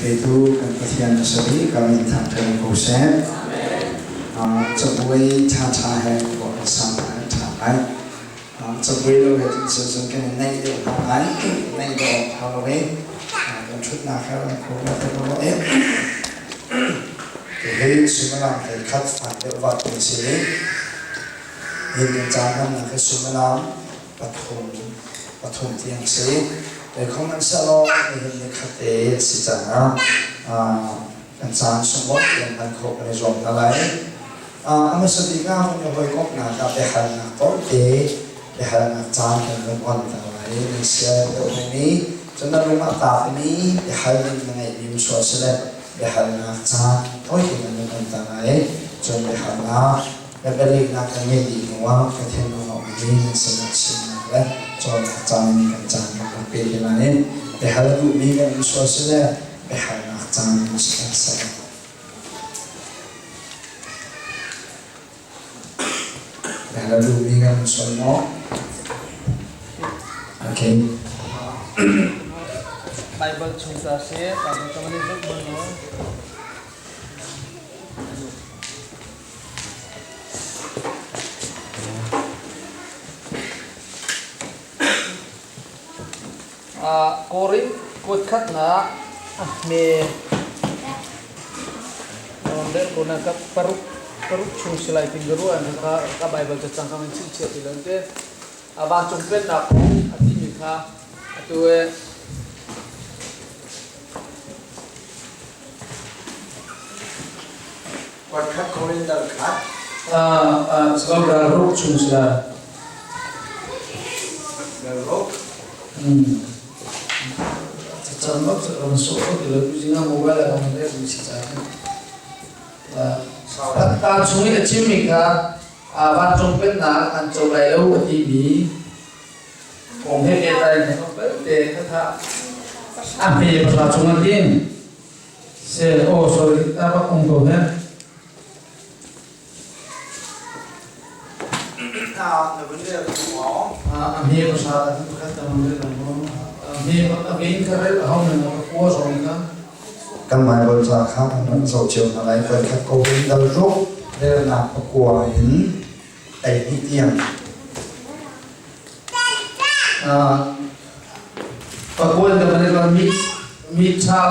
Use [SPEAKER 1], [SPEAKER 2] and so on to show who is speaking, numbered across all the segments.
[SPEAKER 1] Petu kan Pathian na si ka min thangṭhat ko seh. Cabuai ṭhaṭha he tuah kan sang lai ṭha lai. Cabuai lo he cun cun kan i naih deuh hna lai. Naih deuh awk ṭha lo i kan ṭhutnak he kan kho ve te ko i hihi suimilam hlei khat fak deuh vat kan si i hin kan caan hmannak hi suimilam pathum pathum tiang si. Kei hmanhsehlaw nihin ni khat te a si caah kan caan sunglawi tiang hman khawh kan i zuam hna lai. A hmasa bik ah kan i hawikomhnak ah biahalnak tawite biahalnak caan kan van on ta lai. Nan sia deuh hngami cun na lung a taakmi biahal ding na ngeihmi misual si le biahalnak caan tawite kan van on ta lai. Cun biahalnak le bialehnak kan ngeih dih hnuah ka thinlung a ummi nan sinah chimnak le cawnnak caan in kan caan kan rak pe te lai. Biahal duhmi kan um sual si le biahalnak caan kan si seh. Biahal duhmi kan um sual maw? Okay.
[SPEAKER 2] Bible chung ta si, Bible ka man i zoh bal maw? Korin kuatkhatnak a hme ka paruk paruk chung si lai tin ka ruah ka ka Bible cacang ka man chimchiah ti lo te a vancung pennak kong a timi kha atu e
[SPEAKER 1] Kuatkhat Korin dal khat.
[SPEAKER 2] Sebab dal ruk chung sila.
[SPEAKER 1] Dal ruk.
[SPEAKER 2] Cacang bak ron so ti lo zinga mobile a ron le si ca. Ta chung i a chimmi kha vancung pennak an co lai lo a timi kong he pehtlai in belte kha tha a hme pasra chung an tin. Se oh sorry ta bak um ko he.
[SPEAKER 1] Na vun rel ko maw?
[SPEAKER 2] A hme pasra ta pakhat ta man rel mo. A hme a vein ka rel a hau na ka kua zong ka.
[SPEAKER 1] Kan Bible ca kha kan rak zoh cio hna lai. Voikhat ko in dal ruk relnak pakua in ei hnih tiang.
[SPEAKER 2] Pakuan ka van mi mi ṭha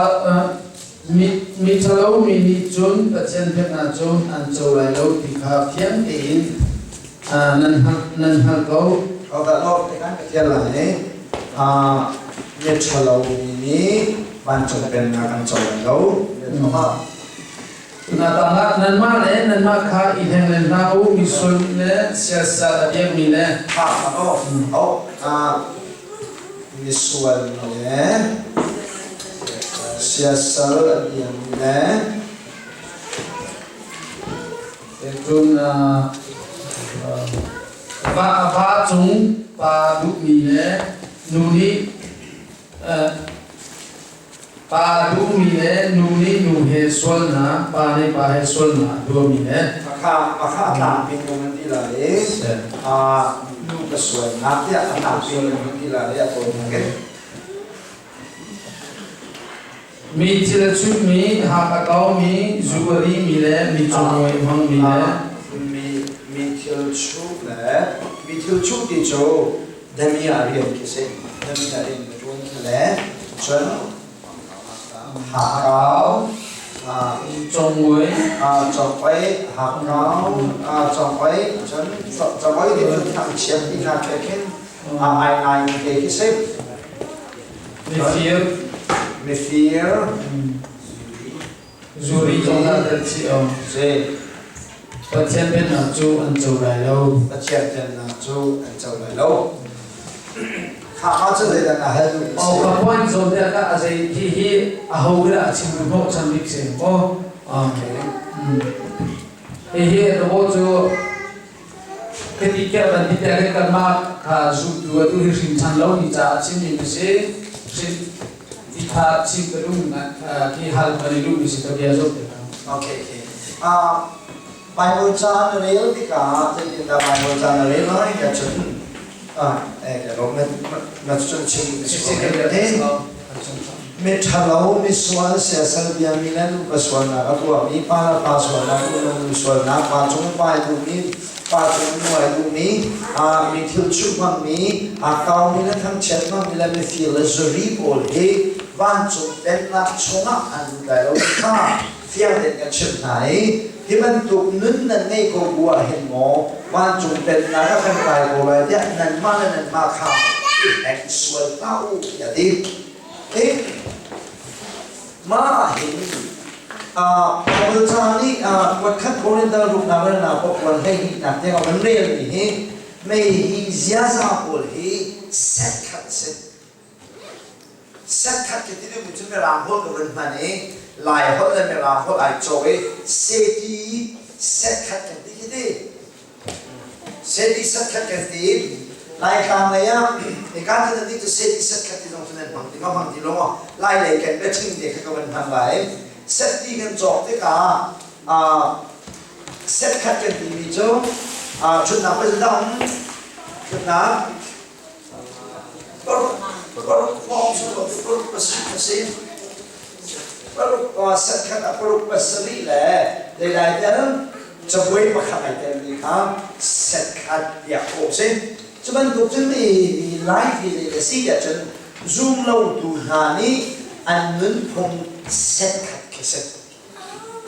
[SPEAKER 2] mi mi ṭhalo mi nih cun Pathian biaknak cu an co lai lo ti kha fiang tein nan hngalh nan hngalh ko.
[SPEAKER 1] Hodah lawm te kan ka tial lai. Mi ṭhalo mi nih vancung pennak an co lai lo.
[SPEAKER 2] Tunatang nanmah le nanmah kha i hleng len hlah u, misual le siasal a biakmi le
[SPEAKER 1] Ha oh oh misual le siasal a biakmi le
[SPEAKER 2] cun va va cung pa duhmi le nu nih Pa duhmi le nu nih nu he sualnak, pa nih pa he sualnak tuahmi le
[SPEAKER 1] Makha makha a tlangpi nung an ti lai i nu ka sualnak tiah a tlangpi nung an ti lai i a tawinak in
[SPEAKER 2] Mi thil a chutmi, hak a kaumi, zu a rimi le mi cungmuai hmangmi le
[SPEAKER 1] mi mi thil chuh le mi thil chuh ti cu damiah rian khi si damiah rian ka ṭuan khi le cun hakau
[SPEAKER 2] congmui
[SPEAKER 1] congpei hakau congpei cun congpei ti cun thangchiat ti hna ke khin ai ngai mi te khi si
[SPEAKER 2] mifir
[SPEAKER 1] mifir
[SPEAKER 2] zuri zong dah tel chih o
[SPEAKER 1] si
[SPEAKER 2] Pathian pennak cu an co lai lo.
[SPEAKER 1] Pathian pennak cu an co lai lo. Kha kha cu zeidah na hal duh
[SPEAKER 2] Oh, ka point zawn te ka a zei hi hi a ho dah a chim hnawh chan bik si maw?
[SPEAKER 1] Okay.
[SPEAKER 2] Hi hi ro cu khiti ke ban ti te kan ma kha zu tu atu hi hrin chan lo ni ca a chim mi si hrin ti kha chim ka duh na ki hal ka ni duh mi si ka bia zo te
[SPEAKER 1] Okay, okay. Bible ca na rel tikah zeitindah Bible ca na rel lai ka cun eh ka rom na na cun chim. Miṭhalo, misual, siasal biami le nupa sualnak a tuahmi, pa le pa sualnak, nu le nu sualnak, pa cung i pa ai duhmi, pa cung i nu ai duhmi, mi thil chuh hmangmi, aa kaumi le thangchiat hmangmi le mifir le zuri pawl hi vancung pennak chungah an lut lai lo ti kha fiang tein kan chimh hna i hi bantuk nun nan ngeih ko bu ah hin maw vancung pennak ah kan kai ko lai tiah nanmah le nanmah kha i hleng sual hlah u tiah a ti. Mah ah hin Bible ca nih kuatkhat Korinthal ruknak le nak pakuan 12nak tiang a van relmi hi mei hi ziaza pawl hi set khat a si. Set khat khi ti duhmi cu Mirang holh ka vun hman i Lai holh le Mirang holh ai cawk i seti set khat kan ti khi ti. Seti set khat kan ti. Laitlang lei ah hika cu nan nih cu seti set khat ti zong cu nan hmang ti ma hmang ti lo maw? Lai lei kan biachim te kha ka van hmang lai. Set ti kan cawk tikah set khat kan timi cu ṭhutnak pei dah um ṭhutnak paruk paruk hmawng cu paruk pasarih a si. Paruk set khat ah paruk pasarih le leilai tel cabuai pakhat ai telmi kha set khat tiah kawh a si. Cu bantuk cun mi Lai hi zei a si tiah cun zumlotu hna nih an nunphung set khat khi si.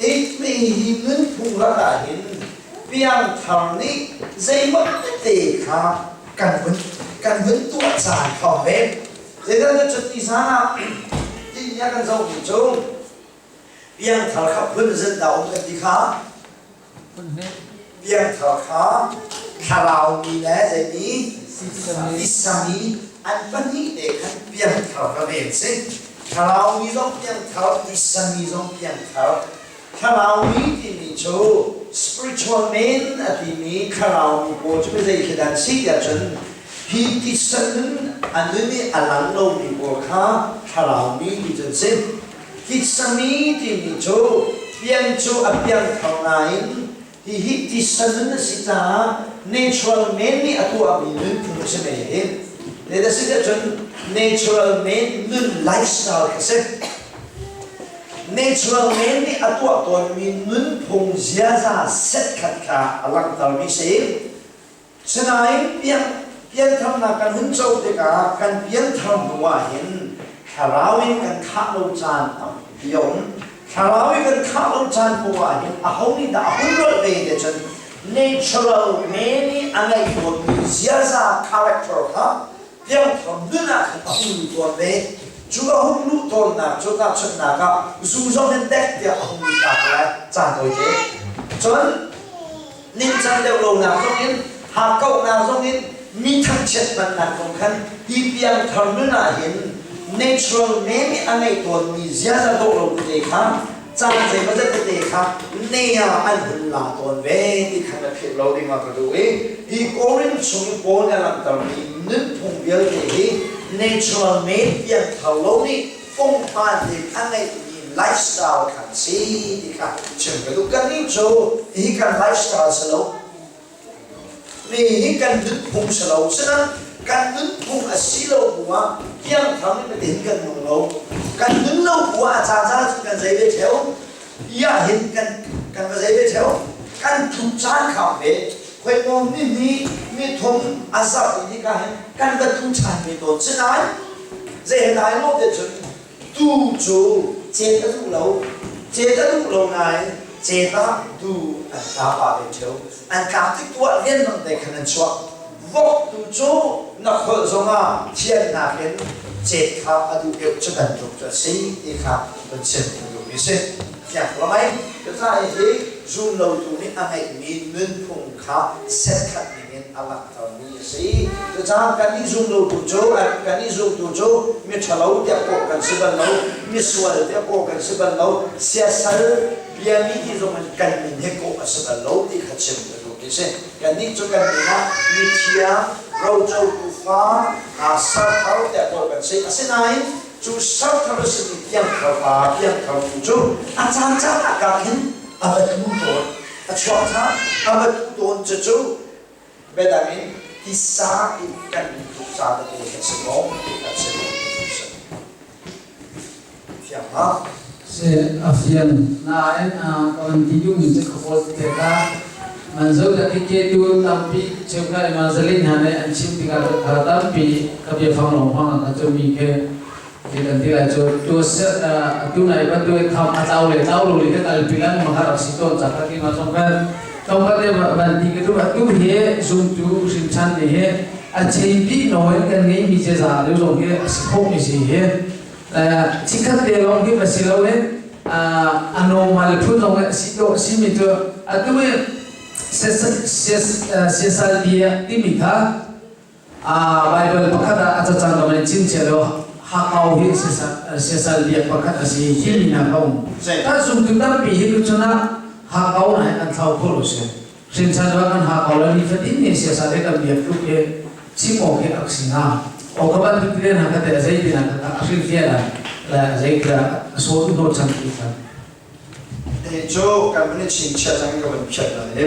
[SPEAKER 1] Hi mi hi nunphung rak ah hin piangthar nih zeimaw tete kha kan vun kan vun tuah caan kha ve. Zeidah cun ti zan ah ti nih a kan zohmi cu Piangthar kha phun zet dah um kan ti kha? Piangthar kha thlarau mi le zeimi tisami an pahnih te khan piangthar ka ven si. Thlarau mi zong piangthar, tisami zong piangthar. Thlarau mi timi cu spiritual man a timi thlarau mi pawl cu zei khi dan si tiah cun hi tisa nun a nun i a lang lomi pawl kha thlarau mi ti cun si. Titsami timi cu pian cu a piangthar nain hihi titsa nun a si caah natural man nih a tuahmi nunphung a si mei hi. Zeidah si tiah cun natural man nun lifestyle khi si. Natural man nih a tuah tawnmi nunphung ziaza setkhat kha a langhtermi si. Sinain piantharnak kan hun co tikah kan pianthar hnu ah hin thlarau in kan khah lo caan tampi a um. Thlarau in kan khah lo caan poah ah hin aho nih dah a hun rolh ve te cun natural man i a ngeih tawnmi ziaza character kha piangthar nun ah khan a hun lut tawn ve. Cu a hun luh tawnnak cu tahchunhnak ah zu zong in dek tiah a hun lut ta lai caan tawite. Cun ningcang deuh lonak zongin hakkauhnak zongin mi thangchiat hmannak kong khan hi piangthar nun ah hin natural man nih a ngeih tawnmi ziaza dawh lo tete kha caan zeimawzat tete kha ne ah an hun la tawn ve ti kha na philh lo ding ah ka duh i hi Korin chung i Paul nih a langhtermi nunphung vialte hi natural man piangthar lo nih pungpaan in a ngeihmi lifestyle khan si ti kha chim ka duh. Kannih cu hi kan lifestyle si lo. Mi hi kan nunphung si lo. Sinain kan nunphung a si lo bu ah piangthar in hin kan nung lo. Kan nun lo bu ah a caan cun kan zei ve theo. Ia hin kan kan va zei ve theo. Kan tluk caan kha ve. Khoi maw mi ni mi thum a zarh i ka hin kan va tu ṭhan ve tawn. Sinain zei he dai lo te cun tu cu cet a duh lo cet a duh lo nain cet ah tu an tla pah ve ṭheo an tlak tik tu ah lianmang te khan an chuak vok tu cu na kholh zongah thiannak in cet kha a duh deuh cu bantuk cu a si ti kha kan chim ka duhmi si fiang ko mai cucaah hi zum lotu nih a ngeihmi nunphung kha setkhat ning in a langhtermi a si. Cucaah kan i zumlotu cu kan i zumtu cu miṭhalo tiah kawh kan si bal lo, misual tiah kawh kan si bal lo, siasal biami ti zong in kan min he kawh a si bal lo ti kha chim ka duhmi a si. Kannih cu kan min ah mithiang, rocotu fa, sarthar tiah kawh kan si. Asinain cu sarthar a simi piangthar pa, piangthar nu cu a caancaan ah ka khin a va tlu tawn. A chuak ṭhan, a va tlu tawn. Cucu biadang in tisa in kan tuk ca tete kan si maw kan si lo. Fiang ma?
[SPEAKER 2] Si a fian nain ka van ti duhmi cu ka kawl te kha man zo da ki ke tu tampi cheukhat evangelist hna nih an chim tikah kha tampi ka biafang lawng hmang ka cu mi khi ti kan ti lai cu tu tu nai bantuk kham a tlau le tlau lo le ka kalpi lan ma kha rak si tawn ca ka ki ma zong kan tlawmpal te van ti ka duh atu hi zumtu hrimchan nih hi a cheipi nawi kan ngei mi ce za deuh zong hi a si khawh mi si hi chikkhat te lawng hi va si lo in a normal phun zong a si to si mi cu atu hi siasal bia timi kha Bible pakhat ah a cacang lo in chin chia lo hakau hi siasal bia pakhat a si hi mi hna ka um ta zumtu tampi hi tu chun ah hakau na an thlau kho lo si hrinchan wa kan hakau la ni fatin ni siasal he kan biak tuk hi chim awk hi ak si hnga o ka bantuk te na ka te zei ti na ka a hrin fian la zei ka so tu no chan ti kha.
[SPEAKER 1] Hi cu kan van i chingchiah cang ka van phiat lai.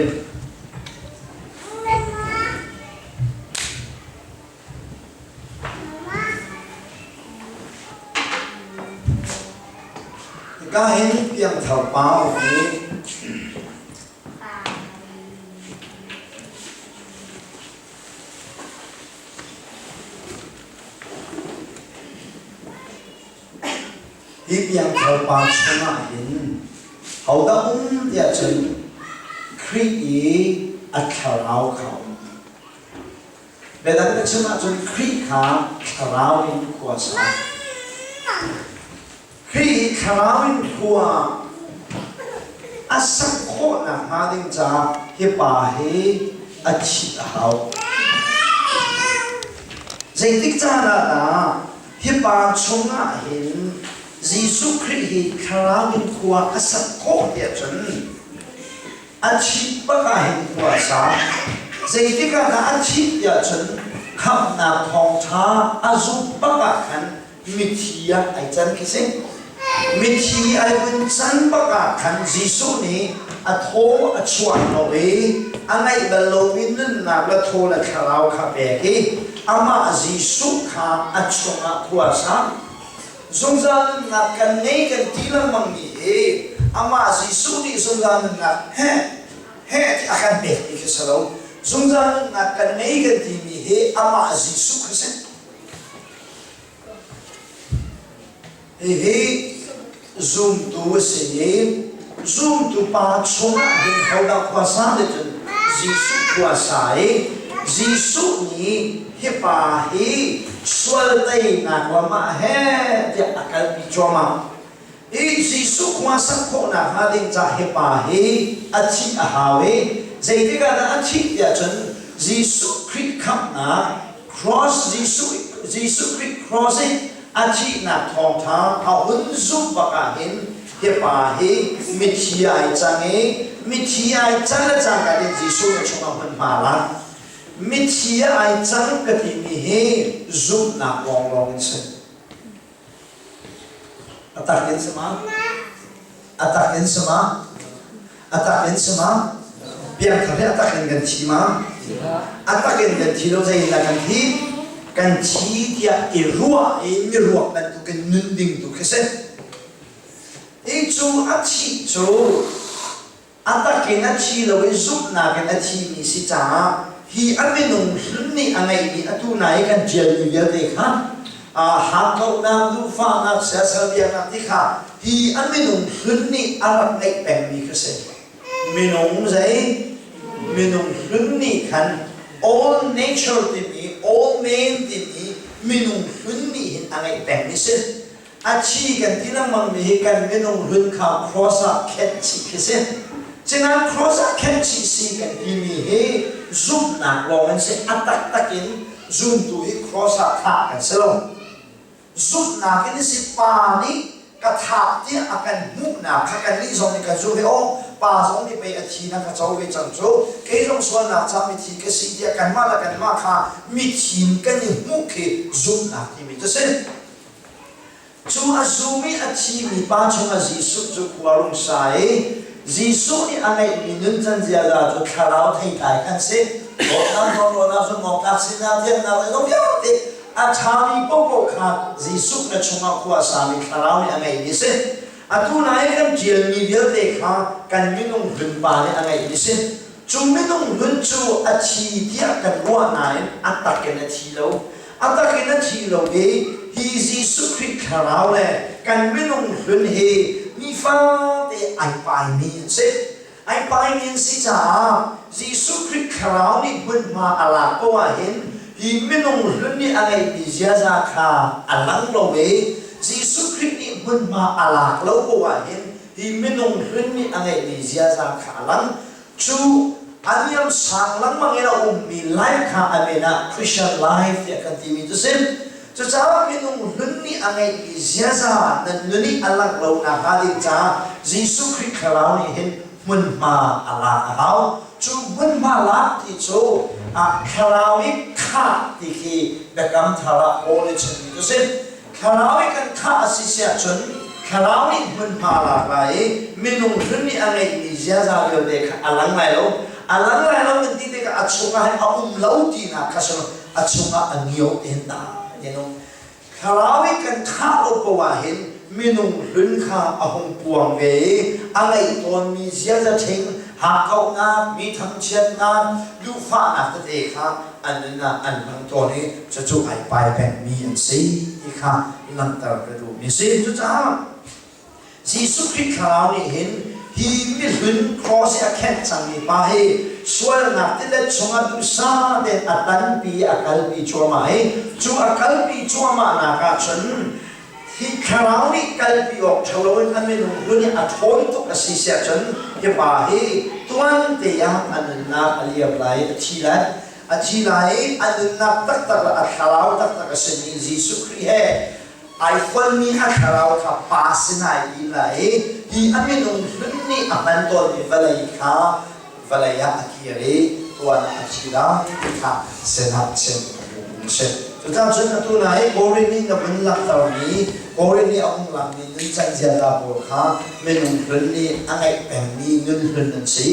[SPEAKER 1] Hika hin piangthar pa um i Hi piangthar pa chungah hin hodah um tiah cun Khrih i a thlarau kha a um. Biadang ka chim ahcun Khrih kha thlarau in khua sa. Khrih i thlarau in khua a sak khawh nakhnga ding caah hi pa hi a thih a hau. Zeitik caan ah dah hi pa chungah hin Jesuh Khrih hi thlarau in khua a sak khawh tiah cun a thih bak ah hin khua a sa. Zeitik ah dah a thih tiah cun khamhnak thawngṭha a zumh bak ah khan mithi ah ai can khi si. Mithi ai vun can bak ah khan Jesuh nih a thaw a chuah hnawh i a ngeih bal lomi nunnak le thaw le thlarau kha pek i amah Jesuh kha a chungah khua a sa. Zungzal nunnak kan ngei kan ti lengmang mi hi amah Jesuh nih zungzal nunnak he he ti a kan pek ti khi si lo. Zungzal nunnak kan ngei kan timi hi amah Jesuh kha si. Hihi zumtu a si i zumtu pa chungah hin hodah khuasa ti cun Jesuh khuasa i Jesuh nih hi pa hi sual teinak lam ah he tiah a kalpi cuahmah. Hi Jesuh khuasak khawhnak hnga ding cah hi pa hi a thih a hau i zeitik ah dah a thih tiah cun Jesuh Khrih khamhnak cross Jesuh Jesuh Khrih cross i a thihnak thawngṭha a hun zumh bak ah hin hi pa hi mithi ai cang i mithi ai can le cangka in Jesuh na chungah hmunhma lak mithi ai cang ka timi hi zumhnak lawnglawng in si. A tak in si ma? A tak in si ma? A tak in si ma? Piangthar hi a tak in kan thi ma? A tak in kan thi lo zei in dah kan thi? Kan thi tiah i ruah i miruak bantukin nun ding tu khi si. I cu a thih cu a tak in a thi lo i zumhnak in a thimi si caah hi a minung hlun nih a ngeihmi atu na i kan ṭialmi vialte kha hakkauhnak, duhfahnak, siasal biaknak ti kha hi a minung hlun nih a rak ngeih pengmi kha si. Minung zei? Minung hlun nih khan all nature timi, all man timi minung hlun nih hin a ngeih pengmi si. A thi kan ti lengmang mi hi kan minung hlun kha cross ah khenh chih khi si. Cunain cross ah khenh chih si kan timi hi zumhnak lawng in si. A taktak in zumtu hi cross ah thah kan si lo. Zumhnak in si pa nih ka thah tiah a kan hmuhnak kha kannih zong nih kan zumh i aw pa zong nih pei a thi na ka co ve cang cu kei zong sualnak ca mithi ka si tiah kanmah le kanmah kha mithim kan i hmuh khi zumhnak timi cu si. Cu a zum i a thimi pa chungah Jesuh cu khua rung sa i Jesuh nih a ngeihmi nuncan ziaza cu thlarau theitlai khan si. Dawtnak, hlawhhlawhnak, zumhawktlak sinak, thiannak le zong vialte A ṭhami paohpaoh kha Jesuh na chungah khua a sami Thlarau nih a ngeihmi a si. Atu nai kan ṭialmi vialte kha kan minung hlun pa nih a ngeihmi a si. Cu minung hlun cu a thi tiah kan ruah nain a tak in a thi lo. A tak in a thi lo i hi Jesuh Khrih Thlarau le kan minung hlun hi nifate ai paimi an si. Ai paimi an si caah Jesuh Khrih Thlarau nih hmunhma a lak ko ahhin hi minung hlun nih a ngeihmi ziaza kha a lang lo i Jesuh Khrih nih hmunhma a lak lo ko ahhin hi minung hlun nih a ngeihmi ziaza kha a lang. Cu a niam sang lengmang in a ummi life kha a min ah Christian life tiah kan timi cu si. Cucaah minung hlun nih a ngeihmi ziaza nan nun i a langh lo nakhnga ding caah Jesuh Khrih Thlarau nih hin hmunhma a lak a hau. Cu hmunhma lak ti cu Thlarau i khah ti khi Biakam Thar ah Paul nih chimmi cu si. Thlarau i kan khah a si si ahcun Thlarau nih hmunhma a lak lai i minung hlun nih a ngeihmi ziaza vialte kha a lang lai lo. A lang lai lo kan ti tikah a chungah hin a um lo tinak kha si lo. A chungah a ngio te hin ta ti no. Thlarau i kan khah lo poah ah hin minung hlun kha a hung puang ve i a ngeih tawnmi ziaza ṭhing, hakkauhnak, mi thangchiatnak, duhfahnak tete kha an nun ah an hmang tawn i cucu ai pai pengmi an si ti kha langhter ka duhmi a si. Cucaah Jesuh Khrih Thlarau nih hin hi mihlun cross i a khenh cangmi pa hi sualnak tilet chungah duhsah tein a tanpi i a kalpi cuahmah i cu a kalpi cuahmahnak ah cun hi thlarau nih kalpi awk ṭha loin a minung hlun i a ṭhawn tuk a si siah cun hi pa hi tuan te ah a nunnak a liam lai i a thi lai. A thi lai i a nunnak taktak le a thlarau taktak a simi Jesuh Khrih he ai fonmi a thlarau kha pa sinai i la i hi a minung hlun nih a hman tawnmi vawlei kha vawlei ah a kir i tuan ah a thi lai ti kha sinah chim a duhmi a si. Cucaah cun atu na hi Korin nih na vun langhtermi Korin nih a hung langmi nuncan ziaza pawl kha minung hlun nih a ngeih pengmi nun hlun an si.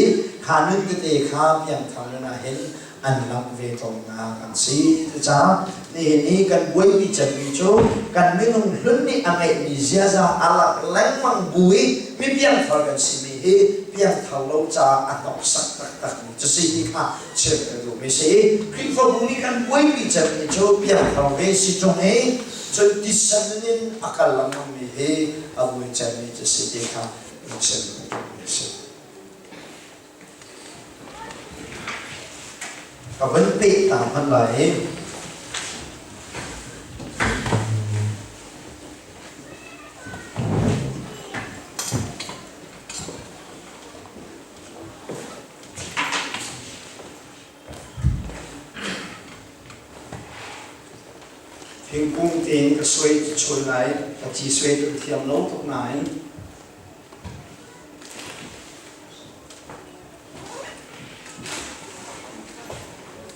[SPEAKER 1] Kha nun tete kha piangthar nun ah hin an langh ve tawnnak an si. Cucaah nihin i kan buaipi cemmi cu kan minung hlun nih a ngeihmi ziaza a lak lengmang bu i mi piangthar kan simi hi piangthar lo caah a hnoksak taktakmi cu si ti kha chim ka duhmi si. Khrihfabu nih kan buaipi cemmi cu piangthar ve si ṭung i cun tisa nun in a kal lengmangmi hi a buai cemmi cu si ti kha chim ka duhmi a si. Ka vun peh ta hmanh lai. Thingkung tein ka suai chun lai, ka ci suai tu thiam lo tuk nain.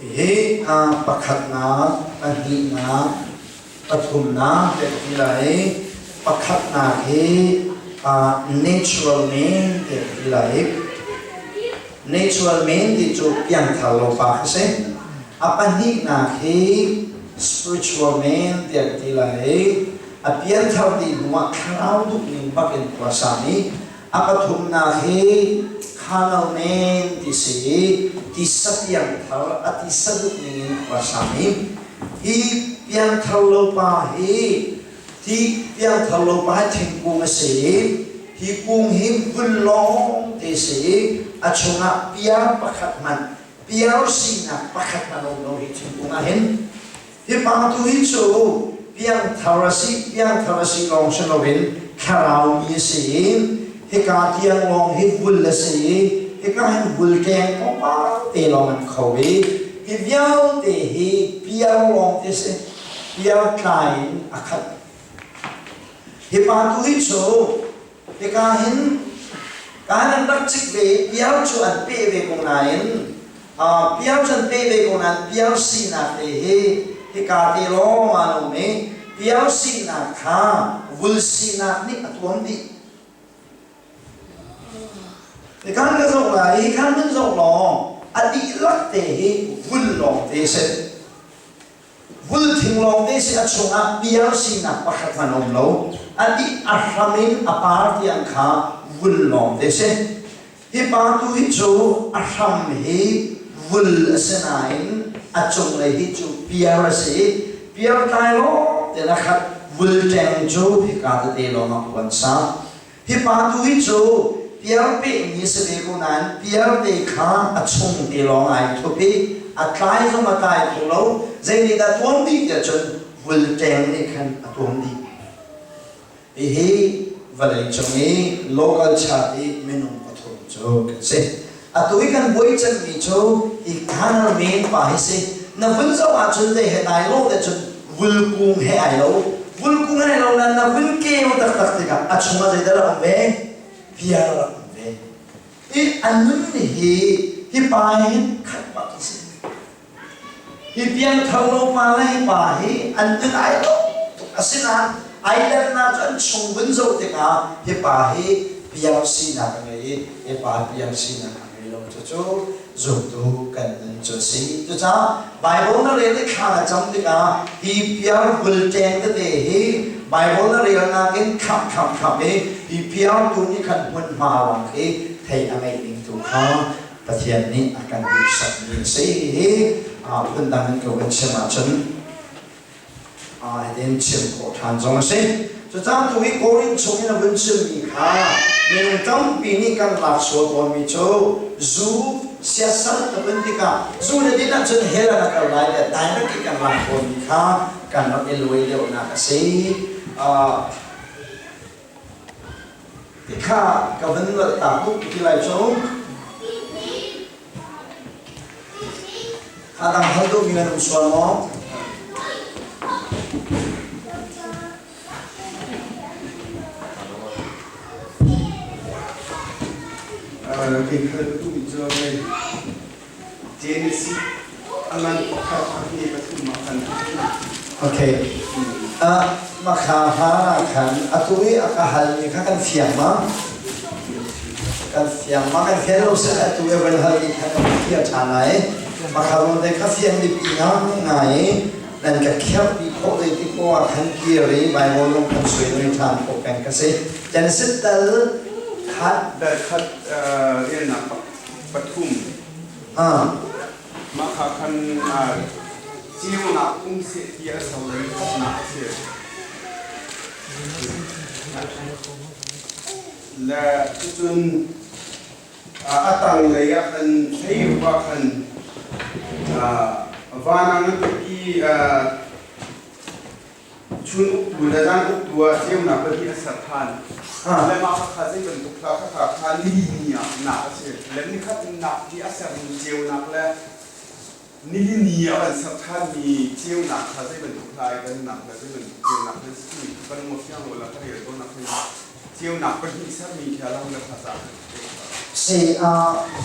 [SPEAKER 1] Hihi pakhatnak, pahnihnak, pathumnak tiah ka ti lai i pakhatnak hi natural man tiah ka ti lai i natural man ti cu piangthar lo pa a si. A pahnihnak hi spiritual man tiah ka ti lai i a pianthar dih hnuah thlarau duhning bak in khua sami. A pathumnak hi carnal man ti si i tisa piangthar a tisa duhning in khua sami. Hi piangthar lo pa hi hi piangthar lo pa hi thingkung a si i hi kung hi vun lawng te si i a chungah piar pakhat hmanh piar sinak pakhat hmanh a um lo hi thingkung ah hin. Hi pa tu hi cu piangthar a si, piangthar a si lawng si loin thlarau mi a si i hika tiang lawng hi vul a si i hika hin vul ṭeng tlawmpal te lawng an kho i hi vialte hi piar lawng te si, piar tlai in a khat. Hi pa tu hi cu hika hin kaan an rak cik ve i piar cu an peh ve ko nain Piar cu an pe ve ko nain piar sinak te hi hika te lawng ah an um i piar sinak kha vul sinak nih a tuam dih. Hika ka zoh lai i hika nan zoh lawng a dihlak te hi vul lawng te a si. Vul thing lawng te si, a chungah piar sinak pakhat hmanh a um lo. A dih a hram in a par tiang kha vul lawng te si. Hi pa tu hi cu a hram hi vul a si nain a cunglei hi cu piar a si i piar tlai lawng tein a khat. Vul ṭeng cu hika tete lawng ah puan sa. Hi pa tu hi cu piar pehmi a si ve ko nain piar te kha a chung te lawng ai thup i a tlai zong a tlai kho lo. Zei nih dah tuam dih tiah cun vul ṭeng nih khan a tuam dih. Hihi vawlei cung i local chart i minung pathum cu kan si. Atu i kan buai cangmi cu hi Connor men pa hi si. Na vun zoh ahcun zei he dai lo te cun vulkung he ai lo. Vulkung he ai lo nain na vun keu taktak tikah a chungah zeidah rak um ve? Bia rak um ve. I a nun hi hi pa hin khat bak hi si. Hi piangthar lo pa le hi pa hi an nun ai lo tuk. Asinain ai dannak cu an chung vun zoh tikah hi pa hi piang sinak a ngei i hi pa piang sinak a ngei lo. Cucu zumtu kan nun cu a si. Cucaah Bible na rel i thla na cam tikah hi piar bulṭeng tete hi Bible na relnak in khamh khamh khamh i hi piar tu nih khan hmunhma lang khi thei a ngeih ning tu kha Pathian nih a kan duhsakmi a si. Hi phundang in ko kan chim ahcun hitin chim khawh ṭhan zong a si. Cucaah tu hi Korin chung in a vun chimmi kha minung tampi nih kan lak sual tawnmi cu zu siasal ka vun tikah zu na din ahcun hell ah na kal lai tiah direct in kan lak tawnmi kha kan rak i luai deuhnak a si. Tikha ka van nolh ta tuk ti lai cu. Kha dang hal duhmi nan um sual maw?
[SPEAKER 3] Kei hal ka duhmi cu hei Genesis a ngan pakhat a hme pathum ah khan.
[SPEAKER 1] Okay. Makha hla ah khan atu i a ka halmi kha kan fiang ma? Kan fiang ma? Kan fian lo seh atu i van hal i khan kan fiang ṭhan lai. Makha rawn te kha fiang biapi ngai nan ka kherh dih khawh le ti ko ah khan kir i Bible lung kan sui noi ṭhan khawh peng ka si. Genesis dal khat.
[SPEAKER 3] Dal khat relnak pathum. Mah kha khan ceunak um seh ti a so i thawknak a si. Le cucun a tanglei ah khan thleirup ah khan vanang an biapi Chun uktu le zan uktu ah ceunak pahnih a ser ṭhan. Le mah kha zei bantuk hla kha kha nili ni ah nak a si. Le nikhat nak i a sermi ceunak le nili ni ah kan ser ṭhanmi ceunak kha zei bantuk hla i kan nak le zei bantuk ceunak kan si timi kan lung a fiang lo la ka rel tawn ah khin ceunak pahnih sermi khi a lo le kha ca
[SPEAKER 1] Si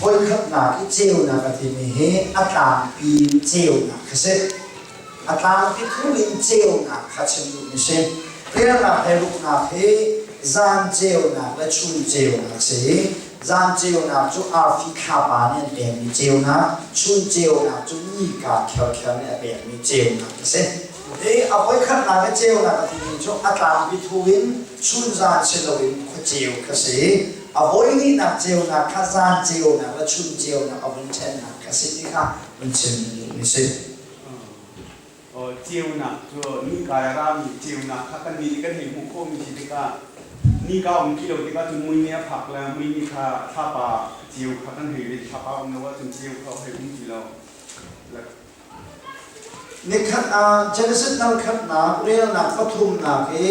[SPEAKER 1] voikhatnak i ceunak a timi hi a tlangpi ceunak kha si. A tlangpi phung in ceunak kha chim duhmi si. Relnak he ruknak hi zan ceunak le chun ceunak si. Zan ceunak cu arfi thlapa nih an pekmi ceunak, chun ceunak cu nika khelkhel nih a pekmi ceunak a si. Hi a voikhatnak i ceunak a timi cu a tlangpi thu in chun zan si loin khuaceu kha si. A voihnihnak ceunak kha zan ceunak le chun ceunak a vun ṭhennak kha si ti kha vun chim duhmi si.
[SPEAKER 3] Ceunak cu nika i a rami ceunak kha kannih nih kan hei hmuh khawhmi si tikah nika um ti lo tikah cun mui nih a phak le mui nih kha thlapa ceu kha kan hei rit. Thlapa um lo ahcun ceu kha a hei um ti lo.
[SPEAKER 1] Nikhat ah Genesis dal khatnak relnak pathumnak i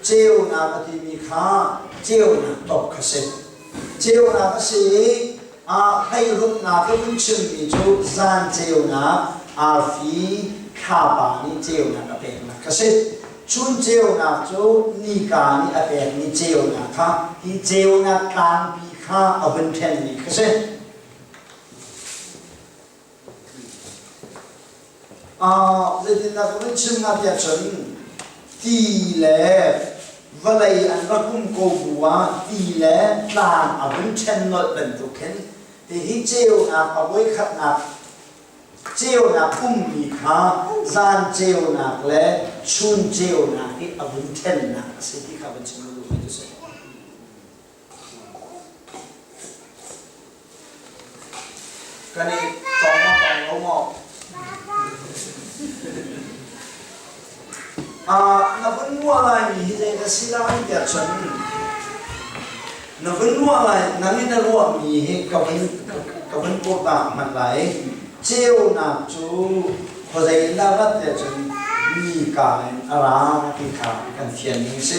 [SPEAKER 1] ceunak a timi kha ceunak top kha si. Ceunak a si i hleiruknak i vun chimmi cu zan ceunak arfi thlapa nih ceunak a peknak kha si. Chun ceunak cu nika nih a pekmi ceunak kha hi ceunak tlangpi kha a vun ṭhenmi kha si. Zeitindah ka vun chim hnga tiah cun ti le vawlei an rak um ko bu ah ti le tlang a vun ṭhen nolh bantuk khin hihi ceunak a voikhatnak Ceunak ummi kha zan ceunak le chun ceunak i a vun ṭhennak a si ti kha van chim duhmi cu si. Kan i tong maw tong lo maw? Na vun muah laimi hi zei na si lai tiah cun na vun muah lai nang in na ruahmi hi ka vun ka vun pawtnak hmanh lai. Ceunak cu khuazei in dah rat tiah cun nika in a ra ti kha kan fian ning si.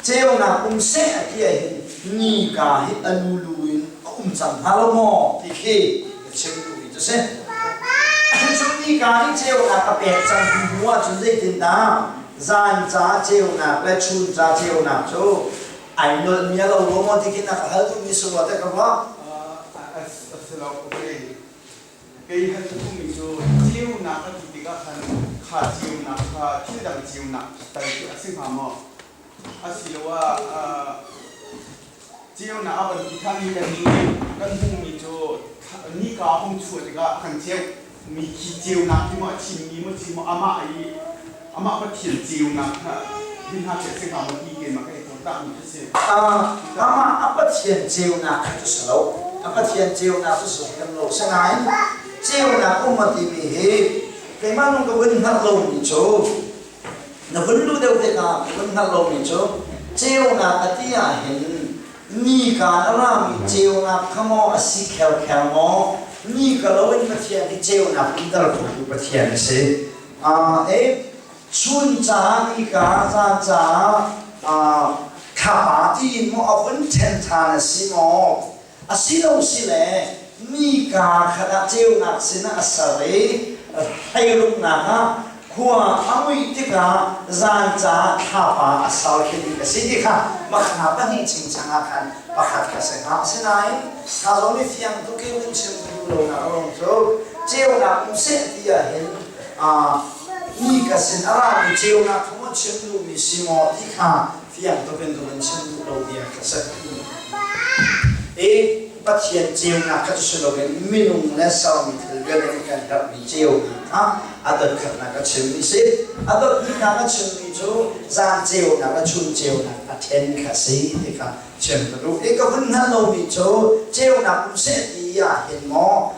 [SPEAKER 1] Ceunak um seh a ti ahhin nika hi a lulu in a um cang hnga lo maw ti khi ka chim duhmi cu si. Cun nika nih ceunak a pek cang hnu ahcun zeitindah zan ca ceunak le chun ca ceunak cu ai nolh mi a lo lo maw ti khi na ka hal duhmi si rua teh ka ruah.
[SPEAKER 3] A si lo, kei han duhmi cu ceunak a ti tikah khan kha ceunak kha thil dang ceunak tal cu a si hnga maw? Asiloah ceunak a van ti kha mi kan nih kan hmuhmi cu nika a hung chuah tikah a kan ceuh mi khi ceunak khi maw a chimmi maw si maw amah i amah Pathian ceunak kha hi hna khi a si hnga maw ti keimah ka i tuaktakmi khi a si.
[SPEAKER 1] Amah a Pathian ceunak kha cu si lo. A Pathian ceunak cu si hrim lo. Sinain ceunak um a timi hi keimah nung ka vun hngalh lomi cu na vun luh deuh tikah ka vun hngalh lomi cu ceunak a ti ahhin nika na rami ceunak kha maw a si kherkher maw nika loin Pathian hi ceunak umter khotu Pathian a si. Chun ca nika zan caah thlapa tiin maw a vun ṭhen ṭhan a si maw a si lo si le nika khat ah ceunak sinah a ser i hleiruknak ah khua a muih tikah zan caah thlapa a ser khi ding a si ti kha makha pahnih chingchang ah khan pakhat kha si hnga. Asinain kha zong nih fiang tuk in vun chim duh lonak a ruang cu ceunak um seh ti ahhin mi ka sin a rami ceunak kha maw chim duhmi si maw ti kha fiang tuk in vun chim duh lo bia kha si. I Pathian ceunak kha cu si loin minung le sermi thil vialte nih kan herhmi ceunak kha a dotkhatnak a chimmi si. A dothnihnak a chimmi cu zan ceunak le chun ceunak a ṭhen kha si ti kha chim ka duh. I ka vun hngalh lomi cu ceunak um seh ti ah hin maw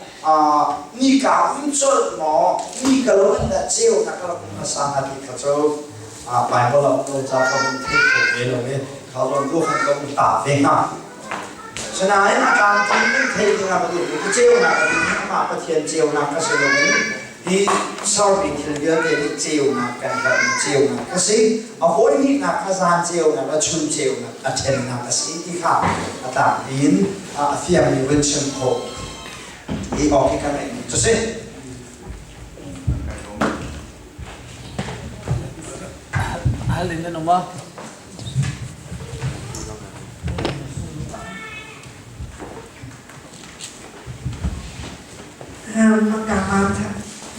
[SPEAKER 1] nika um colh maw nika lo in dah ceunak ka rak um hmasa hnga ti kha cu Bible ah um lo ca ka vun thei kho ve lo i kha zawn tu khan ka vun ta ve hnga. Sinain a tlangtling in thei ding ah ka duhmi cu ceunak a ding amah Pathian ceunak kha si loin hi sermi thil vialte nih ceunak kan herhmi ceunak a si. A hawihnihnak kha zan ceunak le chun ceunak a ṭhennak a si ti kha a tlangpi in a fiangmi vun chim khawh hi awk hi ka ngeihmi cu si.
[SPEAKER 2] Hal in nan um ah.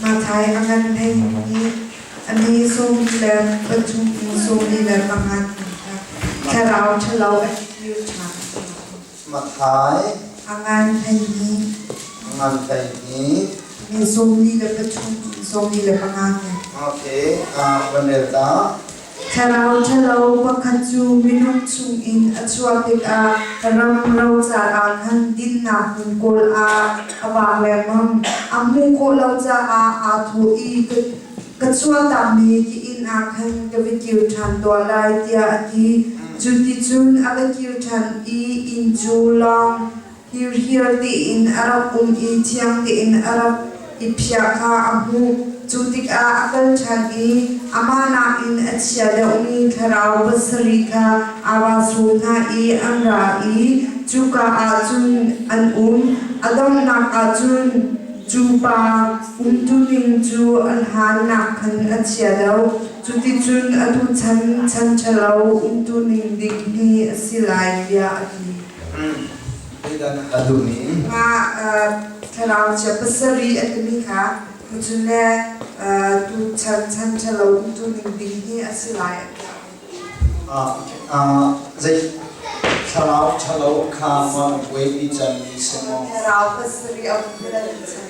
[SPEAKER 4] Mathai a ngan hlei i a mi sawmi le pathum in sawmi le pangan thlarau ṭhalo an kir ṭhan.
[SPEAKER 1] Mathai
[SPEAKER 4] a ngan hlei i
[SPEAKER 1] ngan hlei i
[SPEAKER 4] mi sawmi le pathum in sawmi le pangan.
[SPEAKER 1] Okay, van rel ta.
[SPEAKER 4] Thlarau ṭhalo pakhat cu minung chungin a chuah tikah ram rocar ah khan dinhnak hmun kawl ah a vak lengmang. A hmuh khawh lo caah aa thawh i ka chuahtakmi ka inn ah khan ka va kir ṭhan tuah lai tiah a ti. Cuticun a va kir ṭhan i inn cu lawng hirhiar tein a rak um i thiang tein a rak i phiah kha a hmuh. Cu tikah a kal ṭhan i amah nakin a chia deuhmi thlarau pasarih kha a va sawm hna i an ra i cuka ah cun an um. A donghnak ah cun cu pa umtuning cu a hlannak khan a chia deuh. Cuticun atu chan chan ṭhalo umtuning ding hi a si lai tiah a ti.
[SPEAKER 1] A duhmi.
[SPEAKER 4] Mah thlarau chia pasarih a timi kha cun le tu chan chan ṭhalo umtu ning ding hi a si lai an ti.
[SPEAKER 1] Zei thlarau ṭhalo kha ma buaipi cemmi si maw?
[SPEAKER 4] Thlarau pasarih a um ti chan.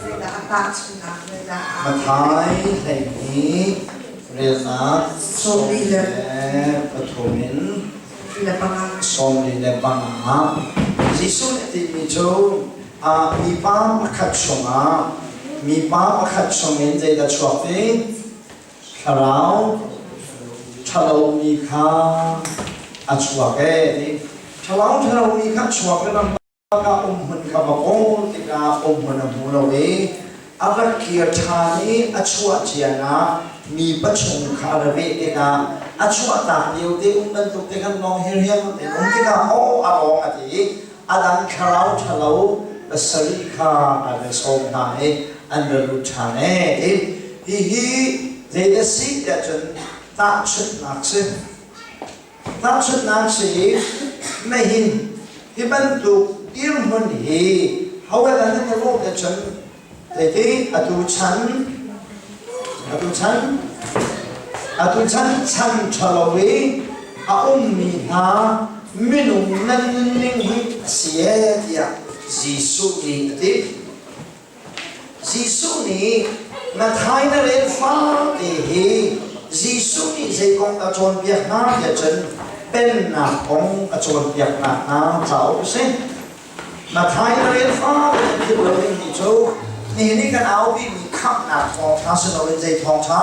[SPEAKER 4] Zeidah a tahchunhnak zeidah a
[SPEAKER 1] Matthai 12 relnak 13 in
[SPEAKER 4] 25.
[SPEAKER 1] 45. Jesuh nih a timi cu mipa pakhat chungah mipa pakhat chungin zeidah chuak ti? Thlarau ṭhalomi kha a chuak ee ti. Thlarau ṭhalomi kha chuak le ram ah umhmun kha va kawl tikah umhmun a hmu lo i a rak kir ṭhan i a chuah cianak mipa chung kha a ra veh tikah a chuahtak lio te um bantuk te khan lawng hirhiam tein um tikah aw a lawng a ti i a dang thlarau ṭhalo pasarih kha a ra sawm hna i an ra lut ṭhan ee ti. Hihi zeidah si tiah cun tahchunhnak si. Tahchunhnak si nihin hi bantuk dirhmun hi however nan i ruah te cun zeiti atu chan atu chan atu chan chan ṭhalo i a ummi hna minung nan nunning hi a si ee tiah Jesuh nih a ti. Jesuh nih Matthai na rel fate hi Jesuh nih zei kong a cawnpiak hna tiah cun pennak kong a cawnpiaknak hna cauk a si. Matthai na rel fate na philh lo dingmi cu nihin i kan aupimi khamhnak thawngṭha si loin zei thawngṭha?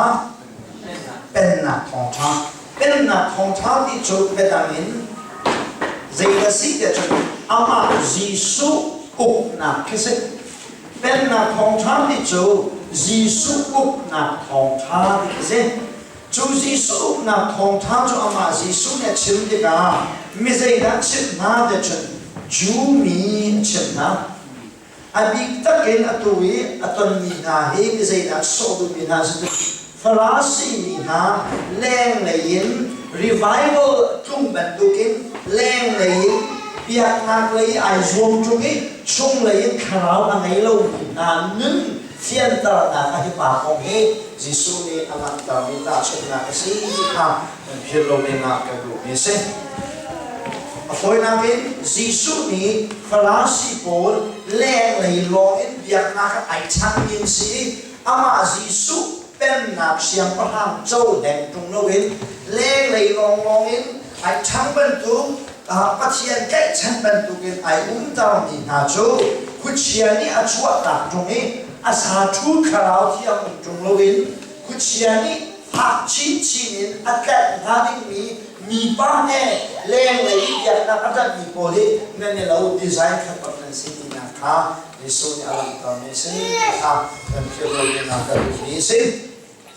[SPEAKER 1] Pennak thawngṭha. Pennak thawngṭha ti cu biadang in zei a si tiah cun amah Jesuh uknak khi si. Pennak thawngṭha ti cu Jesuh uknak thawngṭha ti khi si. Cu Jesuh uknak thawngṭha cu amah Jesuh nih a chim tikah mi zeidah chimh hna tiah cun Jew mi a chimh hna. A bik takin atu i a tonmi hna hi mi zeidah sawh duhmi hna si Farasi mi hna lenglei in revival tlung bantukin lenglei in biaknak lei ai zuam ṭung i chunglei in thlarau a ngei lomi hna nun fianternak a hi pa kong hi Jesuh nih a langhtermi tahchunhnak a si ti kha kan philh lo dingah kan duhmi a si. A fawinak in Jesuh nih Farasi pawl lenglei lawng in biaknak ah ai changmi an si i amah Jesuh pennak siangpahrang cohleng ṭung loin lenglei lawnglawng in ai ṭhang bantuk Pathian tlaihchan bantukin ai umtermi hna cu khuachia nih a chuahtak ṭung i a sa ṭhu thlarau thiang um ṭung loin khuachia nih fak chinchin in a tlaih hnga dingmi mipa he lenglei i biaknak a ṭanhmi pawl hi nan i lo design khat bak nan si tinak kha Jesuh nih a langhtermi a si ti kha kan philh lo dingah ka duhmi a si.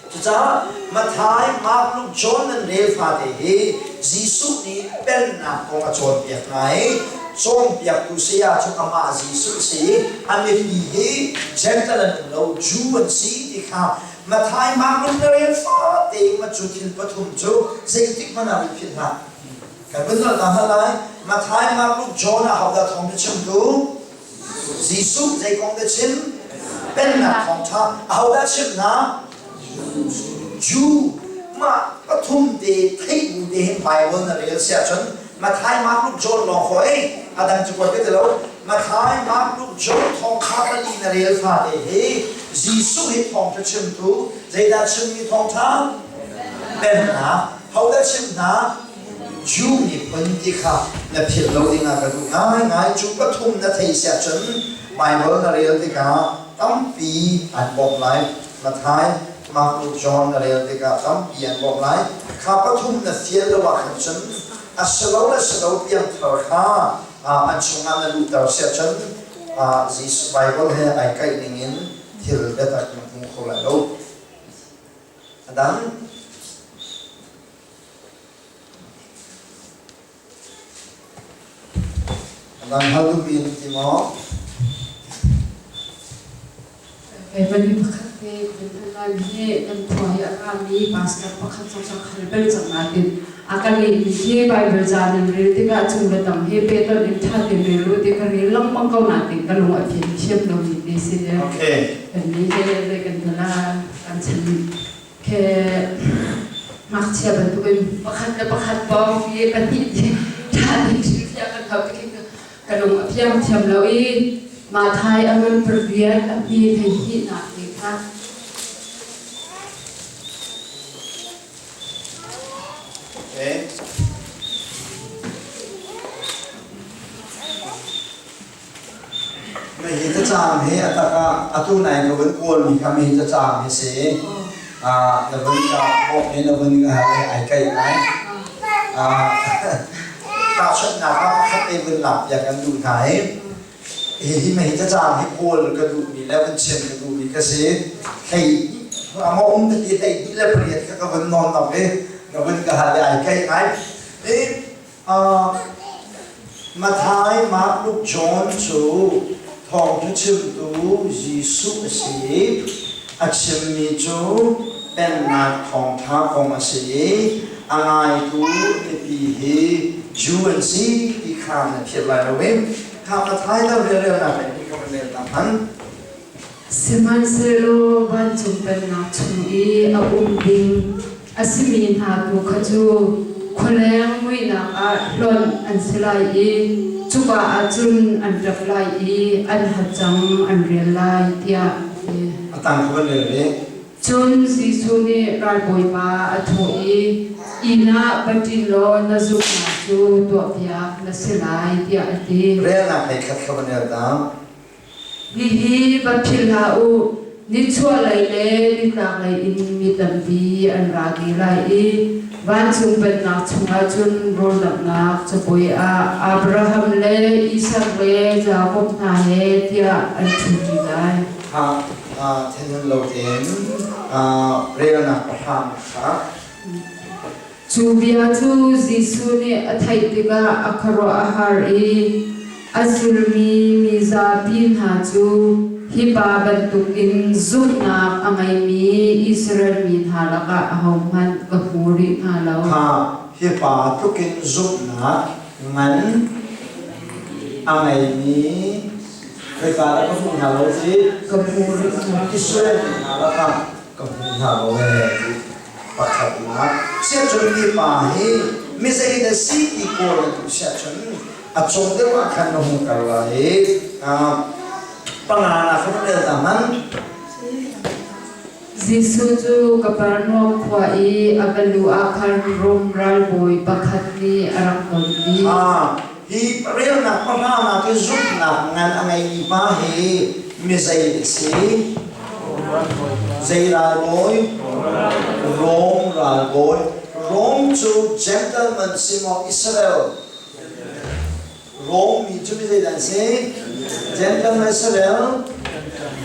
[SPEAKER 1] Cucaah Matthai, Mark, Luke, John nan rel fate hi Jesuh nih pennak kong a cawnpiak hna i cawnpiaktu saya cu amah Jesuh a si i a mipi hi Gentile an um lo, Jew an si ti kha Matthai, Mark, Luke na rel fate in cu thil pathum cu zeitik hmanh ah rih philh hlah. Kan vun nolh ta hna lai. Matthai, Mark, Luke, John ah hodah thawng na chimtu? Jesuh zei kong dah chim? Pennak thawngṭha. Ahodah chimh hna? Jew. Mah pathum te theih bu te hin Bible na rel si ahcun Matthai, Mark, Luke, John lawng faw ei. A dang cu kuat ka ti lo. Matthai, Mark, Luke, John thawngṭha pali na rel fate hi Jesuh hi thawngṭha chimtu zeidah chimmi thawngṭha? Pennak. Hodah chimh hna? Jew miphun ti kha na philh lo dingah ka duh ngaingai. Cu pathum na thei si ahcun Baibal na rel tikah tampi an bawmh lai. Matthai, Mark, Luke, John na rel tikah tampi an bawmh lai. Kha pathum na fial lo ah khan cun a si lo le si lo piangthar kha an chungah na luhter si ahcun Jesuh Baibal he ai kaih ningin thil biatak na hmu kho lai lo. A dang A dang hal duhmi na ti maw?
[SPEAKER 5] Kei pakhat te kan hi kan khua hi a rami pastor pakhat zong ka khal bal cang nain a ka lehmi hi Bible ca nan rel tikah cung le tang hi pehtonh in ṭha tein rel u ti ka rel lengmang ko nain ka lung a fian thiam lomi te si.
[SPEAKER 1] Okay.
[SPEAKER 5] Kan ni he zei kan hna kan chan Ke ngakchia bantukin pakhat le pakhat pawng i pahnih ti ṭha tein hrilhfiah kan hau ti khi ka lung a fiang thiam lo i. Mathai a ngan pariat a hme 12nak te kha.
[SPEAKER 1] Okay. Hi cacang hi a tak ah atu nai ka vun kawlmi kha mi cacang hi si. Na vun ka bawk i na vun ka ai kaih lai. Tahchunhnak ah pakhat te vun lak piak kan duh hna i hi hi cacang hi kawl ka duhmi le vun chim ka duhmi ka si. Hlei a um tati 28 kha ka vun nawn nok i na vun ka hal i ai kaih ngai. Matthai, Mark, Luke, John cu thawngṭha chimtu Jesuh a si i a chimmi cu Pennak thawngṭha kong a si i a ngaitu mipi hi Jew an si ti kha na philh lai lo i kha Matthai deuh relrelnak in hi ka van rel ta hmanh.
[SPEAKER 5] Sihmanhsehlaw vancung pennak chung i a um ding a simi hna tu kha cu khualeng muihnak ah hlonh an si lai i cuka ah cun an ṭap lai i an hacang an rial lai, tiah a ti.
[SPEAKER 1] A tang kha van rel ve.
[SPEAKER 5] Cun Jesuh nih ralbawipa a thawh i, Inn ah va ṭin law na zumhnak cu tuahpiak na si lai, tiah a ti.
[SPEAKER 1] Relnak lei khat kha van rel ta.
[SPEAKER 5] Hihi va philh hlah u, nichuahlei le nitlaklei in mi tampi an ra te lai i vancung pennak chungah cun rawldanghnak cabuai ah Abraham le Isak le Jakob hna he tiah an ṭhuṭi lai.
[SPEAKER 1] Thinhun lo tein relnak pahra kha.
[SPEAKER 5] Cu bia cu Jesuh nih a theih tikah a khuaruah a har i a zulmi mizapi hna cu hi pa bantukin zumhnak a ngeimi Israel mi hna lakah ahohmanh ka hmu rih hna lo.
[SPEAKER 1] Kha hi pa tlukin zumhnak ngan a ngeimi khoika dah ka hmuh hna lo ti?
[SPEAKER 5] Ka hmu rih hna.
[SPEAKER 1] Israel mi hna lakah ka hmu hna lo ee ti. Pakhatnak, siahcun mi pa hi mi zei dah si ti kawl na duh siahcun a cung deuh ah khan na hung kal lai i panganak kha van rel ta hmanh.
[SPEAKER 5] Jesuh cu Kapernaum khua i a va luh ah khan Rom ralbawi pakhat nih a rak don i.
[SPEAKER 1] Hi relnak pahranak i zumhnak ngan a ngeimi pa hi mi zei a si? Zei ralbawi? Rom ralbawi. Rom cu gentleman si maw Israel? Rom mi cu mi zeidah an si? Gentleman Israel?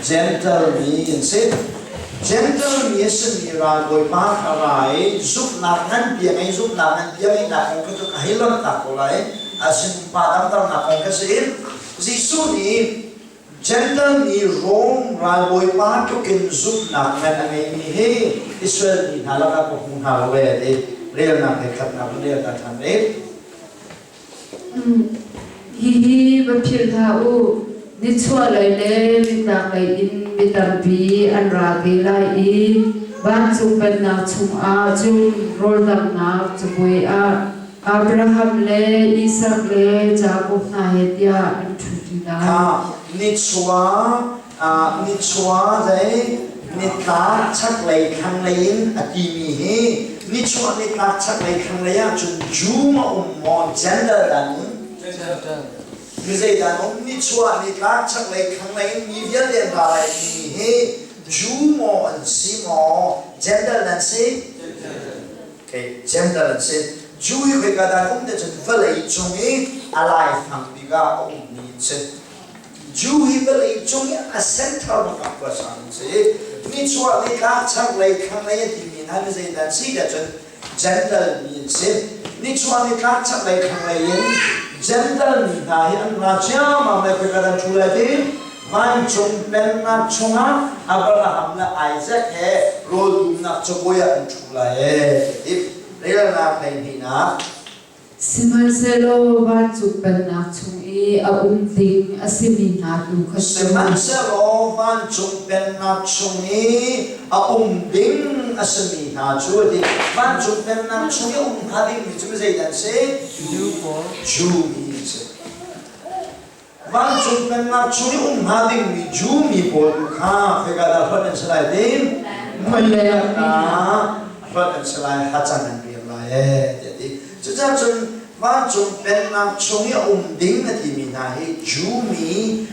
[SPEAKER 1] Gentle mi an si. Gentle mi a simi ralbawi pa kha ra i zumhnak ngan bia ngei zumhnak ngan bia ngeihnak kong kha cu ka hei lonhtak ko lai. A sin pa damternak kong kha si. Jesuh nih Gentle mi Rom ralbawipa tluk in zumhnak ngan a ngeimi hi Israel mi hna lakah ka hmu hna lo ee a ti. Relnak he khatnak in rel ta ṭhan rih.
[SPEAKER 5] Hihi va philh hlah u, nichuahlei le nitlaklei in mi tampi an ra te lai i vancung pennak chungah cun rawldanghnak cabuai ah Abraham le Isak le Jakob hna he tiah an ṭhuṭi lai.
[SPEAKER 1] Kha nichuah nichuah zei nitlak chaklei thlanglei in a timi hi nichuah nitlak chaklei thlanglei ahcun Jew ma um maw gender dan um mi zeidan um nichuah nitlak chaklei thlanglei in mi vialte an ra lai timi hi Jew maw an si maw gender nan si Okay, gender an si. Jew hi khoika dah um te cun vawlei cung i a laifang bik ah a ummi an si. Jew hi vawlei cung i a center bak ah khua sang an si. Nichuah nitlak chaklei thlanglei a timi hna mi zeidah an si tiah cun Gentile mi an si. Nichuah nitlak chaklei thlanglei in Gentile mi hna hi an ra ciammam lai khoika dah an ṭhu lai ti vancung pennak chungah Abraham le Isaac he rawl dumnak cabuai ah an ṭhu lai ee ti relnak hleihnihnak.
[SPEAKER 5] Sihmanhsehlaw vancung pennak chung i a um ding a simi hna tu kha cu
[SPEAKER 1] Sihmanhsehlaw vancung pennak chung i a um ding a simi hna cu a ti. Vancung pennak chung i a um hnga dingmi cu zei an si? Jew mi an si. Vancung pennak chung i um hnga dingmi Jew mi pawl tu kha khoika dah hlonh an si lai tim? Mei ah hlonh an si lai, hacang an riam lai ee tiah a ti. Cucaah cun vancung pennak chung i a um ding a timi hna hi Jew mi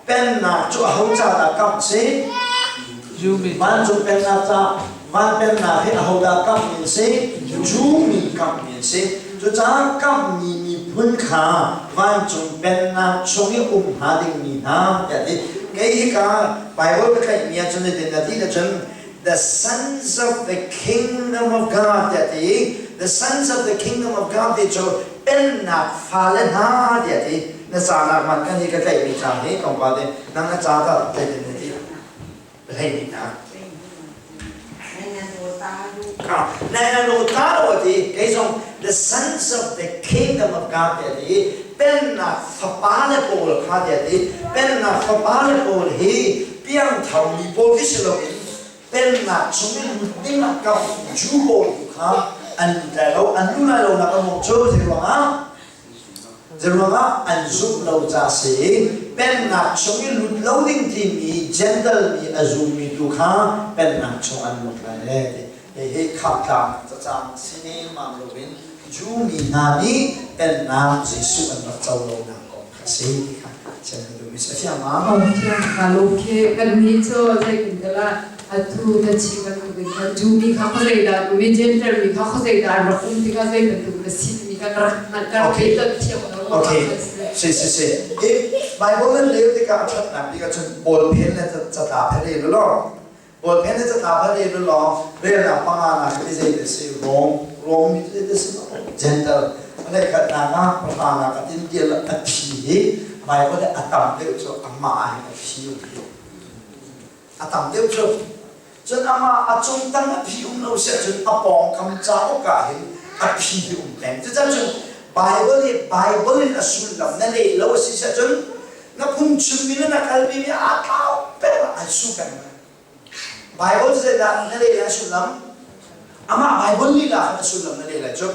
[SPEAKER 1] pennak cu aho ca dah kamh si?
[SPEAKER 2] Jew mi.
[SPEAKER 1] Vancung pennak ca van pennak hi aho dah kamh mi si? Jew mi kamh mi si. Cucaah kamhmi miphun kha vancung pennak chung i um hnga dingmi hna tiah ti. Kei hika Bible ka tlaihmi ahcun zeitin dah ti ahcun the sons of the kingdom of God tiah ti. The sons of the kingdom of God ti cu pennak fale hna tiah ti. Na ca nak man kan hi ka tlaihmi ca hi tlawmpal te nang na ca ta zeitin na ti? Hleihnih na ti kei zong the sons of the kingdom of God tiah ti pennak fapa le pawl kha tiah ti pennak fapa le pawl hi piangthar mi pawl khi si loin pennak chung in lut ding ah ka Jew pawl tu kha an lut lai lo an lu lai lo nak a mawh cu zei ruangah Zeiruangah an zumh lo ca si pennak chung i lut lo ding timi Gentle mi a zummi tu kha pennak chung an lut lai le ti. Hihi khamhtlang cacang si nemmam loin Jew mi hna nih pennak Jesuh an rak co lonak kong kha si ti kha chim ka duhmi si. A fiang ma?
[SPEAKER 5] Oh, fiang ka lo khi kan nih cu zeitin te lah atu na chim bantukin khan Jew mi kha khuazei dah um i Gentile mi kha khuazei dah an rak um tikah zei bantuk na si timi kha ka rak hngalh ka rak
[SPEAKER 1] Okay.
[SPEAKER 5] thei ton thiam lo
[SPEAKER 1] Okay. Si si si. I Bible nan leu tikah a ṭhatnak bik ahcun ballpen le catlap he rel u law ballpen le catlap he rel u law relnak panga nak hi zei te si Rom Rom mi zei te si Gentile a lehkhatnak ah pahranak a tin tial a phi hi Bible a tam deuh cu amah ah hin a phi um a tam deuh cu cun amah a cung tang a phi um lo si ahcun a pawngkam cauk ah hin a phi hi um peng cucun cun Bible hi Bible in a sullam na leh lo a si ahcun na phungchimmi le na kalpi mi aa tlau peng ai su peng Bible cu zeidah na leh lai sullam Amah Baibal lila khan a sullam na leh lai cu.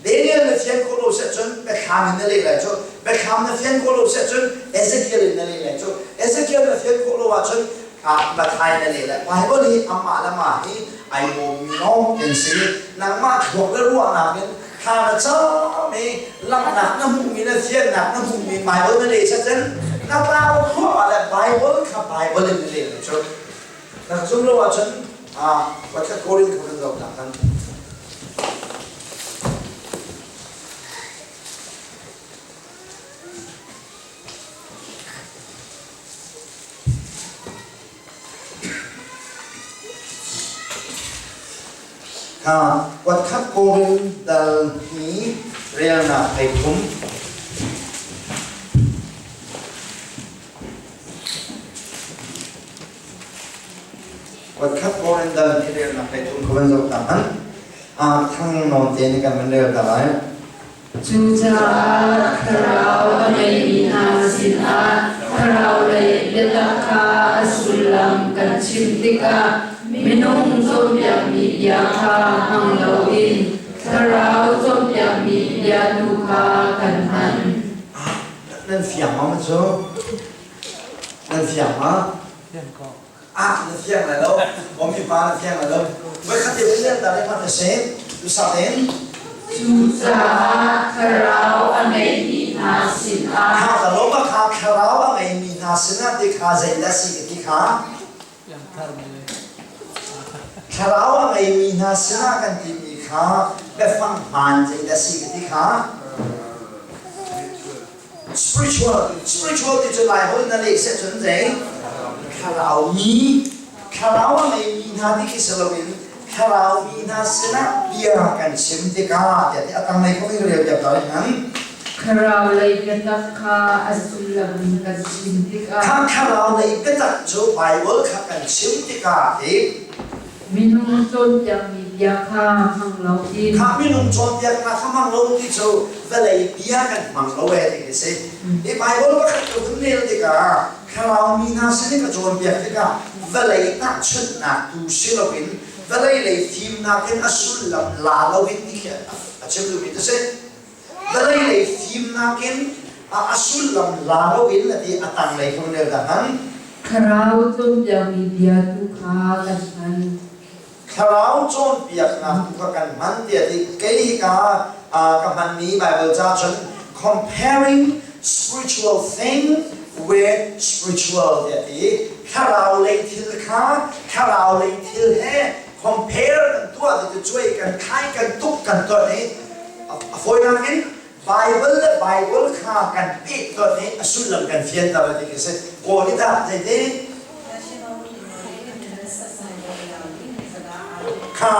[SPEAKER 1] Daniel na fian khawh lo siah cun Biathlam in na leh lai cu. Biathlam na fian khawh lo siah cun Ezekiel in na leh lai cu. Ezekiel na fian khawh lo ahcun Mathai na leh lai. Baibal hi amah le mah hi ai bawmmi lawng an si. Nangmah thluak le ruahnak in thla na cam i langhnak na hmuhmi na fiannak na hmuhmi Baibal na leh siah cun na tlau thluahmah le Baibal kha Baibal in na leh lai cu. Na zum lo ahcun Pathian Korin kha kan zoh hna kan. Kha kuatkhat Korin dal hi relnak 33. Voikhat Korin dal hi relnak 33 kha van zoh ta hmanh. Thang nawn te nih kan van rel ta lai.
[SPEAKER 5] Cucaah thlarau a ngeimi hna sinah thlarau lei biatak kha a sullam kan chim tikah minung cawnpiakmi bia kha hmang loin thlarau cawnpiakmi bia tu kha kan hman.
[SPEAKER 1] Nan fiang ma cu? Nan fiang ma? Ah, na fiang lai lo. Bomi pa na fiang lai lo. Voi khat te lian ta le hmanh na si. Tu sa ten.
[SPEAKER 5] Cucaah thlarau a ngeimi hna sinah
[SPEAKER 1] Kha ka lo ma kha thlarau a ngeimi hna sinah ti kha zeidah si ka ti kha? Thlarau a ngeimi hna sinah kan timi kha biafang hmaan zeidah si ka ti kha? Spiritual spiritual ti cu Laiholh na leh seh cun zei thlarau mi thlarau a ngeimi hna ti khi si loin thlarau mi hna sinah bia kan chim tikah tiah ti a tanglei kong in rel piak ta rih hmanh.
[SPEAKER 5] Thlarau lei biatak kha a sullam kan chim tikah
[SPEAKER 1] Kha thlarau lei biatak cu Bible kha kan chim tikah ti
[SPEAKER 5] Minung cawnpiakmi bia kha hmang loin
[SPEAKER 1] Kha minung cawnpiaknak kha hmang lo ti cu vawlei bia kan hmang lo ee ti khi si. Hi Bible pakhat ka vun rel tikah thlarau mi hna sin i ka cawnpiak tikah vawlei tahchunhnak tu si loin vawlei lei fimnak in a sullam la loin ti khi a chim duhmi cu si. Vawlei lei fimnak in A sullam la loin a ti a tanglei kha rel ta hmanh.
[SPEAKER 6] Thlarau cawnpiakmi bia tu kha kan hman.
[SPEAKER 1] Thlarau cawnpiaknak tu kha kan hman tiah ti kei hika ka hmanmi Bible ca cun comparing spiritual thing with spiritual tiah ti. Thlarau lei thil kha thlarau lei thil he compare kan tuah ti cu cuai kan khai kan tuk kan ton i a fawinak in Bible le Bible kha kan peh ton i a sullam kan fianter ti khi si. Kawl i dah zeitin? Kha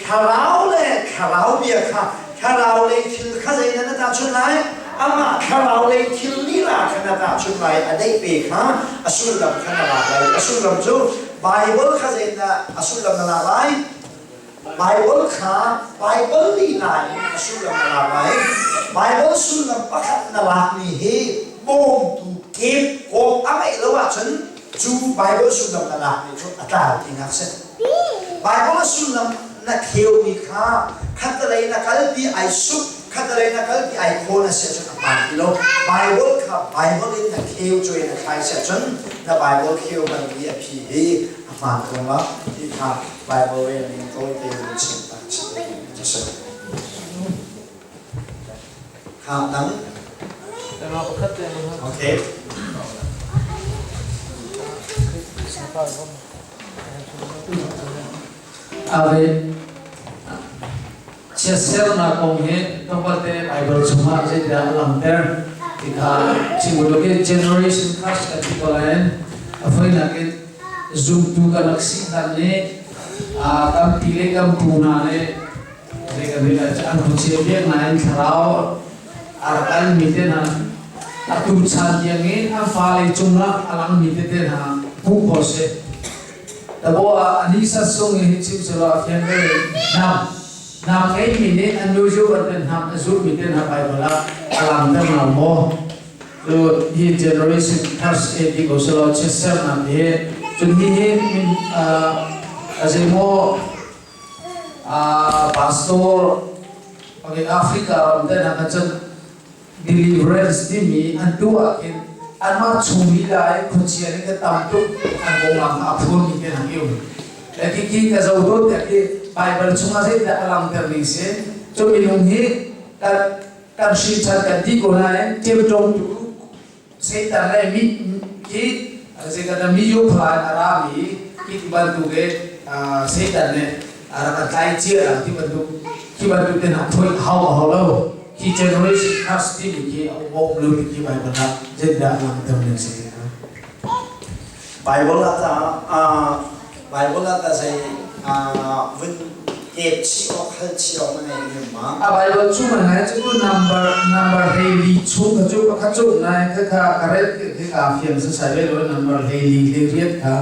[SPEAKER 1] thlarau le thlarau bia kha thlarau lei thil kha zeidah na tahchunh lai? Amah thlarau lei thil lila kha na tahchunh lai. A deih pe kha a sullam kha na lak lai. A sullam cu Bible kha zeidah a sullam na lak lai? Baibal kha Baibal lila in a sullam na lak lai. Baibal sullam pakhat na lakmi hi bawmtu kep kawm a ngeih lo ahcun cu Baibal sullam na lakmi cu a tlau tinak si. Baibal a sullam na theomi kha khatalei na kalpi ai sup, khatalei na kalpi ai khawn a si ahcun a hmaan ti lo. Baibal kha Baibal in na kheu cuai na thlai si ahcun na Baibal kheu hmanmi a phi hi a hmaan ko ma ti kha Bible rel ning tawite in chim ta chim a si. Kha dang. Okay.
[SPEAKER 2] Ave chiatsernak kong hi tlawmpal Bible chungah zeitindah a langhter ti kha chim u law generation curse kan ti ko lai. A fawinak in zumtu kan rak si hlan nih kan pi le kan pu hna nih zei kan rel an khuachia biak nain thlarau a rak almi te hna atu chan tiangin an fale cungah a langmi tete hna hmuh khawh seh. Tabo ah Anisa sung hi chim selaw a fian ve nam nam ngeimi nih an nu zu bantuk nam a zulmi te hna Bible ah a langter lo maw? Cu hi generation curse e ti ko selaw chiatsernak hi cun hi hi min a zeimaw pastor okay Africa ram te hna kha cun deliverance timi an tuah ahkhin anmah chung lila i khuachia nih kan tam tuk an konglam kha a phurmi te hna um. Le khi ka zo dawt tiah khi Bible chungah zeitindah a langhter ning si cu minung hi kan kan hrin ṭhan kan ti ko nain ṭemṭawngtu Satan le mi khi zeitindah mi yu pha in a rami khi ti bantuk i Satan nih a rak kan tlai cia ti bantuk khi bantuk te hna phoi hau a hau lo khi generation curse timi khi a um lo ti khi Bible ah zeitindah a langhter ning si.
[SPEAKER 1] Bible ah ta Bible ah ta zei vun ep chih awk hal chih awk na ngei mi ma?
[SPEAKER 2] A Bible chung ah ngai cu number number hleili chung kha cu pakhat cu ngai kha kha ka rel khi ka fiang sa sai ve lo number hleili hleiriat kha.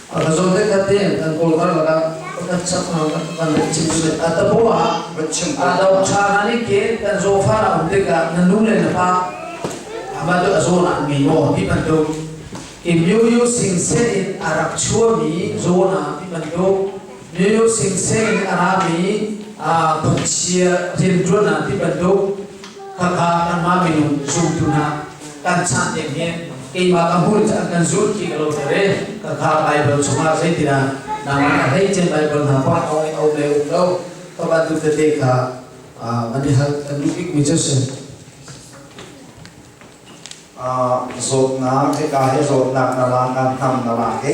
[SPEAKER 2] A zawn te khat te kan kawl kar lakah pakhat chak kan chim su a tabo ah a do tha na ni ke kan zo fa na um tikah na nu le na pa ama tu a zawn an ngei maw ti bantuk i myu yu sing sen in a rak chuami zawn ah ti bantuk myu yu sing sen in a rami a khuachia rianṭuan ah ti bantuk khakha kanmah minung zumtu hna kan chan ding hi keimah ka hmur cu an kan zul ti ka lo tere khakha Bible chungah zeitinah nangmah a hleicen Bible hna pa ong in um le um lo ka bantuk tete kha kan i hal kan duh bikmi cu si.
[SPEAKER 1] Zawtnak hika hi zawtnak na la kan hnam na la hi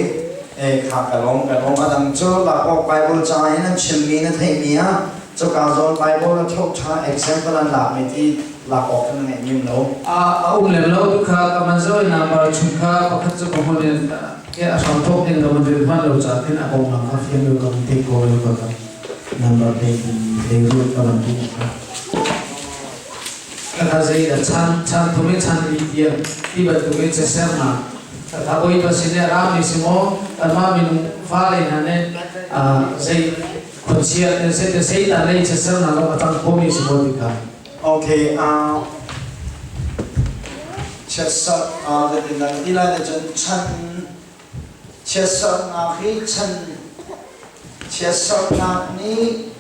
[SPEAKER 1] e kha ka lawm ka lawm. A dang cu lak awk Bible ca in an chimmi na theihmi ah cuka zawn Bible a thoh ṭha example an lakmi ti lak awk na ngeih mim lo.
[SPEAKER 2] A um lem lo tu kha ka man zo in number chung kha pakhat cu ka hmun in ke a hram thawk in ka man ril hman lo ca khin a konglam kha fiang lo ka man te ko lo ka number hlei hlei rut ka man tu kha Kha zei dah chan chan thum in chan li tiang ti bantuk in siasernak kha Bawipa sin i a rami si maw kanmah minung fale hna nih zei khuachia Satan lei siasernak lawng a cang khomi si maw ti kha.
[SPEAKER 1] Okay. Chiatserh zeitindah ka ti lai ti cun chan chiatserhnak hi chan chiatserhnak nih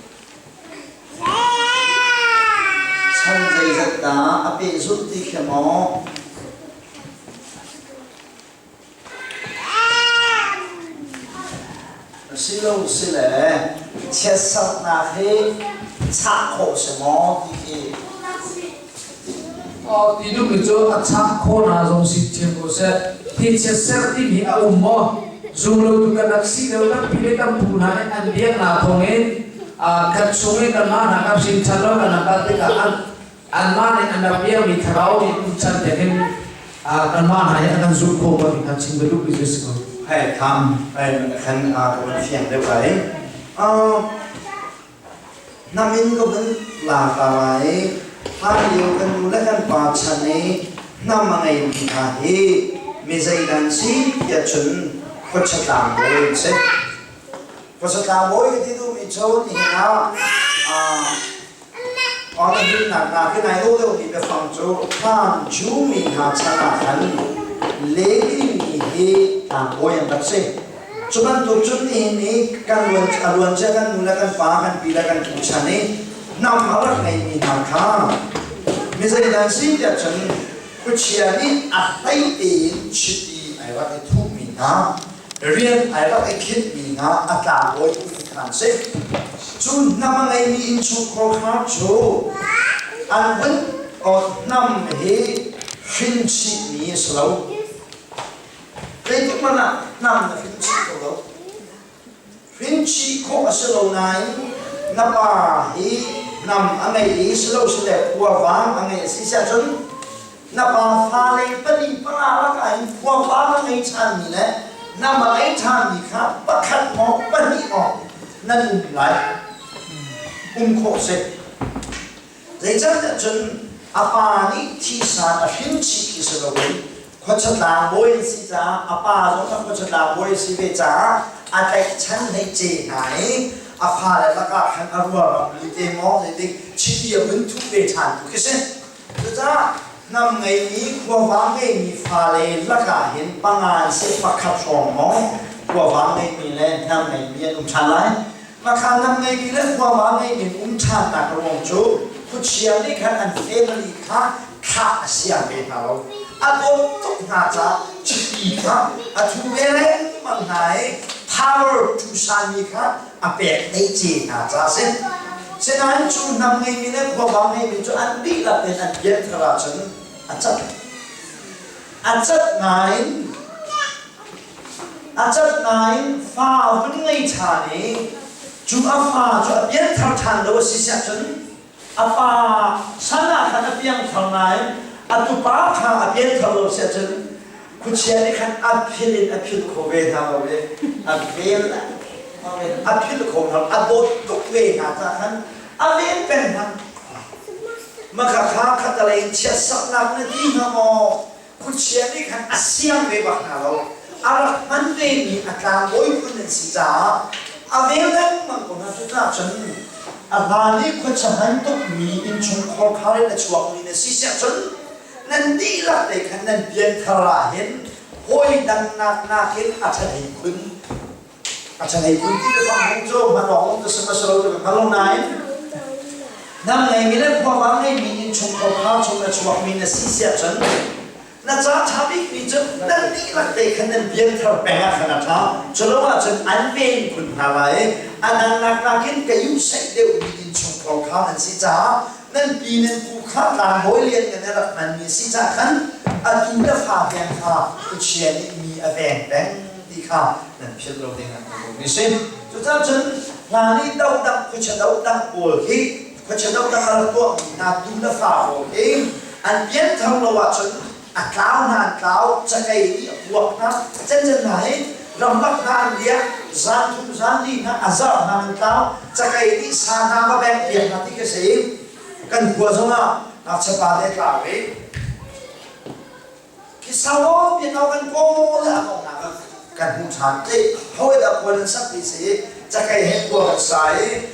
[SPEAKER 1] chan zeizat dah a pehzulh ti khi maw Asilo sile chiatserhnak hi chah khawh si maw ti khi
[SPEAKER 2] Aw ti duhmi cu a chah khawh hna zong si thiam ko seh. Hi chiatserh timi a um maw? Zumlotu kan rak si lio tampi le kan pu hna nih an biaknak thawngin kan chung i kanmah hna kan hrin ṭhan lo kan rak kal tikah an anmah nih an rak biakmi thlarau nih tuchan tiangin kanmah hna hi a kan zulh khawh ko ti kan chim ka duhmi cu si ko.
[SPEAKER 1] Hai tham ai khan a ka fiang deuh lai. Hnam in ka vun la ta lai. Hlan lio kan nu le kan pa chan i hnam a ngeimi hna hi mi zeidan si tiah cun khuachatlang bawi an si. Khuachatlang bawi ka ti duhmi cu nihin ah a himnak nakin ai dawh deuhmi biafang cu hlan Jew mi hna chan ah khan Levi mi hi tlangbawi an rak si. Cu bantuk cun nihin i kan luan a luancia kan nu le kan pa kan pi le kan pu chan i hnam a rak ngeimi hna kha mi zeidah an si tiah cun khuachia nih a hlei tein chiti ai rak i thuhmi hna rian ai rak i khinhmi hna a tlangbawi phun kha an si. Cu hnam a ngeimi innchungkhar kha cu an vun hnam hi hrin chihmi a si lo. Zeitik hmanh ah hnam na hrin chih kho lo. Hrin chih khawh a si lo nain na pa hi hnam a ngei i silosile khuavang a ngei a si ahcun na pa fale pali panga lakah hin khuavang a ngei ṭhanmi le hnam a ngei ṭhanmi kha pakhat maw pahnih maw nan um lai. Um khawh si. Zeicahtiah cun a pa nih thisan a hrin chih khi si loin khuachatlang bawi an si caah a pa zong kha khuachatlang bawi a si ve caah a tlaihchan hleice hna i a fale lakah khan a ruaram li te maw zeitik chiti a vun thuh ve ṭhan tu khi si. Cucaah hnam ngeimi khuavang ngeimi fale lakah hin panga an si pakhat hrawng maw khuavang ngeimi le hnam ngeimi an um ṭhan lai. Makha hnam ngeimi le khuavang ngeimi um ṭhannak ruang cu khuachia nih khan an family kha thlah a siang ve hna lo. A dawt tuk hna caah chiti kha a thu ve lengmang hna i power ṭusanmi kha a pek hleice hna caah a si. Sinain cu hnam ngeimi le khuavang ngeimi cu an dihlak in an pianthar ahcun a cat. A cat nain a cat nain fa vun ngei ṭhan i cu a fa cu a pianthar ṭhan lo a si siah cun a pa san ah khan a piangthar nain a tupa kha a pianthar lo siah cun khuachia nih khan a phil in a phil kho ve hna lo i a vel a phil kho hna a dawt tuk ve hna ca khan a ven peng hna maka kha khatalei in chiatsaknak na ti hnga maw khuachia nih khan a siang ve bak hna lo a rak hman vemi a tlangbawi phun an si caah a vel lengmang ko hna cucaah cun a hlan i khuacha hman tukmi innchungkhar khar in a chuakmi na si siah cun nan dihlak te khan nan pianthar ah hin hawi dang nak nakin a ṭhathei khun a ṭhathei khun ti biafang hung cu hman awk um ka si lo ti ka hngal lo nain nam ngeimi le khuavang ngeimi innchungkhar khar chung na chuakmi na si siah cun na ca ṭha bikmi cu nan dihlak te khan nan pianthar peng ah khan a ṭha culo ahcun an ven khun hna lai i a dang nak nakin ka yuhsaih deuhmi innchungkhar kha an si caah nan pi nan pu kha tlangbawi lian ngan a rak hmanmi a si caah khan atu na fa tiang kha khuachia nih mi a veng peng ti kha nan philh lo ding ah ka duhmi si. Cucaah cun hlan i dodang khuachia dodang pawl hi khuachia dodang a rak tuahmi hna tu le fa pawl hi an pianthar lo ahcun a tlau hna an tlau cakei nih a puak hna cencen hna hi ramlak hna an liak zan thum zan li hna a zarh hna an tlau cakei nih sa hna va beng piak hna ti ka si kan khua zongah ngakchia pa te tlau i khi sau pian kan kawl a kong kan hmu ṭhan te hawi dah khual an sak ti si cakei he khua kan sa i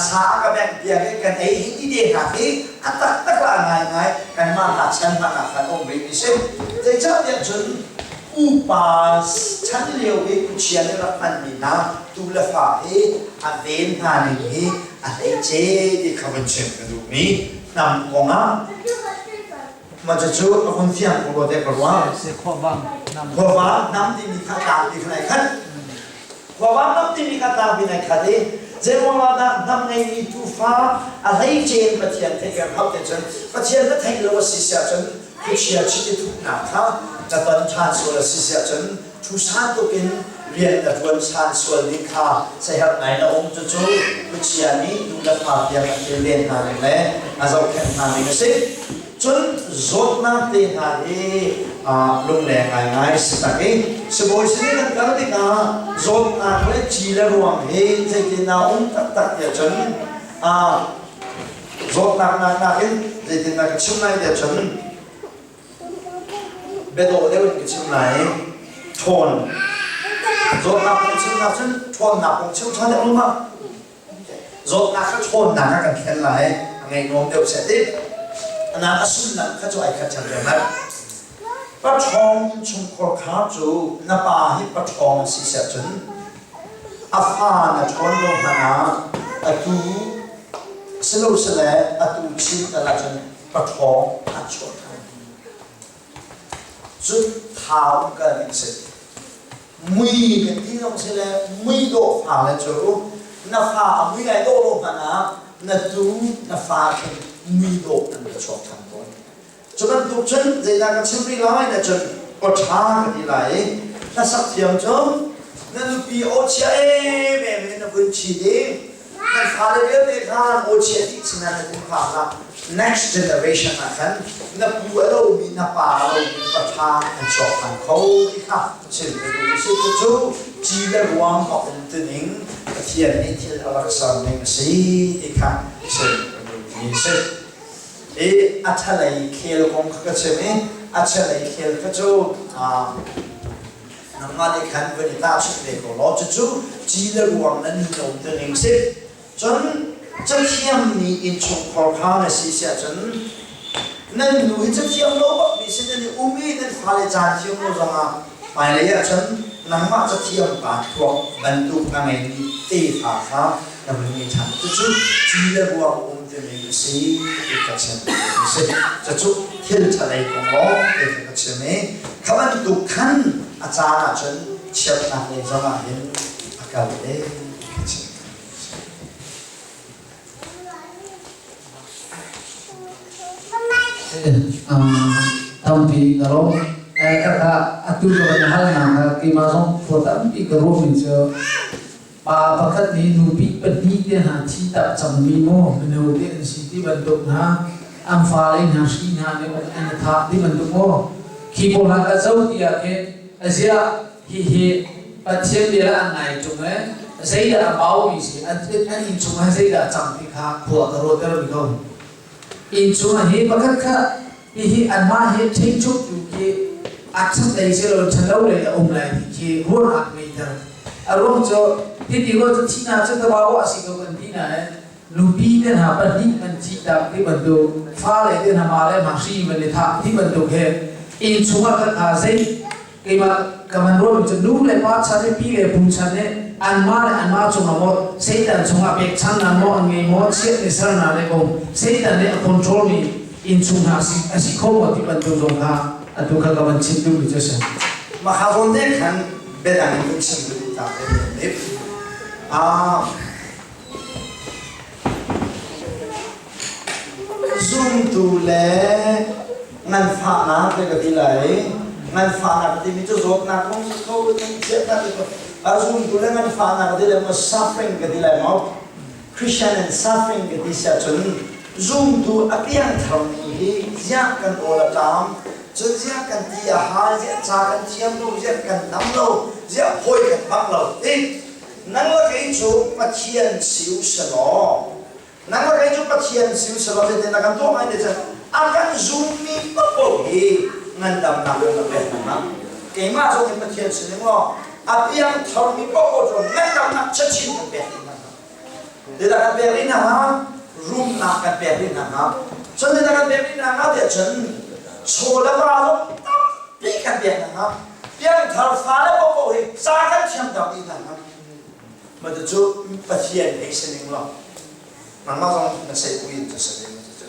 [SPEAKER 1] sa a ka bengh piak i kan ei hi ti te hna hi. A taktak la ngaingai kanmah hna chan hmanh ah khan um rih mi si. Zeicahtiah cun pupa chan lio i khuachia nih rak hmanmi hna tu le fa hi a ven hna ning hi a hleice ti kha vun chim ka duhmi hnam kong ah mah cucu a hun fiang ko rua te ka ruah. Khuavang nam timi kha tlangpi kha nai khat. Khuavang nam timi kha tlangpi nai khat i zeiruangah dah hnam ngeimi tuufa a hleice in Pathian theih kan hauh te cun Pathian na theih lo a si siah cun khuachia chiti thuknak kha na ton ṭhan sual a si siah cun thu san tuk in rian na ṭuan ṭhan sual ding kha siaherh ngai na um. Cucu khuachia nih nu le fa tiang a kilven hna ning le a zohkhenh hna ning a si. Cun zawtnak te hna hi lungleng ngaingai si tak i sibawi sin i kan kal tikah zawtnak le ci le ruang hi zeitin dah um taktak tiah cun zawtnak nak nakin zeitin dah ka chim lai tiah cun biadawh deuh in ka chim lai. Ṭhawn zawtnak kong chimnak cun ṭhawnnak kong chim ṭhan deuh ma zawtnak kha ṭhawnnak ah kan thlen lai, a ngeinuam deuh seh ti ana a sullam kha cu ai khat ṭhan deuh mat. Paṭhawng chungkhur kha cu na pa hi paṭhawng a si siah cun a fa na ṭhawn lo hmanh ah atu silosile atu chin tal ahcun paṭhawng an chuah ṭhan. Cun thau kal ning si. Mui kan ti zong si le mui dawh fa le cu na fa a mui ai dawh lo hmanh ah na tu na fa khin mui dawh an ra chuak ṭhan tawn. Cu bantuk cun zeidah ka chim rih lai na cun aw ṭha ka ti lai i hlasak thiam cu na nupi aw chia em em in na vun ṭhit i nan fale vialte kha aw chia dih sinah na tin hna hlah. Next generation ah khan na pu a lomi na pa a lomi paṭha an chuak ṭhan kho ti kha chim ka duh. Si cucu ci le ruang bak in tuning Pathian nih thil a rak ser ning a si ti kha chim ka duhmi a si. I a ṭhalei khel kong kha ka chim i a ṭhalei khel kha cu nangmah nih khan van i tahchunh ve ko law cucu ci le ruang nan i lawm ning si. Cun cathiam nih innchungkhar kha na si siah cun nan nu hi cathiam lo bak mi si nan i um i nan fale caan thiam lo zongah hmailei ah cun nangmah cathiam pa thluak bantuk a ngeimi tefa kha na vun ngei ṭhan. Cucu ci le ruang um timi a si ti ka chim a si. Cucu thil ṭhalei kong lawng te kha ka chim i kha bantuk khan a caan ahcun chiatnak lei zong ah hin a kal e ti ka chim.
[SPEAKER 2] Tampi ka lawm. Kaka atu ka van halnak ah keimah zong khua tampi ka ruahmi cu pa pakhat nih nupi pahnih te hna thi tak cangmi maw mino te an si ti bantuk hna an fale hna hri hna nih an thah ti bantuk maw khi pawl hna ka zo ti ah khin aziah hihi Pathian bia an ngai ṭung e zeidah a baumi si an inn chungah zeidah a cang ti kha khua ka ruahter mi ko. Inn chungah hi pakhat kha hihi anmah hi ṭhingchuk tu khi a ṭhat lei si lo ṭhalo lei a um lai ti khi ruahnak ngeiter. A ruang cu hiti ruah cu thihnak cu tabao a si ko kan ti nain nupi te hna pahnih an thihtak ti bantuk fale te hna mah le mah hri van i thah ti bantuk he inn chungah kha kha zei keimah ka van ruahmi cu nu le pa chan i pi le pu chan i anmah le anmah cungah maw Satan chungah pekchannak maw an ngei maw chiat ni sernak le kong Satan nih a control mi innchung hna a si kho maw ti bantuk zong kha atu kha ka van chim duhmi cu a si.
[SPEAKER 1] Mah kha zawn te khan biadang in kan chim duh ta te nih Zumtu le nganfahnak te ka ti lai. Nganfahnak ka timi cu zawtnak kong si kho chiatnak ti ko. Zumtu le nganfahnak ka ti lai maw suffering ka ti lai maw Christian and suffering ka ti siah cun zumtu a piangtharmi hi ziah kan awl a tlam cun ziah kan ti a hal ziah ca kan thiam lo ziah kan dam lo ziah hawi kan bak lo ti. Nang le kei cu Pathian si u selaw, nang le kei cu Pathian si u selaw zeitin dah kan tuah ngai te cun a kan zummi paohpaoh hi ngandamnak kan rak pek hna. Keimah zong hi Pathian si ning law a piang tharmi paohpaoh cu ngandamnak chachin kan pek dih hna. Zeidah kan pek rih hna hnga? Rumnak kan pek rih hna hnga. Cun zeidah kan pek rih hna hnga tiah cun chaw le va zong tampi kan pek hna hnga. Piangthar fale paohpaoh hi ca kan thiamter dih hna hnga. Mah cucu Pathian hei si ning law nangmah zong na seipui in cu si ve ma cucu.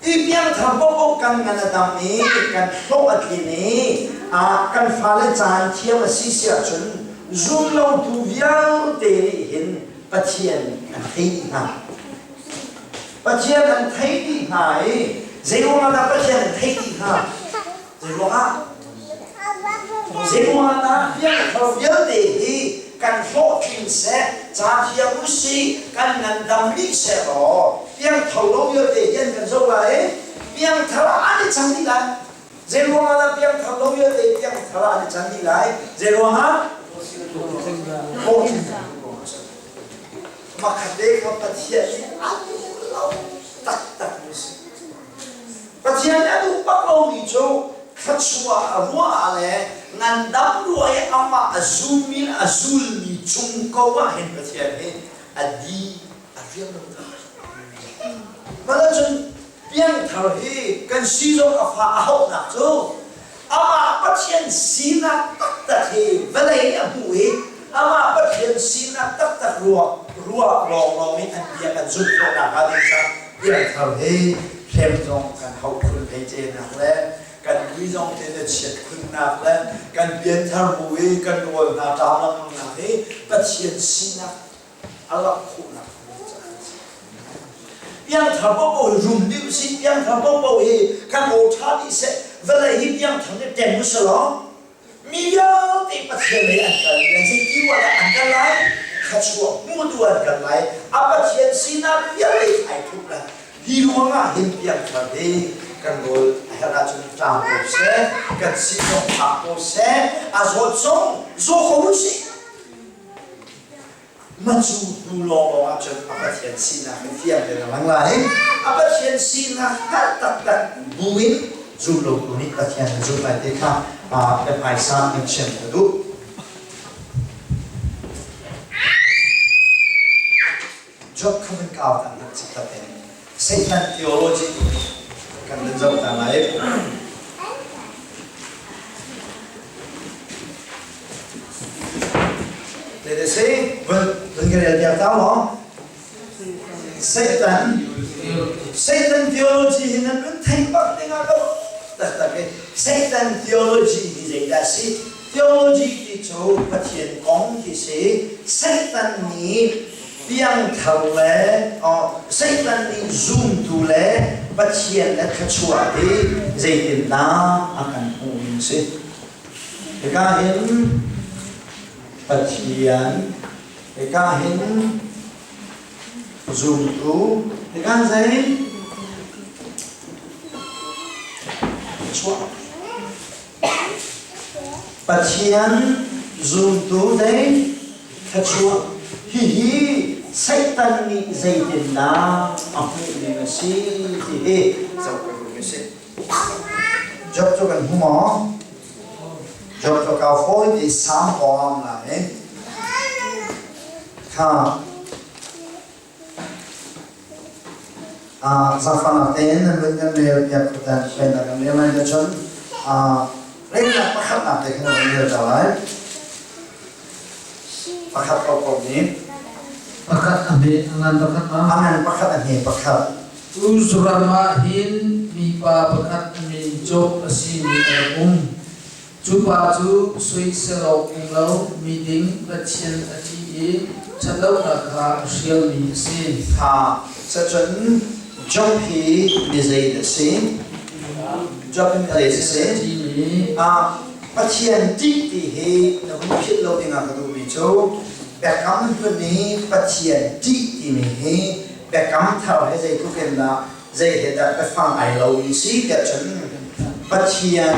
[SPEAKER 1] I piangthar paohpaoh kan ngan a dam i kan hlawh a tlin i kan fale caan thiam a si si ahcun zumlotu vialte nih hin Pathian an thei dih hna. Pathian an thei dih hna i zeiruangah dah Pathian an theih dih hna? Zeiruangah? Zeiruangah dah piangthar vialte hi kan hlawhtling seh, ca thiam usih, kan ngandam dih seh law piangthar lo vialte hi an kan zoh lai i piangthar ah an i cang dih lai. Zeiruangah dah piangthar lo vialte piangthar ah an i can dih lai? Zeiruangah? Hlawhtling Makhat te kha Pathian nih a duh lo taktak mi si. Pathian nih a duh bak lomi cu thluachuah ruah ah le ngandam ruah i amah a zummi le a zulmi cung ko ah hin Pathian hi a di a riam lo tak. Mah cun piangthar hi kan si zong a fa a hauhnak cu amah Pathian sinak taktak hi vawlei nih a hmuh i amah Pathian sinak taktak ruah ruah lawnglawng in an bia kan zumh khawh nakhnga ding ca piangthar hi hlem zong kan hauh khun hlei cenak le kan mui zong te na chiat khunnak le kan pianthar bu i kan rawl hna ṭam lengmangnak hi Pathian sinak a langh khawhnak Piangthar paohpaoh hi rum dih usih, piangthar paohpaoh hi kan aw ṭha dih seh, vawlei hi piangthar nih ṭem usih law mi vialte Pathian lei an kal i zeiti ruah dah an kal lai? Thluachuah hmutu an kal lai. A Pathian sinak vialte ai thup lai. Hi ruangah hin piangthar hi kan rawl a herh ahcun ṭam ko seh, kan si zong phak ko seh, a zawt zong zaw ko usih. Macu hnu lawnglawng ahcun a Pathian sinak hi fiang tein a lang lai. A Pathian sinak hngalh taktak buin zumlotu nih Pathian an zumh lai ti kha biahmaisa kan chim ka duh. Job kha van kau ta hmanh cikhat in Satan theology kan van zoh ta lai. Te si vun vun kan rel piak ta maw? Satan Satan theology hi nan vun theih bak ding ah ka taktak i Satan theology hi zeidah si? Theology ti cu Pathian kong ti si. Satan nih piangthar le Satan nih zumtu le Pathian le thluachuah hi zeitindah a kan hmuh ning si. Hika hin Pathian, hika hin zumtu, hika zei thluachuah. Pathian zumtu zei thluachuah hihi Satan nih zeitindah a hmuh ning a si ti hi zoh ka duhmi a si. Job cu kan hmu maw? Job cu kau fawi ti sam pawng lai. Kha Zaangfahnak tein nan vun kan rel piak khutan pennak kan rel lai cun relnak pakhatnak te khan kan rel ta lai. Pakhat paohpaoh nih
[SPEAKER 2] Pakhat a hme a ngan pakhat ma?
[SPEAKER 1] A ngan pakhat a hme pakhat.
[SPEAKER 2] Uz ram ah hin mipa pakhat a min Job a simi a rak um. Cu pa cu soisel awk um lo, mi ding, Pathian a ṭih i ṭhatlonak kha a hrialmi a si.
[SPEAKER 1] Kha cun Job hi mi zei dah a si? Job hi mi zei a si? Pathian ṭih ti hi na hun philh lo dingah ka duhmi cu Biakam Hlun i Pathian ṭih timi hi Biakam Thar he zeitluk in dah zei he dah biafang ai lo i si tiah cun Pathian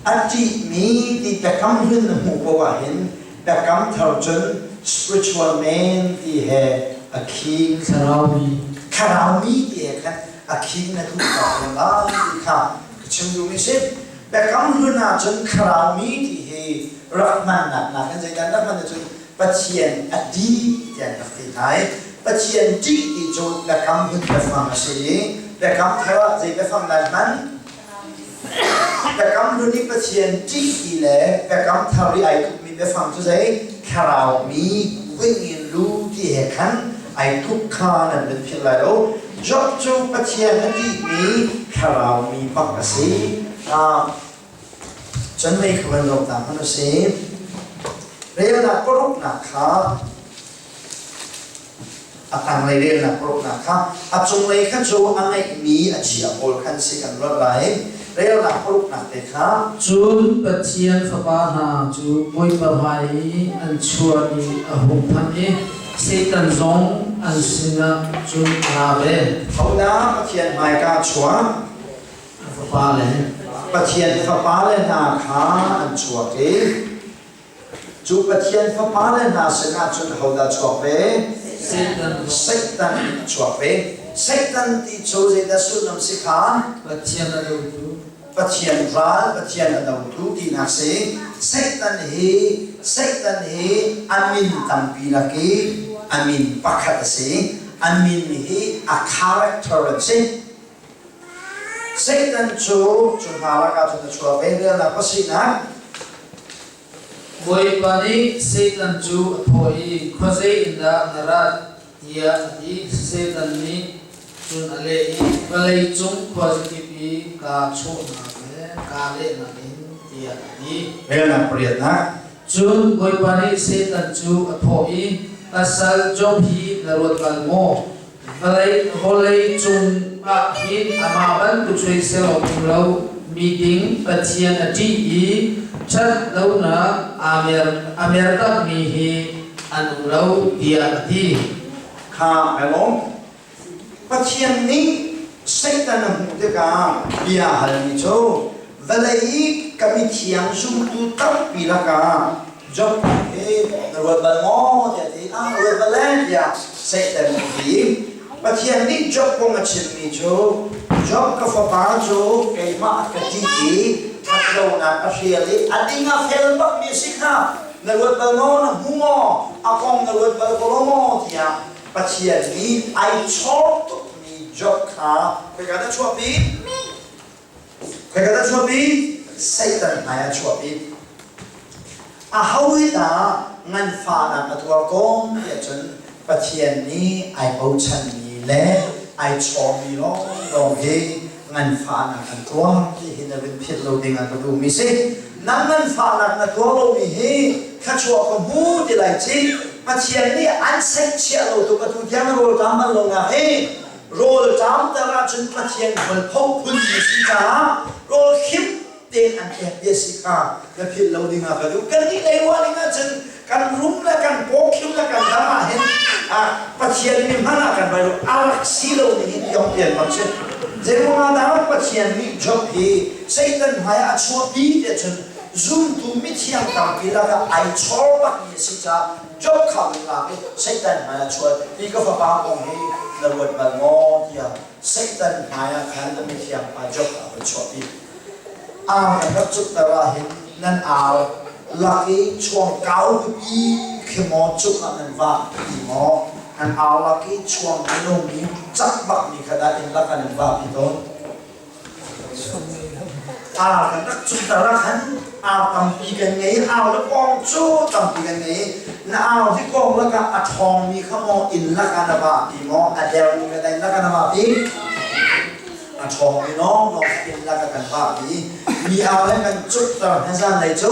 [SPEAKER 1] a ṭihmi ti biakam hlun na hmuh paoh ahhin biakam thar cun spiritual man ti he a khing
[SPEAKER 2] Thlaraumi
[SPEAKER 1] thlaraumi ti he khan a khing na duh ko lai ti kha ka chim duhmi si. Biakam hlun ahcun thlaraumi ti hi rak hmannak nakin zeidah rak hman ahcun Pathian a ṭih tiah an rak ti hna i Pathian ṭih ti cu biakam hlun biafang a si i. Biakam thar ah zei biafang dah hman? Biakam hlun i Pathian ṭih ti le biakam thar i ai tlukmi biafang cu zei? Thlarau mi wingin lu ti he khan ai tluk kha nan vun philh lai lo. Job cu Pathian a ṭihmi thlarau mi bak a si. Cun mei kha van lawm ta hmanh u sih. Relnak paruknak kha a tanglei relnak paruknak kha a cunglei kha cu a ngeihmi a chia pawl khan si kan ruat lai. Relnak paruknak te kha.
[SPEAKER 2] Cun Pathian fapa hna cu Bawipa hmai i an chuah ni a hung phanh i Satan zong an sinah cun a ra ve.
[SPEAKER 1] Hodah Pathian hmaika chuak?
[SPEAKER 2] A fapale.
[SPEAKER 1] Pathian fapale hna kha an chuak i cu Pathian fapale hna sinah cun hodah chuak ve?
[SPEAKER 2] Satan.
[SPEAKER 1] Satan a chuak ve. Satan ti cu zeidah sullam si kha?
[SPEAKER 2] Pathian a dotu.
[SPEAKER 1] Pathian ral, Pathian a dotu tinak si. Satan hi a min tampi lak i a min pakhat a si. A min hi a character an si. Satan cu cu hna lakah cun a chuak ve. Relnak pasarihnak.
[SPEAKER 2] Bawipa nih Satan cu a thawh i, Khuazei in dah na rat? tiah a ti. Satan nih cun a leh i, Vawleicung khuazakip i kaa chawhnak le kaa lehnak in, tiah a ti.
[SPEAKER 1] Relnak pariatnak.
[SPEAKER 2] Cun Bawipa nih Satan cu a thawh i, Ka sal Job hi na ruat bal maw? Vawlei cung ah hin amah bantuk soisel awk um lo mi ding Pathian a ṭih i ṭhat lonak aa mertakmi hi an um lo tiah a ti.
[SPEAKER 1] Kha ai lawm. Pathian nih Satan a hmuh tikah bia a halmi cu vawlei i ka mithiang zumtu tampi lakah Job hi na ruat bal maw tiah ti ah ruat bal eh tiah Satan a ti. Pathian nih Job kong a chimmi cu Job ka fapa cu keimah a ka ṭih i ṭhatlonak a hrial i a ding a fel bakmi a si kha na ruat bal maw na hmu maw a kong na ruat bal ko lo maw tiah Pathian nih ai chawr tukmi Job kha khoika dah chuahpi? Khoika dah chuahpi? Satan hmai ah chuahpi. Aho hi dah nganfahnak a tuar tawn tiah cun Pathian nih ai bochanmi le ai chawmi lawnglawng hi nganfahnak an tuar ti hi na vun philh lo ding ah ka duhmi si. Nang nganfahnak na tuar lomi hi thluachuah ka hmu ti lai ci Pathian nih an seihchiah lo tuk atu tiang na rawlṭam bal lo nak hi Rawlṭam ter ahcun Pathian hmualpho phunmi si caah rawl khim tein an pek bia si kha na philh lo ding ah ka duh. Kannih lei ruah ning ahcun kan rum le kan paw khim le kan dam ah hin Pathian mi hmanh ah kan vai a rak si lo ning hin yong pian bak si. Zeiruangah dah Pathian nih Job hi Satan hmai ah a chuahpi tiah cun zumtu mithiang tampi lakah ai chor bakmi a si caah Job kha in lak i Satan hmai ah chuan hi ka fapa kong hi na ruat bal maw tiah Satan hmai ah khan a mithiang pa Job a hun chuahpi. Ar nan rak cukter ah hin nan ar lak i chuang kau pipi khi maw cuk ah nan vah ti maw nan ar lak i chuang minung i cak bakmi kha dah inn lak ah nan vah pi tawn. Ar kan rak cunter ah khan ar tampi kan ngei ar le kawng cu tampi kan ngei na ar hi kawng lakah a ṭhawngmi kha maw inn lakah na vahpi maw a dermi kha dah inn lakah na vahpi a ṭhawngmi lawnglawng kha inn lakah kan vahpi mi ar le kan cukter hna zanlei cu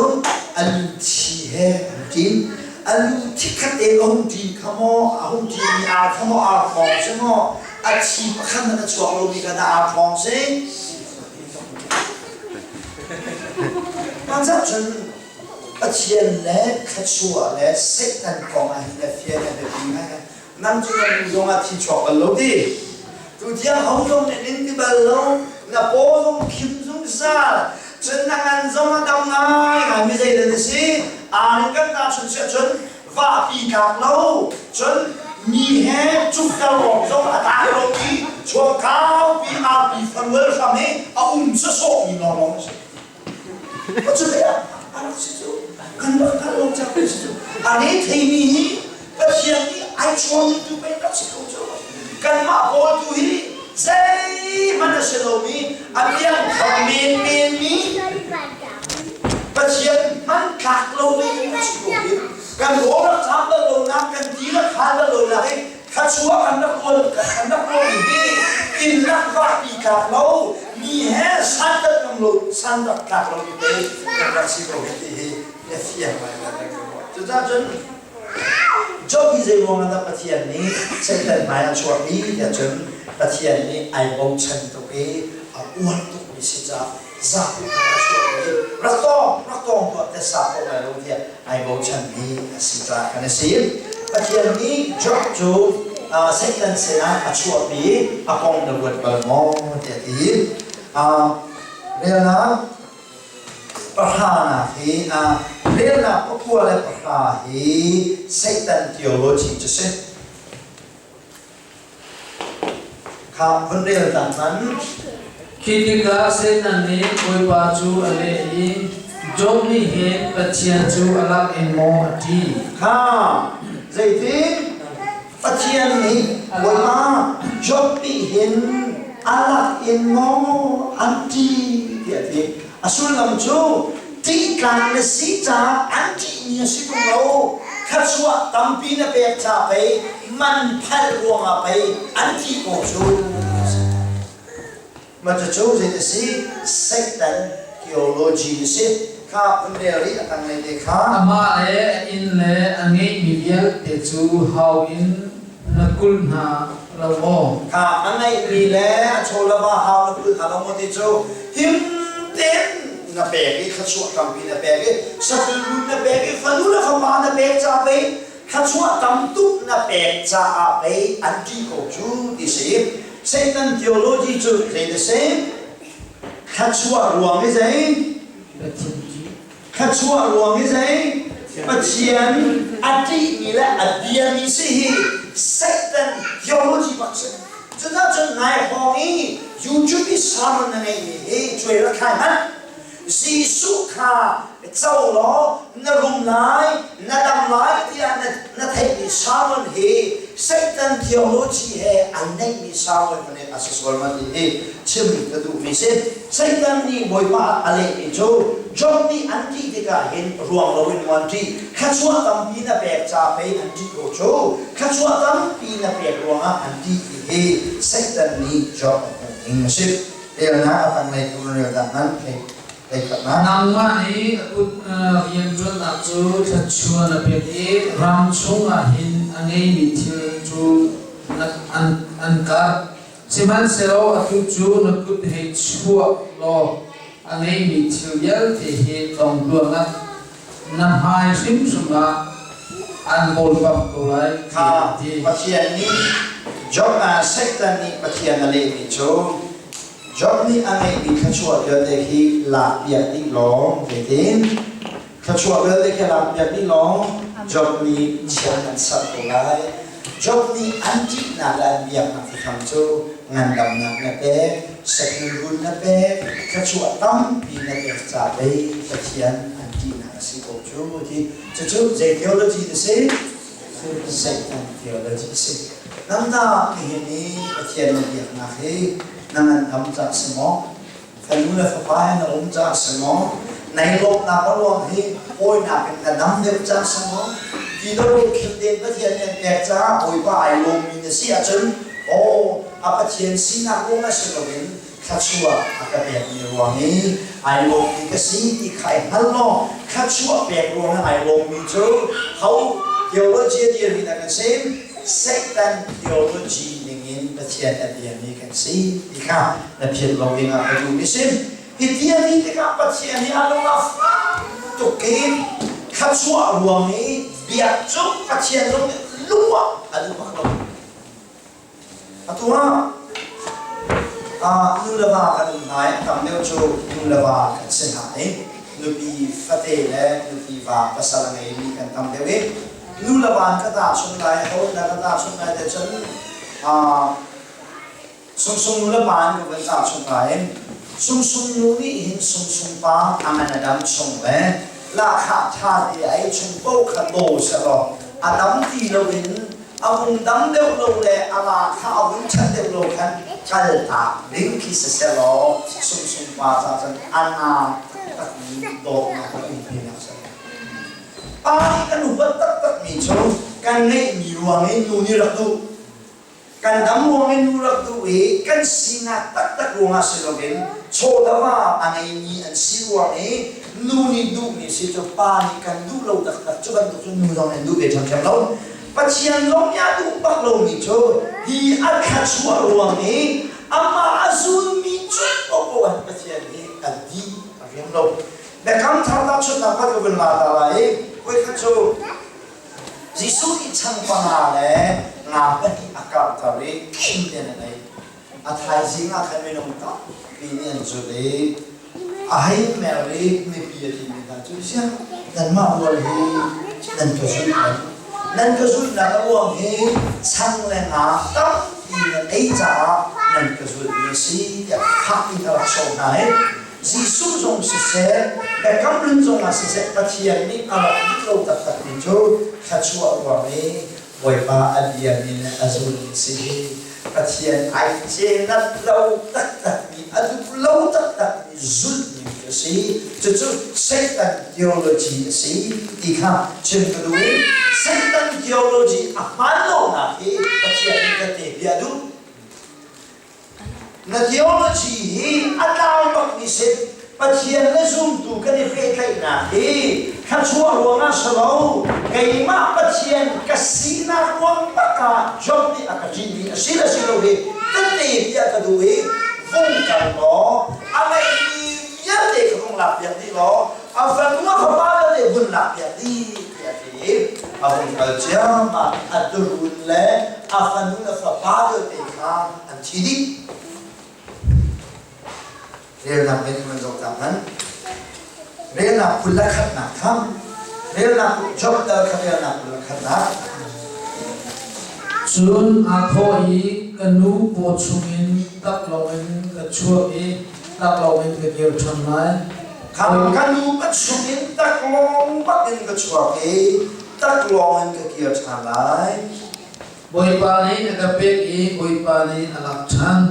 [SPEAKER 1] a lu thi he an ṭin a lu thikhat te a hung ṭin kha maw a hung ṭinmi ar kha maw ar thawng si maw a thi pakhat hmanh a chuak lomi kha dah aa ṭhawng si? Mah cun Pathian le thluachuah le Satan kong ah hin na fian a biapi ngai. Nang cu na nu zong ah thi chuak bal lo ti. Tu tiang ho zong nih nin ti bal lo. Na paw zong khim zungzal. Cun na ngan zong a dam ngai ngai mi zei na si. Aa in kan ta chun siah cun vahpi tlak lo cun mi he cukter awk zong a tlak lo i chuangkaupi arpi farual hram i a um sawsawhmi lawnglawng a si. Cu te ah a rak si cu kan rak hngalh lo cang si cu a re theimi hi Pathian nih ai chuangmi tu pei rak si ko cu kanmah pawl tu hi. Zeihmanh a si lomi, a piangthar menmenmi, Pathian hmanthlak lomi kan si ko hi. Kan rawl rak ṭam bal lonak, kan ti rak hal bal lonak hi thluachuah kan rak kawl kan rak kawl hi inn rak vahpi tlak lo, mi he san rak ngam lo, san rak tlak lo mi te kan rak si ko hi ti hi na fiang lai lai kan ruah. Cucaah cun Job hi zei ruang ah dah Pathian nih Satan hmai a chuahpi tiah cun Pathian nih ai bochan tuk i a uar tukmi si caah zapi hmai a chuahpi i rak tawng rak tawng tuah tesa ko lai lo tiah ai bochanmi a si caah kan a si. Pathian nih Job cu Satan sinah a chuahpi i a kong na ruat bal maw tiah a ti. Relnak Pahranak hi relnak 2 le 3 hi Satan theology cu si. Kha vun rel ta hmanh.
[SPEAKER 2] Khi tikah Satan nih Bawipa cu a leh i, Job nih hin Pathian cu a lak in maw a ṭih?
[SPEAKER 1] Kha zeitin Pathian nih Bawipa Job nih hin a lak in maw an ṭih tiah a ti. A sullam cu ṭihtlak na si caah an ṭihmi a si ṭung lo. Thluachuah tampi na pek ca pei man phalh ruangah pei an ṭih ko cu. Mah cucu zei a si? Satan theology a si. Kha vun rel rih a tanglei te kha.
[SPEAKER 2] Amah le a inn le a ngeihmi vialte cu hau in na kulh hna lo maw?
[SPEAKER 1] Kha a ngeihmi le a chawlava hau na kulh hna lo maw ti cu him tein na pek i thluachuah tampi na pek i satil run na pek i fanu le fapa na pek ca pei thluachuah tam tuk na pek caah pei an ṭih ko cu ti si. Satan theology cu zei na si? Thluachuah ruang i zei? Thluachuah ruang i zei? Pathian a ṭihmi le a biami si hi Satan theology bak si. Cucaah cun nai hawng i YouTube i sermon na ngeihmi hi cuai rak thlai hmanh. Jesuh kha co law na rum lai, na dam lai tiah na theihmi sermon hi Satan theology he an neihmi sermon hmanh a si sual ma ti hi chim ka duhmi si. Satan nih Bawipa a lehmi cu Job nih an ṭih tikah hin ruang loin maw an ṭih? Thluachuah tampi na pek ca pei an ṭih ko cu. Thluachuah tampi na pek ruangah an ṭih ti hi Satan nih Job a hmuh ning a si. Elnak a tanglei tu na rel dah hmanh thei khatnak.
[SPEAKER 2] Nangmah nih a kut rianṭuannak cu thluachuah na pek i ram chungah hin a ngeimi thil cu an karh. Sihmanhsehlaw atu cu na kut hei chuah law a ngeimi thil vialte hi tong tuah ngat. Na hmai hrimhrim ah an bawlpam ko lai
[SPEAKER 1] Kha
[SPEAKER 2] tiah a ti.
[SPEAKER 1] Pathian nih Job ah Satan nih Pathian a lehmi cu Job nih a ngeihmi thluachuah vialte khi lakpiak dih lawng zeitin thluachuah vialte khi lakpiak dih lawng Job nih chiat an serh ko lai. Job nih an ṭihnak le an biaknak thlathlam cu ngandamnak na pek, saṭil run na pek, thluachuah tampi na pek ca pei Pathian an ṭihnak a si ko cu ti. Cucu zei theology na si? Satan theology a si. Nangtah nihin i Pathian na biaknak hi na ngandam cah si maw? Fanu le fapa he na um caah si maw? Nai lawmhnak a ruang hi hawinak in na dam deuh caah si maw? Ti lo khirten Pathian nih an pek caah Bawipa ai lawmmi na si ahcun aw a Pathian sinak ruang ah si loin thluachuah a ka pekmi ruang i ai lawmmi ka si ti kha i hngal law thluachuah pek ruang i ai lawmmi cu ho theology a dirmi dah kan si? Satan theology ningin Pathian a biami kan si ti kha na philh lo dingah ka duhmi si. Hi ti a ti tikah Pathian nih a lung a fak tuk i thluachuah ruang i biak cu Pathian lung lung ah a duh bak lo. Atu ah nu le va kan um hna i a tam deuh cu nu le va kan si hna i nupi fate le nupi va pasal a ngeimi kan tam deuh i nu le va ka tahchunh lai ho na ka tahchunh lai te cun Sungsung nu le pa an ka van tahchunh lai Sungsung nu nih hin Sungsung pa a ngan a dam chung le lahkhah ṭha te a ei chung paoh kha daw sehlaw a dam ti loin. A vung dam deuh lo le a la kha a vun ṭhat deuh lo khan kaltak ding khi siseh law Sungsung pa ca cun a na taktakmi dawtnak a umpi nak si. Pa nih kan huat taktakmi cu kan ngeihmi ruang i nu nih rak duh. Kan dam ruang in nu rak duh i kan sinak taktak ruangah si loin chawlava a ngeimi an si ruang i nu nih duhmi si cu pa nih kan duh lo taktak. Cu bantuk cu nu zong nih an duh ve ṭhiamṭhiam lo. Pathian zong nih a duh bak lomi cu hi a thluachuah ruang i amah a zulmi cu paohpaoh an Pathian hi a dih a riam lo. Biakam thar tahchunhnak kha ka vun la ta lai i voikhat cu Jesuh nih chang panga le nga pahnih a karhter i khim tein an ei. A thaizing ah khan minung tampi nih an zulh i a hei mer i mipi a timi hna cu ziah nanmah rual hi nan ka zulh lo. Nan ka zulhnak a ruang hi chang le nga tampi nan ei caah nan ka zulhmi a si tiah fak in a rak sawm hna i Jesuh zong siseh, biakam hlun zongah siseh, Pathian nih a rak duh lo taktakmi cu thluachuah ruang i Bawipa a biami le a zulmi si hi Pathian ai cenat lo taktakmi, a duh lo taktakmi zulhmi a si. Cucu Satan theology a si ti kha chim ka duh i Satan theology a hmaan lonak hi Pathian nih kan te bia duh. Na theology hi a tlau bakmi si. Pathian le zumtu kan i pehtlaihnak hi thluachuah ruangah si lo, keimah Pathian ka sinak ruang bak ah Job nih a ka ṭihmi a si le si lo hi tette tiah ka duh i vung kal law a ngeihmi vialte kha vung lakpiak dih law a fanu a fapa vialte vun lakpiak dih tiah a ti i a vung kal ciammam i a tuurun le a fanu le fapa vialte kha an thi dih. Relnak men kan zoh ta hmanh. Relnak 21 kha relnak Job dal kha relnak 21.
[SPEAKER 2] Cun aa thawh i ka nu paw chungin taklawng in ka chuak i taklawng in ka kir ṭhan lai.
[SPEAKER 1] Kha ka nu ka chungin taklawng bak in ka chuak i taklawng in ka kir ṭhan lai.
[SPEAKER 2] Bawipa nih a ka pek i Bawipa nih a lak ṭhan.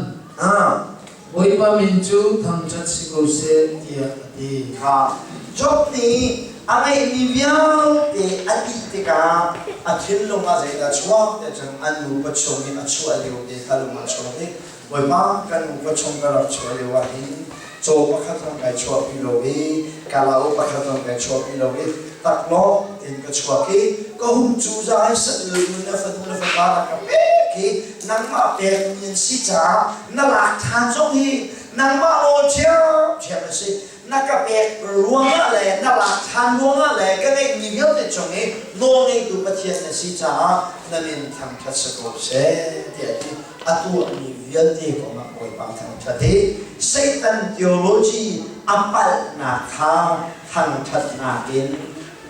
[SPEAKER 2] Bawipa min cu thangṭhat si ko seh, tiah a ti.
[SPEAKER 1] Kha Job nih a ngeihmi vialte a dih tikah a thinlung ah zeidah chuak ti cun an nupa chung in a chuah lio te kha lung ah chuak i Bawipa kan nupa chung ka rak chuah lio ah hin caw pakhat zong kai chuahpi lo i kalauk pakhat zong kai chuahpi lo i taklawng in ka chuak i ka hum cu zai satil na fanu na fapa na ka pek i nangmah pekmi an si caah na lak ṭhan zong hi nangmah nawl ṭhiamṭhiam a si. Na ka pek ruangah le na lak ṭhan ruangah le ka ngeihmi vialte cung i nawlngeitu Pathian na si caah na min thangṭhat si ko seh tiah a ti. A tuahmi vialte kongah Bawipa thangṭhat i Satan theology a palhnak kha thangṭhatnak in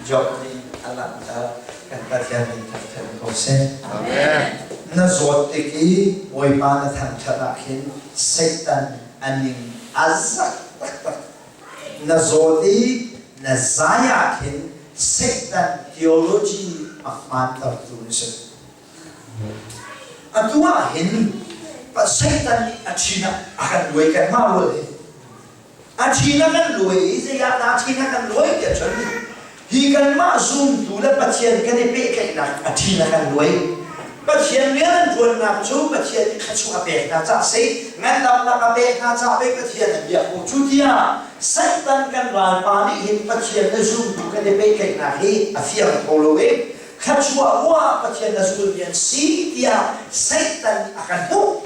[SPEAKER 1] Job nih a langhter. Kan Pathian min thangṭhat ko seh.
[SPEAKER 3] Amen.
[SPEAKER 1] Na zawt tik i Bawipa na thangṭhat ah khin Satan a ning a zak taktak. Na zawt i na zai ah khin Satan theology a hmaantertu na si. Atu ah hin Satan nih a ṭhin ah a kan luai kanmah rual hi. A ṭhin a kan luai i zeiah dah a ṭhin a kan luai tiah cun hi kanmah zumtu le Pathian kan i pehtlaihnak a ṭhin a kan luai. Pathian rian an ṭuannak cu Pathian nih thluachuah a pek hna caah si, ngandamnak a pek hna caah pei Pathian an biak ko cu tiah Satan kan ralpa nih hin Pathian le zumtu kan i pehtlaihnak hi a fiang kho lo i thluachuah ruah Pathian a zulmi an si tiah Satan nih a kan hmuh.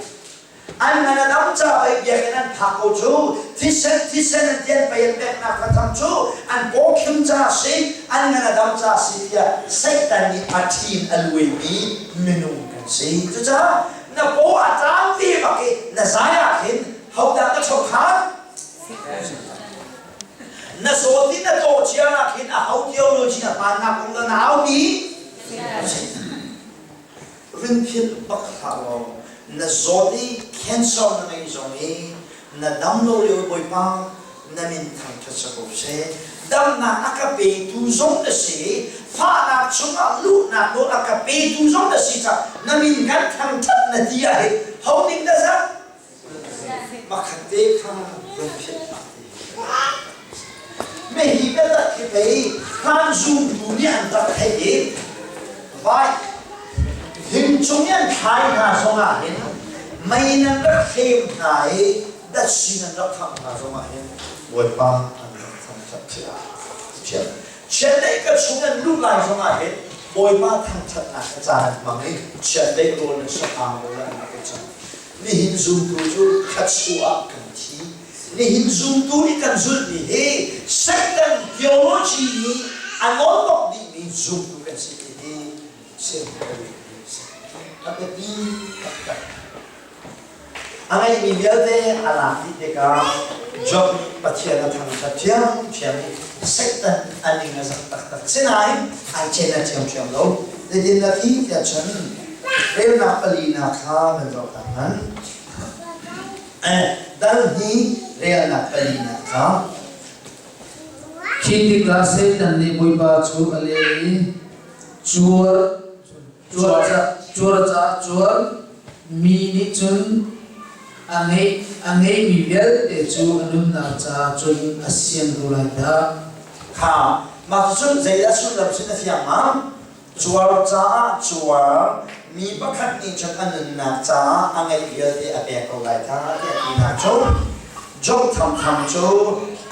[SPEAKER 1] An ngan a dam ca pei biakinn an phak ko cu thisen thisen an tian pei an peknak facang cu an pawkhim ca a si an ngan a dam ca a si tiah Satan nih a ṭhin a luaimi minung kan si. Cucaah na paw a tlang ve bak i na zai ah khin hodah ka chokhan? Na zawt i na taw cia ah khin a ho theology a hmaannak kong na naumi? Rinphilh bak hlah law na zawt i cancer na ngei zong i na dam lo lio Bawipa. Na min thangṭhat si ko seh. Damnak a ka petu zong na si, fahnak chungah luhnak nawl a ka petu zong na si caah na min kan thangṭhat na ti ah hin ho ning dah zah? Makhat te kha van philh hlah ti. Mehi biatak hi pei hlan zumtu nih an rak theih i vai hing cung i an thlai hna zongah hin mei nan rak hrem hna i datsi nan rak khangh hna zongah hin Bawipa an rak thangṭhat thiam. Chiandeih ka chung an luh lai zongah hin Bawipa thangṭhatnak ka caan an hmang i chiandeih rawl le sahrang rawl an rak i cang. Nihin zumtu cu thluachuah kan thi. Nihin zumtu nih kan zulhmi hi Satan theology nih a nawlbok dihmi zumtu kan si ti hi sim ka duhmi a si. A biapi taktak. A ngeihmi vialte a lak dih tikah Job nih Pathian a thangṭhat ṭhiamṭhiam i Satan a ning a zak taktak. Sinain ai cen a ṭhiamṭhiam lo. Zeitin na ti tiah cun relnak palinak kha kan zoh ta hmanh. Dal hnih relnak palinak kha.
[SPEAKER 2] Khi tikah Satan nih Bawipa cu a leh i cuar Cuar caah cuar mi nih cun a ngeihmi vialte cu a nunnak caah cun a sian ko lai dah.
[SPEAKER 1] Kha mah cucun zeidah sullam si na fiang ma? Cuar caah cuar mi pakhat nih cun a nunnak caah a ngeih vialte a pek ko lai dah tiah tinak cu Job thamtham cu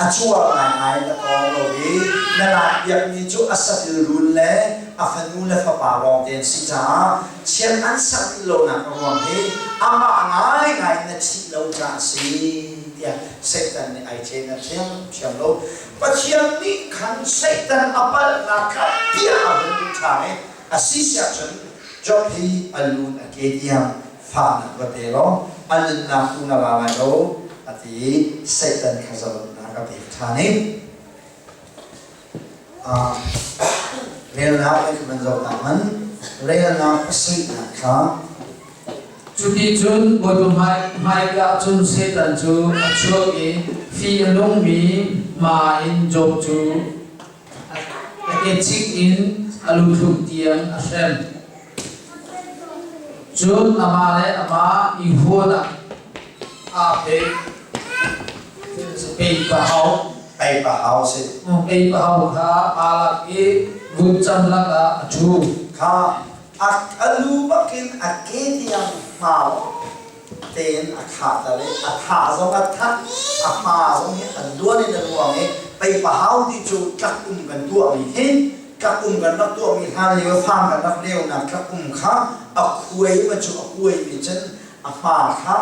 [SPEAKER 1] a cuar ngaingai na tawng lo i na lakpiakmi cu a satil run le a fanu le fapa lawngte an si caah chiat an sak rih lonak a ruang hi amah ngaingai na thih lo caah a si tiah Satan nih ai cen a ṭhiamṭhiam lo. Pathian nih khan Satan a palhnak kha bia a hun duh ṭhan i a si siah cun Job hi a lun a ke tiang fahnak va pe law a nunnak tu na la lai lo a ti i Satan kha zalonnak a pek ṭhan i relnak in kan zoh ta hmanh relnak pasarihnak kha.
[SPEAKER 2] Cuti cun Bawipa hmaika ah cun Satan cu a chuak i fih a nungmi hma in Job cu a kechik in a luthluk tiang a hrem. Cun amah le amah i huanak aa pek. Pei pahau.
[SPEAKER 1] Pei pahau si.
[SPEAKER 2] Pei pahau kha aa lak i vutcam lakah a ṭhu.
[SPEAKER 1] Kha a lu bakin a ke tiang hmau tein a khah i a tha zong a that a hma zong hi an luan in a luang i pei pahau ti cu tlak um kan tuahmi hi tlak um kan rak tuahmi hlan lio fang kan rak leunak tlak um kha a khuai ma cu a kuai mi cun a hma kha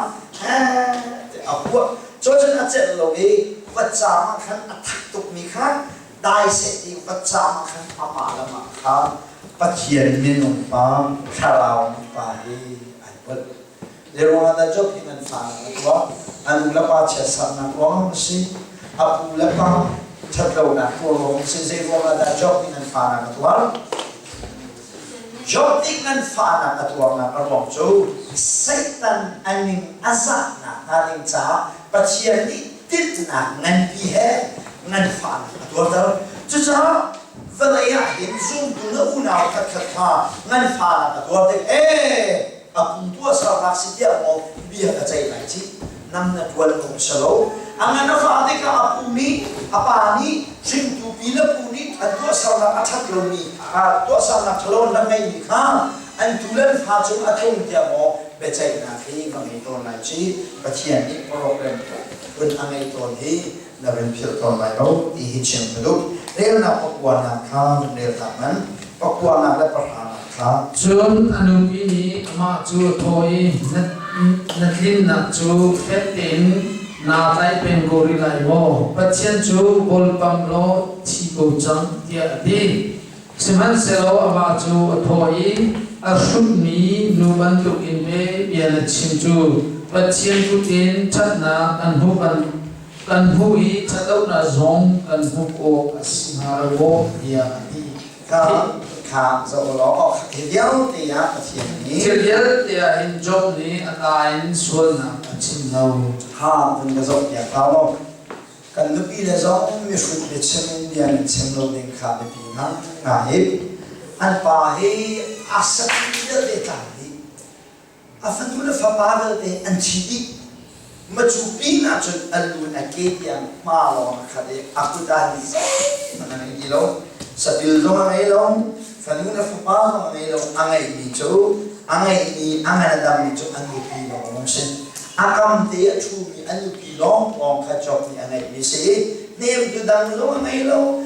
[SPEAKER 1] a huah cun a celh lo i vacam ah khan a thak tukmi kha dai seh ti vacam ah khan amah le mah kha Pathian minung pa thlarau pa hi ai put. Zeiruangah dah Job hi nganfahnak a tuah? A nu le pa chiatsaknak ruang a si. A pu le pa ṭhatlonak tuah ruang a si. Zeiruangah dah Job nih nganfahnak a tuar? Job nih nganfahnak a tuarnak a ruang cu Satan a ning a zahnak hnga ding caah Pathian nih tinhnak nganpi he nganfahnak a tuarter. Cucaah vawlei ah hin zumtu na unau khatkhat kha nganfahnak a tuar tik ee a pu tuahsernak si tiah maw bia ka ceih lai ci nang na ṭuan awk a si lo. A ngan a fah tikah a pu nih a pa nih hringtu pi le pu nih an tuahsernak a ṭhat lomi tuahsernak ṭhalo an rak ngeihmi kha an tu le an fa cung a tlung tiah maw biaceihnak hi va ngei tawn lai ci. Pathian nih program phun a ngei tawn hi na van philh tawn lai lo ti hi chim ka duh. Relnak pakuanak kha van rel ta hmanh. Pakuanak le pahranak kha.
[SPEAKER 2] Cun a nupi nih amah cu a thawh i, Na tlinnak cu fek tein naa tlaih peng ko rih lai maw? Pathian cu bawlpam law thi ko cang, tiah a ti. Sihmanhsehlaw amah cu a thawh i, A hrutmi nu bantukin ve bia na chim cu Pathian kut in ṭhatnak kan hmuh kan hmuh i ṭhatlonak zong kan hmuh awk a si hnga lo maw tiah a ti.
[SPEAKER 1] Kha kha zoh law hi vialte ah Pathian nih
[SPEAKER 2] Thil vialte ah hin Job nih a ka in sualnak a chim lo.
[SPEAKER 1] Kha vun ka zoh piak hau lo. Kan nupi le zong mihrut biachim in bia nan chim lo ding kha biapi ngai. An pa hi a sapi vialte tlang dih. A fanu le fapa vialte an thi dih. Macu pin ahcun a lu in a ke tiang hma lawng a khat i a kut ah hin zeihmanh a ngei ti lo. Satil zong a ngei lo, fanu le fapa zong a ngei lo. A ngeihmi cu a ngeihmi a ngan a dammi cu a nupi lawng an si. A kam te a ṭhumi a nupi lawnglawng kha Job nih a ngeihmi si i hnemtu dang zong a ngei lo,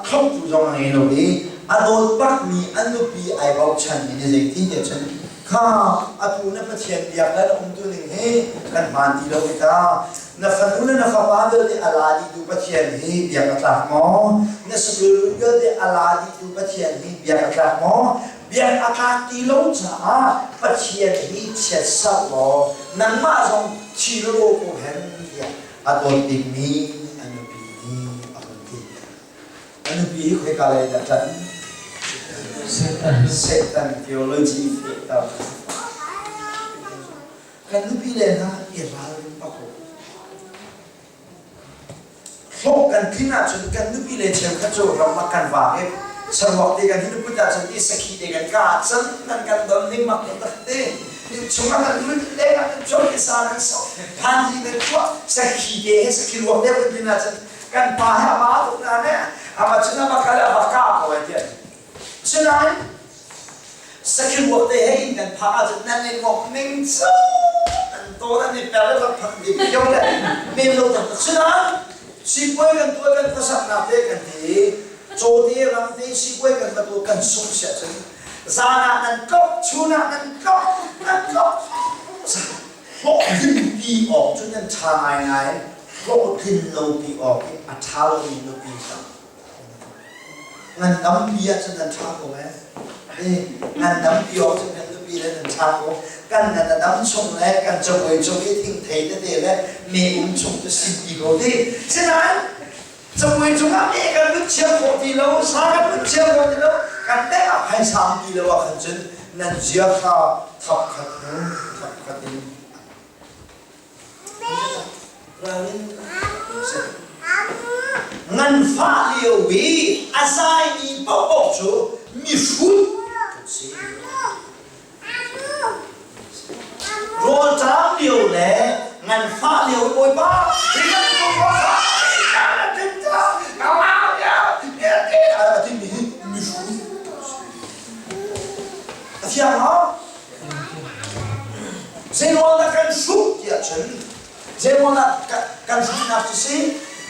[SPEAKER 1] thloptu zong a ngei lo i a dawt bakmi a nupi ai bochanmi nih zeitin tiah cun kha atu na Pathian biak le na umtu ning hi kan hmaan ti lo hi ta na fanu le na fapa vialte a la dihtu Pathian hi biak a tlak maw na saṭil vialte a la dihtu Pathian hi biak a tlak maw biak a tlak ti lo caah Pathian hi chiatserh law nangmah zong thi law ko hen tiah a dawt bikmi a nupi nih a hun ti. A nupi hi khoika lei dah ṭan? Satan theology fehter. Kan nupi le hna i ralrin bak u. Hlawh kan tlin ahcun kan nupi le cheukhat cu ramlak kan vak i saruak te kan hin put ahcun i sakhi te kan ka ahcun nan kan don ning mak taktak te chung ah kan lut leng ah kan chuak i sa kan sok phanzi kan tuah sakhi te he sakhi ruak te kan tlin ahcun kan pa he a ba tuk na ne ama cun ama kal a va ka ko ai tiah Sinain sakhi ruak te he inn kan phak ahcun nan i ngok ning cu nan taw nan i per le phak ding kio le men lo taktak. Sinain sipuai kan tuah kan khuasaknak te kan ti i cawte ram te sipuai kan va tuah kan sungh siah cun zan ah nan tlok chun ah nan tlok nan tlok hlawhtlin pi awk cu nan ṭha ngaingai hlawhtlin lo pi awk i a ṭha lomi nupi tam Ngandampi ahcun nan ṭha ko ee. Ngandampi awk cun kan nupi le nan ṭha ko. Kan ngan a dam chung le kan cabuai cung i thingthei tete le me-um chung cu sinpi ko ti. Sinain cabuai cungah me kan lut chia khawh ti lo, sa kan lut chia khawh ti lo, kan beng ah phaisa um ti lo ah khan cun nan zia kha thap khat hnu thap khat in Nganfah lio i a zaimi paohpaoh cu mihrut an si. Rawlṭam lio le nganfah lio i Bawipa hi bantuk a timi hi mihrut an si. A fiang maw? Zeiruangah kan hruh tiah cun zeiruangah kan hruhnak cu si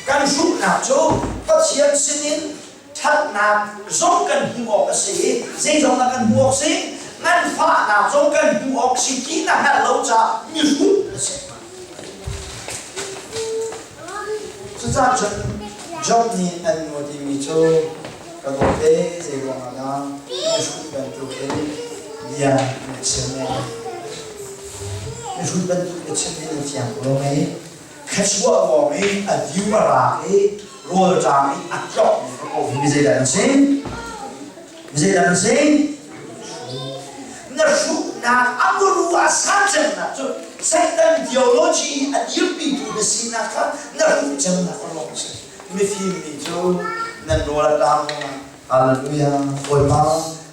[SPEAKER 1] kan hruhnak cu Pathian sinin ṭhatnak zong kan hmuh awk a si i zeizong dah kan hmuh awk si nganfahnak zong kan hmuh awk si ti na hngalh lo caah mihrut na si. Cucaah cun Job nih an nu timi cu Ka dawt e, zei ruangah dah mihrut bantukin bia na chim e? Mihrut bantuk na chim hi na fiang ko lo mei? Thluachuah ruang i a diu a raak i rawlṭam i a tlokmi ka ko hi mi zeidah nan si? Mi zeidah nan si? Na hruhnak a muru a san cemnak cu Satan theology a dirpitu na sinak kha na hruh cemnak a ruang a si. Mifim mi cu nan rawl a ṭam Hallelujah Bawipa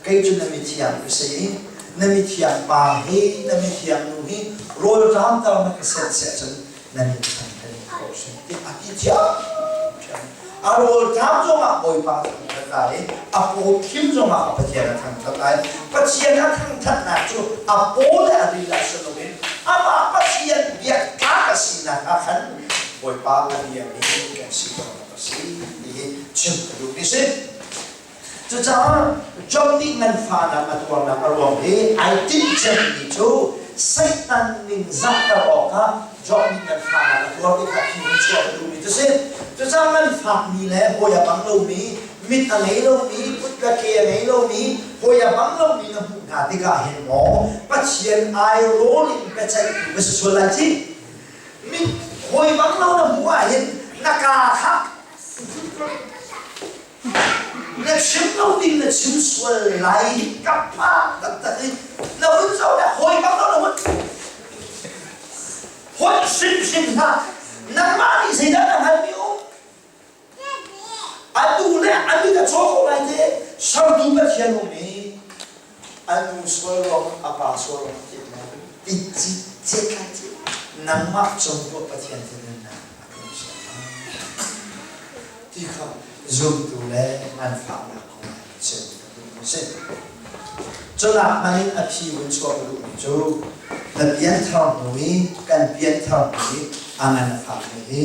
[SPEAKER 1] kei cu na mithiang ka si na mithiang pa hi na mithiang nu hi rawl ṭamter na ka set siah cun na min chan kan in khawh hrim ti a ti thiamthiam a rawl ṭam zongah Bawipa thangṭhat lai i a paw thim zongah a Pathian a thangṭhat lai Pathian a thangṭhatnak cu a paw le a ril ah si loin amah Pathian biaktlak a sinak ah khan Bawipa a biami kan si ko a si ti hi chim ka duhmi si. Cucaah Job nih nganfahnak a tuarnak a ruang hi ai tinh cemmi cu Satan ning zahter awkah Job nih nganfahnak a tuar ti kha thi in chuah ka duhmi cu si. Cucaah nganfakmi le hawi a bang lomi, mit a ngei lomi, kut le ke a ngei lomi, hawi a bang lomi na hmuh hna tikah hin maw Pathian ai rawl in biaceihtu na si sual lai ci? Mit hawi bang lo na hmuh ahhin na kaa kha na chim lo ding na chim sual lai ka phak taktak i na hun zoh le hawi bang lo na hun holh hrimhrim hlah. Nangmah nih zeidah na hngalhmi um? A nu le a mit a caw ko lai te. Sertu Pathian um i a nu sual ruang a pa sual ruang ti ti ci cet lai ci nangmah cung tuah Pathian thinhunnak a tlung siam ti kha zumtu le nganfahnak kong ah chim ka duh a si. Cunak hmanh in a phi vun chuah ka duhmi cu na pianthar hnu i kan pianthar hnu i a ngan a fakmi hi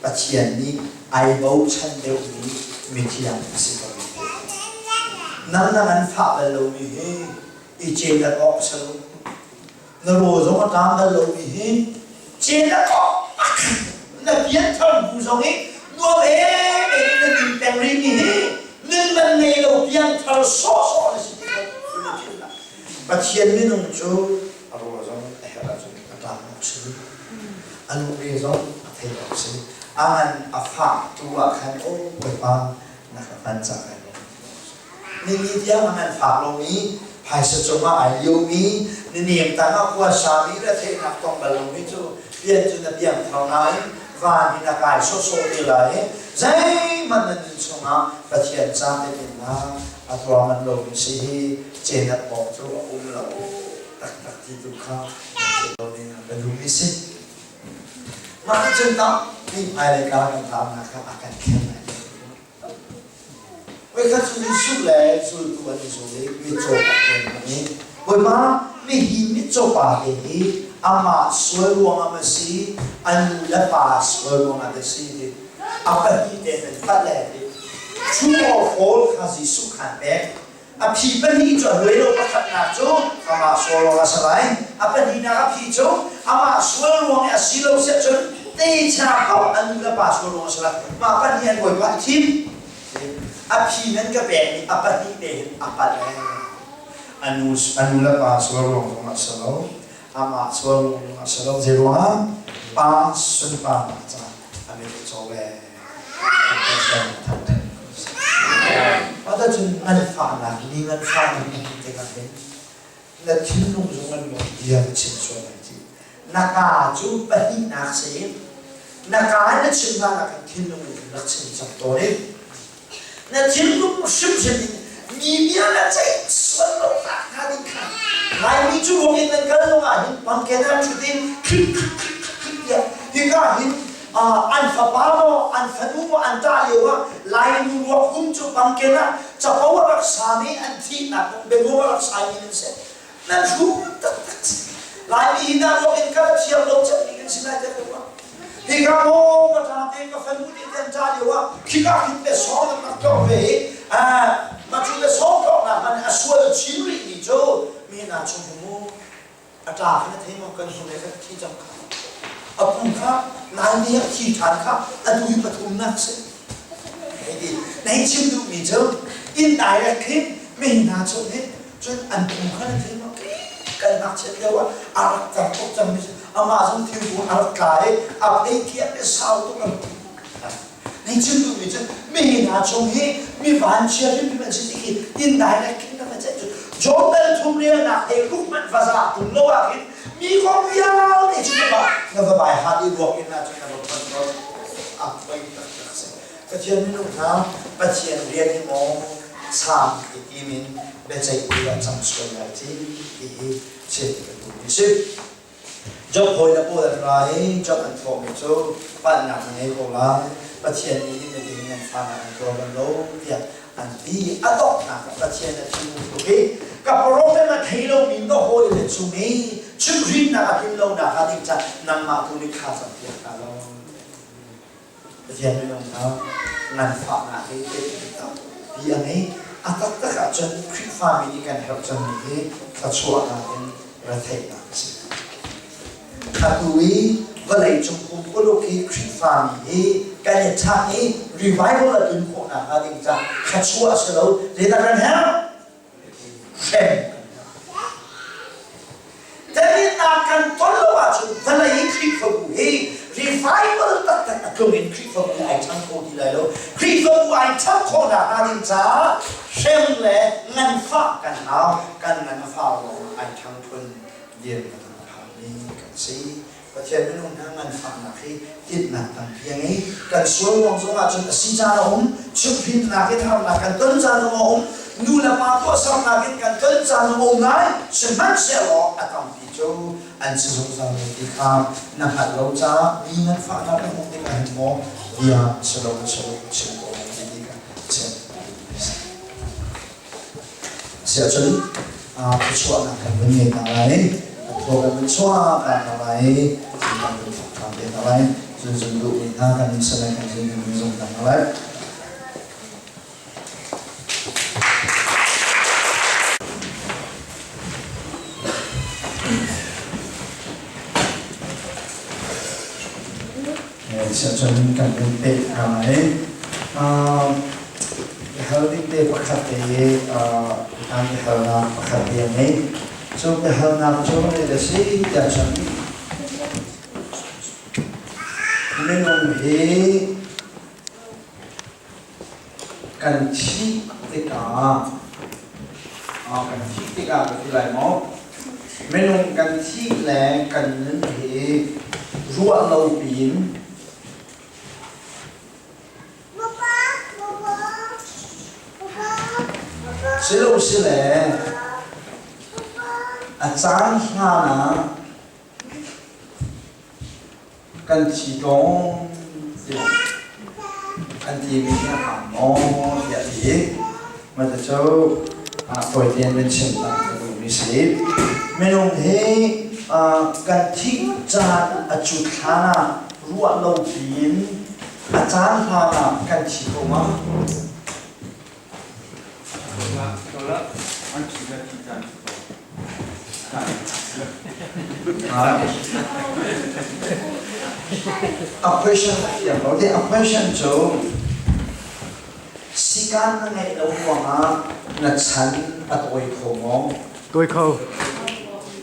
[SPEAKER 1] Pathian nih ai bochan deuhmi mithiang a si ko. Nang na ngan fah bal lomi hi i celat awk a si lo. Na raw zong a ṭam bal lomi hi celat awk na pianthar hnu zong i nuam em in na nun peng rihmi hi nun man ngei lo piangthar sawhsawh na si ti lo. Pathian minung cu a raw zong a herh ahcun a ṭam awk si. A lungre zong a thei awk si. A ngan a fah tu ah khan aw Bawipa na ka hman cang kai lawm. Ni ni tiang a ngan fak lomi phaisa cungah ai liomi ni nem tang ah khua sami le theihnak tong bal lomi cu pian cu na piang thar nain van in a kai sawhsawh te lai i zeihmanh na nun chungah Pathian ca tetinnak a tuah manh lomi si hi cenak awk cu a um lo taktak ti tu kha lo ding ah ka duhmi si. Mah cun tampi hmailei kar kan tlamnak kha a kan khen lai. Voikhat cu Jesuh le zultu an i zul i mitcaw pa te an i Bawipa mihi mitcaw pa te hi amah sual ruangah ma si a nu le pa sual ruangah dah si ti a pahnih te nan palh le ti true or false kha Jesuh khan pek. A phi pahnih cu a luai lo pakhatnak cu amah sual ruang a si lai. A pahnihnak a phi cu amah sual ruang i a si lo siah cun techa ko a nu le pa sual ruang a si lai. Mah pahnih an bawipa i thim. A phi nan ka pekmi a pahnih te hin a palh ee. A nu, a nu le pa sual ruang zong a si lo. Amah sual ruang zong a si lo. Zei ruangah? Pa sunparnak caah a mit a caw ee. Mah cun nganfahnak mi nganfahnak na hmuh tikah hin na thinlung zong an nuam bia na chim sual lai ti. Na kaa cu pahnihnak si na kaa na chim hlan ah khan thinlung in rak chim cang tawn i na thinlung hrimhrim in mi bia na ceih sual lo nak hnga ding kha Laimi cu ruang in nan kal zong ah hin pangken ah ṭhut in krik krik krik krik tiah hika hin an fapa maw an fanu maw an ṭah lio ah Lainu ruak hum cu pangken ah capo a rak sami an thihnak kong bianuam a rak saimi nan si nan hrum taktak si Laimi hi na ruak in kal a thiam lo cemmi kan si lai tiah ka ruah hika maw ka ṭa te ka fanu te an ṭah lio ah khika hin le sawng an rak tlawng ve i mah cu le sawng tlawngnak hmanh a sual chin rihmi cu mi hna chung mu A ṭa kha na thei maw? Kan hnu le kha thi cang kha. A pu kha nai a thi ṭhan kha atu hi pathumnak si. Hei ti. Na hei chim duhmi cu inn direct khin mi hna chung hin cun an pu kha na thei maw? Kan ngakchiat lio ah a rak cang tuk cangmi cu amah zong thingkung a rak tla i a phei kiak i sau tuk a rak Nei chim duhmi cu mi hna chung hi mi vanchia hrimhrim an si ti khi indirect khin na va ceih cu John dal thum relnak he ruk hmanh va za tung lo ah khin mi kong vialte cu na va na va bai hat i ruak in ahcun na va phon tawn a poi taktak si Pathian minung hna Pathian rian hi maw sang i tim in biaceih tu ah cang sual lai ci ti hi chim ka duhmi si. Job hawile pawl an ra i Job an thawhmi cu palhnak na ngei ko lai, Pathian nih hin miding nan fa nak an tuar bal lo tiah an ti. A donghnak ah Pathian a thinhung tuk i ka problem a thei lomi na hawile cung i chimhrinnak a tlin lonak hnga ding caah nangmah tu nih thla campiak hna law Pathian minung hna nganfahnak hi tampi a ngei. A taktak ahcun Khrihfami nih kan herh cemmi hi thluachuahnak in retheihnak a si. Atu i vawleicung pumpuluk hi Khrihfami hi kan i ṭhang i revival a tlun khawhnak hnga ding caah thluachuah a si lo. Zeidah kan herh? Hrem kan herh. Temhinnak kan ton lo ahcun vawlei i Khrihfabu hi revival taktak a tlung in Khrihfabu ai ṭhang kho ti lai lo. Khrihfabu ai ṭhang khawhnak hnga ding caah hrem le nganfah kan hau. Kan ngan a fau lawngah ai ṭhang phun dirhmun a phanmi kan si. Pathian minung hna nganfahnak hi tinhnak tampi a ngei. Kan sual ruang zong ahcun a si caan a um, chimhhrinnak in harnak kan ton caan zong a um, nu le pa tuahsernak in kan ton caan zong a um lai. Sihmanhsehlaw a tampi cu an si zungzal lo ti kha na hngalh lo caah mi nganfahnak na hmuh tikah hin maw bia si lo si lo chim ko ti ti kha chim. Siahcun thluachuahnak kan vun ngei hna lai. Thaw kan vun chuah ta hna lai. Kan vun thawk ṭhan te hna lai. Cun zun duhmi hna kan in sal kan zun kan vun zung hna lai. Siahcun kan vun peh hna lai. Biahal ding te pakhat te an biahalnak pakhat te a ngei. Cu biahalnak cu zei a si tiah cun minung hi kan thih tikah kan thih tikah ka ti lai maw minung kan thih le kan nun hi ruah lo piin Silosile a caan hlan ah kan thi tawn tiah an timi hi a hmaan maw tiah a ti. Mah cu tawi tein nan chim ta ka duhmi si. Minung hi kan thih caan a cut hlan ah ruah lo piin a caan hlan ah kan thi ko ma? A question a thiam lo. A question cu sikaan na ngeih lo ruangah na chan a tawi kho maw?
[SPEAKER 3] Tawi kho.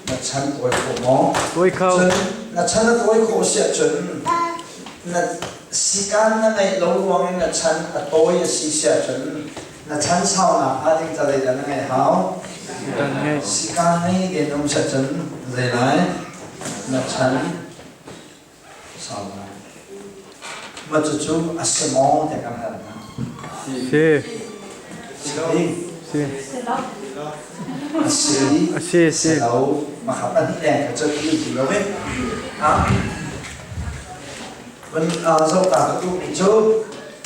[SPEAKER 1] Na chan tawi kho maw?
[SPEAKER 3] Tawi kho.
[SPEAKER 1] Cun na chan a tawi khawh si ahcun na sikaan na ngeih lo ruangin na chan a tawi a si si ahcun na chan saunak hnga ding ca zeidah na ngeih hau? Sikaan ngei tein um si ahcun zei lai? Na chan sau lai. Mah cucu a si maw tiah kan hal hna.
[SPEAKER 3] Si.
[SPEAKER 1] Si.
[SPEAKER 3] Si.
[SPEAKER 1] A si.
[SPEAKER 3] A si.
[SPEAKER 1] Si lo. Mah kha pahnih leng kha cu ti ti lo eh. Ah. Van zoh ta ka duhmi cu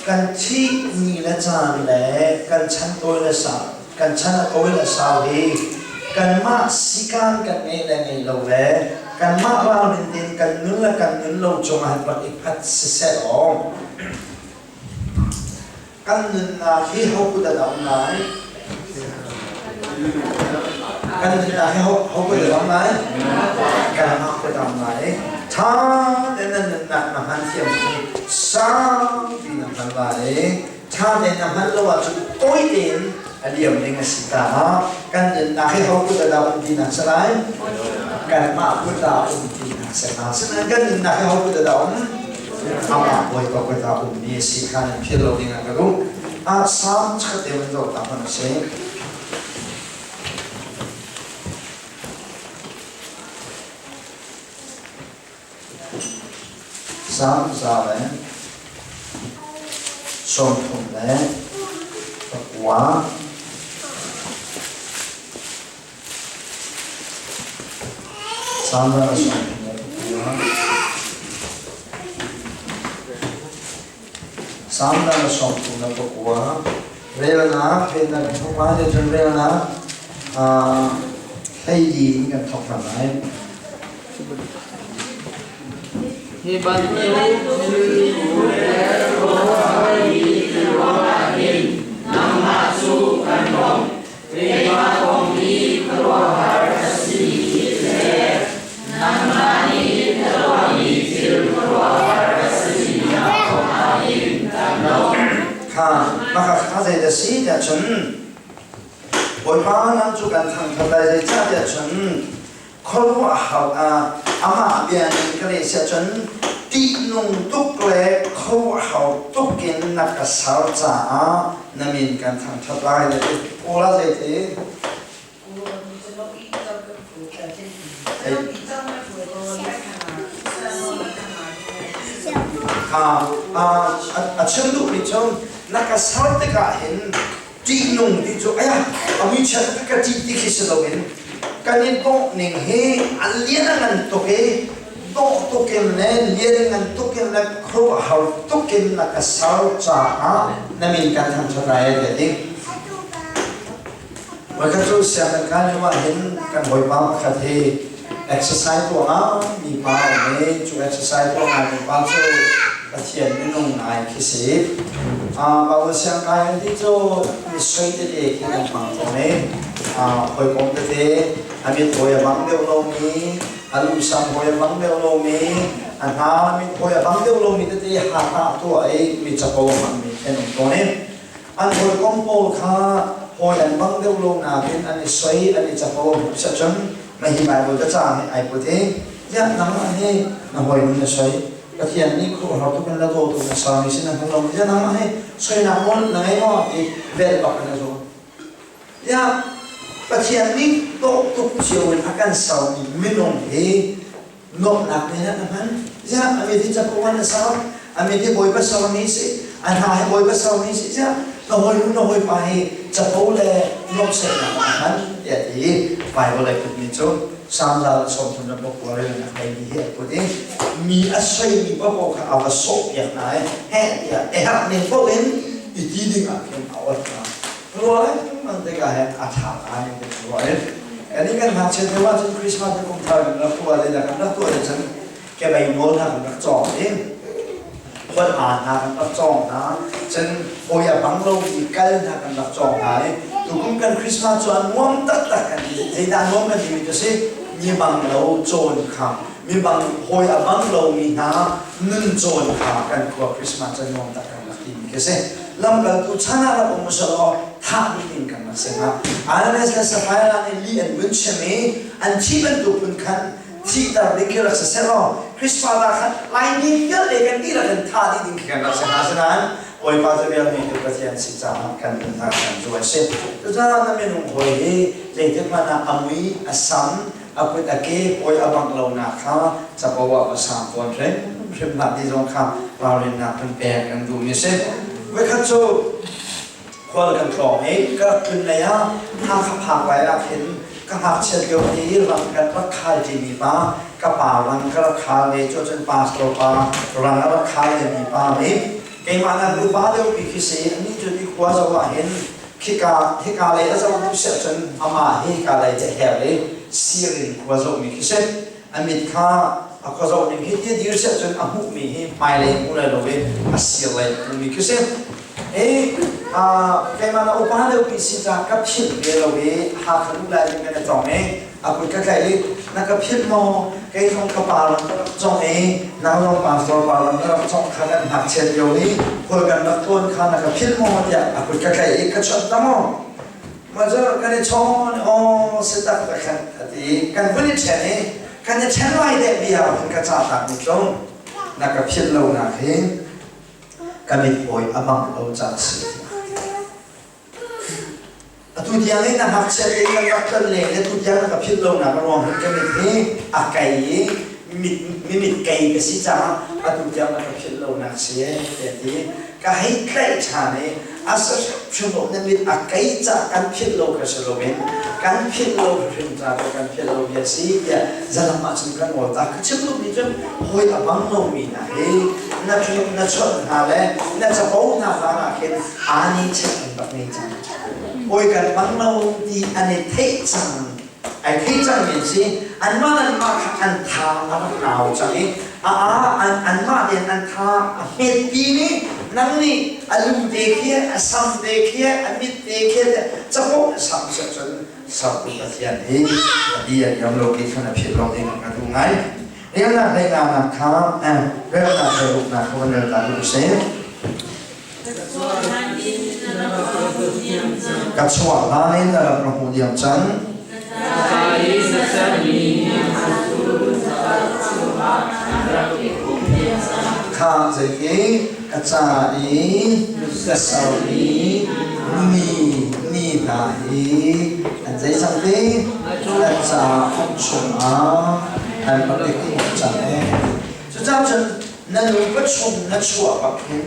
[SPEAKER 1] kan thih ni le caan le kan chan tawi le sau kan chan a tawi le sau hi kanmah sikaan kan ngeih le ngeih lo le kanmah ralrin tein kan nun le kan nun lo cungah rak i phat siseh law kan nunnak hi ho kut ah dah um lai kan nunnak hi ho kut ah dah um lai kanmah kut ah um lai ṭha tein nan nunnak na hman thiam saupi na hman lai ṭha tein na hman lo ahcun tawi tein a liam ding a si caah kan nunnak hi ho kut ah dah um ti nak si lai kanmah kut ah um ti nak si hnga sinain kan nunnak hi ho kut ah dah um amah Bawipa kut ah ummi a si kha nan philh lo ding ah ka duh ah Psalm chat te van zoh ta hmanh a si Salm 139. Salm 139. Salm 139. Relnak, relnak kan thawk lai, cun relnak hleili in kan thawk hna lai.
[SPEAKER 2] Hi bantuk thil thu le ruahmi ruangah hin nangmah cu kan lawmh. Keimah kong hi khuaruahhar a simi thil le nangmah nih na tuahmi thil khuaruahhar a simi hna kongah hin kan lawmh.
[SPEAKER 1] Kha maka kha zei dah si tiah cun Bawipa nang cu kan thangṭhat lai zeicahtiah cun khuaruahhar ah amah bia ning ka leh siah cun ṭihnung tuk le khuaruahhar tuk in na ka ser caah na min kan thangṭhat lai le Paul ah zeiti Kha a chim duhmi cu na ka ser tikah hin ṭihnung ti cu aya a muichiat ka ka ṭih ti khi si loin kan i dawh ning hi a lian a ngan tuk i dawh tukin le lian ngan tukin le khuaruahhar tukin na ka ser caah na min kan thangṭhat lai a ti ding. Voikhat cu sianginn kai lio ah hin kan hawipa pakhat hi exercise tuah ngai mi pa a um i cu exercise tuah ngai mi pa cu Pathian minung ngai khi si. Bible siangkai an ti cu mi sui tete khi kan hmang tawn i hawikom tete a mit hawi a bang deuh lomi, a lusam hawi a bang deuh lomi, a hna mit hawi a bang deuh lomi tete ha tah tuah i mi capo a hmangmi khi an um tawn i An hawikom pawl kha hawi an bang deuh lo nakin an i soi, an i capo cun mah hi Baibal cacang hi ai put i ziah nangmah hi na hawinu na soi, Pathian nih khuaruahhar tuk in na dawtu na sermi si na hngal lo ziah nangmah hi soinak nawl na ngei maw ti vel bak in a zum. Ziah Pathian nih dawh tuk cio in a kan sermi minung hi nuamhnak men ah na hman. Ziah a mit hi capo an a sau, a mit hi Bawipa sermi si, a hna hi Bawipa sermi si. Ziah na hawinu na hawipa hi capo le nuamhsaihnak ah na hman tiah ti i Bible ai putmi cu Psalm 139 rel in a hleimi hi a put i mi a soimi paoh kha a va sawhpiak hna i heh tiah a herh ning paoh in i ti ding ah khin a ot hna. Ruah lengmang tikah hin a ṭha ngai in kan ruah i kannih kan ngakchia deuh ahcun Christmas le kum thar kan rak tuah le kan rak tuah le cun kebei nawl hna kan rak cawng i khual aa hna kan rak cawng hna, cun hawi a bang lomi kal hna kan rak cawng hna i tukum kan Christmas cu a nuam taktak kan ti. Zeidah nuam kan timi cu si mi bang lo cawn kha, mi bang hawi a bang lomi hna nun cawn kha kan khua Christmas cu nuam tak kan rak timi khi si. Lamkaltu chan ah rak um selaw thah dih ding kan rak si hnga. Ananias le Sapphira nih lih an vun chim i an thi bantuk phun khan thihter ding khi rak si selaw Christmas ah khan Laimi vialte kan dihlak in thah dih ding khi kan rak si hnga. Asinain Bawipa cu velngeihtu Pathian si caah kan nunnak kan cu a si. Cucaah na minung hawi hi zeitik hmanh ah a mui, a sam, a kut a ke pawi a bangh lonak kha capo ah va sang tawn hrimhrim hlah ti zong kha ralrinnak kan pek kan duhmi a si. Voikhat cu khual kan tlawng i ka rak tlun lei ah Hakha phak lai ah khin ka ngakchiat lio i rang kan rak khal ṭimi pa, ka pa rang ka rak khal ve cu cun pastor pa rang a rak khal vemi pa nih keimah nak upa deuhpi khi si, anih cu ti khua zoh ah hin khika hika lei a zoh duh siah cun amah hi hika lei cu a her i sir in khua zohmi khi si. A mit kha a khua zoh ning hi ti dir siah cun a hmuhmi hi hmailei hmu lai lo i a sir lei hmumi khi si. E keimah na upa deuh pi si ca ka philh ve lo i Hakha luh lai ding kan i tong i a kut ka tlaih i na ka philh maw, kei zong ka pa lam ka rak cong i nang zong pastor pa lam na rak cong kha kan ngakchiat lio i khual kan rak tlawn kha na ka philh maw tiah a kut ka tlaih i ka chawnh ta maw. Mah cu kan i chawn, aw si tak tak khan a ti. Kan vun i ṭhen i kan i ṭhen lai deh bia hun ka cah tak ni tlung na ka philh lo nak hi ka mit hawi a bang lo ca si. Atu tiang i na ngakchiat in kan rak tlon leng le tu tiang na ka philh lonak a ruang hin ka mit hi a kei i mit mimit kei ka si caah atu tiang na ka philh lonak si tiah ti ka hei tlaih ṭhan i a sa hrimhrim na mit a kei cah kan philh lo kha si loin kan philh lo hrim ca cu kan philh lo bia si tiah zalam ah cun kan ngawl ta. Ka chim duhmi cu hawi a bang lomi hna hi na na chawnh hna le na capo hna hlan ah khin aa nih chek an rak ngei cang. Hawi kan bang lo ti an i theih cang. Ai thei cang mi an si. Anmah anmah kha an tha a rak nau cang i a a anmah tein an tha a hmet pi nih nang nih a lu te khi, a sam te khi, a mit te khi capo na sam siah cun sertu Pathian hi a bia diam lo ti khan a philh lo ding ka duh ngai. Relnak hlei kha relnak hlei ruknak kha van rel ta duh sih. Ka chuah hlan in na rak ka hmuh diam cang. Kha zeiti ka ca i ka sermi ni ni hna hi an zei cang ti an ca um chungah an rak i khumh cang ee. Cucaah cun Na nupa chung na chuah bak hin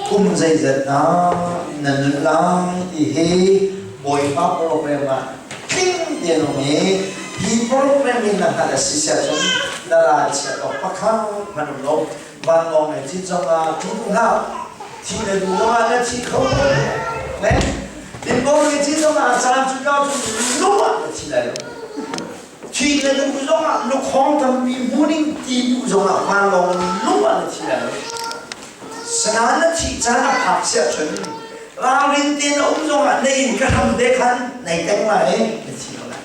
[SPEAKER 1] kum zeizat dah na nun lai ti hi Bawipa program ah tling tein um i hi program in na hngalh a si siah cun na ralchiat awk pakhat hmanh um lo. Vanlawng na cit zongah thi duh hlah. Thi na duh zongah na thi kho ko. Ne? Tinbaw na cit zongah a caan cu ka cun lung ah na thi lai lo. Thi na duh zongah lukhawng tampi hmuning ti duh zongah vanlawng lung ah na thi lai lo. Sanain na thih caan a phak siah cun ralrin te na um zongah na inn ka hram te khan nei teng lai na thi ko lai.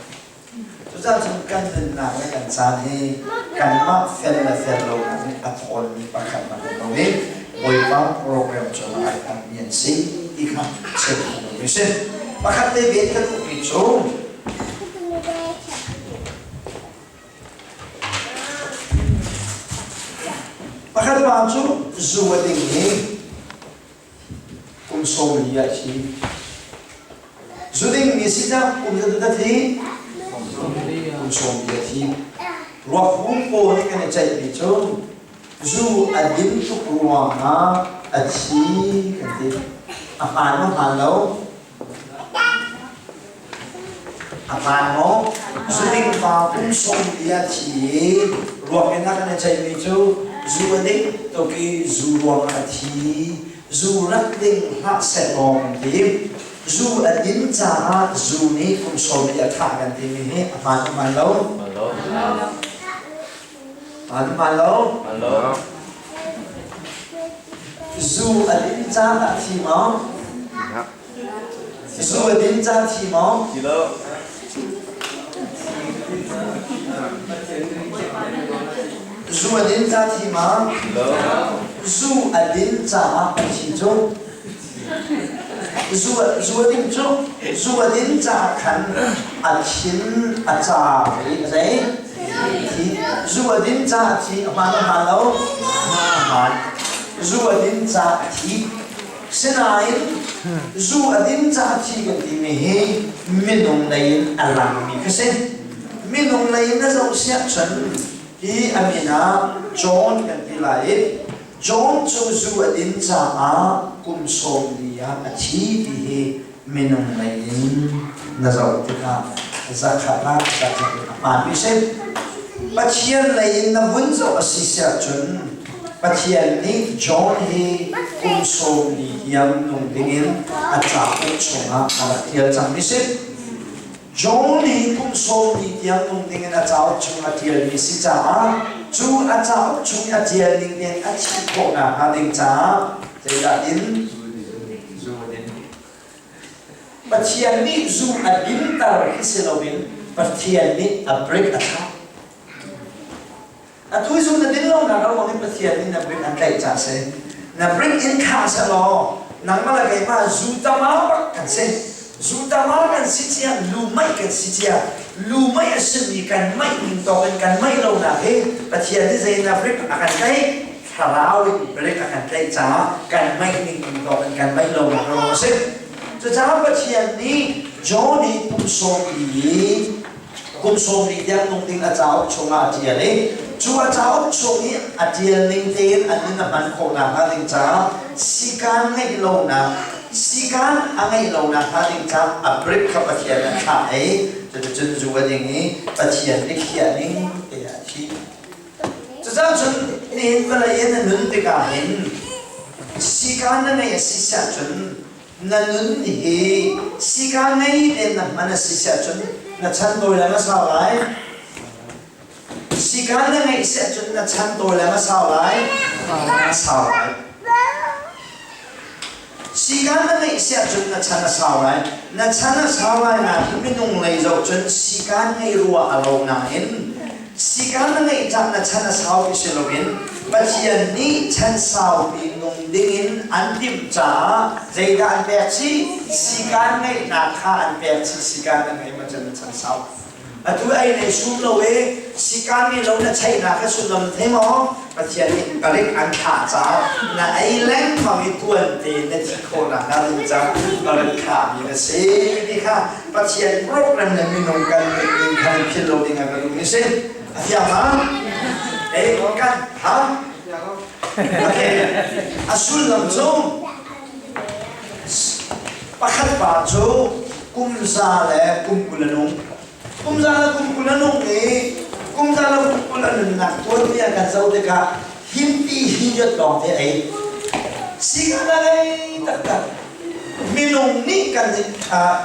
[SPEAKER 1] Cucaah cun kan nunnak le kan caan hi kanmah fel le fel lo nih a thawnmi pakhat bantuk lo i Bawipa program cungah ai hngatmi an si ti kha chim a si. Pakhat te ven ka duhmi cu Pakhat pa cu zu a ding i kum 40 a thi. Zu dingmi si cang kum zeizat a thi? Kum 40 a thi. Ruak hung pawl nih kan i ceihmi cu zu a din tuk ruangah a thi kan ti. A hmaan maw hmaan lo? A hmaan maw? Zuding pa kum 40 a thi i ruak in a kan i ceihmi cu zu a ding tuk i zu ruangah a thi. Zu rak ding hlah seh law kan ti. Zu a din caah zu nih kum 40 a thah kan timi hi a hmaan a hmaan lo? Hmaan a hmaan lo? Zu a din caah a thi maw? Zu a din ca thi maw?
[SPEAKER 7] Thi lo.
[SPEAKER 1] Zu a din ca thi maw?
[SPEAKER 7] Thi lo.
[SPEAKER 1] Zu a din caah a thi cu. Zu zu a ding cu zu a din caah khan a thin a car i a zei? Thi. Zu a din caah a thi a hmaan a hmaan lo? A hmaan. Zu a din caah a thi. Sinain zu a din caah thi kan timi hi minung lei in a langmi kha si. Minung lei in a zoh siah cun hi a min ah John kan ti lai i John cu zu a din caah kum 40 ah a thi ti hi minung lei in na zoh tikah zakhat ah zakhat in a hmaanmi si. Pathian lei in na vun zoh a si siah cun Pathian nih John hi kum 40 tiang nung dingin a cauk chungah a rak ṭial cangmi si. John hi kum 40 tiang nung dingin a cauk chung a ṭialmi si caah cu a cauk chung a ṭial ning in a thih khawh nakhnga ding caah zeidah in Pathian nih zu a dinter khi si loin Pathian nih a break a thlak. Atu zu na din lonak a ruang in Pathian nih na break an tlaih ca si. Na break in thlah seh law nangmah le keimah zu tama bak kan si. Zu tama kan si cia, lu maih kan si cia. Lu maih a simi kan maih ning tawk in kan maih lonak hi Pathian nih zei na break a kan tlaih thlarau in break a kan tlaih caah kan maih ning tawk in kan maih lonak a ruang a si. Cucaah Pathian nih John hi kum 40 kum 40 tiang nung ding a cauk chungah a ṭial i cu a cauk chung i a ṭial ning tein an nun a hman khawh nakhnga ding caah sikaan ngeih lonak sikaan a ngeih lo nakhnga ding caah a brick kha Pathian a thlah i cuticun zu a ding i Pathian biakhiah ning te ah a thi. Cucaah cun nihin vawlei in na nun tikah hin sikaan na ngeih a si siah cun na nun hi sikaan ngei tein na hman a si siah cun na chan tawi le na sau lai. Sikaan na ngeih siah cun na chan tawi le na sau lai. Na sau lai. Sikaan na ngeih siah cun na chan a sau lai. Na chan a sau lai nain minung lei zoh cun sikaan ngei rua a lo nain sikaan na ngeih cah na chan a saupi si loin Pathian nih chan saupi nung dingin an timh caah zeidah an pek chih? Sikaan ngeihnak kha an pek chih. Sikaan na ngei ma cun na chan sau. Atu ei nei sum lo i sikaan mi lo na cheihnak kha sullam thei maw? Pathian nih parik an thlah caah na ei lengmang i tuan tein na thi khawhnak hnga ding caah parik thlahmi na si ti kha Pathian program le minung kan ning kha philh lo ding ah ka duhmi si. A fiang ma? Ei kan ha? Okay. A sullam cu pakhat pa cu kum za le kum 20 a nung. Kum za le kum 20 a nung i kum za le kum 20 a nunnak tuanbia kan zoh tikah himpi hi lawng te ei. Sikan a ngei taktak. Minung nih kan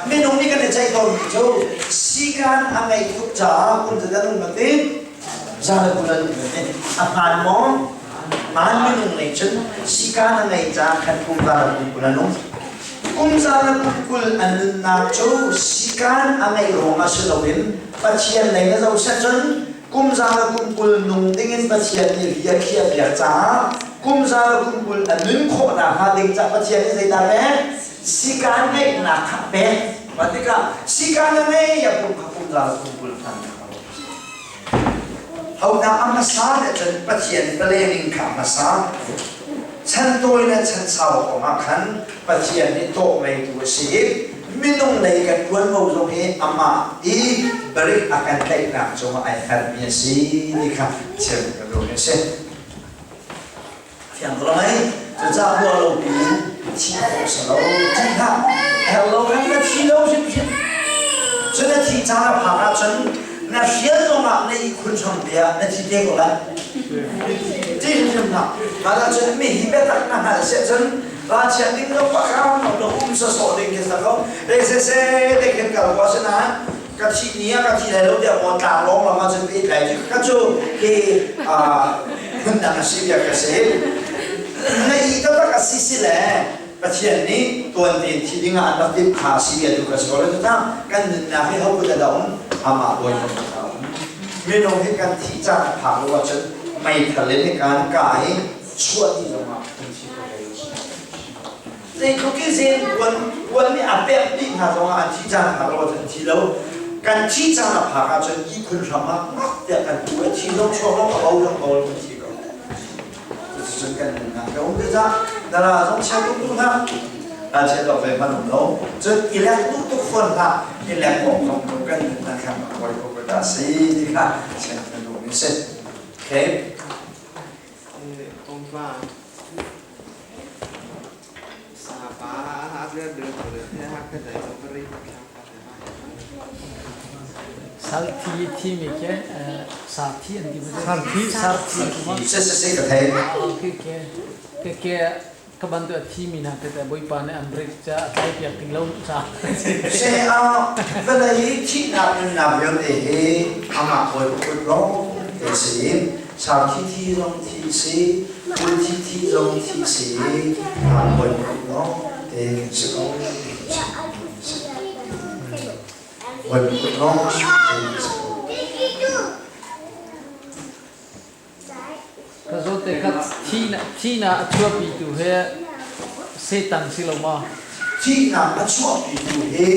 [SPEAKER 1] minung nih kan i ceih tawnmi cu sikan a ngeih tuk caah kum za le nung bantin za le 20 a nung bantin a hmaan maw? Hmaan minung nih cun sikan a ngeih caah khan kum za le kum 20 a nung. Kum za le kum 20 a nunnak cu sikan a ngeih ruangah si loin Pathian lei na zoh seh cun kum za le kum 20 nung dingin Pathian nih ri a khiahpiak caah kum za le kum 20 a nun khawh nakhnga ding caah Pathian nih zeidah pek? Sikan ngeihnak kha pek. Mah tikah sikan a ngei a kum kha kum za le kum 20 hman Honak a hmasa le cun Pathian planning kha a hmasa. Chan tawi le chan sau kongah khan Pathian nih tawh ngeitu a si i minung lei kan ṭuanvo zong hi amah i barik a kan tlaihnak cungah ai hngatmi a si ti kha chim ka duhmi a si. Fiang ko mei? Cucaah ruah lo piin thi khawh si lo. Thi hlah. Herh lo khan na thi lo hrimhrim. Cun na thi caan a phak ahcun na hrial zongah na ihkhun hram te ah na thi te ko lai. Ti hrimhrim hlah. Mah cun mi hi biatak na hngalh siah cun ralchiat ding lo pakam lo um sawsawh ding khi sa ko. Le sese te khin kal ko asinain ka thih ni ah ka thi lai lo tiah maw tlang lawng lam ah cun ka it lai ka cu hi phundang a si bia ka si. Na i taktak a si si le Pathian nih tuan tein thi ding ah an rak timh kha a si bia tu ka si ko le kan nunnak hi ho kut a um amah bawi kan a um. Minung hi kan thih caan a phak lo ahcun meithal in kan kah i chuah dih zongah kan thi ko lai. Zeitluk i zen kuan kuan nih a pek dih hna zongah an thi caan a phak lo ahcun thi lo. Kan thi caan a phak ahcun ihkhun hram ah ngak tiah kan tu a thi zong chuak lo a bo zong bo lo kan thi ko. Cuticun kan nunnak ka um tikah dara zong chia tuk tu hlah. A chia tuk ve hmanh um lo. Cun i lek duh tuk fawn hlah. I lek kong zong tu kan nunnak kha a koi ko ta si ti kha chian kan duhmi si. Okay.
[SPEAKER 2] Sarthi timi khi sarthi an ti Sarthi sarthi
[SPEAKER 1] Si si si ka thei.
[SPEAKER 2] Ke ke ke ke ka bantu a thimi hna te Bawipa nih an break ca a tlai piak ting lo ca.
[SPEAKER 1] Se a vawlei thihnak nunnak vialte hi amah Bawipa kut lawng te si. Sarthi thi zong thi si, pul thi thi zong thi si, Bawipa kut lawng te kan si ko.
[SPEAKER 2] Ka zawt te kha thihnak a chuahpitu he Satan si lo maw?
[SPEAKER 1] Thihnak a chuahpitu hi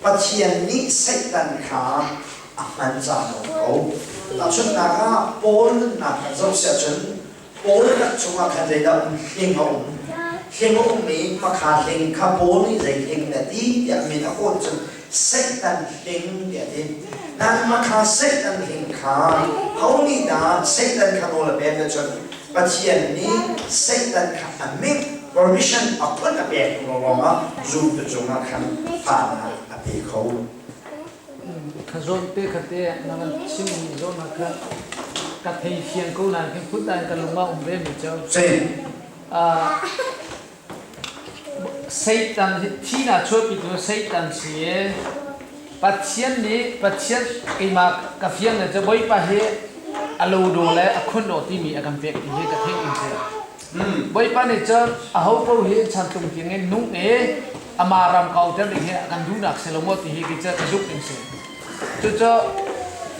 [SPEAKER 1] Pathian nih Satan kha a hman caan a um ko. Tahchunhnak ah Paul nunnak kan zoh siah cun Paul nak chungah khan zeidah um hling a um. Hling a um i makha hling kha Paul nih zei hling na ti tiah min a kawl cun Satan hling tiah a ti. Nan makha Satan hling kha ho nih dah Satan kha nawl a pek cun Pathian nih Satan kha a min permission a phun a pek lawngah zumtu cungah khan fahnak a pe kho.
[SPEAKER 2] Ka zawn te kha te na kan chimmi zawn ah khan ka thei fiang ko nain khin phut in ka lung ah um ve mi cu Satan hi thi na chuahpi tu Satan si i Pathian nih Pathian keimah ka fiang le cu Bawipa hi a lo do le a khun do timi a kan pek ti hi ka theih in si. Bawipa nih cun aho paoh hi chantlung tiang in nung i amah ram kauter ding hi a kan duhnak si lo maw ti hi kei cu ka zumh ding si. Cucu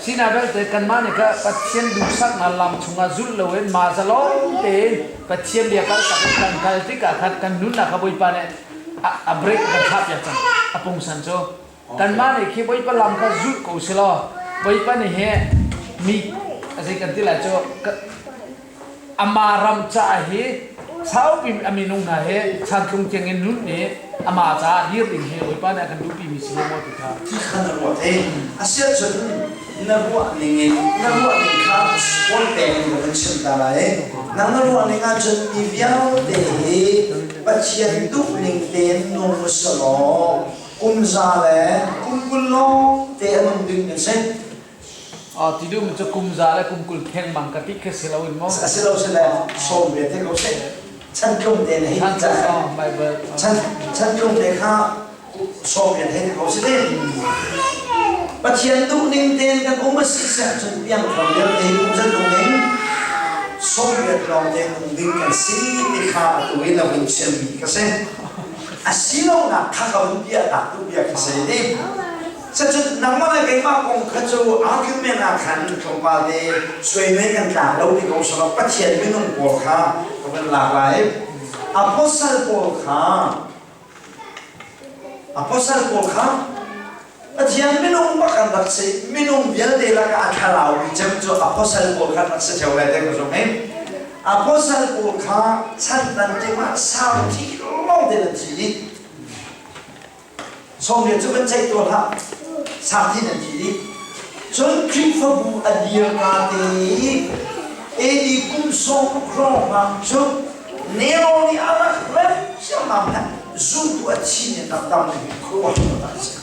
[SPEAKER 2] sinai belte kanmah nih kha Pathian duhsaknak lam chungah zulh loin mah zalong tein Pathian bia kal tak in kan kal tikah khan kan nunnak kha Bawipa nih a break a kan thlahpiak cang a pungsan cu. Kanmah nih khi Bawipa lam kha zulh ko si law Bawipa nih hi mi a zei kan ti lai cu amah ram caah hi Saupi a minung hna he chantlung tiang in nun i amah caah dir ding hi Bawipa nih a kan duhpimi si lo maw ti kha.
[SPEAKER 1] Ti kha na ruat i a si ahcun na ruah ning in na ruah ning kha kawl peng in ka vun chim ta lai. Nang na ruah ning ahcun mi vialte hi Pathian duh ning tein nung usalaw kum za le kum 20 lawng te a nung ding na si.
[SPEAKER 2] Ti duhmi cu kum za le kum 20 theng bang ka ti khi si lo in maw?
[SPEAKER 1] A si lo si le sawm ve te ko seh. Chan tlung te na hi ca chan chan tlung te kha sawm ve te ko si te. Pathian duh ning tein kan um a si siah cun piangthar vialte hi kum zat nung ning sawm riat lawng te nung ding kan si ti kha atu i na vun chimmi ka si. A si lonak kha ka vun piahnak tu bia ka si ti. Cucun nangmah le keimah kong kha cu argument ah khan tlawmpal te suaimei kan tlak lo ti ko sawh Pathian minung pawl kha ka van lak lai. Apostle pawl kha Apostle pawl kha Pathian minung bak an rak si. Minung vialte lakah a thlarau mi cem cu apostle pawl kha rak si theo lai te ka zumh i apostle pawl kha chan tan timah sau thi lawng te nan thi dih. Sawmriat cu kan ceih tuah hlah. Sangthin an thi dih. Cun Khrihfabu a dir ka te i AD kum 60 hrawng ah cun Nero nih a rak rem ciammam hmanh zumtu a thi nih rak tam ding khuaruah tak a si.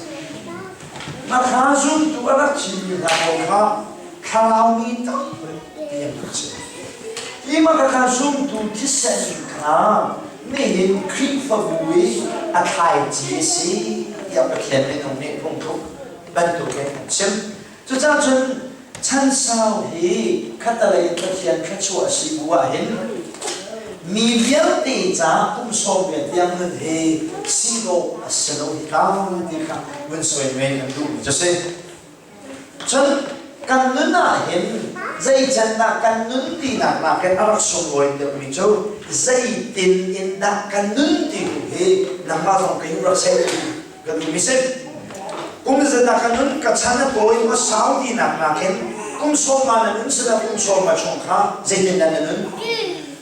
[SPEAKER 1] Nakha zumtu a rak thimi hna pawl kha thlaraumi tampi an rak si. Hi makha zumtu thisen kha nihin Khrihfabu i a thlaici a si tiah Pathian minung nih phungthluk bantukin an chim. Cucaah cun chan sau hi khatalei in Pathian thluachuah a si bu ahhin mi vialte ca kum 80 tiang nun hi si dawh a si lo hi tlang ti kha vun suai men kan duhmi cu si. Cun kan nun ah hin zeican dah kan nun tinak nakin a rak sunglawi deuhmi cu zeitin in dah kan nun ti tu hi nangmah zong ka rak seh ka duhmi si. Kum zeidah ka nun ka chan a tawi maw sau tinak nakin kum 50 na nun sila kum 50 chung kha zeitin dah na nun?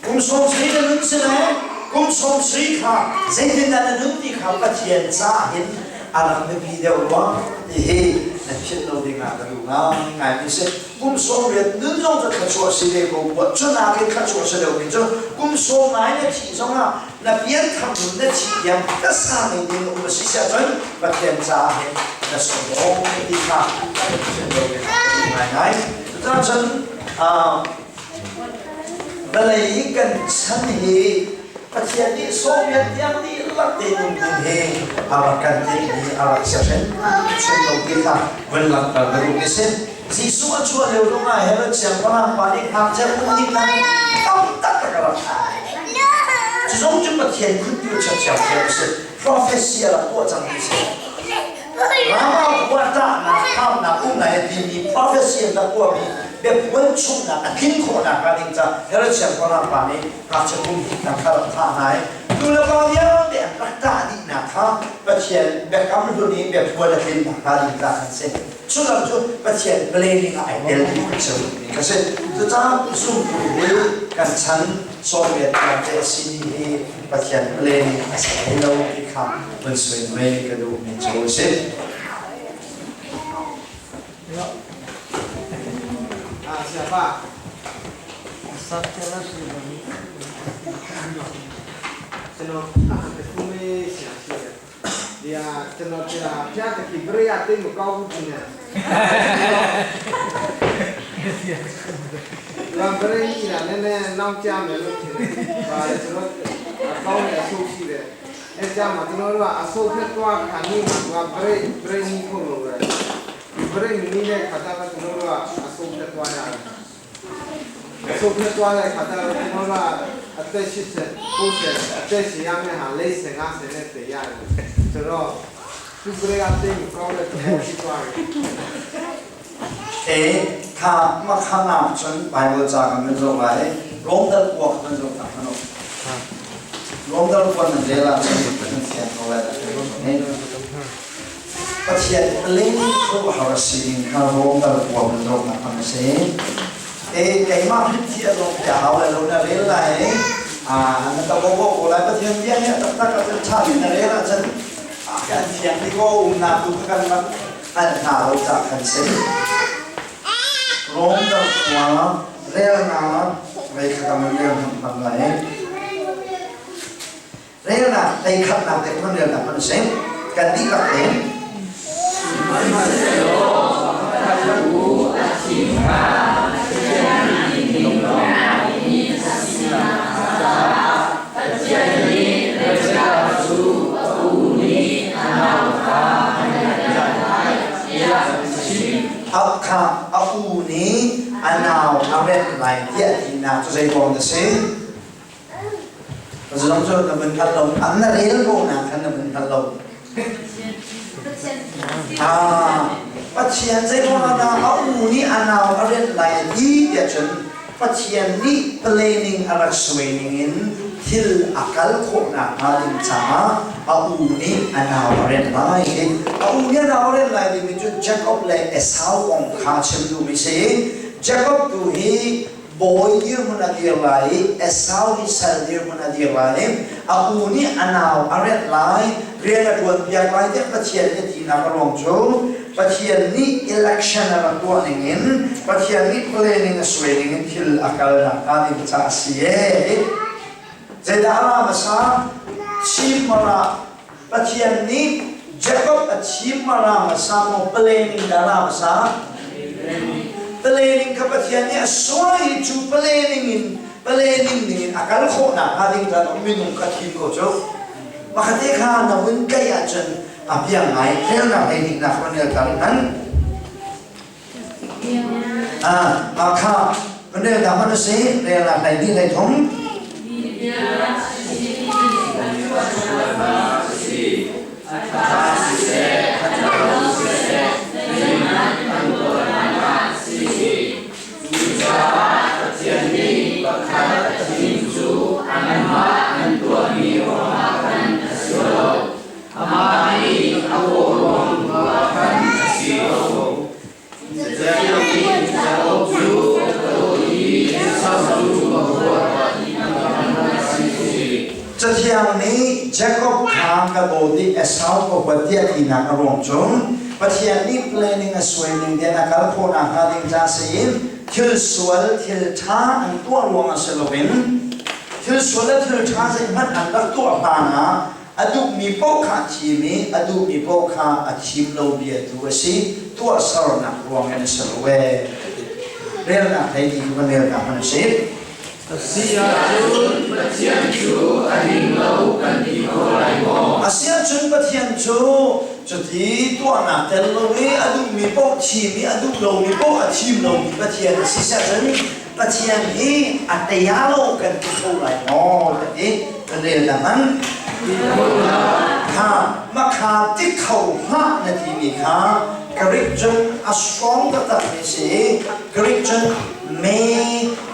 [SPEAKER 1] Kum 70 na nun sila kum 70 kha zeitin dah na nun ti kha Pathian caah hin a rak biapi deuh rua ti hi nan philh lo ding ah ka duh ngaingai mi si. Kum 80 nun zong cu thluachuah si ve ko buah cu nakin thluachuah si lo mi cu kum sawm ngai na thih zong ah na pianthar nun na thih tiang tasa ngei ding um a si siah cun Pathian caah hin na sunglawi ti kha kan philh lo ding ah ka duh ngaingai. Cucaah cun vawlei kan chan hi Pathian nih sawmian tiang dihlak te nung ding hi a rak kan timhmi a rak si hrim hrim lo ti kha vun langhter ka duh mi si. Jesuh a chuah lio zong ah Herod siangpahrang pa nih ngakchia kum hnih hlan tam taktak a rak thah. Cu zong cu Pathian khuttu chiamchiam thiam a si. Prophecy a rak tuah cangmi si. Rama khua ṭahnak harnak um lai a timi prophecy an rak tuahmi biaphuan chungnak a tlin khawhnak hnga ding ca Herod siangpahrang pa nih ngakchia kum hnih hna kha rak thah hna i nulepa vialte an rak ṭah dihnak kha Pathian biakam hlun i biaphuan a tlinnak hnga ding ca an si. Cu lam cu Pathian planning ah ai tel ding kan si ka si. Cucaah zumtu hi kan chan 80 tiang te a si mi hi Pathian planning a si hlei lo ti kha vun sui mei ka duhmi cu a si.
[SPEAKER 3] Ah, siapa? ကျွန်တော်တခုမေးဆရာရှိတယ်ဒီဟာကျွန်တော်ဆရာဖျားတခိပရိယတိတ်မကောင်းဘူးတင်တယ်။ဘာပရိယလားနည်းနည်းနောက်ကျမယ်လို့ထင်တယ်။ဘာလဲကျွန်တော်အကောင်းနဲ့အဆိုးရှိတယ်။အဲကြမှာကျွန်တော်တို့ကအဆိုးဖက်သွားခါနေမှာကပရိပရိနီးဖို့လို့ပဲ။ဒီပရိနီးတဲ့ခါကျတော့ကျွန်တော်တို့ကအဆိုးဖက်သွားရတယ်။အဆိုးဖက်သွားတဲ့ခါကျတော့ကျွန်တော်တို့ကအသက်80 90အသက်ရှင်ရမယ့်ဟာ40 50နဲ့တည်ရတယ်။ဆိုတော့သူပရိယတိတ်မကောင်းတဲ့သဘောဖြစ်သွားတယ်
[SPEAKER 1] E kha ma kha na cun Bible ca kan nan zoh lai Rom dal kua kan nan zoh ta hmanh Rom dal kua nan rel ahcun nan fiang ko lai dah Pathian ling khuaruahhar a si ning kha Rom dal kua kan zoh nak hmang a si. E keimah hrit thi a zong ti a hau lai lo na rel lai. Na ta ko ko lai Pathian bia hi taktak ah cun ṭha in na rel ahcun kan fiang ti ko umnak tu kha kan rak hngalh hna lo cah kan si. Rom dang khua relnak mei kha kan rel hman lai. Relnak hlei khatnak te kan relnak kan si. Kan dihlak tein.
[SPEAKER 7] Sihmanhsehlaw a thim kha Pathian nih Pathian nih Rebekah cu a u nih a nau kha a ngeihter lai tiah a chimh.
[SPEAKER 1] Kha a u nih a nau a rem lai tiah tinak cu zei kong na si? Zong cu na vun hngal lo. An na rel ko na khan na vun hngal lo. Ah, Pathian zei kong ah dah a u nih a nau a rel lai a ti tiah cun Pathian nih planning a rak suai ning in thil a kal khawh nakhnga ding caah a u nih a nau a rel lai. A u nih a nau a rel lai timi cu Jacob le Esau kong kha chim duhmi si. Jacob tu hi bawi dirhmun a dir lai i Esau hi sal dirhmun a dir lai i a u nih a nau a renh lai, rian a ṭuan piak lai tiah Pathian nih a tinak a ruang cu Pathian nih election a rak tuah ning in Pathian nih planning a suai ning in thil a kal nakhnga ding caah a si ee. Zeidah a ra hmasa? Chim ah Pathian nih Jacob a thim ma ra hmasa maw planning dah ra hmasa? Planning kha Pathian nih a suai i cu planning in planning ning in a kal khawh nakhnga ding caah minung kha thim ko cu. Makhat te kha na hun tlaih ahcun a piang ngai felnak lei diknak ronel tar hman. Ah, kha ronel dah hman usih relnak lei dih lei thum. Cathiang nih Jacob kha ka dawt i Esau ka huat tiah tinak a ruang cu Pathian nih planning a suai ning tein a kal khawh nakhnga ding ca si in thil sual thil ṭha an tuah ruangah si loin thil sual le thil ṭha zeihmanh an rak tuah hlan ah a duhmi paoh kha a thim i a duhmi paoh kha a thim lo bia tu a si. Tuahsernak ruangin a si lo ee. Relnak thei ti kan relnak hman a si.
[SPEAKER 7] A si ahcun Pathian cu a ding lo kan ti kho lai maw?
[SPEAKER 1] A si ahcun Pathian cu cuti tuahnak tel lo i a duhmi paoh thim i a duh lomi paoh a thim lomi Pathian a si ahcun Pathian hi a teia lo kan ti kho lai maw ka ti. Kan rel dah hman? Kha makha ti kho hlah na timi kha Greek cun a strong taktak mi si. Greek cun me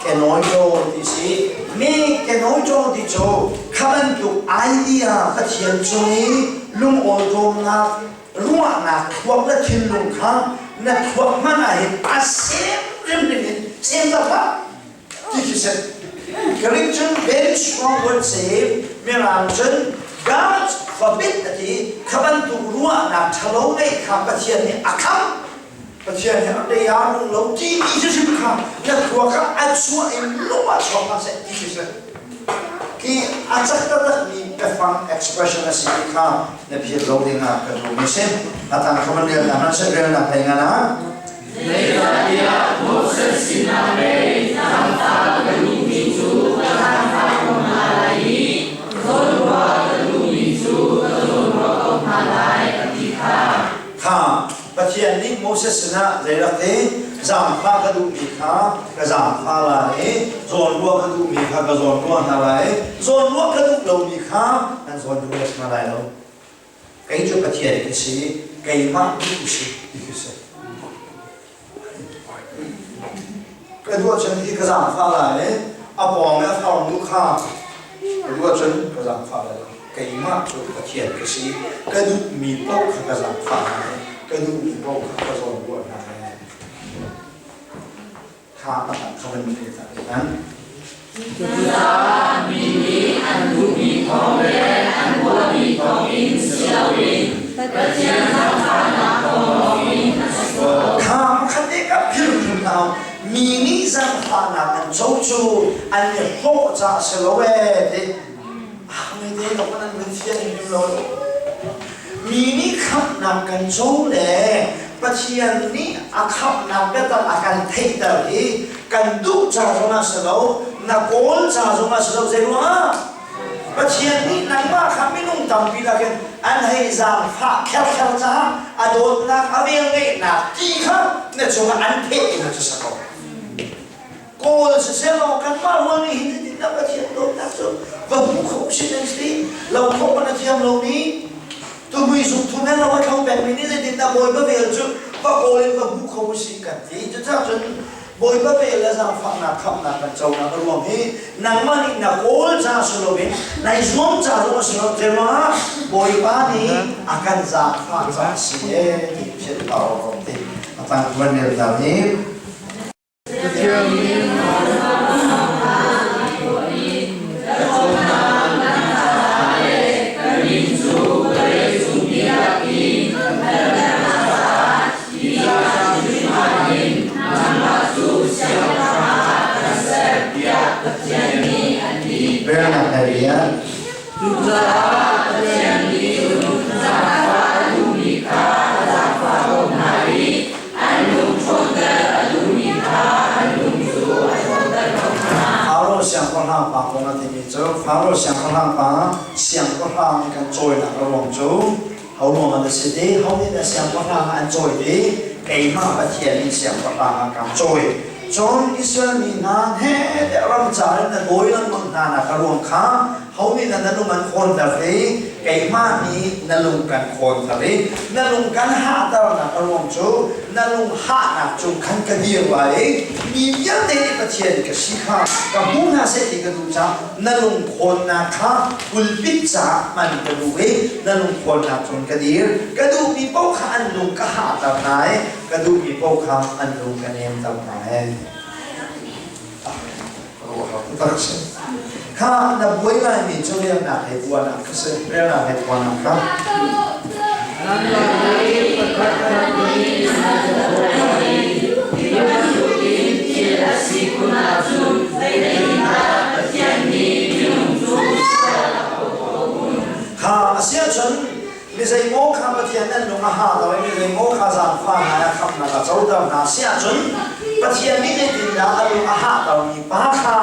[SPEAKER 1] kenoito ti si. Me kenoito ti cu kha bantuk idea Pathian cung i lungawltawmnak ruahnak thluak le thinlung kha na thluak hmanh ah hin a sem rimrim in sem taktak ti khi si. Greek cun very strong word si. Mirang cun God forbid a ti. Kha bantuk ruahnak ṭhalo ngeih kha Pathian nih a kham. Pathian nih a lei ah nung lo ti mi hrimhrim kha na thluak ah a chuah in lung ah chuak hna seh ti khi si. Khi a cak taktakmi biafang expression a si ti kha na philh lo ding ah ka duhmi si. A tang kha van rel hna hmanh seh relnak hlei ngan ah.
[SPEAKER 7] Zeicahtiah Moses sinah pei zaangfah ka duhmi cu ka zaangfah ko hna lai i zawnruah ka duhmi cu ka zawnruah ko hna lai, a ti kha.
[SPEAKER 1] Kha Pathian nih Moses sinah zei rak ti zaangfah ka duhmi kha ka zaangfah lai i zawnruah ka duhmi kha ka zawnruah hna lai i zawnruah ka duh lomi kha nan zawnruah hna lai lo. Kei cu Pathian ka si, keimah duh si ti khi si. Ka duh ahcun hi ka zaangfah lai i a pawng i a farnu kha ka duh ahcun ka zaangfah lai lo. Keimah cu Pathian ka si, ka duhmi paoh kha ka zaangfah hna i ka duhmi paoh kha ka zawnruah hna lai. Kha pakhat kha van pe ta.
[SPEAKER 7] Cucaah mi nih an duhmi kong le an huahmi kong in si loin Pathian zaangfahnak kong lawngin a si ko.
[SPEAKER 1] Kha pakhat te ka philh hrim hna mi nih zaangfahnak an co cu an i hlawh caah si lo ee ti. Ah, mi te lawng an vun fian hrim lo. Mi nih khamhnak kan co le Pathian nih a khamhnak biatak a kan theihter hi kan duh ca zongah si lo, na kawl ca zongah si lo. Zeiruangah? Pathian nih nangmah kha minung tampi lakin an hei zaangfah kherkher caah a dawtnak, a velngeihnak ti kha na cungah an pheh in a cu sa ko. Kawl siseh kanmah rual nih hin zeitindah Pathian dawtnak cu va hmu kho usih nan si lo khawh man a thiam lomi tumui zung thum he lo a thlo pengmi nih zeitindah Bawipa vel cu va kawl in va hmu kho usih kan ti. Cucaah cun Bawipa vel le zaangfahnak khamhnak kan conak a ruang hi nangmah nih na kawl ca si loin nai zuam ca zong a si lo ruangah Bawipa nih a kan zaangfah ca a si ee ti philh lo ti a tang tuan rel ta nih.
[SPEAKER 7] Cucaah Pathian nih zaangfah a duhmi kha a zaangfah ko hna i an lung ṭhawnter a duhmi kha an lung cu a ṭhawnter ko hna.
[SPEAKER 1] Faro siangpahrang pa kong a timi cu Faro siangpahrang pa siangpahrang kan cawinak a ruang cu ho ruang an si ti ho nih dah siangpahrang an cawi ti keimah Pathian nih siangpahrang ah kan cawi. Cun Israel mi hna he ram ca in na dawi lengmang hna nak a ruang kha ho nih na lung an khawnter i keimah nih na lung kan khawnter i na lung kan hahternak a ruang cu na lung hahnak cung khan ka dir lai i mi vialte nih Pathian ka si kha ka hmu hna seh ti ka duh caah na lung khawnnak kha pulpit caah hman ka duh i na lung khawnnak cun ka dir. Ka duhmi paoh kha an lung ka hahter hna i ka duhmi paoh kha an lung ka nemter hna i Kha na buai ngaimi cu relnak he buanak ka si. Relnak he buanak ka. Kha a si ahcun mi zeimaw kha Pathian nan lung a ha lo i mi zeimaw kha zaangfah ngai a khamnak a coter hna si ahcun Pathian nih zeitindah a lung a hahtermi pa kha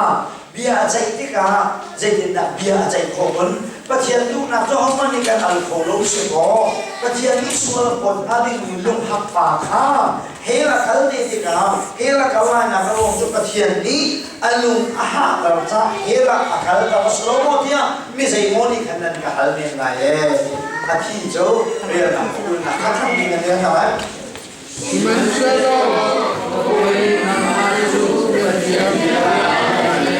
[SPEAKER 1] bia a ceih tikah zeitindah bia a ceih khawh kun? Pathian duhnak cu ahohmanh nih kan al kho lo si kaw Pathian nih sual a phawt hnga dingmi lunghak pa kha hell a kal te tikah hell a kal lainak a ruang cu Pathian nih a lung a hahter caah hell ah a kalter a si lo maw tiah mi zeimaw nih khan nan ka hal men lai ee. A thi cu relnak ulnak kha than ding an rel hna lai.
[SPEAKER 7] Sihmanhsehlaw ka hawi nangmah cu Pathian bia le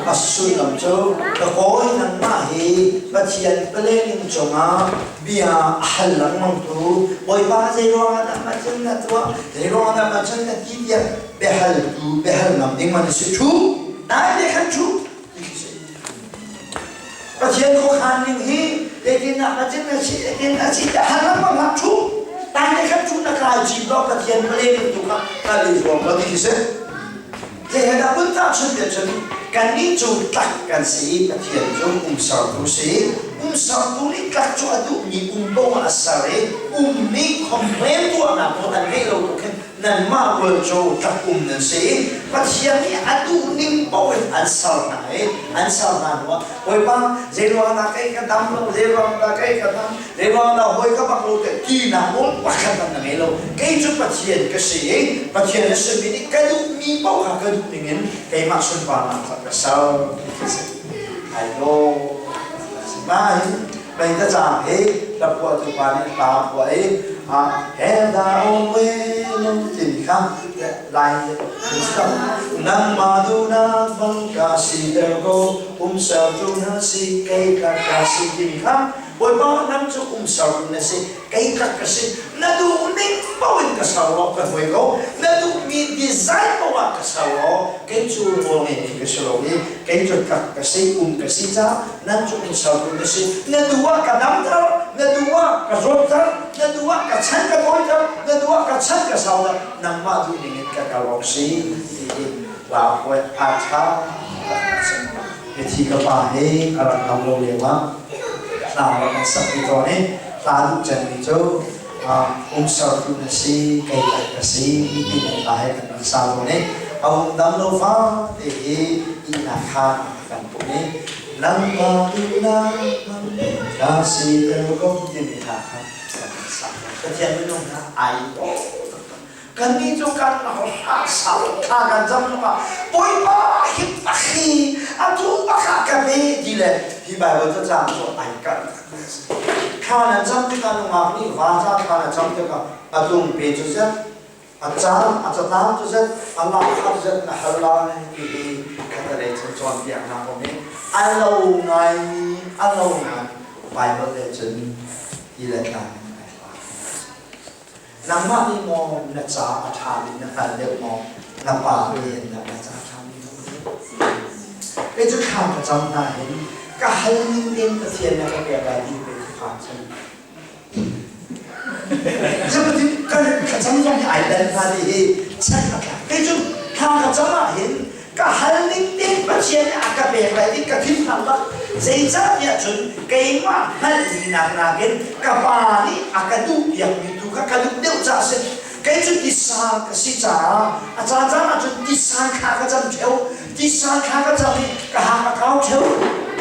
[SPEAKER 1] A sullam cu ka kawi nangmah hi Pathian palening cungah bia a hal lengmang tu Bawipa zei ruangah dah macun na tuah, zei ruangah dah macun na ti tiah biahaltu biahal ngam ding man si thu dai te khan thu. Pathian khuakhan ning hi zeitindah macin na si zeitin na si tiah hal lengmang hlah thu dai te khan thu na kai cim lo Pathian palening tu kha kal i zuam lo ti si. Zeidah kun tahchunh tiah cun kannih cu tlak kan si i Pathian cu umsertu si. Umsertu nih tlak cu a duhmi um paoh ah a ser i um nih complain tuahnak nawl an ngeih lo tuk hin nanmah rual cu tlak um nan si i Pathian nih a duh ning paoh in an ser hna i an ser hna hnuah Bawipa zeiruang dah kei ka dam lo, zeiruang dah kei ka dam, zeiruang dah hawi ka bak lo te tinak nawl pakhat hmanh na ngei lo. Kei cu Pathian ka si i Pathian a simi nih ka duhmi paoh kha ka duh ningin keimah sunparnak kha ka ser ti khi si. Ai lo. Sinain mei ta caang hi hlaphuahtu pa nih hla a phuah i Hell da o we lo timi kha Lai Nangmah duhnak bang ka siter ko, umsertu na si, kei ka ka si timi kha Bawipa nang cu umsertu na si, kei ka ka si. Na duh ning paoh in ka ser law ka hnuai ko. Na duhmi design paoh ah ka ser law kei cu nawl ngeimi ka si lo i kei cu tlak ka si, um ka si caah nan cu umsertu na si. Na duh ah ka damter, na duh ah ka zawtter, na duh ah ka chan ka tawiter, na duh ah ka chan ka sauter. Nangmah duh ning in ka kal awk si ti hi hla huai a ṭha taktak si. Mithi ka pa hi a rak ngam lo lio ah hla rak kan sak ti tawn i hla duh cemmi cu umsertu na si, kei tak ka si timi hla he kan rak sa tawn i a um dam lo fa te hi ihnak khaan a kan pumh i nangmah duhnak ka si ter ko timi hla kha kan rak sa. Pathian minung hna ai dawh taktak. Kannih cu kan hra thla kan cam zongah Bawipa hi pakhi atu bak ka pe ti le hi Bible cacang cu ai karh. Thla nan cam tikah nungak nih vaca thla na cam tikah a tung pe cu zet, a caan a catlang cu zet, a lak cu zet na hal lai ti hi khatalei cun cawnpiaknak um i a lo ngai a lo ngai Bible le cun ti le tlang in ai hla. Nangmah nih maw na ca a ṭhami na hngal deuh maw? Na pa nih na ca a ṭhami na hngal deuh? Kei cu thla ka cam hna hin ka hal ning tein Pathian na ka pek lai ti pe cu phan cun. Zepatin kan thlacam zong hi ai dan hna ti hi chan a tlak. Kei cu thla ka cam ah hin ka hal ning tein Pathian nih a ka pek lai ti ka thinphang bak. Zeicahtiah cun keimah hngalhmi nak nakin ka pa nih a ka duhpiakmi tu kha ka duh deuh caah a si. Kei cu tisa ka si caah a caancaan ahcun tisa thla ka cam ṭheo, tisa thla ka cam i ka hak a kau ṭheo.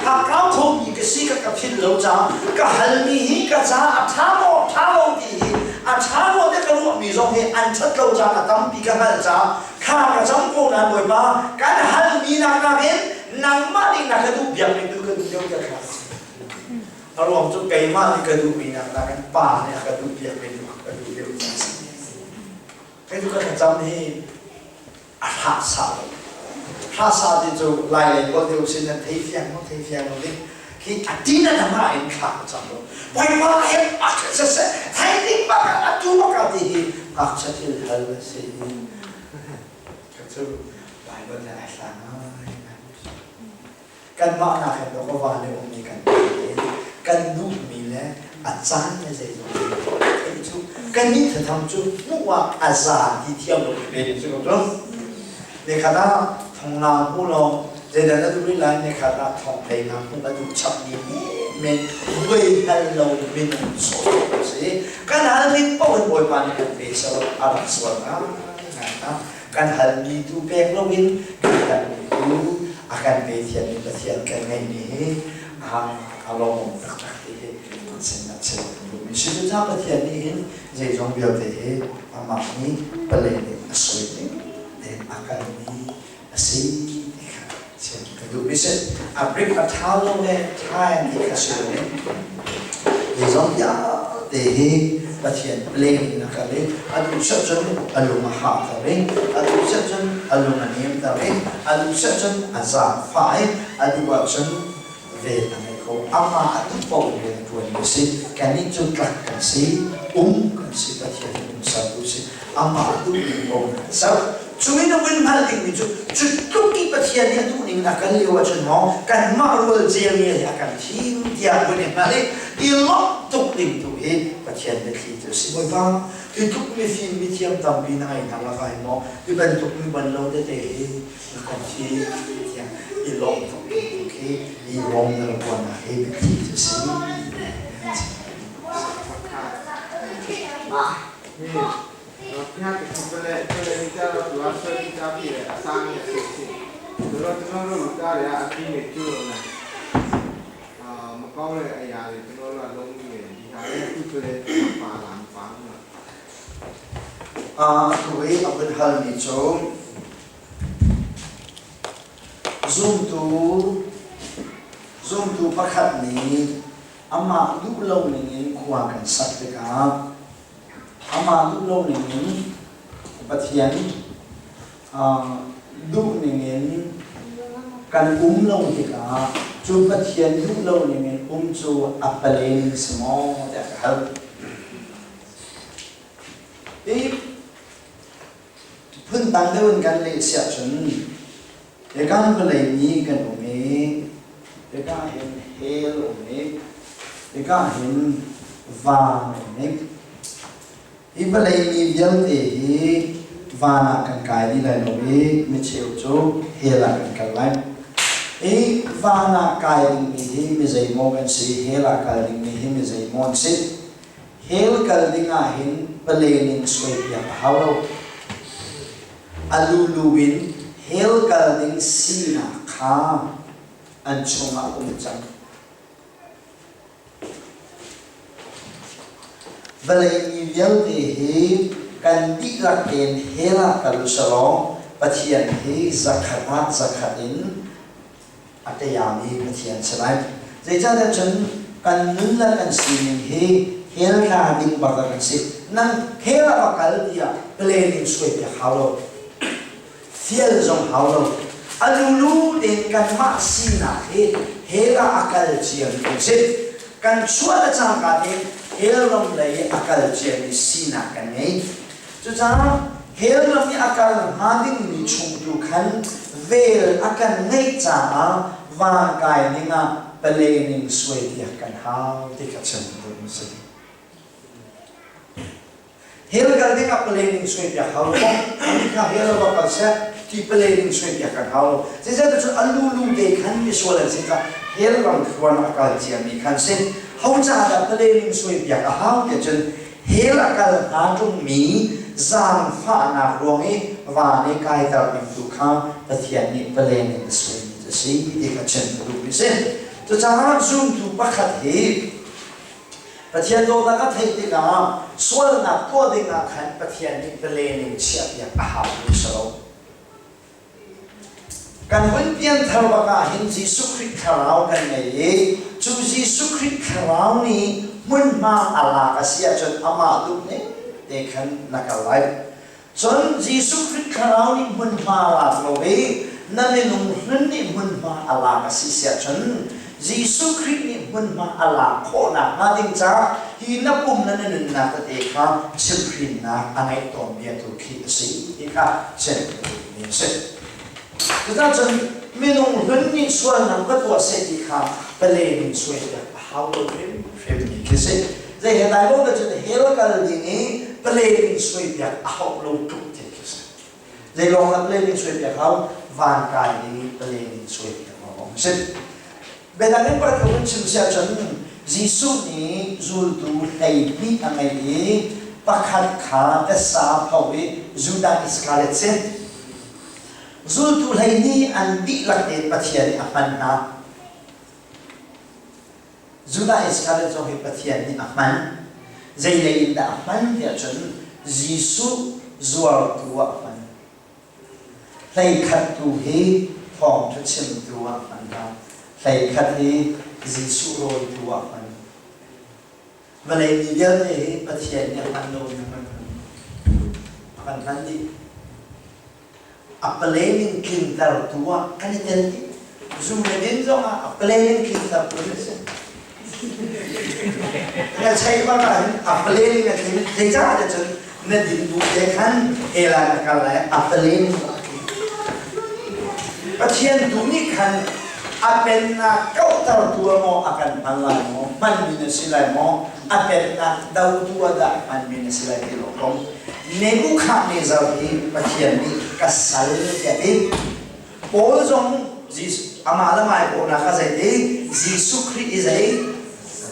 [SPEAKER 1] Hak kau khomi ka si ka ka philh lo caah ka halmi hi ka caah a ṭha maw ṭha lo ti hi a ṭha maw ti ka ruahmi zong hi an ṭhat lo caan a tampi ka hngalh caah Thla ka cam ko nain Bawipa, kan halmi nak nakin nangmah nih na ka duh biakmi tu ka duh deuh tiah thla ka cam. A ruang cu keimah nih ka duhmi nak nakin Pa nih a ka duh biakmi tu ka duh deuh tiah a si. Kei cu ka thlacam hi a hlah sa lo. Hlah sa ti cu lai lei kawl deuh sin nan thei fiang lo thei fiang lo ding hi a ti na nama in thla ka cam lo. Bawipa he a siseh thai ding bak ah atu bak ah ti hi ngakchia thil hal a si. Ka cu Bible le ai hla ngai ngai. Kanmah nak hin dawk a va le ummi kan kan duhmi le a caan le zeizong theih cu kannih thatham cu hmuh ah a za ti thiam lo pe ding si ko cu. Nikhat ah thongnang hmu law zeidah na duh rih lai nikhat ah thong hleinak hmuh na duh chap mi men voi hal lo minung sawh si kan hal ning paoh in Bawipa nih kan pe selo a rak sual ngai ngai na kan hal mi tu pek lo in kan hal mi tu a kan pe thiam mi Pathian kan ngeih mi hi a lawmawm taktak ti hi sin na chim mi si cu Pathian nih hin zeizong vialte hi amah nih pale nih a soi ding tein a kalmi a si ti kha chim ka duh mi si. A brik a ṭha lo le ṭha ti kha si lo in zeizong vialte hi Pathian plan in a kal i a duh set cun a lung a hahter i a duh set cun a lung a nemter i a duh set cun a zaangfah i a duh ahcun vel a ngei kho. Amah a duh paoh in rian a ṭuanmi a si. Kannih cu tlak kan si, um kan si, Pathian nih um sertu si. Amah duhning paoh in a ser. Cu in a vun hngalh dingmi cu, cu tluk i Pathian nih a duhning in a kal lio ahcun maw kanmah rual celngel hi a kan thim tiah vun i hngalh i i lawmh tuk ding tu hi Pathian biathli cu a si. Bawipa, hi tluk mifim mithiam tampi na ngei hna lakah hin maw hi bantuk mi ban lo tete hi na kan thim tiah i lawmh tuk ding tu khi i lawm na rak tuahnak hi biathli cu a si. Atu i a vun halmi cu zumtu pakhat nih amah duh lo ningin khua kan sak tikah amah duh lo ningin Pathian. Duh ningin kan um lo tikah cu Pathian duh lo ningin um cu a palen si maw tiah ka hal. Hi phundang deuh in kan leh siah cun hika vawlei mi kan um i hika hin hell um i hika hin van um i Hi vawlei mi vialte hi van ah kan kai dih lai lo i micheu cu hell ah kan kal lai. Hi van ah kai dingmi hi mi zeimaw kan si, hell ah kal dingmi hi mi zeimaw an si. Hell kal ding ah hin palen in suaipiak a hau lo. A lulu in hell kal ding sinak kha an chungah um cang. Vawlei mi vialte hi kan dihlak tein hell ah kal u selaw Pathian hi zakhat ah zakhat in a teiami Pathian si lai. Zeicahtiah cun kan nun le kan sining hi hell tla ding bak kan si. Nang hell ah va kal tiah plan in suai piak hau lo. Fial zong hau lo. A lulu tein kanmah sinak hi hell ah a kal ciami kan si. Kan chuah le cangka tein hell ram lei i a kal ciami sinak kan ngei. Cucaah hell ram i a kal hnga dingmi chung tu khan vel a kan ngeih caah van kai ning ah pale ning suai piak kan hau ti kha chim duh a si. Hell kal ding ah pale ning suai piak hau lo. Ani kha hell va kal seh ti pale ning suai piak kan hau lo. Zeicahtiah cun a lulu te khan misual an si ka hell ram thluan a kal ciami khan si. Ho ca dah pale ning suai piak a hau tiah cun hell a kal hnga ṭungmi zaangfahnak ruang i van i kaiter ding tu kha Pathian nih pale ning a suaimi cu a si ti kha chim ka duhmi a si. Cucaah zumtu pakhat hi Pathian dawtnak a theih tikah sualnak tuah dingah khan Pathian nih palen in chiahpiak a hau mi si lo. Kan hun pianthar bak ah hin Jesuh Khrih thlarau kan ngei i cu Jesuh Khrih thlarau nih hmunhma a lak a si ahcun amah duh ning te khan na kal lai. Cun Jesuh Khrih Thlarau nih hmunhma a lak lo i na minung hlun nih hmunhma a lak a si siahcun Jesuh Khrih nih hmunhma a lak khawhnak hnga ding caah hi na pum le na nunnak tete kha chimhhrinnak a ngeih tawn bia tu khi a si ti kha chim ka duhmi a si. Cucaah cun minung hlun nih sualnak va tuah seh ti kha palen in suaipiak a hau lo hrimhrimmi khi si. Zei he dai lo cun hell kal ding i palen in suaipiak a hauh lo tluk thil khi si. Zei lawng ah palen in suaipiak hau van kai ding i palen in suaipiak lawng a si. Biadang in pakhat ka chim si ahcun Jesuh nih zultu 12 a ngei i pakhat kha tasa pho i Judah Iskariot si. Zultu 12 an dihlak tein Pathian nih a hman hna. Judah Iskariot zong hi Pathian nih a hman. Zeilei in dah a hman tiah cun Jesuh zuartu ah a hman. 11 tu hi thawngṭha chimtu ah a hman hna. 11 hi Jesuh rawitu ah a hman. Vawlei mi vialte hi Pathian nih a hman lomi a hman a kan hman dih. A planning tlintertu ah kan i tel dih. Zu le din zong ah a planning tlintertu an si. Na chei bang ah hin a planning a tling. Zeicah tiah cun na din bu te khan hell ah na kal lai a planning a tling. Pathian tu nih khan a pennak kauhtertu ah maw a kan hman lai maw hmanmi na si lai maw a pennak dotu ah dah hmanmi na si lai ti lo kong Nebuchadnezzar hi Pathian nih ka sal tiah ti. Paul zong amah le mai pawhnak kha zei ti Jesuh Khrih i zei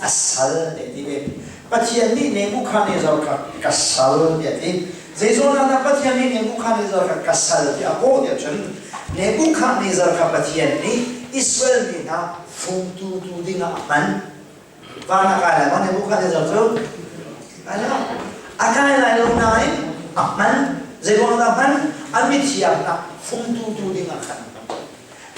[SPEAKER 1] a sal tiah ti ve. Pathian nih Nebuchadnezzar kha ka sal tiah ti. Zeizawn ah Pathian nih Nebuchadnezzar kha ka sal tiah a kawh tiah cun Nebuchadnezzar kha Pathian nih Israel mi hna fungtu tu dingah a hman. Van a kai lai maw Nebuchadnezzar cu? Kai lo. A kai lai lo nain a hman. Zeiruang dah hman? A mithiang nak fungtu tu ding ah khan.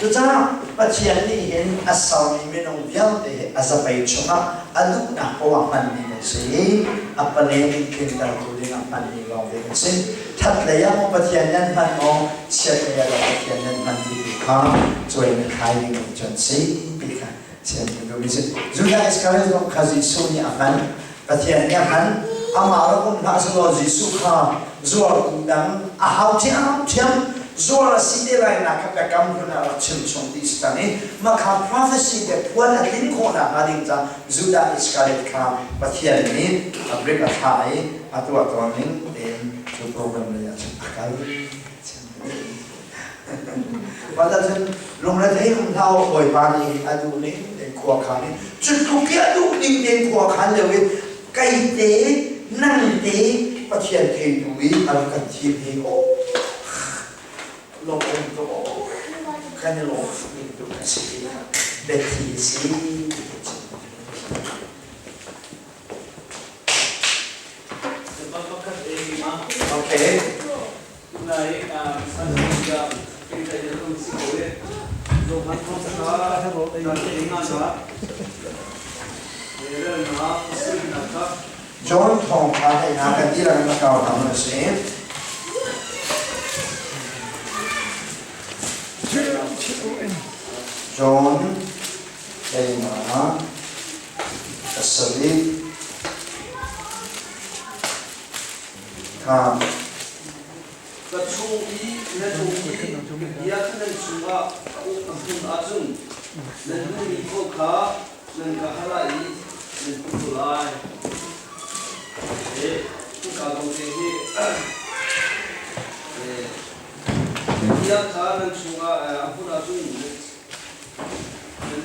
[SPEAKER 1] Cucaah Pathian nih hin a sermi minung vialte hi a zapei chungah a duhnak poah ah hmanmi kan si i a palen in tlintertu dingah hmanmi lawngte kan si. That lei ah maw Pathian nan hman maw, chiat lei ah dah Pathian nan hman ti tu kha cuai na thlai ding cu an si ti kha chim ka duhmi si. Judah Iskariot zong kha Jesuh nih a hman. Pathian nih a hman. Amah rak um hlah sehlaw Jesuh kha zuartu dang a hau ṭhiamṭhiam. Zuar a si te lai nak kha biakam hlun ah rak chim chung ti si cang i mah kha prophecy te phuan a tlin khawh nakhnga ding ca Judah Iskariot kha Pathian nih a brik a thlah i a tuah tawn ning tein cu program lei ah cun a kal. Mah cun lungrethei um hlah u, Bawipa nih a duh ning tein khua khaan in cu tluk i a duh ning tein khua khaan lio in kei te nang te Pathian theitu i a rak kan thim hi aw lawmh tuk aw kan i lawm ning tuk a si biathi a si. Okay. John thawngṭha hei hna kan dihlak in a kau hna a si. John hei hna pasarih kha
[SPEAKER 8] Ka chung i nan um i ka bia kha nan chungah a um a hmun ahcun nan duhmi paoh kha nan ka hal ah i nan hmu ko lai. Hika kong te hi ka bia kha nan chungah a hmun ahcun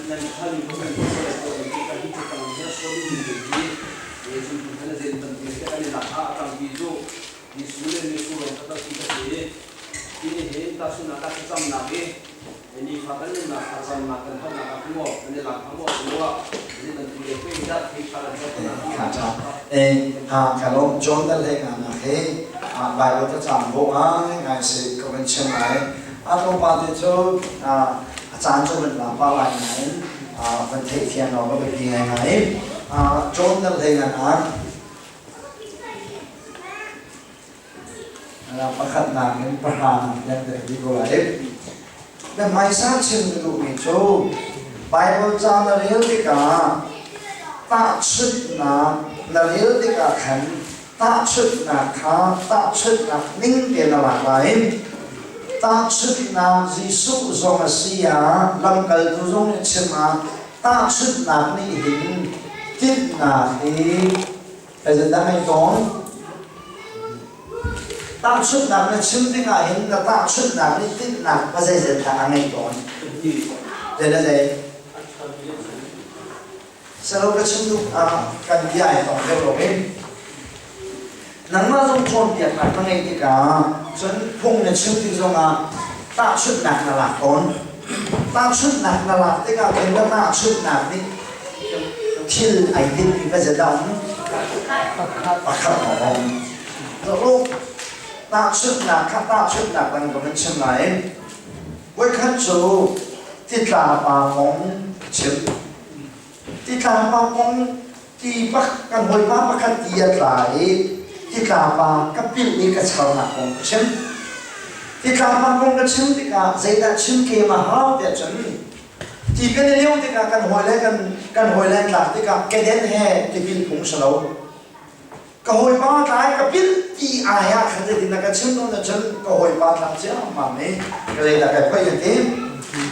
[SPEAKER 8] nan halmi paoh nan hmu ko lai ko ka hi catang hi a sawm mi hi zumtu hna na zen bantuk in an i lak ah a tangpi cu Jesuh le Jesuh lawng taktak ti ka si. Hi nih hin tahchunhnak ah thlacamnak i nifa kan nunnak thlacamnak kan halnak ah maw kan i lak hnga maw tiah zei bantuk le pei dah thei ṭha kan ser
[SPEAKER 1] Kha ṭha. Ha ka lawm John dal he nga nak he Bible thlacam bawh ngai ngai si ka van chim lai. A tlawmpal te cu a caan cu van la pa lai nain van theih fiang awk a biapi ngai ngai. John dal he nga nak Pakhatnak in pahranak tiang kan ti ko lai. Na hmaisa chim ka duhmi cu Bible ca na rel tikah tahchunhnak na rel tikah khan tahchunhnak kha tahchunhnak ning te na lak lai. Tahchunhnak Jesuh zong a si ah lamkaltu zong nih chim ah tahchunhnak nih hin tinhnak hi Zeidah ngei tawn? Tahchunhnak na chim tikah hin na tahchunhnak nih tinhnak va zeizat dah a ngeih tawn? Zei zei? Salo ka chim duh ah kan bia ai tong deuh lo in. Nangmah zong cawnpiaknak na ngeih tikah cun phung na chim tik zongah tahchunhnak na lak tawn. Tahchunhnak na lak tikah khin na tahchunhnak nih thil ai tinhmi va dang pakhat a um. Zoh tahchunhnak kha tahchunhnak dang ka van chim lai. Voikhat cu titla pa kong chim. Titla pa kong ti pak kan hawipa pakhat ti a tla i titla pa ka pilh i ka charnak kong ka chim. Titla pa kong ka chim tikah zeidah chim ke ma hau tiah cun Ti kan i lio tikah kan hawile kan kan hawile an tlak tikah keden he tipil phung si lo. Ka hawipa tlai ka pil ti ai ah khan zeitin na ka chim nawn ahcun ka hawipa tlak ciammam i ka zeidah kai phoih an ti.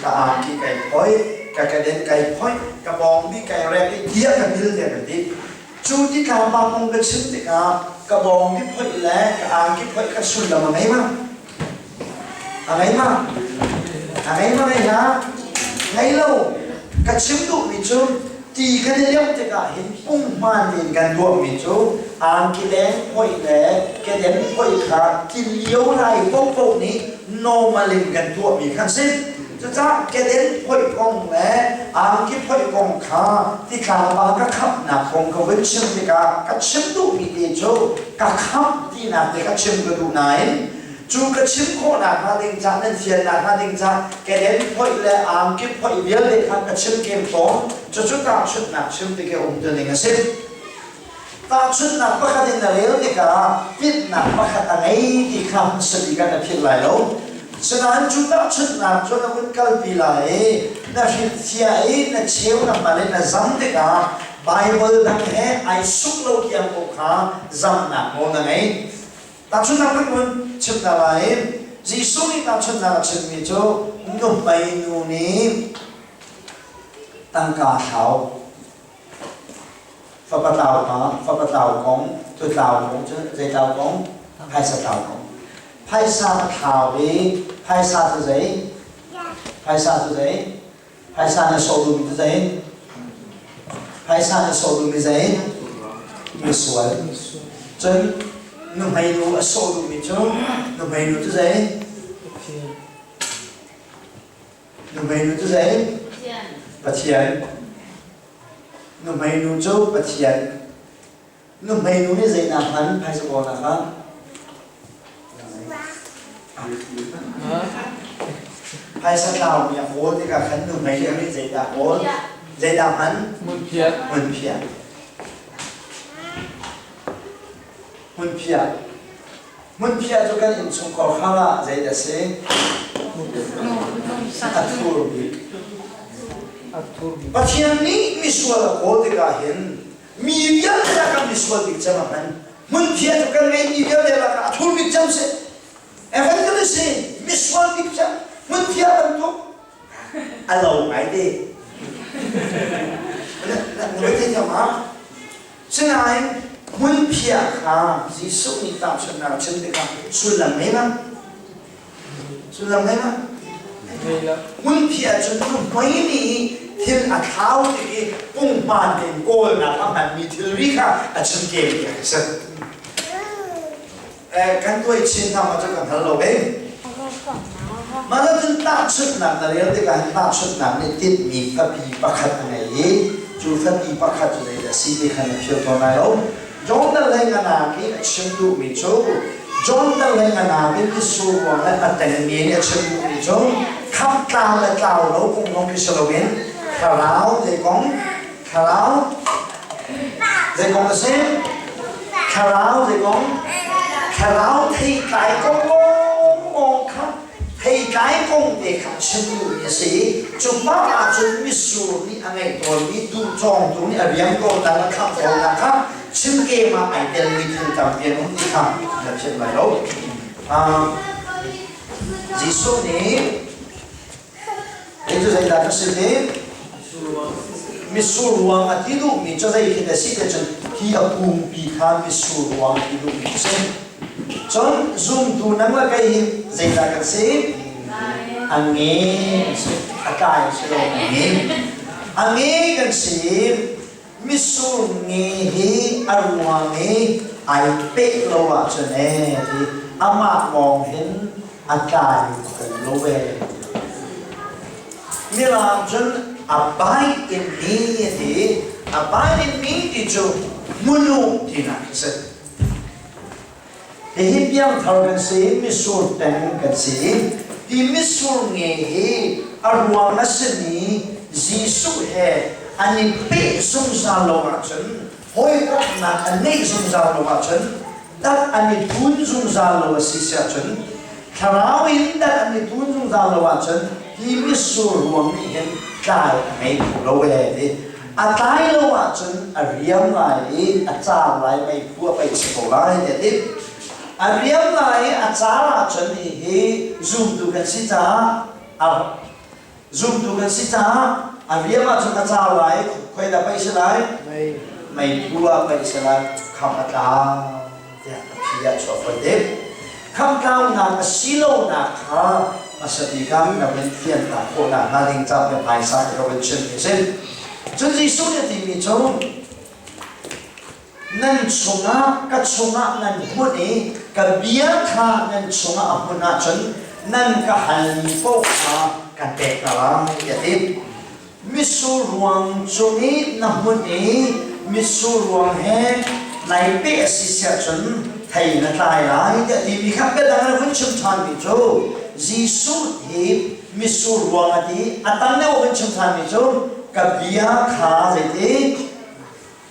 [SPEAKER 1] Ka angki kai phoih, ka keden kai phoih, ka bawngbi kai rek i tiah ka pil tiah ka ti. Cu ti tlangpa kong ka chim tikah ka bawngbi phoih le ka angki phoih kha sullam a ngei ma? A ngei ma? A ngei ma ngei hlah? Ngei lo. Ka chim duhmi cu ti kan i leuh tikah hin punghman tein kan tuahmi cu angki leng phoih le keden phoih kha ti lio lai paohpaoh nih normal in kan tuahmi kha si. Cucaah keden phoih kong le angki phoih kong kha titlang pa ka khamhnak kong ka vun chim tikah ka chim duhmi te cu ka khamh tinak te ka chim ka duh nain. Cu ka chim khawhnak hnga ding ca nan fiannak hnga ding ca keden phoih le angki phoih vialte kha ka chim kem tawn. Cucu tahchunhnak chim tik i umtuning a si. Tahchunhnak pakhat in na rel tikah tinhnak pakhat a ngei ti kha hmasabik ah na philh lai lo. Sinain cu tahchunhnak cu na vun kalpi lai i na hrilhfiah i na cheu na hman i na zam tikah Baibal dang he ai suk lo tiang ko kha zamnak nawl na ngei. Tahchunhnak kan vun chim hna lai. Jesuh nih tahchunhnak a chimmi cu nuhmei nu nih tangka thlau Fapa tlau hna, fapa tlau kong, cu tlau kong cu zei tlau kong? Phaisa tlau kong. Phaisa a thlau i phaisa cu zei? Phaisa cu zei? Phaisa na sawh duhmi cu zei? Phaisa na sawh duhmi zei? Misual. Cun nuhmei nu a sawh duhmi cu nuhmei nu cu zei? Nuhmei nu cu zei? Pathian. Nuhmei nu cu Pathian. Nuhmei nu nih zeinak hman phaisa kawlnak ah? Phaisa tlaumi a kawl tikah khan nuhmei nu nih zeidah kawl? Zeidah hman?
[SPEAKER 2] Hmunphiah.
[SPEAKER 1] Hmunphiah. Hmunphiah. Hmunphiah cu kan innchungkhar hrang ah zeidah a si? A thur bik. Pathian nih misual a kawl tikah hin mi vialte lakah misual bik cem a hman. Hmunphiah cu kan ngeihmi vialte lakah a thur bik cem si. Evangelist si misual bik cem hmunphiah bantuk a lo ngai te. Na na thei thiam ma? Sinain hmunphiah kha Jesuh nih tahchunhnak a chim tikah sullam ngei ma? Sullam ngei ma? Hmunphiah cu nuhmei nih thil a thlau tik i punghman tein kawlnak a hmanmi thilri kha a chim kem ti a si. Kan tuai chin hna ma cu kan hngal lo ve. Mah cun tahchunhnak na rel tikah hin tahchunhnak nih tinhmi fapi pakhat a ngei i cu fapi pakhat cu zeidah a si ti kha na philh tawn lai lo. John dal hlei nganak i a chim duhmi cu John dal hlei nganak i mitsur ruang le a tengmi nih a chim duhmi cu khamh tlau le tlau lo kong lawng khi si loin thlarau zei kong thlarau zei kong a si thlarau zei kong thlarau theitlai kong lawng kha theitlai kong te kha chim duhmi a si i cu hmang ahcun mitsur nih a ngeih tawnmi duhcawngtu nih a riam tawnnak le khamh tawnnak kha chimkem ah ai telmi thil tampi an um ti kha na philh lai lo. Jesuh nih Hi cu zeidah ka si ti? Mitsur ruang a ti duhmi cu zei khi a si ti cun hi a pumpi kha mitsur ruang a ti duhmi cu si. Cun zumtu nang le kei hi zeidah kan si? A nge kan si. A tlai si lo a nge. A nge kan si. Mitsur nge hi a ruang i ai peh lo ahcun ee ti amah lawng hin a tlai kho lo ve. Mirang cun abide in me a ti. Abide in me ti cu hmunu tinak a si. Hihi piangthar kan si, mitsur teng kan si. Ti mitsur nge hi a ruang a simi Jesuh he an i peh zungzal lo ahcun hawikomhnak an ngeih zungzal lo ahcun dat an i tun zungzal lo a si si ahcun thlarau in dat an i tun zungzal lo ahcun hi mitsur ruang nih hin tlai a ngei kho lo ee ti a tlai lo ahcun a riam lai i a car lai meiphu a paih si ko lai ti a ti a riam lai i a car ahcun hihi zumtu kan si caah a zumtu kan si caah a riam ahcun a car lai khoi dah paih si lai meiphu ah paih si lai kham a tla tiah a phi ah chuah foi te khamtlaunak a si lonak kha hmasa bik ah na vun fianter khawhnak hnga ding ca ka hmaisa ka vun chimmi a si. Cun Jesuh nih a timi cu nan chungah ka chungah nan hmun i ka bia kha nan chungah a hmun ahcun nan ka halmi paoh kha kan pek hna lai tiah a ti. Mitsur ruang cung i na hmun i mitsur ruang he nai peh a si siahcun. Thei na tlai lai tiah timi kha biadang in vun chim ṭhanmi cu Jesuh hi mitsur ruang a ti. A tang deuh vun chim ṭhanmi cu ka bia kha zeiti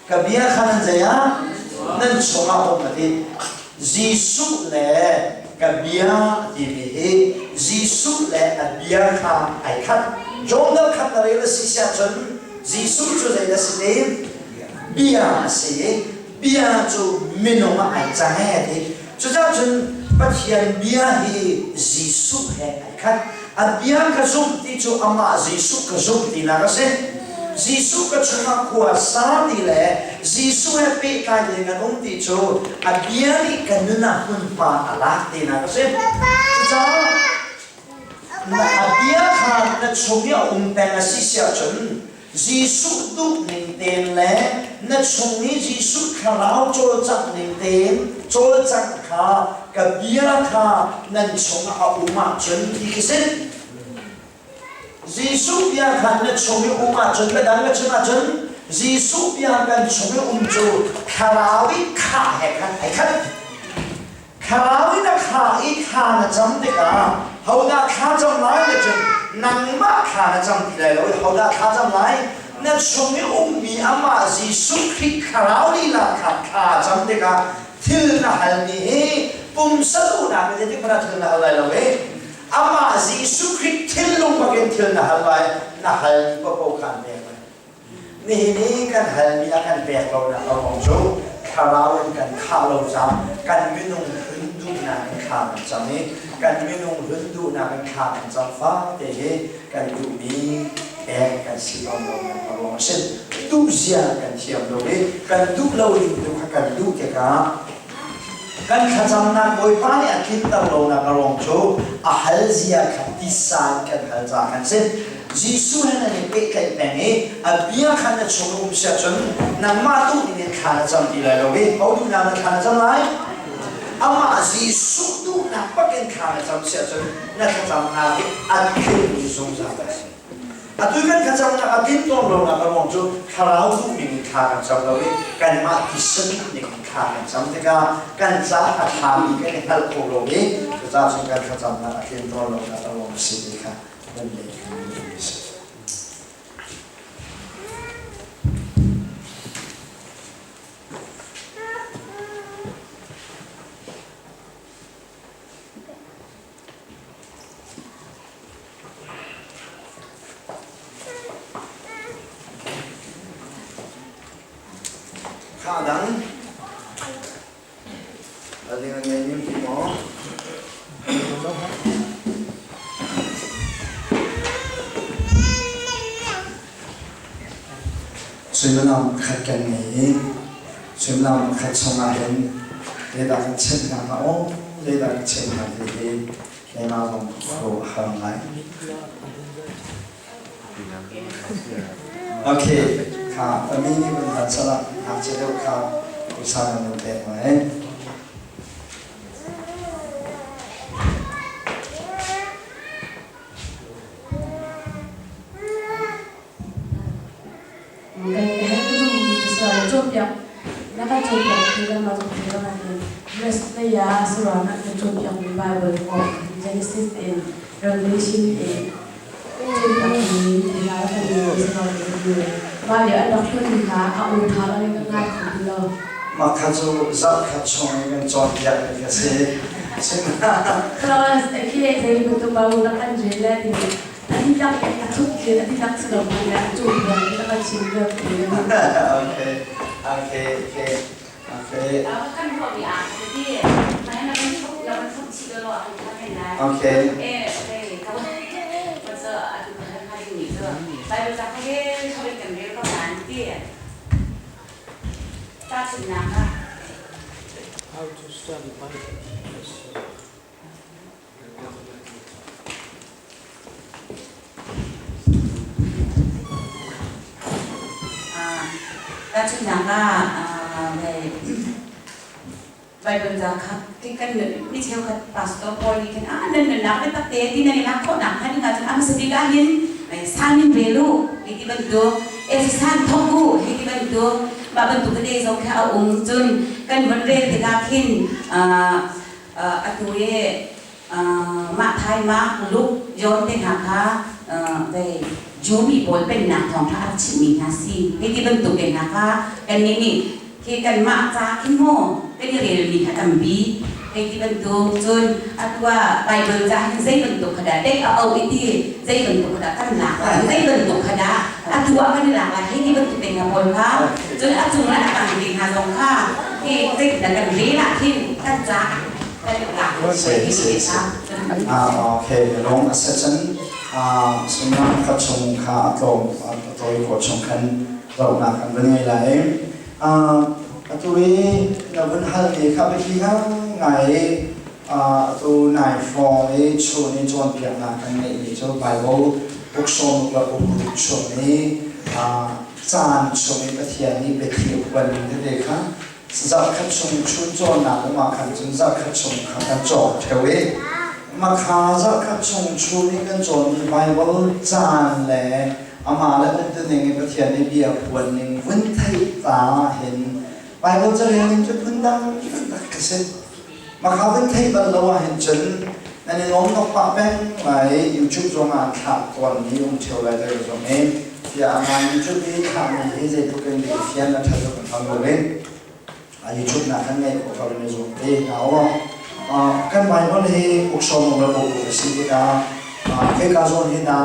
[SPEAKER 1] ka bia kha nan zei ah nan chungah um a ti. Jesuh le ka bia a timi hi Jesuh le a bia kha ai khat. John dal khat na rel a si siah cun Jesuh cu zei a si te? Bia a si i bia cu minung ah ai cang e a ti. Cucaah cun Pathian bia hi Jesuh he ai khat. A bia ka zumh ti cu amah Jesuh ka zumh tinak a si. Jesuh ka chungah khua sa ti le Jesuh he pehtlai tein kan um ti cu a bia nih kan nun ah hmunhma a lak tinak a si. Cucaah a bia kha na chung i a um peng a si si ahcun Jesuh duh ning tein le na chung i Jesuh thlarau cawlcangh ning tein cawlcangh kha ka bia kha nan chungah a um ahcun ti khi si. Jesuh bia kha na chung i um ahcun biadang ka chim ahcun Jesuh bia kan chung i um cu thlarau i khah he khan ai khat. Thlarau in a thla i thla na cam tikah hodah thla cam lai na cun nangmah thla na cam ti lai lo i hodah thla cam lai? Na chung i ummi amah Jesuh Khrih thlarau lila kha thla cam tikah thil na halmi hi pumsa duhnak in zeitik hmanh ah thil na hal lai lo i amah Jesuh Khrih thinlung bakin thil na hal lai, na halmi paohpaoh kha an pek lai. Nihin i kan halmi a kan pek lonak a ruang cu thlarau in kan khah lo caah kan minung hlun duhnak in thla kan cam i kan minung hlun duhnak in thla kan cam fate hi kan duhmi pek kan si tawn lonak a ruang a si. Duhzia kan thiam lo i kan duh lo ding tu kha kan duh tikah kan thlacamnak Bawipa nih a tlinter lonak a ruang cu a hal zia kha tisa in kan hal caah kan si. Jesuh he nan i pehtlaih peng i a bia kha na chung um si ahcun nangmah duh ding in thla na cam ti lai lo i ho duhnak na thla na cam lai? Amah Jesuh duhnak bak in thla na cam si ahcun na thlacamnak hi a tling zungzal a si. Atu kan thlacamnak a tlin tawn lonak a ruang cu thlarau duh ning in thla kan cam lo i kanmah tisa duh ning in thla kan cam tikah kan caah a ṭhami kan i hngalh kho lo i cucaah cun kan thlacamnak a tlin tawn lonak a ruang a si ti kha nan lei kan a si. Kha dang Suimilam pakhat kan ngei i suimilam pakhat chungah hin zeidah kan chimh hna hnga aw, zeidah kan chimh hna ti hi keimah zong khuaruah a har ngai. Okay, kha a mi nih vun hal salah ngakchia deuh kha usa nan nun pek lai.
[SPEAKER 5] Genesis in Revelation in
[SPEAKER 1] Mah kha cu zarhkhat chung in kan cawnpiak mi kha si. Okay, okay, okay, okay. Okay.
[SPEAKER 7] How to study Bible.
[SPEAKER 9] Tahchunhnak ah Bible ca kha kan mi cheukhat pastor pawl nih khin ah nan nunnak biatak te ti nan i lak khawh nak hnga ding ahcun a hmasa bik ah hin san in rel u hei ti bantuk Efesan thawk u hei ti bantuk. Mah bantuk tete zong kha a um. Cun kan von rel tikah khin atu i mah Thai Mark, Luke, John te hna kha vei Jew mi pawl pennak thawngṭha a rak chimhmi hna si. Hei ti bantuk te hna kha kannih nih khi kanmah ca khin maw kan i relmi kha tampi hei ti bantuk. Cun atu ah Baibal ca hin zei bantuk kha dah dek a auh i ti zei bantuk kha dah kan lak lai, zei bantuk kha dah atu ah kan i lak lai hei ti bantuk te hna pawl kha, cun a cung le a tang te hna zong kha hi zeitindah kan rel ah khin kan ca kan i lak
[SPEAKER 1] Si, si, si. Ah, okay, lung a si cun sungah ka chung kha a tlawm a tawi ko chung khan zohnak kan van ngei lai. Atu i na vun hal mi kha biapi ngai atu nai hrawng i chun i cawnpiaknak kan ngeihmi cu Bible uk sawmuk le uk ruk chung i caan chung i Pathian nih biathli a phuan ning tete kha zarhkhat chung chun cawnnak um ah khan cun zarhkhat chung kha kan cawng ṭheo i makha zarhkhat chung chun i kan cawnmi Bible caan le amah le umtuning i Pathian nih bia phuan ning vun theih ta hin Bible carel ning cu phundang tak ka si. Makha vun theih bal lo ahhin cun nan i nuam nok pah peng lai. YouTube zong ah an thlah tawnmi um ṭheo lai te zong i tiah a YouTube i thlahmi hi zeitluk in i fian a ṭhat kan hal lo i YouTube nak kan ngeih khawh ko in i zuam te hna u. Kan Bible hi uksawm le uk a si tikah khika zawn hi na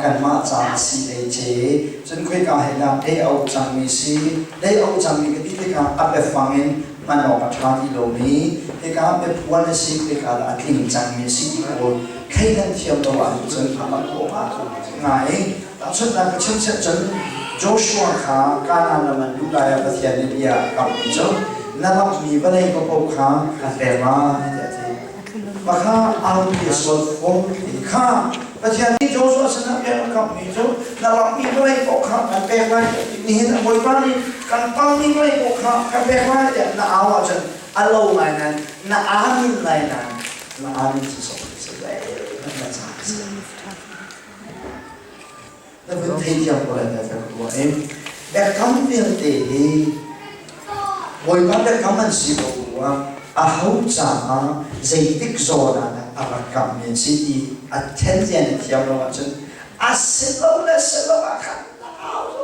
[SPEAKER 1] kanmah ca a si lei ce, cun khoika hi dah dei a uk cangmi si, dei a uk cangmi ka ti tikah a biafang in hman awk a ṭha ti lomi, hika biaphuan a si, khika dah a tling cangmi a si ti pawl thleidan thiam lo ahcun a mak khawh ngai. Tahchunhnak ka chim siah cun Joshua kha Kanaan ram an luh lai ah Pathian nih bia a kamhmi cu na lamhmi vawlei paohpaoh kha an pek lai tiah a ti. Mah kha arpi a sual fawn ti kha Pathian nih Joshua sinah bia a kamhmi cu na lamhmi vawlei paoh kha kan pek lai tiah a ti. Nihin a Bawipa nih kan palmi vawlei paoh kha kan pek lai tiah na au ahcun a lo lai nain na amin lai nain na amin cu sawh si lai na ca a si. Na vun theithiam ko lai tiah ka ruah i biakam vialte hi Bawipa biakam an si ko ruang aho caah zeitik zawn ah dah a rak kammi an si ti a then zian a thiam lo ahcun a si lo le si lo ah khan na au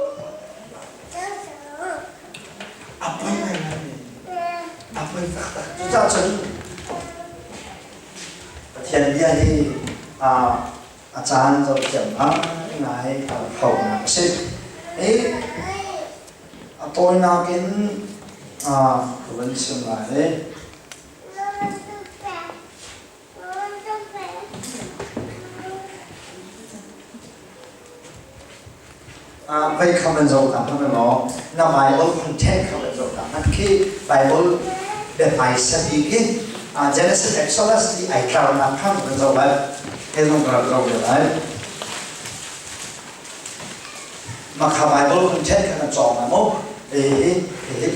[SPEAKER 1] a poi ngaingai, a poi taktak. Cucaah cun Pathian bia hi a caan zohthiam ngaingai a haunak a si. Hi a tawinak in ka van chim lai. Vei kha van zoh ta hmanh law na Bible content kha van zoh ta hmanh khi Bible biahmai sabi khi Genesis Exodus ti ai tlarnak kha van zoh lai. He zong ka rak zoh ve lai. Mah kha Bible content kha kan cawng lai maw? Hi hi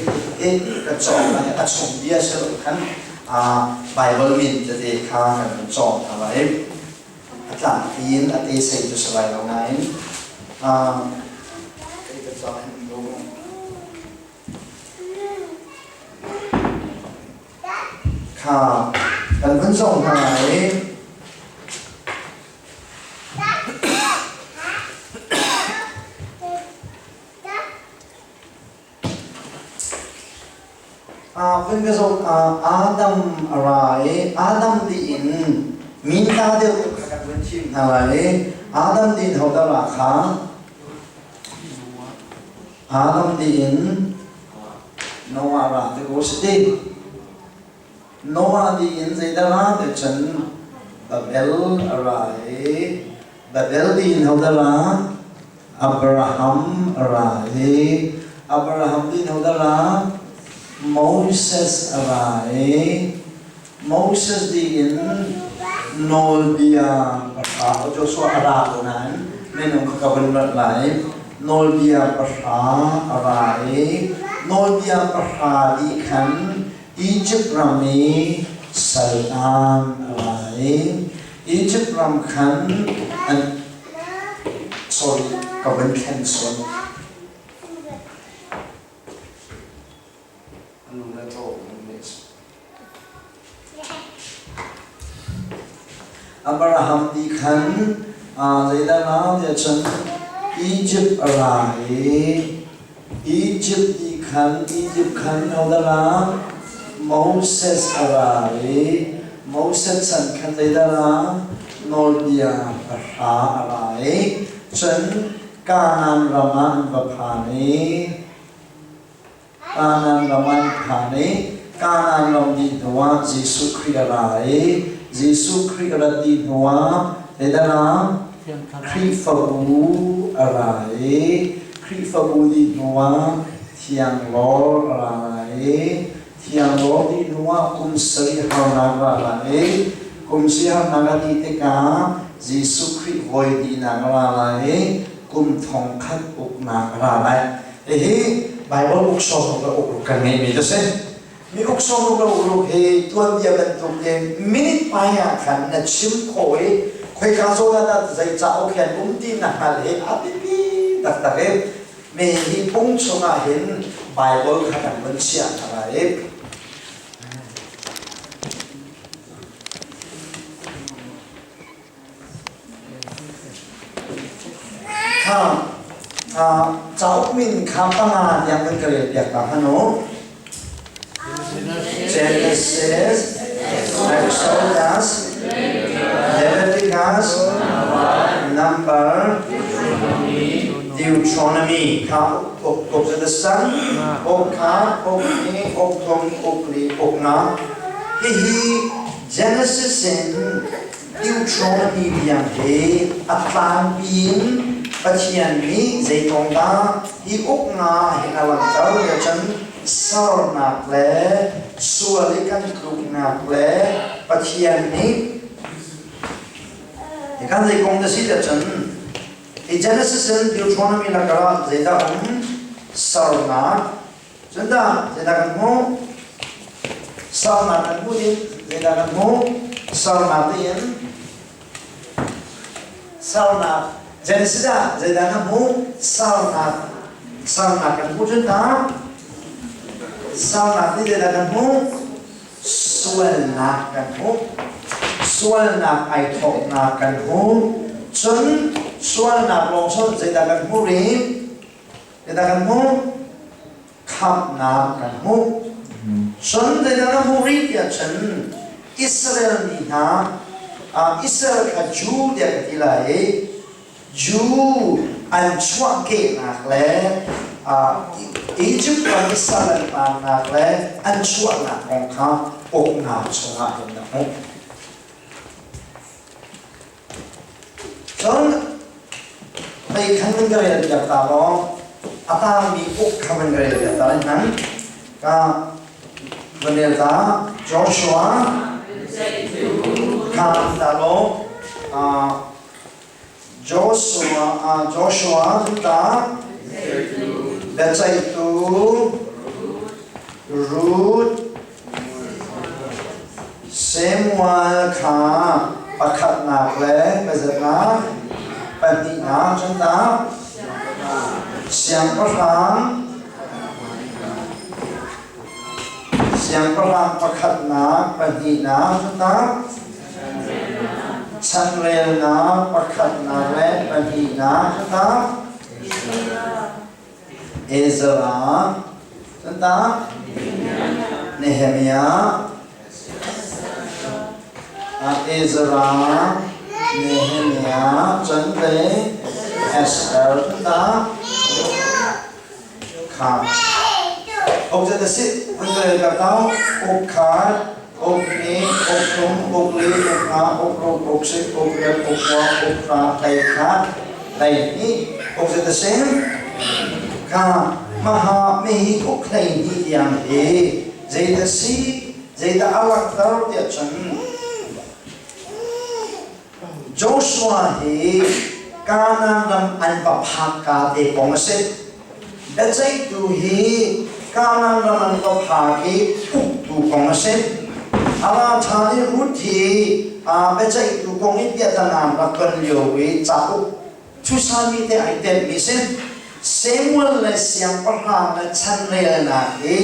[SPEAKER 1] hi kan cawng lai, a chung bia si lo khan Bible min tete kha kan cawng hna lai. A tlangpi in a te sei cu si lai lo nain kei ka cawng hin lo. Kha kan vun zong hna lai. Vun ka zong Adam a ra i Adam dih in minta deuh kha kan vun thim hna lai i Adam dih in hodah ra kha? Adam dih in Noah ra te ko si ti. Noah dih in zeidah ra te cun Babel a ra i Babel dih in hodah ra? Abraham a ra i Abraham nih hodah ra? Moses a ra i Moses dih in nawlbia pahra, Joshua a ra ko nain minung kha ka vun rat lai. Nawlbia pahra a ra i nawlbia pahra dih khan Egypt ram i saltan a ra i Egypt ram khan an, sorry, ka vun thlen sual. Abraham nih khan zeidah na tiah cun Egypt a ra i Egypt nih khan Egypt khan hodah ra? Moses a ra i Moses chan khan zeidah ra? Nawlbia pahra a ra i cun Kanaan ram ah an va phan i Kanaan ram an phan i Kanaan ram dih hnuah Jesuh Khrih a ra i Jesuh Khrih a rat dih hnuah zeidah ra? Khrihfabu a ra i Khrihfabu dih hnuah Thiang Lawr a ra lai i Thiang Lawr dih hnuah kum sarih harnak a ra lai i kum sarih harnak a dih tikah Jesuh Khrih voi hnihnak a ra lai i kum thongkhat uknak a ra lai. Hihi Baibal uk sawmruk le ukruk kan ngeihmi cu si. Mi uk sawmruk le ukruk hi tuanbia bantuk in minute hmai ah khan na chim khawh i khoika zawn ah dah zei cauk he an um ti na hngalh hi a biapi taktak i mi hi phung chungah hin Baibal kha kan vun chiah hna lai i Kha cauk min kha panga tiang kan ka rel piak ta hmanh u. Genesis, Exodus, Leviticus, Number, Deuteronomy kha uk uk the sun, uk kha uk ni uk thum uk li uk nga. Hihi Genesis in Deuteronomy tiang hi a tlangpi in Pathian nih zei kong dah hi uknak hin a langhter ti ahcun sernak le sual i kan tluknak le Pathian nih kan zei kong dah si ti ahcun hi Genesis in Deuteronomy lakah zeidah um sernak Cun dah zeidah kan hmuh? Sernak kan hmuh in zeidah kan hmuh? Sernak tiin sernak Genesis ah zeidah kan hmuh? Sernak sernak kan hmuh cun dah sernak nih zeidah kan hmuh? Sualnak kan hmuh. Sualnak ai thawknak kan hmuh. Cun sualnak lawng cun zeidah kan hmuh rih? Zeidah kan hmuh? Khamhnak kan hmuh. Cun zeidah na hmuh rih tiah cun Israel mi hna Israel kha Jew tiah ka ti lai i Jew an chuahkehnak le Egypt ram i sal an taannak le an chuahnak kong kha uknak chungah hin na hmuh. Cun mei khan nan ka rel piak ta law a tangmi uk kha van ka rel piak ta lai hmang. Ka van rel ta Joshua kha ta law Joshua Joshua ta biaceihtu Ruth Samuel kha pakhatnak le pazatnak pahnihnak cun tah siangpahrang siangpahrang pakhatnak pahnihnak cun tah chanrelnak pakhatnak le pahnihnak cun tah Ezra, cun tah Nehemiah, Ezra, Nehemiah, cun le Esther cun tah kha uk zat a si hun ka rel ka tau uk khat uk hnih uk thum uk li uk nga uk ruk uk sik uk riat uk kua uk hra hlei khat hlei hnih uk zat a si kha maha mihi uk hlei hnih tiang hi zeidah si zeidah a langhter tiah cun Joshua hi Kanaan ram an va phak ka te kong a si. Biaceihtu hi Kanaan ram an va phak i uktu kong a si. Ala ṭha nih Ruth hi biaceihtu kong i biatanam rak ton lio i cauk thusami te ai telmi si. Samuel le siangpahrang le chanrelnak hi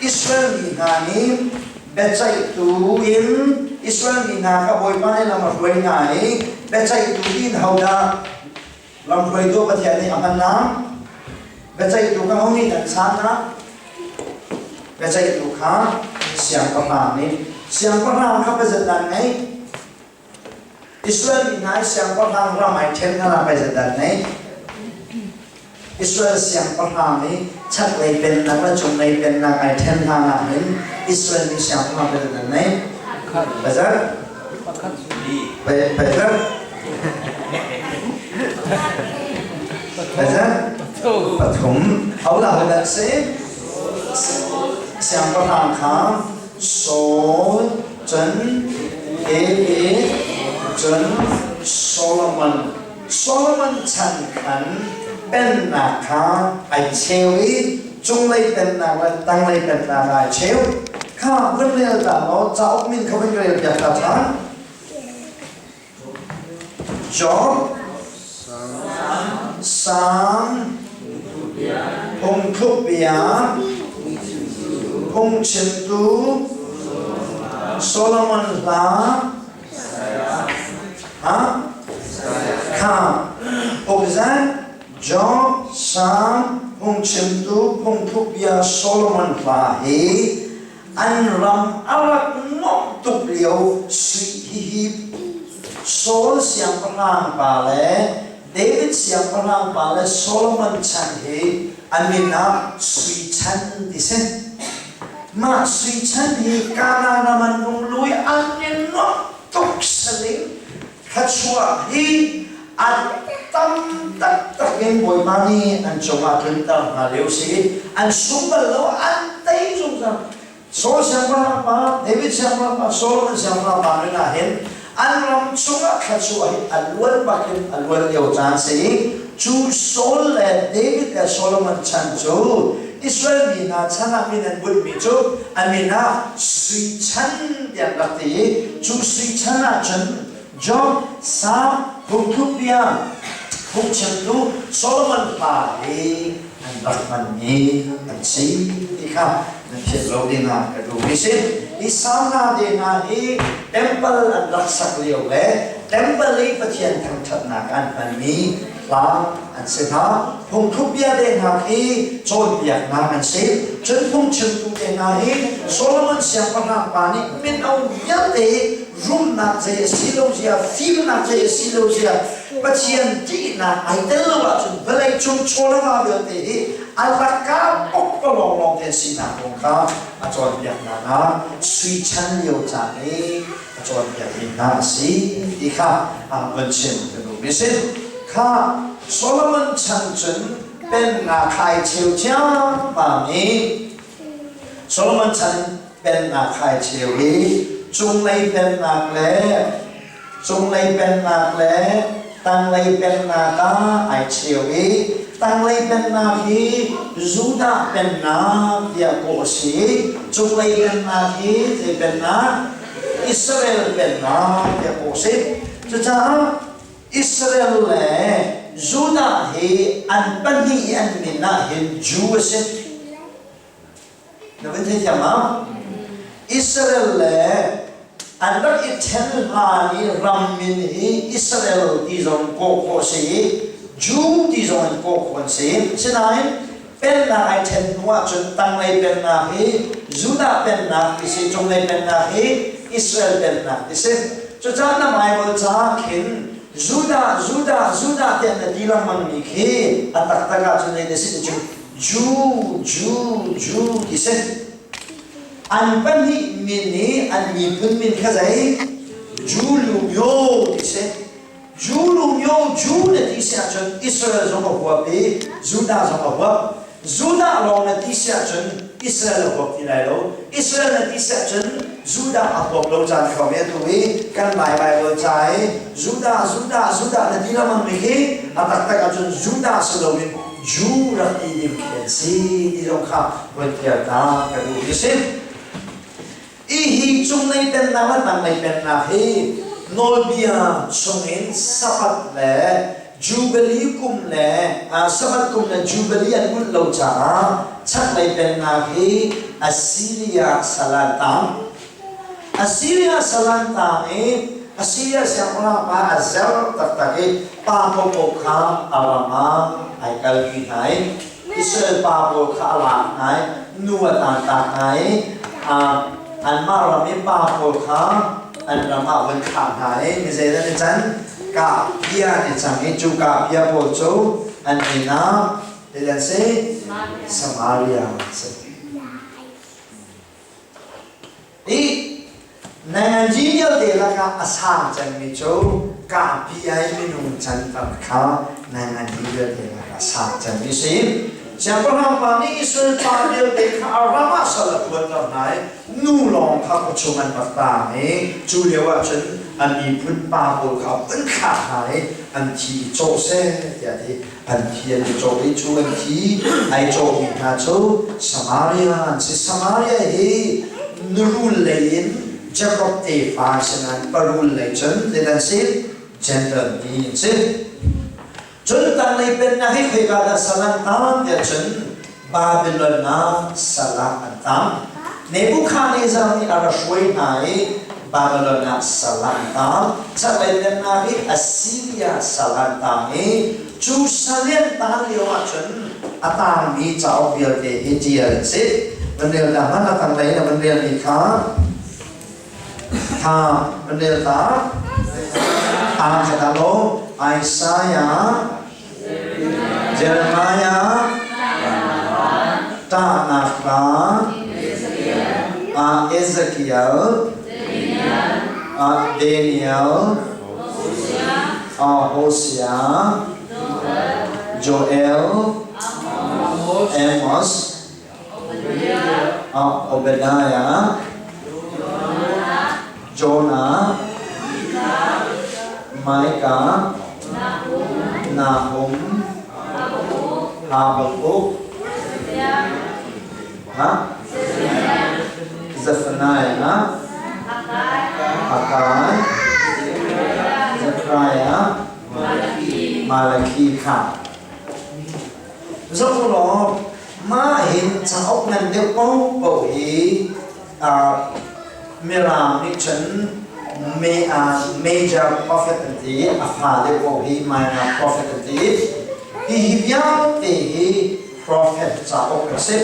[SPEAKER 1] Israel mi hna nih Biaceihtu in Israel mi hna kha Bawipa nih lam a hruai hna i biaceihtu in hodah lamhruaitu Pathian nih a hman hna? Biaceihtu kha ho nih an chaan hna? Biaceihtu kha siangpahrang nih. Siangpahrang kha pazat an ngei. Israel mi hna i siangpahrang ram ai ṭhen hna pazat an ngei. Israel siangpahrang i chaklei pennak le cunglei pennak ai ṭhen hna nain Israel mi siangpahrang pazat an ngei. Pazat? Pazat? Pazat? Pathum. Hodah hodah si? Siangpahrang kha Saul, cun David, cun Solomon. Solomon chan khan pennak kha ai cheu i cunglei pennak le tanglei pennak ai cheu. Kha vun rel ta law cauk min kha vun rel piak ta ṭhan. Job, Salm, Phungthlukbia, Phungchimtu, Solomon hla, ha? Kha, Ukzat, Job, Salm, Phungchimtu, Phungthlukbia, Solomon hla hi an ram a rak nuamh tuk lio sui hihi Saul siangpahrang pa le David siangpahrang pa le Solomon chan hi an min ah sui chan ti si. Mah sui chan hi Kanaan ram an hung lui an i nuamh tuk saling thluachuah hi an tam taktak in Bawipa nih an cungah tlunter hna lio si an sung bal lo, an tei zungzal. Saul siangpahrang pa, David siangpahrang pa, Solomon siangpahrang pa nun ah hin an ram chungah thluachuah hi a luan bak in a luan lio caan si i cu Saul le David le Solomon chan cu Israel mi hna chan ah min an bunhmi cu an min ah sui chan tiah an rak ti i cu sui chan ah cun Job, Salm, Phungthlukbia, Phungchimtu Solomon hla hi an rak hmanmi an si ti kha nan philh lo dingah ka duhmi si. Hi Salm hla te hna hi temple an rak sak lio le temple i Pathian thangṭhatnak an hmanmi hla an si hna. Phungthlukbia te hna khi cawnpiaknak an si. Cun phungchimtu te hna hi Solomon siangpahrang pa nih mino vialte rumnak zei a si lo zia, fimnak zei a si lo zia, Pathian ṭihnak ai tel lo ahcun vawlei cung chawlava vialte hi a laka pokpalawng lawng te sinak kong kha a cawnpiak hna na sui chan lio caan i a cawnpiak mi hna a si ti kha a vun chim ka duhmi si. Kha Solomon chan cun pennak khai cheu ciammam i Solomon chan pennak khai cheu i cunglei pennak le cunglei pennak le tanglei pennak ah ai cheu i tanglei pennak hi Judah pennak tiah kawh a si i cunglei pennak hi zei pennak? Israel pennak tiah kawh a si. Cucaah Israel le Judah hi an pahnih i an min ah hin Jew a si. Na van theithiam ma? Israel le an rak i ṭhen hlan i ram min hi Israel ti zong kawh khawh a si i Jew ti zong in kawh khawh an si. Sinain pennak ai ṭhen hnu ahcun tanglei pennak hi Judah pennak ti si, cunglei pennak hi Israel pennak ti si. Cucaah na Bible caah khin Judah, Judah, Judah tiah na ti lengmangmi khi a taktak ahcun zei na si ti cu Jew, Jew, Jew ti si. An pahnih min i an miphun min kha zei? Jew lu myo ti si. Jew lu myo Jew na ti si ahcun Israel zong a huap i Judah zong a huap. Judah lawng na ti si ahcun Israel a huap ti lai lo. Israel na ti si ahcun Judah a huap lo caan kho ve tu i kan Lai Bible ca i Judah, Judah, Judah na ti lengmang mi khi a taktak ahcun Judah si loin Jew rak ti ding khi an si ti zong kha von tial ta ka duh mi si. Hihi cunglei pennak le tanglei pennak hi nawlbia chungin Sabbath le Jubilee kum le Sabbath kum le Jubilee an ulh lo caah chaklei pennak hi Assyria sal ah an tang. Assyria salan tang i Assyria siangpahrang pa a zer taktak i pa paohpaoh kha a ram ah ai kalpi hna i Israel pa pawl kha a lak hna i nu a tantak hna i anmah ram i pa pawl kha an ram ah vun thlah hna i mi zeidah an i can? Kahpia an i cang i cu kahpia pawl cu an min ah zeidah an si? Samaria an si. I nanganzi vialte lakah a sang cemmi cu kahpi ai minung canter kha nanganzi vialte lakah a sang cemmi si. Siangpahrang pa nih Israel pa vialte kha a ram ah sal a ṭuanter hna i nu lawng kha khuachung an rak taang i cu lio ah cun a miphun pa pawl kha an thlah hna i an thi i cawh seh tiah a ti. An thi an i cawh i cu an thi ai cawhmi hna cu Samaria an si. Samaria hi nurul lei in Jakob tefa an si nain parul lei cun zeidah an si? Gentile mi an si. Cun tanglei pennak hi khoika dah sal an tang tiah cun Babylon ah sal ah an tang. Nebuchadnezzar nih a ra hruai hna i Babylon ah sal ah an tang. Chaklei pennak hi Assyria sal ah an tang i cu sal i an tan lio ahcun a tangmi cauk vialte hi ṭial an si. Van rel ta hmanh a tanglei in a van relmi kha kha van rel ta. Aa khat ah lo Isaiah Jeremiah ṭahnak hla Ezekiel Daniel Hosea Joel Amos Obadiah Jonah, Micah, Nahum, Habakkuk, ha? Zephaniah, Haggai, Zechariah, Malachi kha. Zoh law mah hin cauk ngan deuh paohpaoh hi Mirang nih cun major prophet an ti i a fa deuh paoh hi minor prophet an ti i hihi vialte hi prophet cauk an si.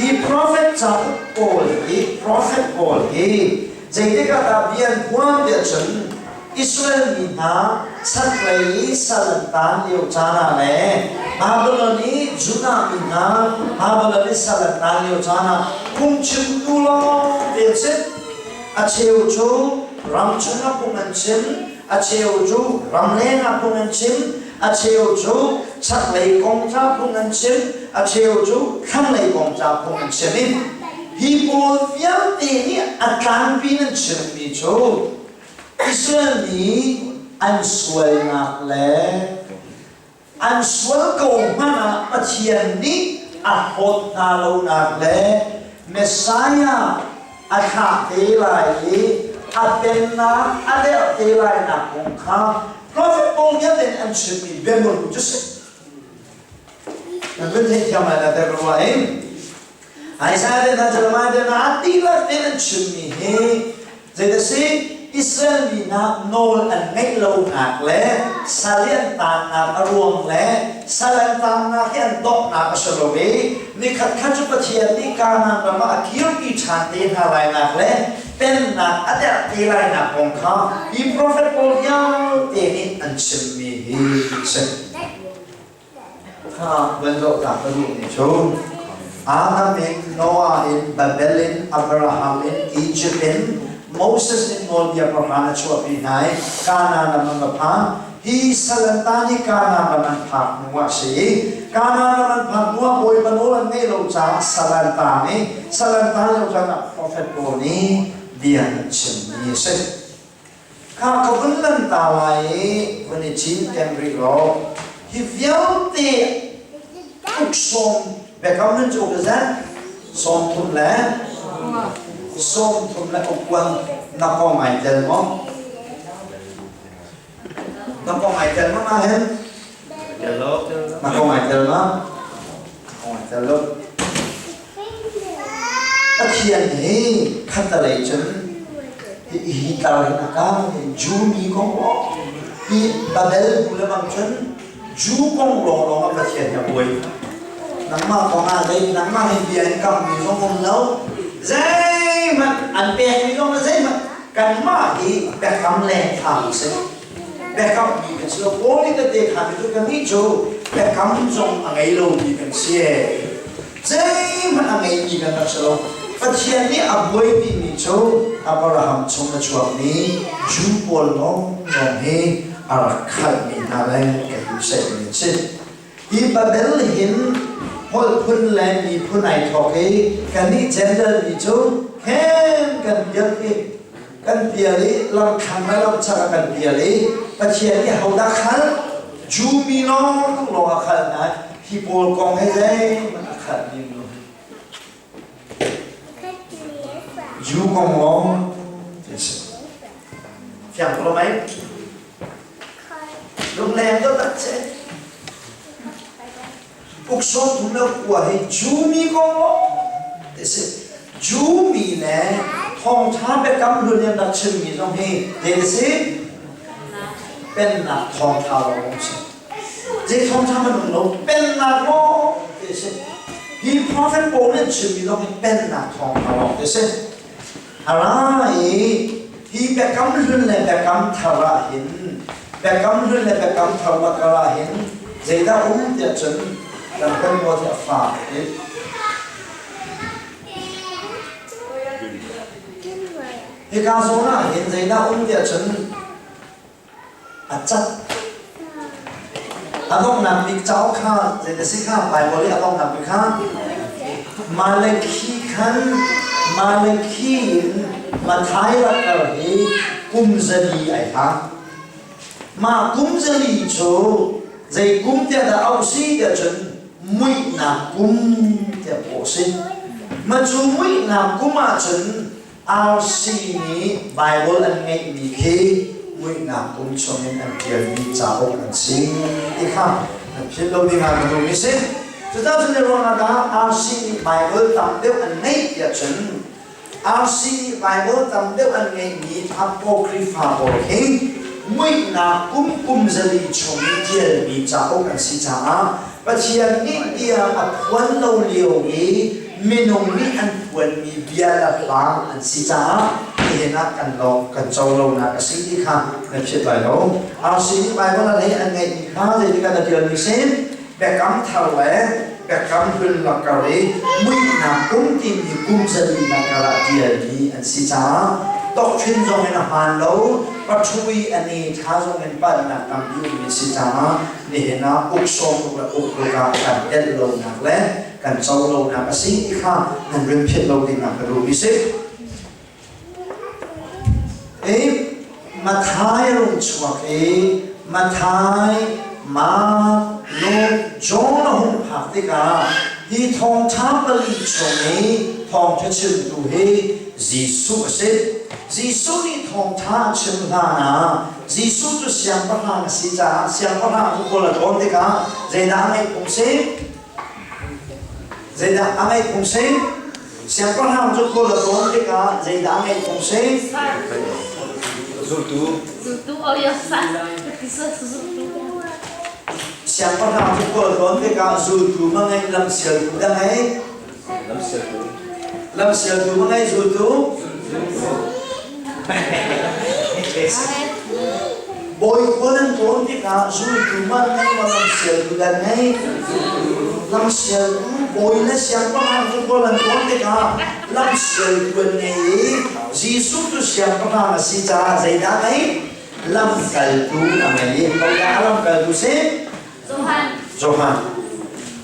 [SPEAKER 1] Hi prophet cauk pawl hi prophet pawl hi zeitik ah dah bia an phuan tiah cun Israel mi hna chaklei i sal an taan lio caan ah le Babylon i Judah mi hna Babylon i sal an taan lio caan ah phungchimtu lawng te an si. A cheu cu ram chungah phung an chim, a cheu cu ramleng ah phung an chim, a cheu cu chaklei kong ca phung an chim, a cheu cu thlanglei kong ca phung an chim i hi pawl vialte nih a tlangpi in an chimmi cu Israel mi an sualnak le an sual ko hmanh ah Pathian nih a hlawt hna lonak le Messiah a thlah te lai i a pennak a derh te lainak kong kha profet pawl vialte nih an chimmi biamuru cu si. Nan vun theihthiam lai na ter rua in Isaiah te hna Jeremiah te hna a dihlak tein an chimmi hi zeidah si Israel mi hna nawl an ngeih lonak le sal i an taannak a ruang le sal an taannak hi an donghnak a si lo i nikhat khat cu Pathian nih Kanaan ram ah a kirpi ṭhan te hna lainak le pennak a derh te lainak kong kha hi profet pawl vialte nih an chimmi hi a si. Kha van zoh ta ka duhmi cu Adam in Noah in Babel in Abraham in Egypt in Moses in nawlbia pahra a chuahpi hna i Kanaan ram an va phan. Hi salanta nih Kanaan ram an phak hnu ah si i Kanaan ram an phak hnu ah Bawipa nawl an ngeih lo caah salanta nih salanta lio caan ah profet pawl nih bia an chimmi a si. Kha ka vun lan ta lai i vun i cinken rih law hi vialte uk sawm biakam nan cu uk zat 33 le ukkuan na kong ai tel maw? Na kong ai tel maw na hen? Na kong ai tel ma? Kong ai tel lo. Pathian hi khattalei cun Hi tlar hin a kang Jew mi kong hi Babel bu le bang cun Jew kong lawnglawng ah Pathian hi a buai. Nangmah kong ah zei nangmah hi bia in kammi zong um lo. Zeihmanh an pekmi zong le zeihmanh kanmah hi biakam leng thla si. Biakam mi kan si lo. Paul nih tete kha mi cu kannih cu biakam zong a ngei lomi kan si. Zeihmanh a ngeimi kan rak si lo. Pathian nih a buaipimi cu Abraham chung a chuakmi Jew pawl lawnglawng hi a rak khalhmi hna le ka duhsaihmi an si. Hi Babel hin holh phun le miphun ai thawk i kannih Gentile mi cu khen kan pial i kan pial i lamthlang le lamchak ah kan pial i Pathian nih hodah khal? Jew mi lawnglawng a khal hna. Hi pawl kong he zeihmanh a khalh ning lo. Jew kong lawng ti si. Fiang ko lo mei? Lungleng ko tak che. Uksawm thum le kua hi Jew mi kong lawng ti si. Jew mi le thawngṭha biakam hlun in rak chimmi zong hi te si pennak thawngṭha lawng si. Zei thawngṭha man um lo pennak lawng ti si. Hi prophet pawl nih chimmi zong hi pennak thawngṭha lawng ti si. A ra i hi biakam hlun le biakam thar ah hin biakam hlun le biakam thar lakar ah hin zeidah um tiah cun kan kan maw tiah fa ti. Hika zawn ah hin zeidah um tiah cun a cat. A donghnak bik cauk kha zei na si kha Baibal i a donghnak bik kha Malakhi khan Malakhi in Mathai lakar hi kum zali ai hlang. Mah kum zali cu zei kum tiah dah auh si tiah cun muihnak kum tiah kawh a si. Mah cu muihnak kum ahcun RC nih Baibal an ngeihmi khi muihnak kum chungin an ṭialmi cauk an si ti kha an philh lo ding ah ka duhmi si. Cucaah cun ruangah dah RC nih Baibal tam deuh an ngeih tiah cun RC nih Baibal tam deuh an ngeihmi Apocrypha pawl hi muihnak kum kum zali chung i ṭialmi cauk an si caah Pathian nih bia a phuan lo lio i minung nih an phuanmi bia le hla an si caah nihin ah kan lawng kan co lonak a si ti kha na philh lai lo. RC nih Baibal a lei an ngeihmi kha zeitik ah na ṭialmi si? Biakam thar le biakam hlun lakar i muihnak kum timi kum zali lakar ah ṭialmi an si caah doctrine zong in a hmaan lo, pathui a ne ṭha zong in palhnak tampi ummi si caah nihin ah uk sawm le uk ruk ah kan telh lonak le kan co lonak a si ti kha nan rin philh lo ding ah ka duhmi si. I Mathai rung chuak i Mathai, Mark, Luke, John a hung phak tikah hi thawngṭha pali chung i thawngṭha chimtu hi Jesuh a si. Jesuh nih thawngṭha a chim hlan ah Jesuh cu siangpahrang a si caah siangpahrang cu kawl a tlawn tikah zeidah a ngeih phung si? Zeidah a ngeih phung si? Siangpahrang cu kawl a tlawn tikah zeidah a ngeih phung si?
[SPEAKER 8] Zultu.
[SPEAKER 10] Zultu oh ya sa. Zultu.
[SPEAKER 1] Siangpahrang cu kawl a tlawn tikah zultu ma ngei lamsialtu dah ngei?
[SPEAKER 8] Lamsialtu.
[SPEAKER 1] Lamsialtu ma ngei zultu? Bawi khual an tlawn tikah zultu man ngei ma lamsialtu dan ngei? Lamsialtu bawi le siangpahrang cu khual an tlawn tikah lamsialtu an ngei i Jesuh cu siangpahrang a si caah zeidah a ngei? Lamkaltu a ngei i hodah a lamkaltu si?
[SPEAKER 10] Johan.
[SPEAKER 1] Johan.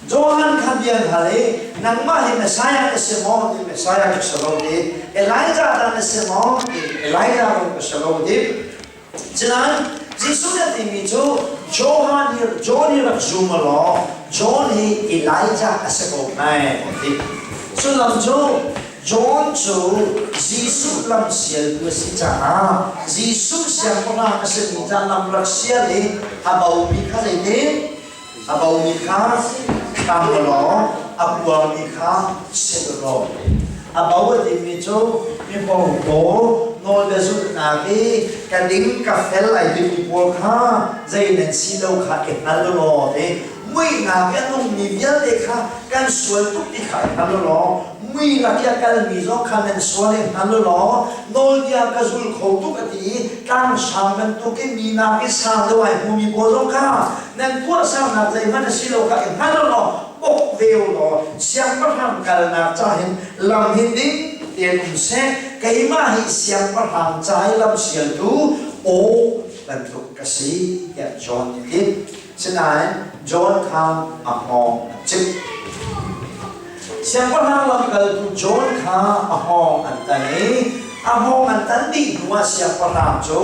[SPEAKER 1] Johan kha bia an hal i nangmah hi Messiah na si maw ti Messiah ka si lo ti Elijah dah na si maw ti Elijah zong ka si lo ti Cunain Jesuh nih a timi cu Johan hi John hi rak zum law John hi Elijah a si ko mai a ti. Sullam cu John cu Jesuh lamsialtu a si caah Jesuh siangpahrang a simi ca lam rak sial i a bomi kha zeitin? A bomi kha hram law a puangmi kha sit law. A bo a timi cu mibo pawl nawlbia zulhnak i ka ding ka fel ai timi pawl kha zei nan si lo kha i hngal u law ti muihnak i a nungmi vialte kha kan sual tuk ti kha i hngal u law mui lak i a kalmi zong kha nan sual i hngal u law nawlbia ka zul kho tuk a ti i tlangsang bantukin mi nak i sang deuh ai hmumi pawl zong kha nan tuahsernak zeihmanh a si lo kha i hngal u law bok ve u law siangpahrang kalnak ca hin lam hin ding tein um seh keimah hi siangpahrang ca i lam sialtu aw bantuk ka si tiah John nih a ti. Sinain John kha a hngawng an cik. Siangpahrang lamkaltu John kha a hngawng an tan i a hngawng an tan dih hnuah siangpahrang cu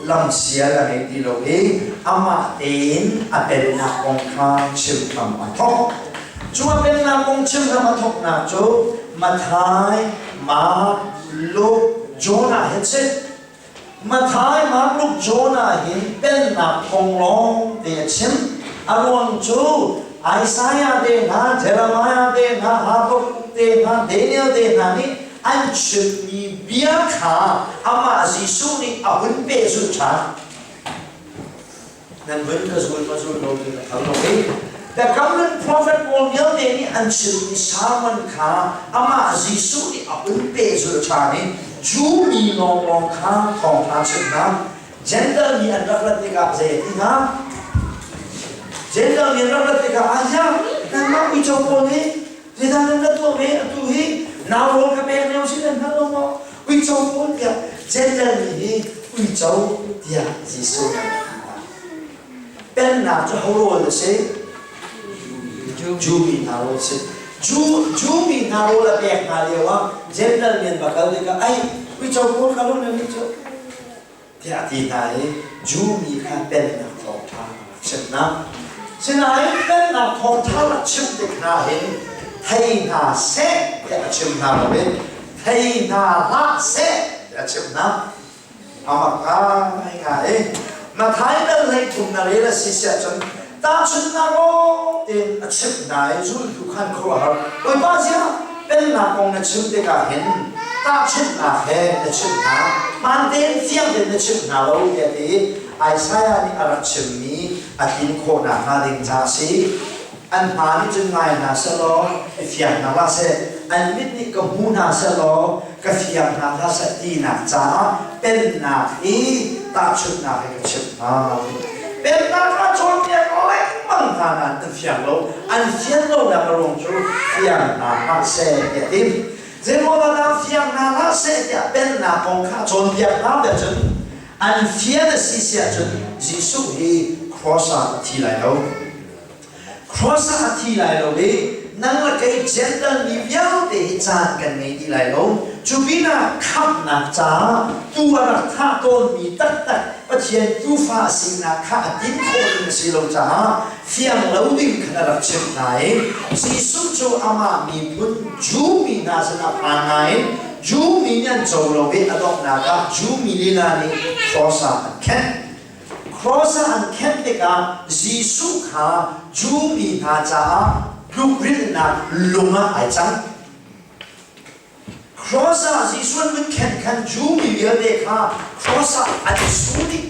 [SPEAKER 1] lamsial a ngei ti lo i amah tein a pennak kong kha chim hram a thawk. Cu a pennak kong chim hram a thawknak cu Matthai, Mark, Luke, Jonah hin si. Matthai, Mark, Luke, Jonah hin pennak kong lawng te a chim. A ruang cu Isaiah te hna, Jeremiah te hna, Habakkuk te hna, Daniel te hna nih an chimmi bia kha amah Jesuh nih a hun pehzulh ṭhan. Nan vun ka zul ma zul lo ti ka thal lo i Biakam Hlun profet pawl vialte nih an chimmi sermon kha amah Jesuh nih a hun pehzulh ṭhan i Jew mi lawnglawng kha thawngṭha chimh hna. Gentile mi an rak rat tikah zei a ti hna? Gentile mi an rak rat tikah ah nanmah uico pawl nih zeidah nan ra tuah ve atu hi nau rawl ka pek lio si nan hngal lo maw? Uico pawl tiah Gentile mi hi uico tiah Jesuh nih a ti hna. Pennak cu ho rawl a si? Jew mi hna rawl a si. Jew mi hna rawl a pek hna lio ah Gentile mi an va kal tikah ai uico pawl kha lo nan nih cu tiah a ti hna i Jew mi kha pennak thawngṭha a rak chimh hna. Sinain pennak thawngṭha rak chimh tik hna hin thei hna seh tiah a chim hna lo i thei hna hlah seh tiah a chimh hna. A mak ngaingai i Matthai dal 13 na rel a si siah cun tahchunhnak aw tein a chimh hna i zultu khan khuaruahhar Bawipa ziah pennak kong na chim tikah hin tahchunhnak he na chimh hna hmaan tein fiang tein na chimh hna lo tiah ti Isaiah nih a rak chimmi a tlin khawh nakhnga ding ca a si. An hma nih cun ngai hna sehlaw i fiang hna hlah seh, an mit nih ka hmu hna sehlaw ka fiang hna hlah seh tinak caah pennak hi tahchunhnak he ka chimh hna. Pennak ah cawnpiak lengmang hna nain an fiang lo, an fian lonak a ruang cu fiang hna hlah seh tiah a ti. Zeimaw dah fiang hna hlah seh tiah pennak kong kha cawnpiak hna tiah cun an fian a si siah cun Jesuh hi cross ah a thi lai lo. Cross ah a thi lai lo i nang le kei Gentile mi vialte hi caan kan ngei dih lai lo. Cu pinah khamhnak caah tuu a rak thah tawnmi taktak Pathian tuufa a sinak kha a tin khawh ding a si lo caah fiang lo ding khan a rak chimh hna i Jesuh cu amah miphun Jew mi hna sinah phan nain Jew mi nih an co lo i a donghnak ah Jew mi lila nih cross ah an khenh. Cross ah an khenh tikah Jesuh kha Jew mi hna caah tlukrilhnak lung ah ai cang. Cross ah Jesuh an vun khenh khan Jew mi vialte kha cross ah an i su dih.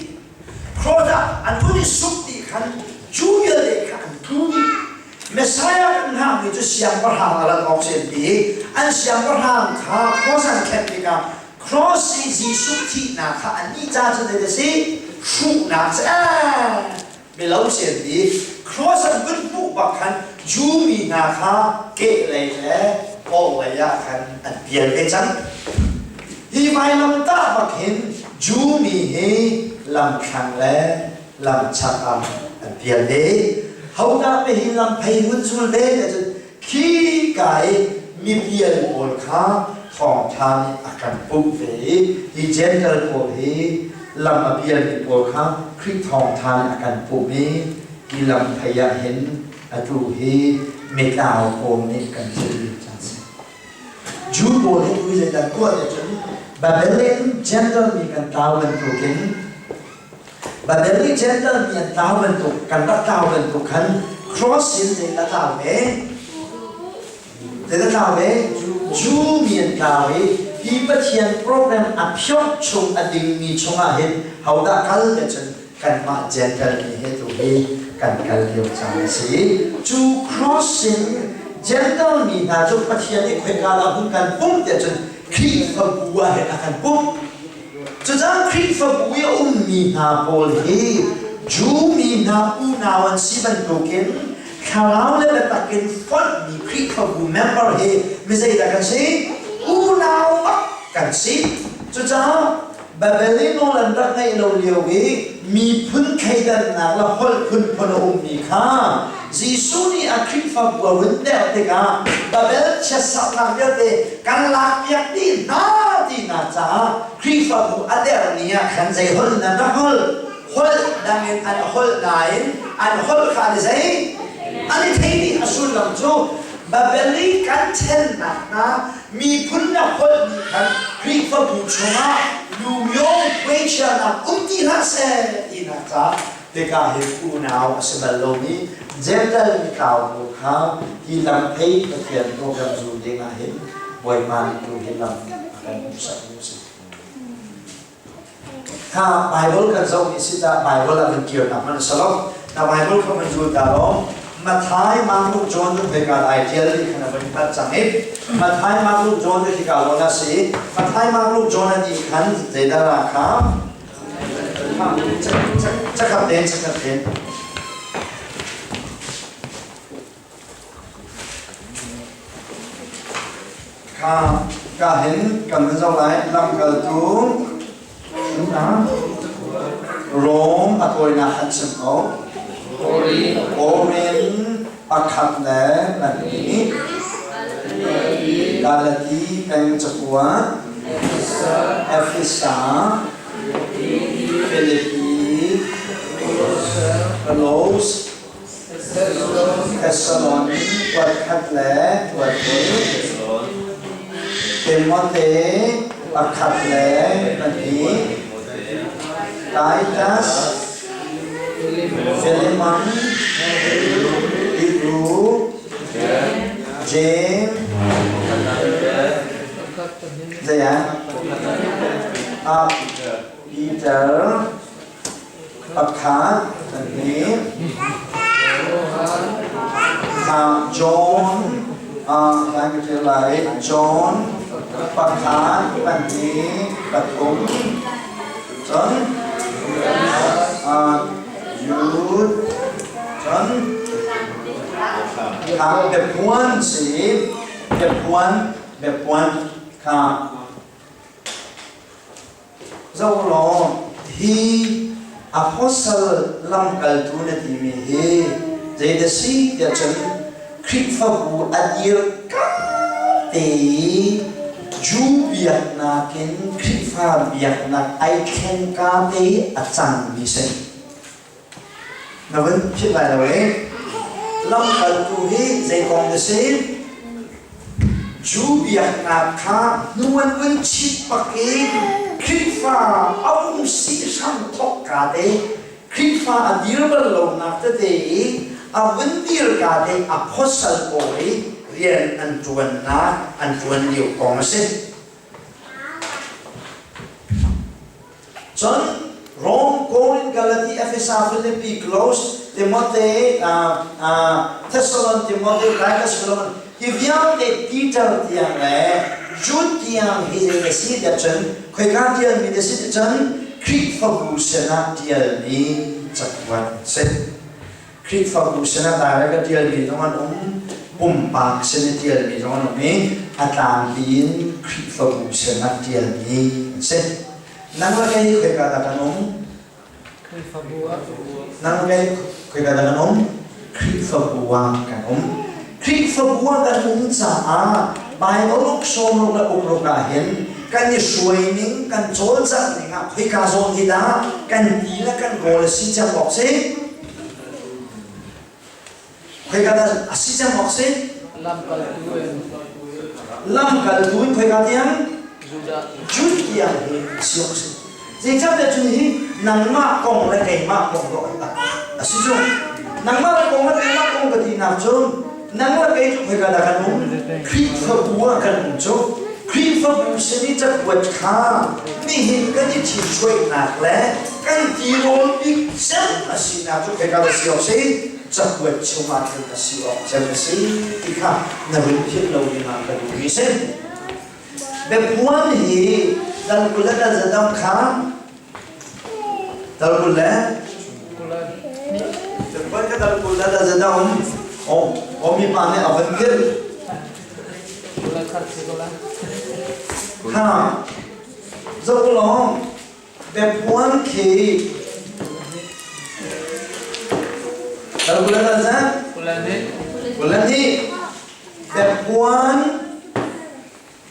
[SPEAKER 1] Cross ah an vun i suk dih khan Jew vialte kha an tlu dih. Messiah kan hngakmi cu siangpahrang a rat awk si an ti i an siangpahrang kha cross an khenh tikah Cross i Jesuh thihnak kha annih ca cu zei a si? Hruhnak cu ee milo si an ti. Cross an vun hmuh bak khan Jew mi hna kha kehlei le orhlei ah khan an pial ve cang. Hi vailamtah bak hin Jew mi hi lamthlang le lamchak ah an pial ve. Hodah pe hi lam phei hun zul ve ti ahcun Khi ka i mipial pawl kha thawngṭha nih a kan pumh ve i hi Jentail pawl hi lam a pialmi pawl kha Khrih thawngṭha nih a kan pumh i hi lam phei ah hin atu hi mitlau pawl nih kan zulh ding caan a si. Jew pawl hi tu zeidah tuah ti cun Babel in Jentail mi kan tlau bantukin Babel nih Gentile mi an tlau bantuk kan rak tlau bantuk khan cross in zei na tlau ve? Zei na tlau ve?
[SPEAKER 11] Jew mi an tlau i hi Pathian program a phiawk chung a dingmi chungah hin hodah kal te cun kanmah Gentile mi he tu hi kan kal lio caan a si. Cu cross in Gentile mi hna cu Pathian nih khoika dah hun kan pumh tiah cun Khrihfabu ah hin a kan pumh. Cucaah Khrihfabu i a ummi hna pawl hi Jew mi hna unau an si bantukin thlarau le biatak in fonhmi Khrihfabu member hi mi zeidah kan si? Unau bak kan si. Cucaah Babel i nawl an rak ngeih lo lio i miphun thleidannak le holh phunphun a ummi kha Jesuh nih a Khrihfabu a run derh tikah Babel chiatsaknak vialte kan lakpiak dih hna tinak caah Khrihfabu a derh ni ah khan zei holh in an rak holh? Holh dang in an holh nain an holh kha an i zei? An i thei dih. A sullam cu Babel i kan ṭhennak hna miphun le holh nih khan Khrihfabu chungah lumyong puaichianak um ti hlah seh tinak ca tikah hin unau a si bal lomi Gentile mitlau bu kha hi lam phei Pathian program zul ding ah hin Bawipa nih tu hi lam a kan hmuhsak mi a si. Kha Bible kan zohmi si tah Bible ah kan kirnak hmanh a si lo. Na Bible kha van zul ta law Matthai, Mark, Luke, John cu khoika dah ai ṭial ti khan a van hngalh cang i Matthai, Mark, Luke, John cu hika zawn ah si. Matthai, Mark, Luke, John an ih khan zeidah ra kha cakap den cakap den Kha ka hin kan van zoh lai lamkaltu Rom a tawinak han chim ko. Korin pakhat le pahnih Galati peng cakuat Efesa Filipi Kolos Thessalon kuatkhat le kuathnih, Timote pakhat le pahnih, Titus, Philemon, Hebrew, James, zei ah? Peter, Pakhat pahnih John kan ka ṭial lai John pakhat pahnih pathum cun Jude cun kha biapuan si biapuan biapuan kha Zoh law, hi apostle lamkaltu na timi hi zeidah si tiah cun Khrihfabu a dir ka te i Jew biaknak in Khrihfa biaknak ai thleng ka te i a cangmi si. Na vun philh lai lo e. Lamkaltu hi zei kong na si? Jew biaknak kha hnu an vun chit bak i Khrihfa a um si hram thawk ka te Khrihfa a dir bal lonak tete i a vun dir ka te apostle pawl i rian an ṭuannak an ṭuan lio kong a si. Cun Rome, Korin, Galati, Efesa, Philippi, Kolos, Timote, Thessalon, Timote, Titus, Philemon, hi vialte Peter tiang le Jude tiang hi zei a si tiah cun khoika tialmi na si ti cun Khrihfabu sinah tialmi cakuat a si. Khrihfabu sinah direct a ṭialmi zong an um, pumpak sin i ṭialmi zong an um i a tlangpi in Khrihfabu sinah ṭialmi an si. Nang le kei khoika dah kan um?
[SPEAKER 12] Khrihfabu ah.
[SPEAKER 11] Nang le kei khoika dah kan um? Khrihfabu ah kan um. Khrihfabu ah kan um caah Bible uk sawmruk le ukruk ah hin kan i hruai ning, kan cawlcangh ning ah khoika zawn hi dah kan ti le kan rawl a si cem awk si? Khoika dah a si cem awk si?
[SPEAKER 12] Lamkaltu in.
[SPEAKER 11] Lamkaltu in khoika tiang?
[SPEAKER 12] Judah.
[SPEAKER 11] Jude tiang hi a si awk si. Zeicahtiah cun hi nangmah kong le keimah kong ruah a si cu. Nangmah le kong le keimah kong ka tinak cun Nang le kei cu khoika dah kan um? Khrihfabu ah kan um cu. Khrihfabu sin i cakuat kha nihin kan i ṭhithruainak le kan tirawl bik cem a sinak cu khoika dah si awk si? Cakuat chungah khin a si awk cem a si ti kha na run philh lo dingah ka duhmi si. Biapuan hi dal 20 le dal zadang kha dal 20 le biapuan ka dal 20 le dal zadang um o mi pa nih a van philh. Ha zoh lawng biapuan khi dal 20 le dal zat 20 biapuan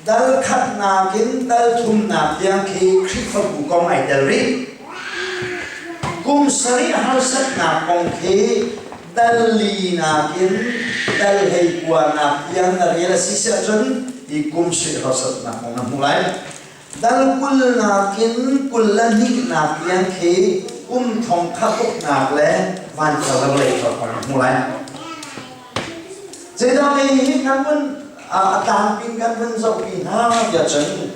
[SPEAKER 11] Dal khatnak in dal thumnak tiang khi Khrihfabu kong ai tel rih. Kum sarih harsatnak kong khi dal linak in dal 19nak tiang na rel a si si ahcun hi kum sarih harsatnak kong na hmu lai. Dal 20nak in 22nak tiang khi kum thong khat uknak le vanthar le vawlei thar kong na hmu lai. Zeidah hi kan vun a tlangpin kan vun zohpi hna tiah cun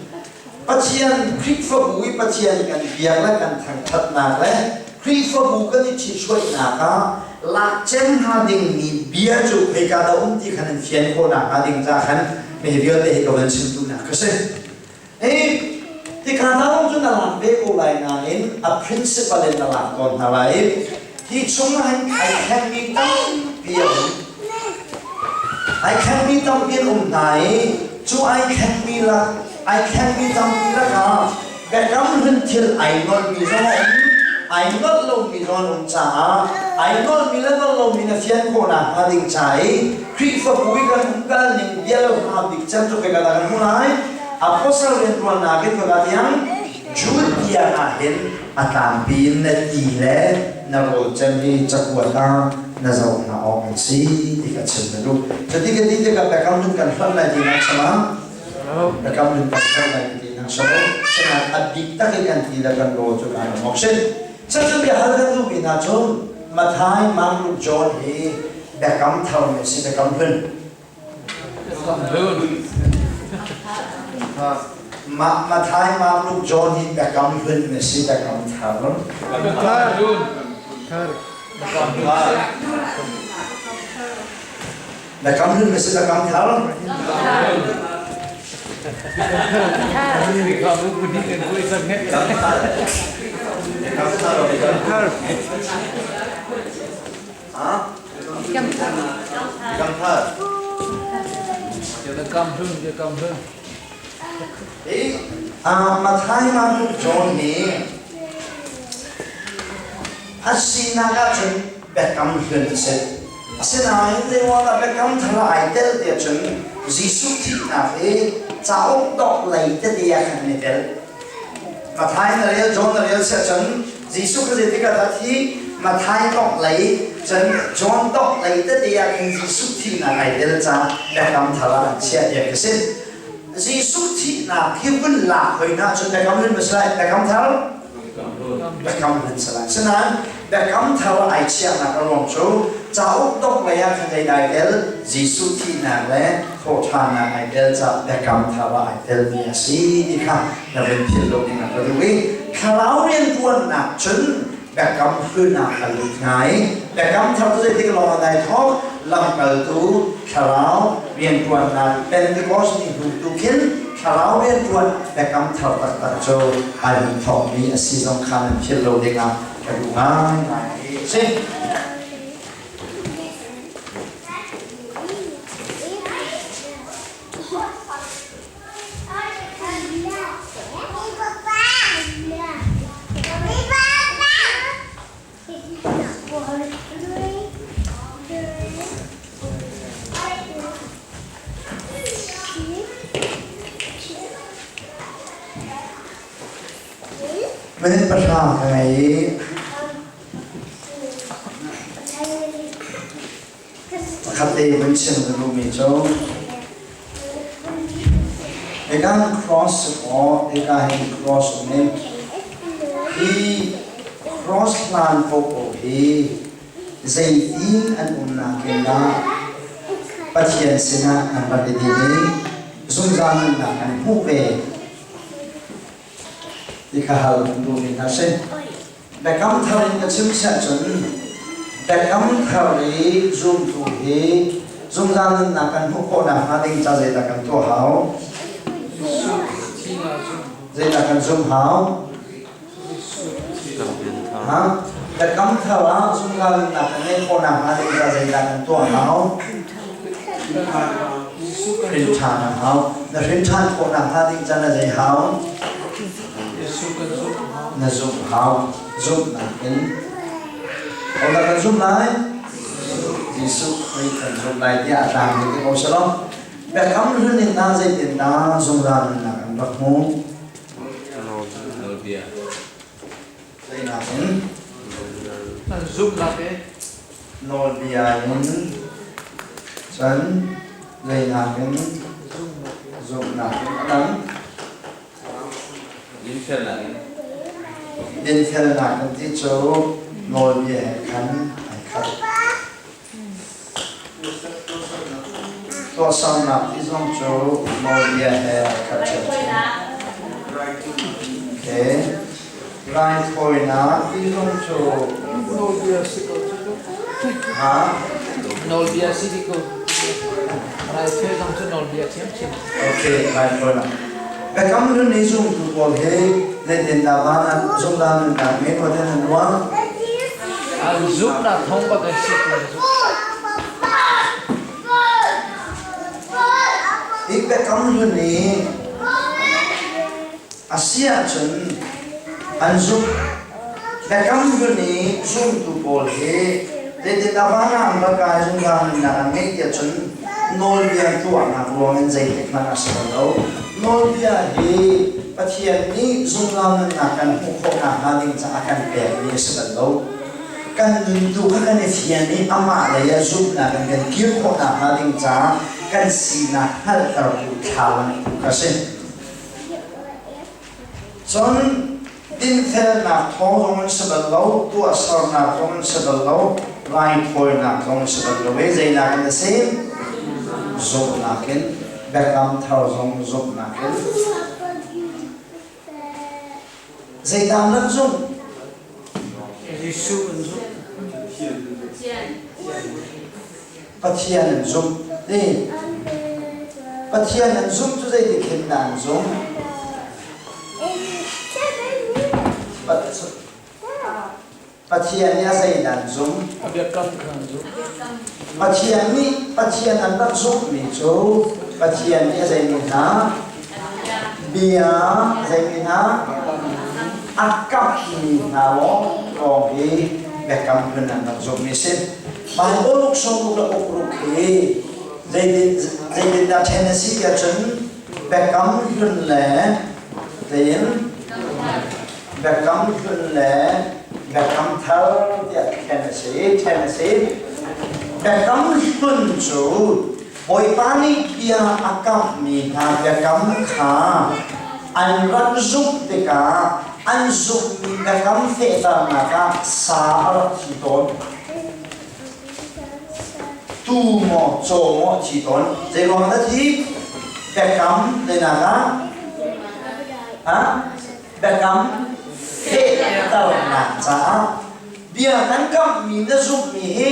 [SPEAKER 11] Pathian Khrihfabu i Pathian kan biak le kan thangṭhatnak le Khrihfabu kan i ṭhithruainak ah lak cem hnga dingmi bia cu khoika dah um ti khan an fian khawhnak hnga ding ca khan mi vialte hi ka van chim duhnak ka si. Hi tikha hna zong cu na lak ve ko lai nain a principle in na lak tawn hna lai. Hi chung ah hin ai thlengmi tampi a um. Ai thlengmi tampi an um hna i cu ai thlengmi lak ai thlengmi tampi lakah biakam hlun thil ai nolhmi zong a um, ai nolh lomi zong an um caah ai nolhmi le nolh lomi na fian khawhnak hnga ding ca i Khrihfabu i kan umkal ning bia lo hna bik cem cu kai kan hmu lai. Apostle rianṭuannak in ka tiang Jude tiang ah hin a tlangpi in na ti le na rawl cem hi cakuat ah na zoh hna awk an si ti ka chim na duh. Cuti ka ti tikah biakam hlun kan hlonh lai tinak sama biakam hlun kan hlonh lai tinak sama sinain a bik tak in kan ti le kan rawl cu kan ram awk si. Cucu biahal kan duhmi hna cu Matthai, Mark, Luke, John hi biakam thar mi si biakam hlun.
[SPEAKER 2] Biakam hlun.
[SPEAKER 11] Matthai, Mark, Luke, John hi biakam hlun mi si biakam thar.
[SPEAKER 2] Biakam hlun. Biakam hlun.
[SPEAKER 11] Biakam hlun mi si biakam thar. Matthai Mark John nih a sinak ahcun biakam hlun a si. Asinain zeiruangah biakam thar ah ai tel tiah cun Jesuh thihnak hi cauk dok lei tete ah khan an i tel. Matthai na rel, John na rel siah cun Jesuh kha zeitik ah dah thi? Matthai dok lei, cun John dok lei tete ah khin Jesuh thihnak ai tel caah biakam thar ah an chiah tiah ka si. Jesuh thihnak hi vun lak hoi hna cun biakam hlun ma si lai? Biakam thar? Biakam hlun si lai. Sinain biakam thar ai chiahnak a ruang cu cauk dok lei ah khan zei dah ai tel? Jesuh thihnak le thawhṭhannak ai tel caah biakam thar ah ai telmi a si ti kha na vun philh lo ding ah ka duh i thlarau rianṭuannak cun biakam hlun ah a lut hna i biakam thar cu zeitik lawng ah dai thawk lamkaltu thlarau rianṭuannak Pentecost ni hnu tu khin thlarau rianṭuan biakam thar taktak cu ai hun thawkmi a si zong kha nan philh lo dingah ka duh ngaingai a si. Minute 3 ka ngei i Pakhat te vun chim ka duhmi cu hika cross aw hika hin cross um i hi cross hlan popo hi zeitin an umnak in dah? Pathian sinah an rak i din i zungzal nunnak an hmuh ve ti kha hal kan duhmi hna si. Biakam thar in ka chim siah cun biakam thar i zumtu hi zungzal nunnak kan hmuh khawh nakhnga ding ca zeidah kan tuah hau? Zeidah kan zumh hau? Ha? Biakam thar ah zungzal nunnak kan ngeih khawh nakhnga ding ca zeidah kan tuah hau? Hrin ṭhan a hau. Na hrin ṭhan khawh nakhnga ding ca na zei hau? Na zumh hau. Zumhnak in. Hodah kan zumh lai? Jesuh Khrih kan zumh lai tiah a tlangmi ti ko selaw biakam hlun in dah zeitin dah zungzal nunnak an rak hmu?
[SPEAKER 13] Nawlbia.
[SPEAKER 11] Zeinak in?
[SPEAKER 12] An zumhnak in.
[SPEAKER 11] Nawlbia in. Cun zeinak in? Zumhnak in. A dang?
[SPEAKER 13] Dinfelnak in.
[SPEAKER 11] Dinfelnak in ti cu nawlbia he khan ai khat. Tuahsernak ti zong cu nawlbia he ai khat ṭhiamṭhiam. Okay. Raithawinak ti zong cu
[SPEAKER 12] Nawlbia si ko cu.
[SPEAKER 11] Ha?
[SPEAKER 12] Nawlbia si dih ko. Raithawi zong cu nawlbia ṭhiamṭhiam.
[SPEAKER 11] Okay, raithawinak. Biakam hlun i zumtu pawl hi zeitindah van ah zungzal nunnak men waten an ruang?
[SPEAKER 12] An zumhnak thawng bak an si ti an zumh.
[SPEAKER 11] Hi biakam hlun i A si ahcun an zumh. Biakam hlun i zumtu pawl hi zeitindah van ah an rak kai zungzal nunnak an ngeih tiah cun nawlbia tuahnak ruangin zeitik hmanh a si bal lo. Nawlbia hi Pathian nih zungzal nunnak kan hmuh khawh nakhnga ding caah a kan pekmi a si bal lo. Kan nun tu kha kan i fian i amah lei ah zumhnak in kan kir khawh nakhnga ding caah kan sinak hngalhtertu thlalang tu kha a si. Cun dinfelnak thawng zong in si bal lo, tuahsernak zong in si bal lo, raithawinak zong in si bal lo i zeinak in a si? Zumhnak in, biakam thar zong zumhnak in. Zeidah nan zumh?
[SPEAKER 12] Jesuh an zumh.
[SPEAKER 11] Pathian an zumh. Ni Pathian an zumh cu zeitik hin dah an zumh? Pathian nih a zeidah an zumh?
[SPEAKER 12] A biakam kha an zumh.
[SPEAKER 11] Pathian nih Pathian an rak zumhmi cu Pathian nih a zeimi hna? Bia zeimi hna? A kamhmi hna lawng hi biakam hlun an rak zumhmi si. Bible uk sawmruk le ukruk hi zeitindah ṭhen a si tiah cun biakam hlun le tein Biakam hlun le biakam thar tiah ṭhen a si, ṭhen a si. Biakam hlun cu Bawipa nih bia a kamhmi hna biakam kha an rak zumh tikah an zumhmi biakam fehternak ah sa a rak thi tawn. Tuu maw, caw maw a thi tawn. Zeiruang dah thi? Biakam zeinak ah? Ha? Biakam fehternak caah bia kan kamhmi na zumhmi hi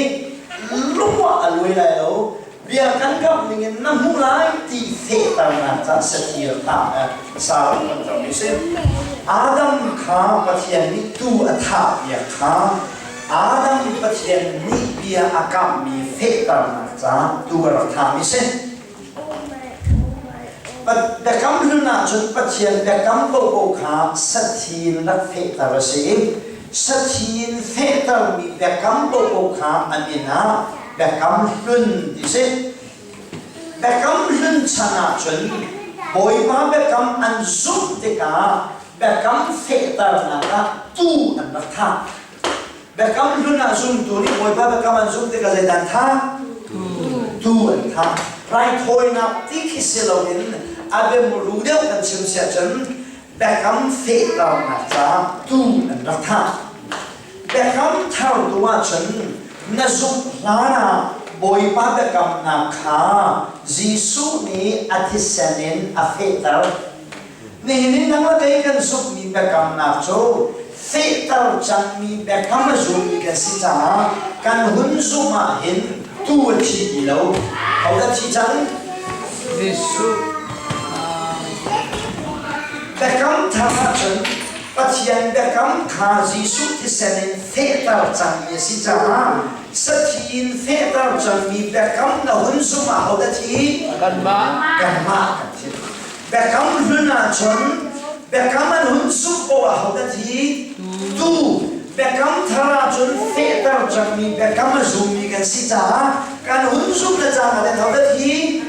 [SPEAKER 11] lung ah a luai lai lo. Bia kan kamh ningin na hmuh lai ti fehternak caah sathil tah sa kan termi si. Adam kha Pathian nih tuu a thah piak kha Adam Pathian nih bia a kamhmi fehternak caah tuu a rak thahmi si. Biakam hlun ahcun Pathian biakam paohpaoh kha sathi in rak fehter a si i sathi in fehtermi biakam paohpaoh kha a min ah biakam hlun ti si. Biakam hlun chan ahcun Bawipa biakam an zumh tikah biakam fehternak ah tuu an rak thah. Biakam hlun ah zumtu nih Bawipa biakam an zumh tikah zeidah an thah? Tuu an thah. Raithawinak ti khi si loin a biamuru deuh kan chim siah cun biakam fehternak caah tuu an rak thah. Biakam thar tu ahcun na zumh hlan ah Bawipa biakamnak kha Jesuh nih a thisen in a fehter. Nihin i nang le kei kan zumhmi biakamnak cu fehter cangmi biakam a zummi kan si caah kan hun zumh ah hin tuu a thi ti lo. Hodah thi cang?
[SPEAKER 12] Jesuh.
[SPEAKER 11] Biakam thar ahcun Pathian biakam kha Jesuh thisen in fehter cangmi a si caah sathi in fehter cangmi biakam na hun zumh ah hodah thi?
[SPEAKER 12] Kanmah.
[SPEAKER 11] Kanmah kan thi. Biakam hlun ahcun biakam an hun zumh poah ahodah thi? Tu. Biakam thar ahcun fehter cangmi biakam a zummi kan si caah kan hun zumh le cangka ten ahodah thi?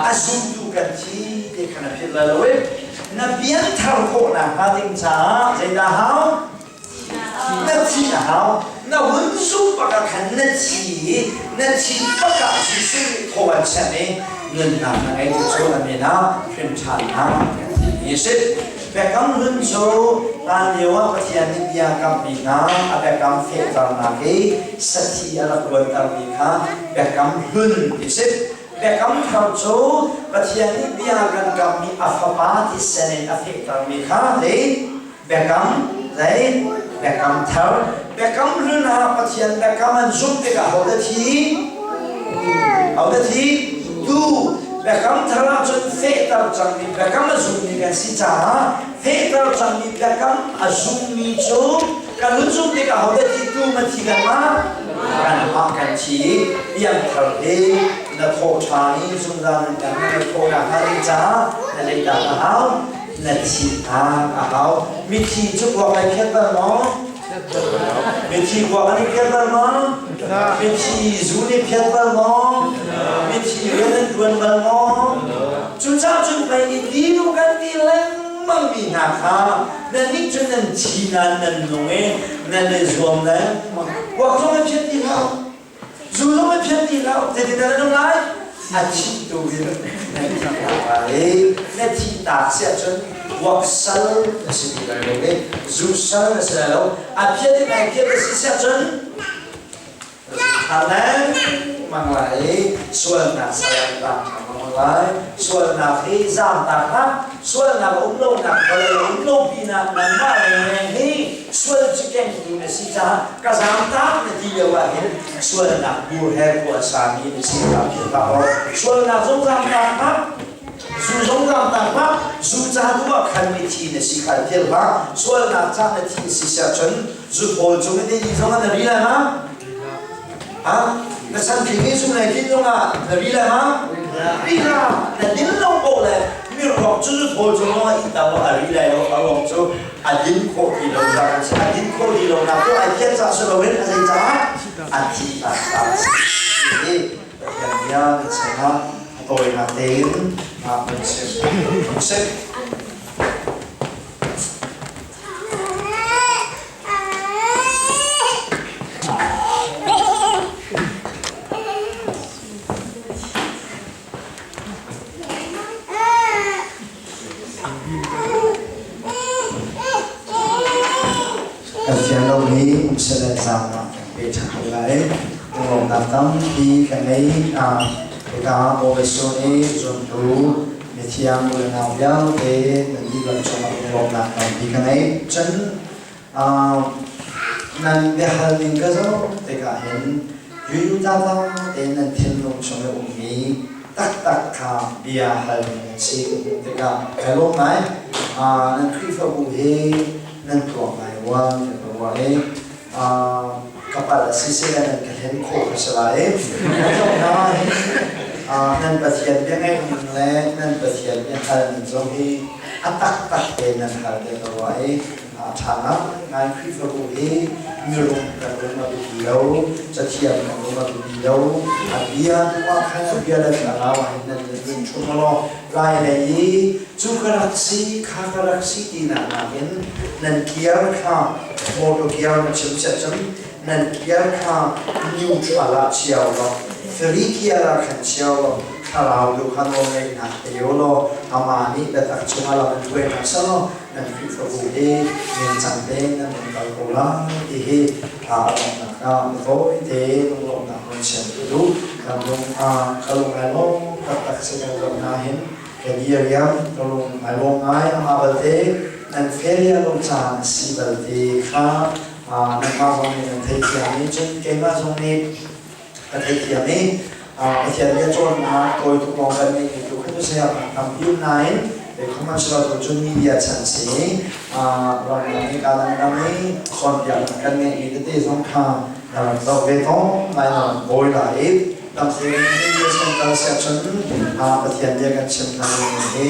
[SPEAKER 11] A zumtu kan thi ti kha na philh lai lo i na pianthar khawh nakhnga ding caah zeidah hau? Na thi a hau. Na hun zumh bak ah khan na thi i na thi bak ah Jesuh nih thaw an chanh i nunnak na ngei ti cu a min ah hrimṭhannak kan ti mi a si. Biakam hlun cu hlan lio ah Pathian nih bia kamhmi hna a biakam fehternak i sathi a rak luantermi kha biakam hlun ti a si. Biakam thar cu Pathian nih bia kan kammi a Fapa thisen in a fehtermi kha zei Biakam zei biakam thar biakam hlun ah Pathian biakam an zumh tikah hodah thi hodah thi tu biakam thar ahcun fehter cangmi biakam a zummi kan si caah fehter cangmi biakam a zummi cu kan hun zumh tikah hodah thi tu ma thi kanmah kanmah kan thi piangthar hi na thawh ṭhan i zungzal nan kan na thawhnak hnga ding caah na leitak a hau Na thihnak a hau. Mithi cu kuak ai phiat bal maw? Mithi kuak an i phiat bal maw? Mithi zu nih phiat bal maw? Mithi rian an ṭuan bal maw? Cucaah cun pei i ti kan ti lengmang mi hna kha nannih cu nan thi nain nan nung i nan i zuam lengmang. Kuak zong ai phiat ti hlah. Zu zong an phiat ti lo. Zeitindah na nung lai? A thih tu in na thi lai. Na thih tak si ahcun vuak sal na si ti lai lo i zu sal na si lai lo. A phiat in ai phiat na si si ahcun than lengmang lai i sualnak sal an tang ṭhan lengmang lai. Sualnak hi zaamtak hlah. Sualnak a um lonak vawlei a um lo pinah nangmah lengmang hi sual cu kengtu na si caah ka zaamtak na ti lio ah hin sualnak bur he khua sami na si kha philh hlah law sualnak zong zaamtak hlah zu zong zaamtak hlah zu ca tu ah khan mithi na si kha philh hlah sualnak ca na thi si siah cun zu thawl cung i ni zong ah na ri lai ma ha na chan thing i zu nei kin zong ah na ri lai ma ri la na din lo ko le mi ruak cu zu thawl cung ah i tam a ri lai lo a ruang cu a din khawh ti lo nak a si a din khawh ti lo nak cu ai phiat cah si loin a zei caah a thi tak tak si Pathian bia na chungah a tawinak tein kan chim sih. Kan fian lomi um seh zaangah kan pe ṭhan ko lai. Lawmnak tampi ka ngei. Hika Bawisu nih zumtu mithiang u le nau vialte nan dihlak cungah lawmnak tampi ka ngei. Cun nan biahal ning ka zoh tikah hin yuyu tata tein nan thinlung chung i ummi taktak kha bia hal ning an si ka hmuh tikah kai lawm ngai. Nan Khrihfabu hi nan tuak ngai rua kan ka ruah i ka palh a si sile nan ka hlen khawh ka si lai. Nan Pathian bia ngaih ning le nan Pathian bia hal ning zong hi a taktak te nan hal te ka ruah i A ṭha ngaingai Khrihfabu hi mirum kan rum a biapi lo, cathiam kan rum a biapi lo. A bia tu ah khan a bia le thlarau ah hin nan nun ṭhum law lai lei i cu ka rak si, kha ka rak si tinak nakin nan kiar kha motor kiar na chim siah cun nan kiar kha neutral ah chia law free kiar ah khan chia law thlarau tu kha nawlngeihnak pe law amah nih biatak chungah lam in hruai hna seh law. Nan Khrihfabu hi ningcang tein nan vun kal ko lai ti hi a donghnak ah tawite lunglawmhnak hun chim ka duh. Kan lung ka lung ai lawm taktak si kan zoh hna hin ka diriam ka lung ai lawm ngai. Amah balte nan felia lo caan a si balte kha nangmah zong nih nan theithiam i cun keimah zong nih ka theithiam i Pathian bia cawnnak tawi tuk lawng kan ngeihmi tu kha cu saya tampi um nain commercial tu cun media chan si ramdang i ka dangdang i cawnpiaknak kan ngeihmi tete zong kha na rak zoh ve tawn lai na rak bawi lai i tampi media chan kal siah cun Pathian bia kan chim hna hi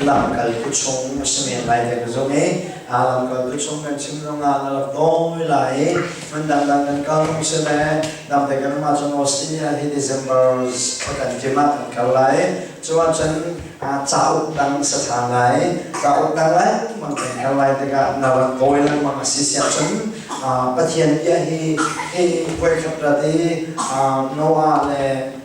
[SPEAKER 11] lamkal tu chung a si men lai te ka zum i lamkal tu chung kan chim zongah na rak dawi lai i hmun dangdang kan kal hung si le damte kan um ahcun Australia hi December thla kan kim ah kan kal lai. Cu ahcun cauk dang sa ṭhan lai. Cauk dang lengmang kan kal lai tikah na rak dawi lengmang a si siah cun Pathian bia hi hi voikhat rat i Noah le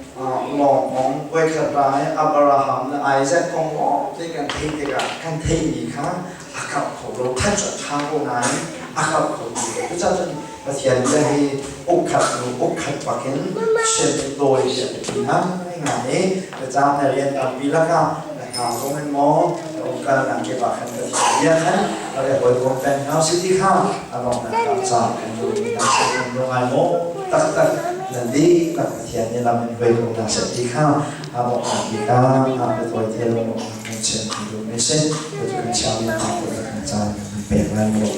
[SPEAKER 11] lawng kong voikhat ra i Abraham le Isaac kong lawng te kan theih tikah kan theihmi kha a karh kho lo that cu a ṭha ko nain a karh kho ti lo. Cucaah cun Pathian bia hi ukkhat hnu ukkhat bakin chim i dawi hi a biapi ngaingai i caan le rian tampi lakah na hna zong in maw na umkalnak kip ah khan Pathian bia khan rak i hawikom peng hna usih ti kha a donghnak ah ca kan duhmi hna si kan lung ai maw taktak nan dihlak Pathian nih lam in hruai ko hna seh ti kha a donghnak bik ah biatawi te lung kan chim kan duhmi si. Cucu kan chiami hna kut kan caan kan pek lai maw?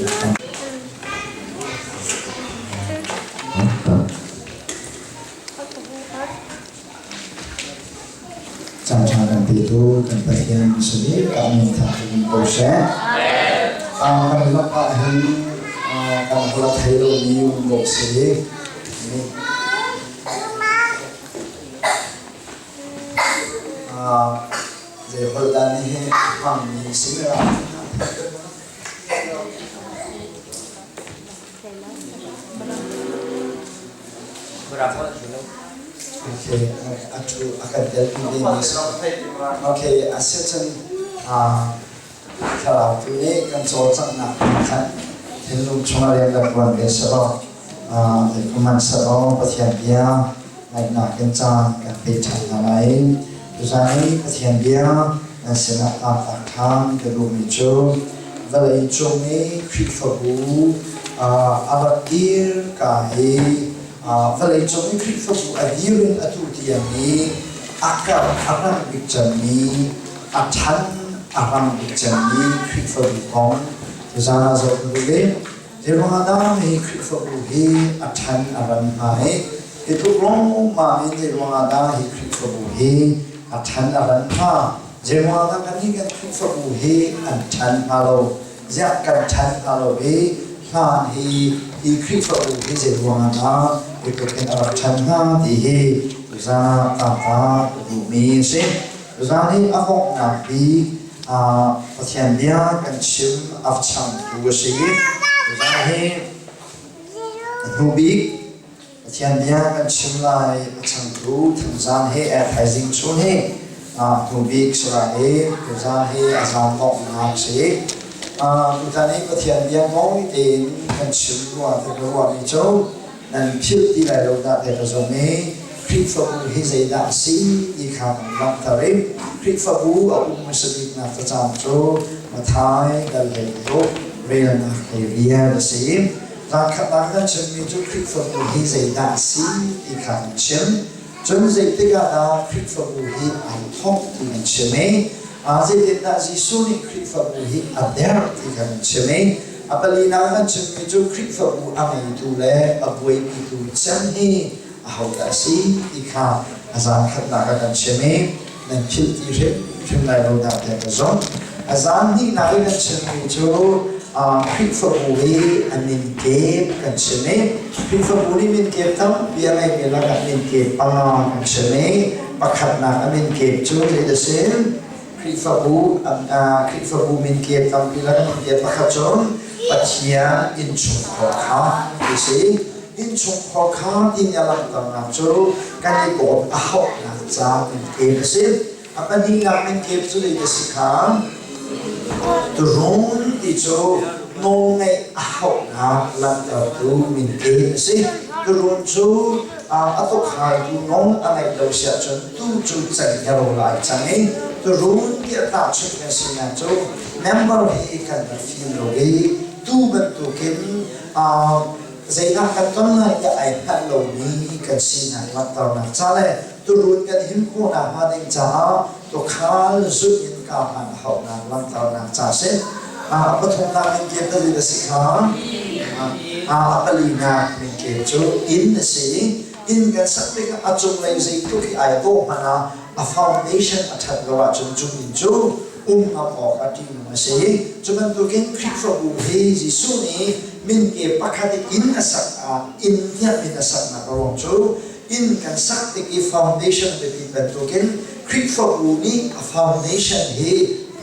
[SPEAKER 11] Caan ṭha kan petu kan Pathian sadi ka min tha in ko seh. Kan lakah hin kan hla thei lomi um bawk si. Zei holh dah nihin a hmangmi si na? Okay, atu a kan telpi dingmi si. Okay, a si cun thlarau tu nih kan cawlcanghnak khan thinlung chungah rian kan ṭuan ve selaw sihmanhsehlaw Pathian bia ngaihnak in caan kan pe ṭhan hna lai. Tuzaan i Pathian bia nan sinah tlangtlak ṭhan ka duhmi cu vawlei cung i Khrihfabu a rak dir ka hi vawlei cung i Khrihfabu a dir in atu tiang i a karh a rang bik cemmi a ṭhan a rang bik cemmi Khrihfabu kong tuzaan ah zoh ka duh i Zeiruangah dah hi Khrihfabu hi a ṭhan a ran hnga i hi tluk lawngmang in zeiruangah dah hi Khrihfabu hi a ṭhan a ran hnga? Zeiruangah dah kannih kan Khrihfabu hi an ṭhan hnga lo? Ziah kan ṭhan hnga lo i hlan hi hi Khrihfabu hi zeiruangah dah hi tluk in a rak ṭhan hnga ti hi tuzaan ah tlangtlak ka duhmi a si. Tuzaan hi a donghnak bik Pathian bia kan chim a changtu a si. Tuzaan hi a hnu bik Pathian bia kan chim lai a changtu thanzaan he thaizing chun hi hnu bik si lai i tuzaan hi a zaan donghnak si. Tutan i Pathian bia mawi tein kan chim rua te ka ruahmi cu nan philh ti lai lo dah ti ka zumh i Khrihfabu hi zeidah a si ti kha kan langhter i Khrihfabu a um hmasa biknak cacang cu Matthai dal 16 relnak hlei rian a si. Zankhatnak kan chimmi cu Khrihfabu hi zeidah a si ti kha kan chim. Cun zeitik ah dah Khrihfabu hi ai thawk ti kan chim i zeitindah Jesuh nih Khrihfabu hi a derh ti kha kan chim i a palinak kan chimmi cu Khrihfabu a ngeitu le a buaipitu cem hi ahodah a si ti kha a zan khatnak ah kan chim i nan philh ti hrimhrim lai lo dah tiah ka zumh. A zan hnihnak i kan chimmi cu Khrihfabu hi a min kep kan chim i Khrihfabu nih min kep tampi a ngeimi lakah min kep panga kan chim i pakhatnak a min kep cu zei a si? Khrihfabu Khrihfabu min kep tampi lakah min kep pakhat cu Pathian innchungkhar kha ti si. Innchungkhar kha ti a langhternak cu kan i kawm a hauhnak ca min kep a si. A pahnihnak min kep cu zei a si kha? Turun ti. ti cu nawlngaih a hauhnak langhtertu minke a si. Tuurun cu a tukhaltu nawl a ngaih lo si ahcun tuu cu cenghngia rawl ai cang i tuurun tiah tahchunh kan sinak cu member hi kan rak fim lo i tuu bantukin zeidah kan ton lai tiah ai hngalh lomi kan sinak langhternak ca le tuurun kan him khawhnak hnga ding caah tuukhal zulh in kaa hman a hauhnak langhternak ca a si. A pathumnak min ke pali a si kha. A palinak min ke cu inn a si i inn kan sak tikah a cunglei zeitluk hi ai dawh hmanh ah a foundation a ṭhat lo ahcun cu inn cu um ngam awk a ṭihnung a si. Cu bantukin Khrihfabu hi Jesuh nih min ke pakhat i inn a sak ah inn tiah min a saknak a ruang cu inn kan sak tik i foundation biapit bantukin Khrihfabu nih a foundation hi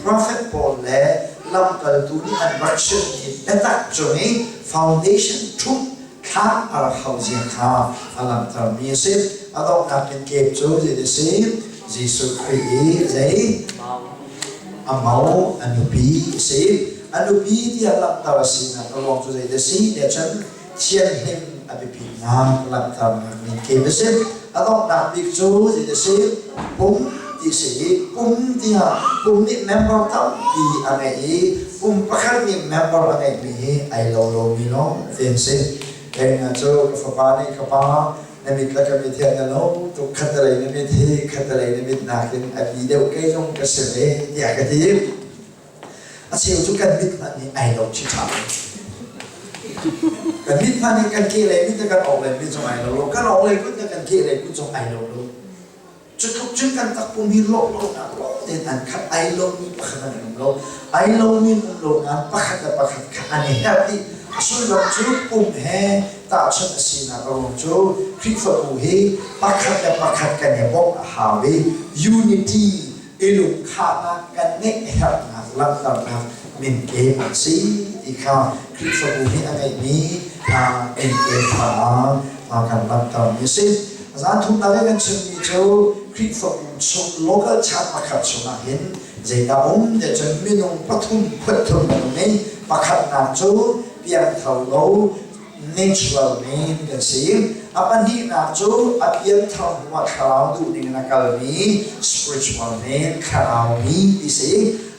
[SPEAKER 11] prophet pawl le lamkaltu nih an rak chimmi biatak cung i foundation ṭhumh thlak a rak hau zia kha a langhtermi a si. A donghnak in kep cu zei a si? Jesuh Khrih i zei? A mo, a nupi a si. A nupi tiah langhter a sinak a ruang cu zei a si? Tiah cun thianhlim a biapitnak langhternak min kep a si. A donghnak bik cu zei a si? Pum ti si i pum tiah pum nih member tampi a ngeih i pum pakhat nih member a ngeihmi hi ai lo lomi lawng te an si. Kei cu ka fapa nih ka pa na mit le ka mit hi an lo tuk khattelei na mit hi khattelei na mit nakin a bi deuh kei zong ka si ve tiah ka ti. A cheu cu kan mit hmanh nih ai lo ṭhiṭha. Kan mit hmanh nih kan kehlei mit le kan orhlei mit zong ai lo lo, kan orhlei kut le kan kehlei kut zong ai lo lo. Cu tluk cun kan takpum hi lawh lonak lawng tein an khat ai lomi pakhat an um lo. Ai lomi an um lo nain pakhat le pakhat kha an i herh dih. A sullam cu pum he tahchunh a sinak a ruang cu Khrihfabu hi pakhat le pakhat kan i bawmh a hau i unity i lungkhahnak kan ngeih a herhnak langhternak minkem an si ti kha Khrihfabu nih a ngeihmi minkem kha kan langhtermi a si. Zan thumnak i kan chimmi cu Khrihfabu chung local church pakhat chungah hin zeidah um ti cun minung pathum phunthum kan um i pakhatnak cu piangthar lo natural men kan si. A pahnihnak cu a pianthar hnuah thlarau duhning in a kalmi spiritual men, thlarau mi ti si.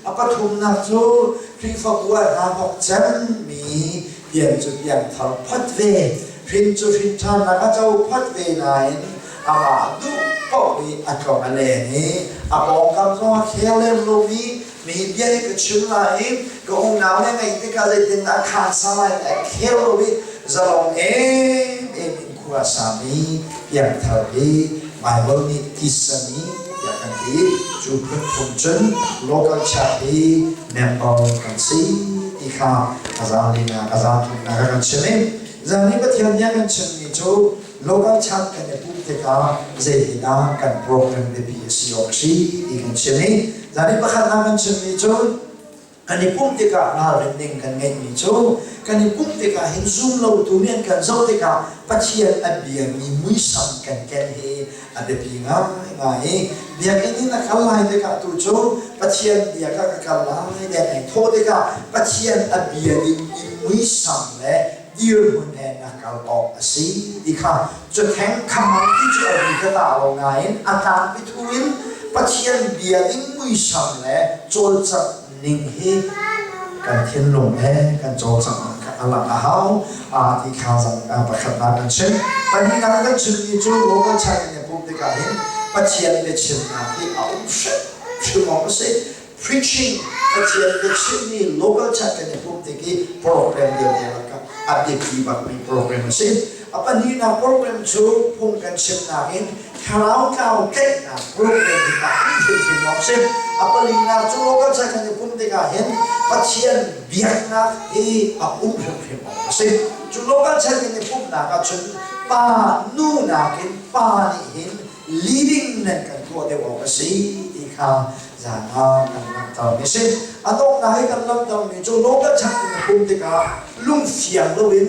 [SPEAKER 11] A pathumnak cu Khrihfabu ah hna hnok cemmi pian cu piangthar phot ve, hrin cu hrin ṭhannak a co phot ve nain amah duh paoh i a tlong a leng i a pawngkam zong a khel lem lomi mi bia hi ka chim lai i ka unau le ngeih tikah zeitindah khaan sa lai a khel lo i zalong em em in khua sami piangthar hi Bible nih tisami tiah kan ti. Cu phun thum cun local church hi member kan si ti kha a zaanglinak a zaanthumnak a kan chim i zan i Pathian nih a kan chimmi cu local church kan i pumh tikah zeitindah kan program biapi a si awk si ti kan chim i zan i pakhatnak kan chimmi cu kan i pumh tikah ralrin ding kan ngeihmi cu kan i pumh tikah hin zum lotu nih an kan zoh tikah Pathian a biami muisam kan ken hi a biapi ngaingai i biakinn in a kal lai tikah tu cu Pathian bia ka ka kal lai deng ai thawh tikah Pathian a bia ding in muisam le dirhmun he na kal awk a si ti kha cu theng khamang ti cu a ri ka ta lo nain a tlangpi thu in Pathian bia ding muisam le cawlcangh ning hi kan thinlung he kan cawlcangh kha a lang a hau a ti kha zang pakhatnak kan chim. Pahnihnak kan chimmi cu local chan in pum tikah hin Pathian biachimnak hi a um hrimhrim awk a si. Preaching Pathian biachimmi local chat kan i pumh tik i program vialte lakah a biapi bakmi program a si. A pahnihnak program cu phung kan chimnak in thlarau tlau tlaihnak program hi a um hrimhrim awk a si. A palinak cu local chat kan i pumh tikah hin Pathian biaknak hi a um hrimhrim awk a si. Cu local chat kan i pumhnak ahcun pa nu nakin pa nih hin leading nan kan tuah deuh awk a si ti kha zan ah kan langhtermi a si. A donghnak i kan langhtermi cu local chak in na pum tikah lungfiang loin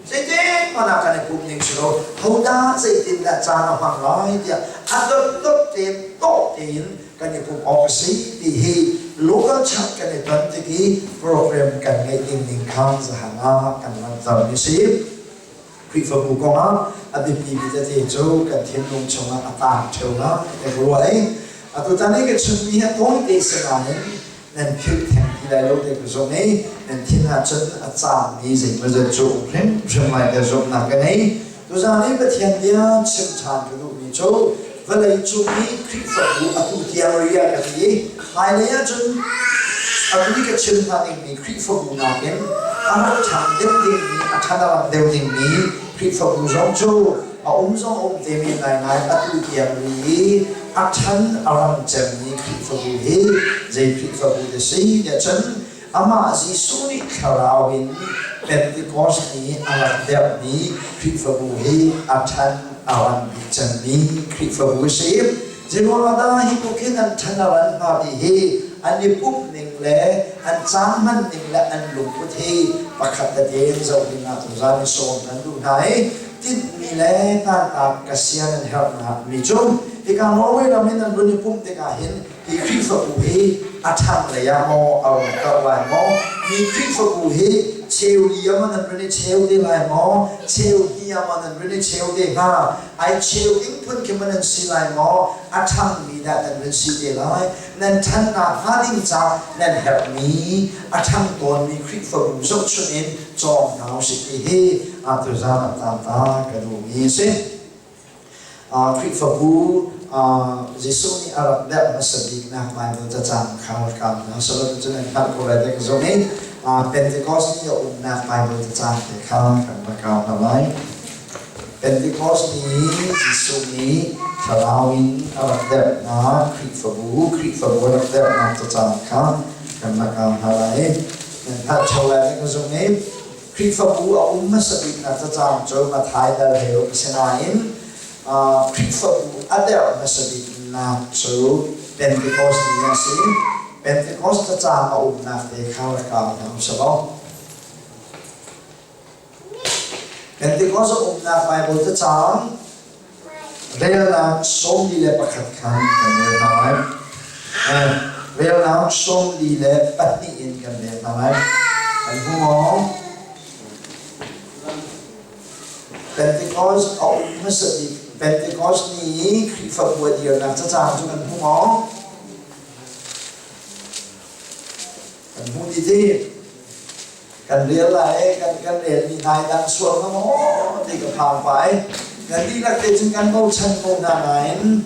[SPEAKER 11] Zeitin hmanh ah kan i pum ning si lo. Hodah zeitindah caan a hmang lai tiah a dotdot tein tawh tein kan i pum awk a si ti hi local church kan i ton tik i program kan ngeih ding ning kha zahan ah kan langhter mi si. Khrihfabu kong ah a biapi mi tete cu kan thinlung chungah a taang ṭheo lai ka ruah i atutan i ka chimmi hi a tawite si nain nan philh theng ti lai lo ti ka zumh i nan thin ahcun a caangmi zeimawzat cu um hrimhrim lai ti zumhnak ka ngei. Tuzaan i Pathian bia chim ṭhan ka duhmi cu vawlei cung i Khrihfabu atu tiang ri ah ka ti i hmailei ahcun atu i ka chim hnga dingmi Khrihfabu nakin a rak ṭhang deuh dingmi, a ṭhanaram deuh dingmi Khrihfabu zong cu a um zong a um te men lai nain atu tiang ri i a ṭhan a ram cemmi Khrihfabu hi zei Khrihfabu dah si tiah cun amah Jesuh nih thlarau in Pentecost ni a rak derhmi Khrihfabu hi a ṭhan a ram bik cemmi Khrihfabu a si. Zeiruangah dah hi tluk hin an ṭhan a ran hnga ti hi an i pumh ning le an caan hman ning le an lungput hi pakhat tete in zoh ding ah tuzaan i sawm kan duh hna i tinhmi le hnatlak ka sian an herhnak mi cu hika Norway ram in an vun i pumh tikah hin hi Khrihfabu hi a ṭhang lei ah maw a rung karh lai maw hi Khrihfabu hi cheu li ah maw nan vun i cheu te lai maw cheu hnih ah maw nan vun i cheu te hnga ai cheu ding phun khi maw nan si lai maw a ṭhangmi dah nan vun si te lai nan ṭhannak hnga ding ca nan herhmi a ṭhang tawnmi Khrihfabu zohchunh in cawng hna usih ti hi tuzaan ah tlangta ka duhmi a si. Khrihfabu Jesuh nih a rak derh hmasa biknak Baibal cacang kha rak kau hna selaw cun an hngalh ko lai ti ka zumh i Pentecost ni a umnak Baibal cacang te kha kan rak kau hna lai. Pentecost ni Jesuh nih thlarau in a rak derhnak Khrihfabu, Khrihfabu a rak derhnak cacang kha kan rak kau hna lai. Nan hngalh ṭheo lai ti ka zumh i Khrihfabu a um hmasa biknak cacang cu Matthai dal he um si nain Khrihfabu a derh hmasa biknak cu Pentecost ni a si. Pentecost cacang a umnak te kha rak kau hna usih law. Pentecost a umnak Bible cacang relnak 41 khan kan rel hna lai. Relnak 42 in kan rel hna lai. Kan hmu maw? Pentecost a um hmasa bik Pentecost ni i Khrihfabu a dirnak cacang cu kan hmu maw? Kan hmu ti ti. Kan rel lai kan kan relmi hna hi dang sual hnga maw ti ka phang pai. Kan dihlak te cun kan bochan ko hna nain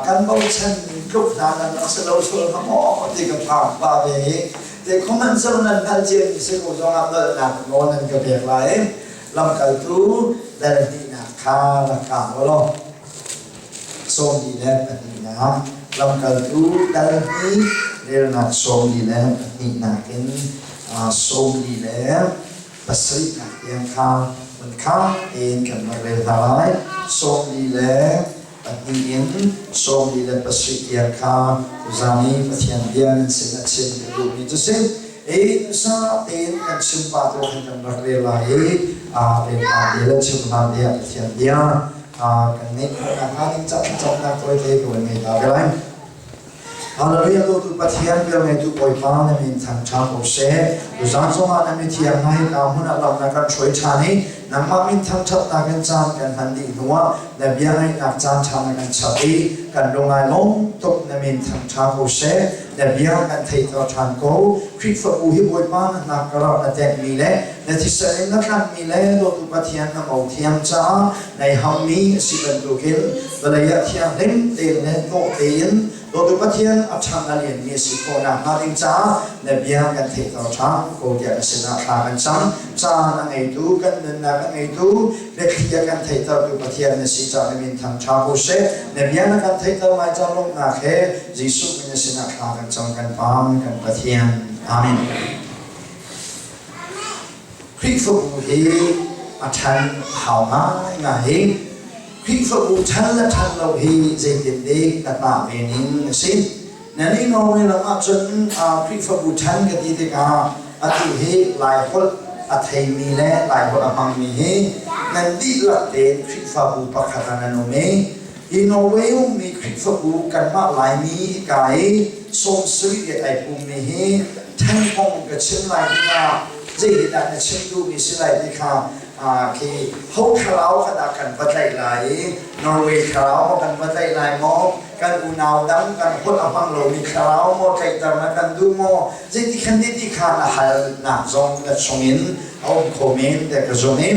[SPEAKER 11] kan bochan tluk hna nan rak si lo sual hnga maw ti ka phang pa ve i te khuman zo nan hngalh ciami si ko zongah nolhnak nawl nan ka pek lai. Lamkaltu dal hnihnak kha rak kang u law 42 lamkaltu dal hnih relnak 42 in 47 tiang kha hmunkha tein kan rak rel hna lai. 42 in 47 tiang kha tuzaan i Pathian bia nan sin a chim ka duhmi cu si. Ei nusa tein kan chim pah tu khan kan rak rel lai i rel hna te le chim hna te ah Pathian bia kan ngeih khawhnak hnga ding ca thlacamnak tawite ka van ngei ta ve lai. Hallelujah dawtu Pathian velngeitu Bawipa na min thangṭha ko seh. Tuzaan zongah na mithiang hna hika hmun ah lam na kan hruai ṭhan i nangmah min thangṭhatnak in caan kan hman dih hnuah na bia ngaihnak caan ṭha na kan chap i kan lung ai lawm tuk na min thangṭha ko seh. Na bia kan theihter ṭhan ko. Khrihfabu hi Bawipa na hnak karah na tenhmi le na thisen in na tlanhmi le dawtu Pathian na mo thiam caah nai hammi a si bantukin vawlei ah thianghlim tein le dawh tein dawtu Pathian a ṭhang a lianmi a si khawh nakhnga ding caah na bia kan theihter ṭhan ko tiah na sinah thla kan cam. Caan a ngeitu kan nunnak a ngeitu biathli a kan theihtertu Pathian na si caah na min thangṭha ko seh. Na bia na kan theihter lai ca lawmhnak he Jesuh min na sinah thla kan cam kan Pa kan Pathian. Amen. Khrihfabu hi a ṭhan a hau ngaingai i Khrihfabu ṭhan le ṭhan lo hi zeitindik na tah ve ning a si. Na nih Norway ram ahcun Khrihfabu ṭhan ka ti tikah atu hi Laiholh a theimi le Laiholh a hmangmi hi nan dihlak tein Khrihfabu pakhat ah nan um i hi Norway ummi Khrihfabu kanmah Laimi hika i 70 riat ai pummi hi ṭhen kong ka chim lai tikah zei hi dah na chim duhmi si lai ti kha khi ho thlarau kha dah kan va tlaih lai i Norway thlarau maw kan va tlaih lai maw, kan unau dang kan holh a hmang lomi thlarau maw tlaihter na kan duh maw, zeiti khan ti kha na halnak zong na chungin a um kho men tiah ka zumh i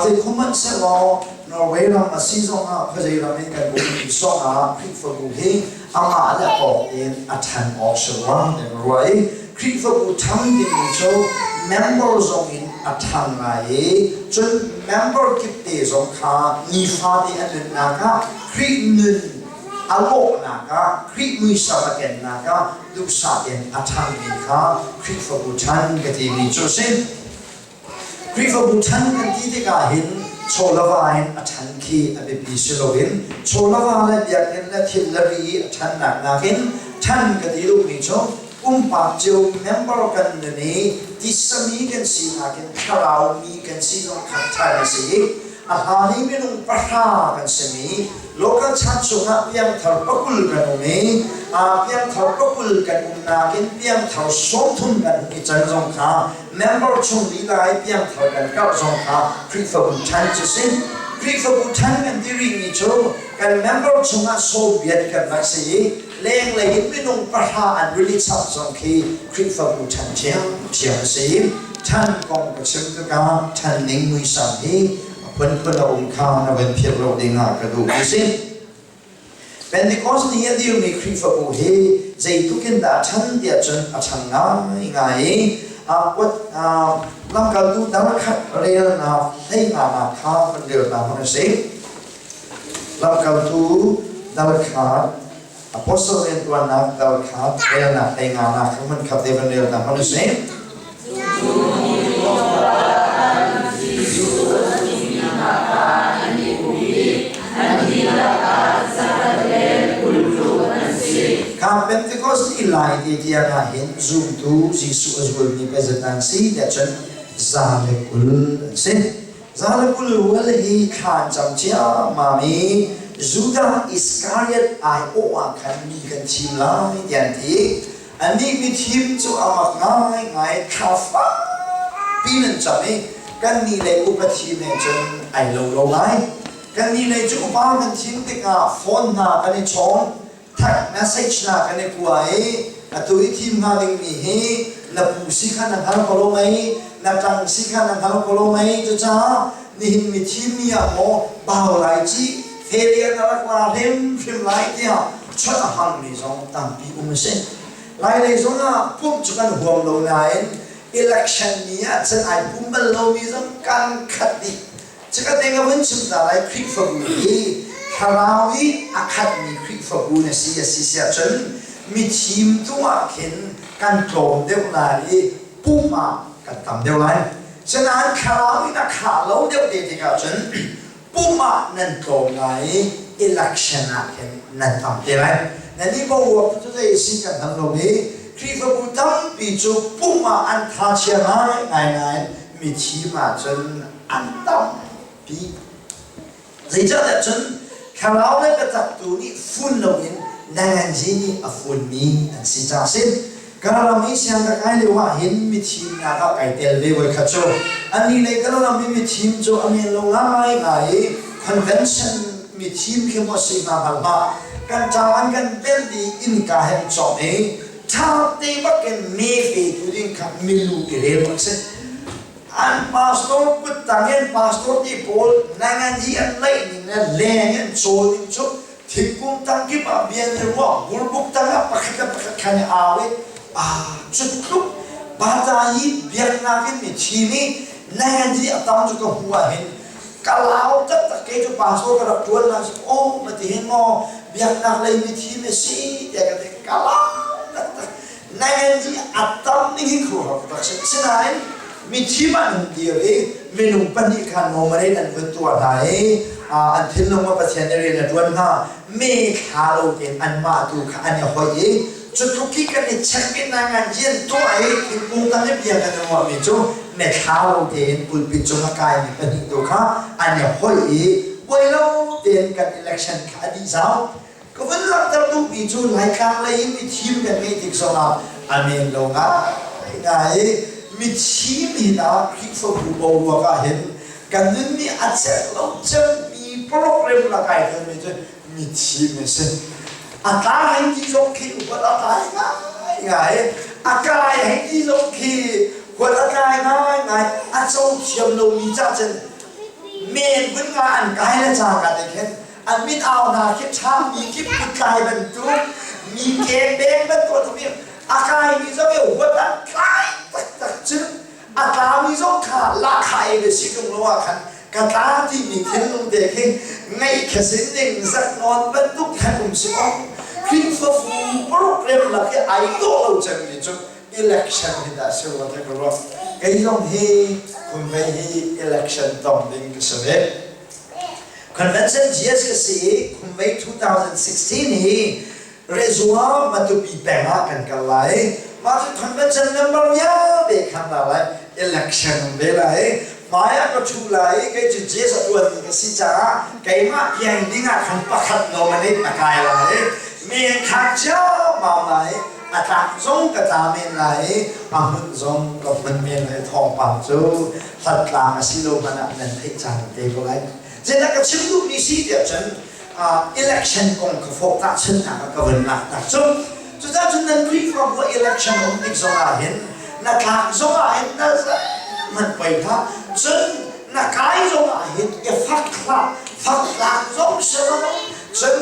[SPEAKER 11] zei hmanhsehlaw Norway ram a si zongah khuazei ram in kan um zongah Khrihfabu hi amah le awk in a ṭhan awk si rua tiah ka ruah i Khrihfabu ṭhang dingmi cu member zong in a ṭhang lai i cun member kip te zong kha nifate an nunnak ah Khrih nun a lawhnak ah, Khrih muisam a kennak ah duhsah in a ṭhangmi kha Khrihfabu ṭhan ka timi cu a si. Khrihfabu ṭhan kan ti tikah hin chawlava in a ṭhan khi a biapi si loin chawlava le biakinn le thil le ri i a ṭhannak nakin ṭhan ka ti duhmi cu pumpak cio member kan nun i tisami kan sinak in thlarau mi kan si zong khat ṭhan a si i a hlan i minung pahra kan simi local church chungah piangthar 20 kan um i piangthar 20 kan umnak in piangthar 30 kan um i can zong kha member chung lila i piangthar kan karh zong kha Khrihfabu ṭhan cu si. Khrihfabu ṭhan kan ti rihmi cu kan member chungah sawmbiat kan rak si i lenglei in minung pahra an rili chap zong khi Khrihfabu ṭhan ṭhiamṭhiam a si. Ṭhan kong ka chim tikah ṭhan ning muisam hi a phunphun a um kha na van philh lo dingah ka duh mi si. Pentecost ni a dirmi Khrihfabu hi zeitluk in dah a ṭhan tiah cun a ṭhan ngaingai i lamkaltu dal khat relnak 15nak kha kan rel hna hmang a si. Lamkaltu dal khat Apostle rianṭuannak dal khat relnak 15nak kha hmun khat te van rel hna hmang a si. Kha Pentecost ni lai te tiang ah hin zumtu Jesuh a zulmi pezat an si tiah cun 120 an si. 120 rual hi thla an cam ciammam i Judah Iskariot aiawh ah khan mi kan thim lai tiah an ti. Anih mithim cu a mak ngaingai, thla fakpi nan cam i kannih lei upa thim he cun ai lo lo ngai. Kannih lei cu upa kan thim tikah phone hna kan i chawn, text message hna kan i kua i atu i thim hnga dingmi hi na pu si kha na hngal ko lo mei, na ṭang si kha na hngal ko lo mei. Cucaah nihin mithim mi ah maw bau lai ci failure na rak la hrimhrim lai tiah chawnh a hmangmi zong tampi um a si. Lailei zong ah pumh cu kan huam lo nain election ni ah cun ai pum bal lomi zong kan khat dih. Cika te ka vun chim ta lai, Khrihfabu hi thlarau i a khatmi Khrihfabu na si a si siah cun mithim tu ah khin kan tlawm deuh lai i pum ah kan tam deuh lai. Sinain thlarau in a khah lo deuh te tikah cun pum ah nan tlawm lai i election ah khin nan tam te lai. Nan i boruak cu zei si kan hngal lo i Khrihfabu tampi cu pum ah an thachia ngaingai nain mithim ah cun an tampi. Zeicahtiah cun thlarau le biatak tu nih fun loin nanganzi nih a funmi an si caah sin. Ka ram i siang ka kai lio ah hin mithimnak ah kai tel ve voikhat cu. Annih lei ka ram i mithim cu a men lo ngaingai i convention mithim khi maw si hnga hngal hlah. Kan ṭang an kan velh i innka he an cawk i ṭha te bakin me petu ding kha milu i rel bak si. An pastor kuttang in pastor ti pawl nangan hi an laih ning le leng an cawl ning cu thingkung tang kip ah bian le ruah burbuk tang ah pakhat le pakhat khan i au i cu tluk bata hi biaknak in mi thim i nangan hi a tam cu ka hmu ah hin ka lau taktak. Kei cu pastor ka rak ṭuan la si oh ma ti hin maw biaknak lei mi thim a si tiah ka ti, ka lau taktak. Nangan hi a tam ning hi khuaruahhar taktak si. Sinain mithi an hung dir i minung pahnih kha nominate an vun tuah hna i an thinlung ah Pathian nih rian a ṭuan hna. Me thla lo tein anmah tu kha an i hoih i cu tluk i kan i check i nangan hi an tuah i thingkung tang i bia kan i ruahmi cu methla lo tein pulpit cung a kaimi pahnih tu kha an i hoih i buai lo tein kan election kha a dih zau. Ka vun langhter duhmi cu Laitlang lei in mithim kan ngeih tik zongah a men lo ngaingai i mithim hi dah Khrihfabu boruak ah hin kan nun nih a celh lo cemmi program la kai telmi cu mithim a si. A tla hei ti zong khi upat a tlai ngaingai, a kai hei ti zong khi huat a tlai ngaingai, a co thiam lomi cah cun men vun nga an kai le cangka te khin an mit au hna khi ṭha mi kip kuttlai bantuk mi ke peng bantuk a a kaimi zong i huat ah tlai taktak cun a tlami zong kha lahkhah ei le si ṭung lo ah khan ka tla timi thinlung te khi ngaih khasin ning zak nawn bantuk khan um si maw? Khrihfabu program lak i ai dawh lo cemmi cu election hi dah si rua te ka ruah. Kei zong hi kumvei hi election tong ding ka si ve. Convention GS ka si i kumvei 2016 hi Rezua Matupi peng ah kan kal lai. Mah cu convention member vialte khan la lai, election um ve lai. Hmai ah ka ṭhu lai i kei cu GS a ṭuanmi ka si caah keimah piang ding ah khan pakhat nominate a kai lai. Men khak ciammam lai. A tlak zong ka tla men lai i a hmun zong ka hmun men lai. Thawngpang cu hlatlang a si lo hmanh ah nan theih caan te ko lai. Zeidah ka chim duhmi si tiah cun election kong ka fawk tahchunhnak ah ka vun lak tak cu. Cucaah cun nan Khrihfabu ah election um tik zong ah hin na tlak zong ah hin na zeihmanh poi hlah. Cun na kai zong ah hin i fak hlah. Fak tlak zong si lo. Cun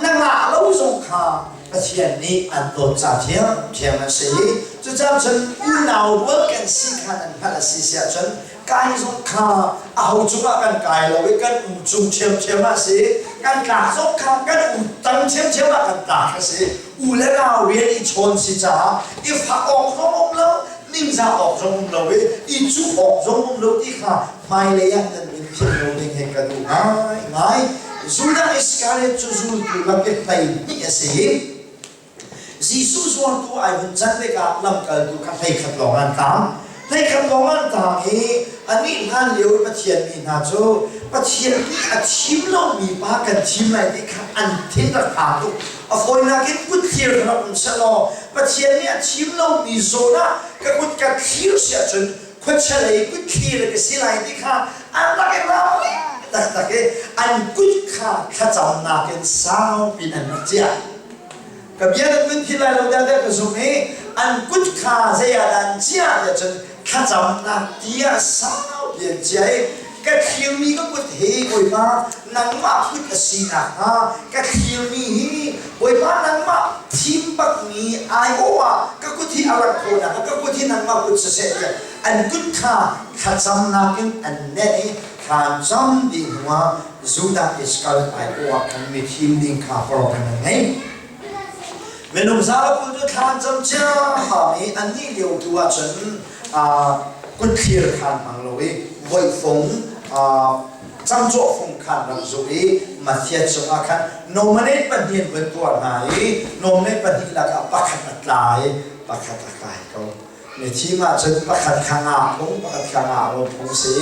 [SPEAKER 11] na ngah lo zong kha Pathian nih an dawt ca ṭhiamṭhiam a si i cucaah cun unau rual kan si kha nan hngalh a si si ahcun kai zong kha aho cungah kan kai lo i kan u cung ṭhiamṭhiam ah a si, kan tlak zong kha kan u tang ṭhiamṭhiam ah kan tlak a si. U le nau rian i chawn si caah i fak awk zong um lo, ningzah awk zong um lo i i cuh awk zong um lo ti kha hmailei ah nan min philh lo ding hi ka duh ngaingai. Judah Iskariot cu zultu lak i 12 a si i Jesuh zuartu ai hun can tikah lamkaltu kha 11 lawng an tang. 11 lawng an tang i anih hlan lio i Pathian mi hna cu Pathian nih a thim lomi pa kan thim lai ti kha an thin rak phang tuk. A fawinak in kut thlir kha rak um sehlaw Pathian nih a thim lomi zawn ah ka kut ka thlir si ahcun khuachia lei kut thlir ka si lai ti kha an rak i ralring taktak i an kut kha thlacamnak in saupi an rak ciah. Ka bia nan vun philh lai lo dah ka zum i an kut kha zei ah dah an ciah tiah cun thlacamnak ti ah saupi an ciah i ka thlirmi ka kut hi Bawipa nangmah kut a si nakhnga ka thlirmi hi Bawipa nangmah thim bakmi aiawh ah ka kut hi a rak khawh nakhnga ka kut hi nangmah kut siseh tiah an kut kha thlacamnak in an nenh i thla an cam dih hnuah Judah Iskariot aiawh ah khan mithim ding kha program an ngei. Minung 120 cu thla an cam ciammam i annih lio tu ahcun kutthlir khan hmang lo i voihfung camcawh fung khan rak zuh i Matthias cungah khan nominate pahnih an vun tuah hna i nominate pahnih lakah pakhat a tla i pakhat a kai ko. Mithim ahcun pakhat kha nga phung, pakhat kha nga ro phung si.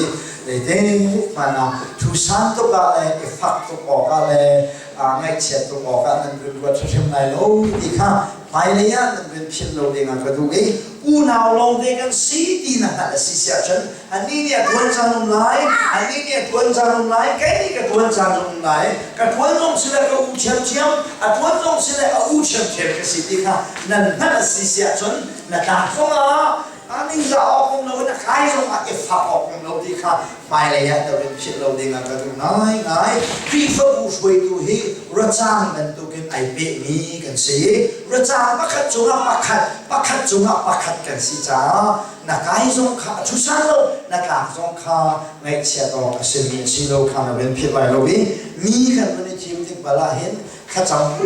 [SPEAKER 11] Zeitin hmanh ah thusan tuk ah le i fak tuk awk ah le ngaihchiat tuk awk ah nan vun ruat hrimhrim lai lo ti kha hmailei ah nan vun philh lo ding ah ka duh i unau lawngte kan si ti na hngalh a si si ahcun annih nih a ṭuan caan um lai, annih nih a ṭuan caan um lai, kei nih ka ṭuan caan um lai, ka ṭuan zong si le ka u ṭhiamṭhiam, a ṭuan zong si le a u ṭhiamṭhiam ka si ti kha nan hngalh a si si ahcun na tlak zongah ningzah awk um lo in a kai zongah i fak awk um lo ti kha hmailei ah na rin philh lo ding ah ka duh ngaingai. Khrihfabu hruaitu hi racang bantukin ai pehmi kan si i racang pakhat cungah pakhat, pakhat cungah pakhat kan si caah na kai zong kha a thusan lo, na tlak zong kha ngaihchiat awk a simi a si lo kha na rin philh lai lo i mi kan vun i thim tik bal ah hin thlacam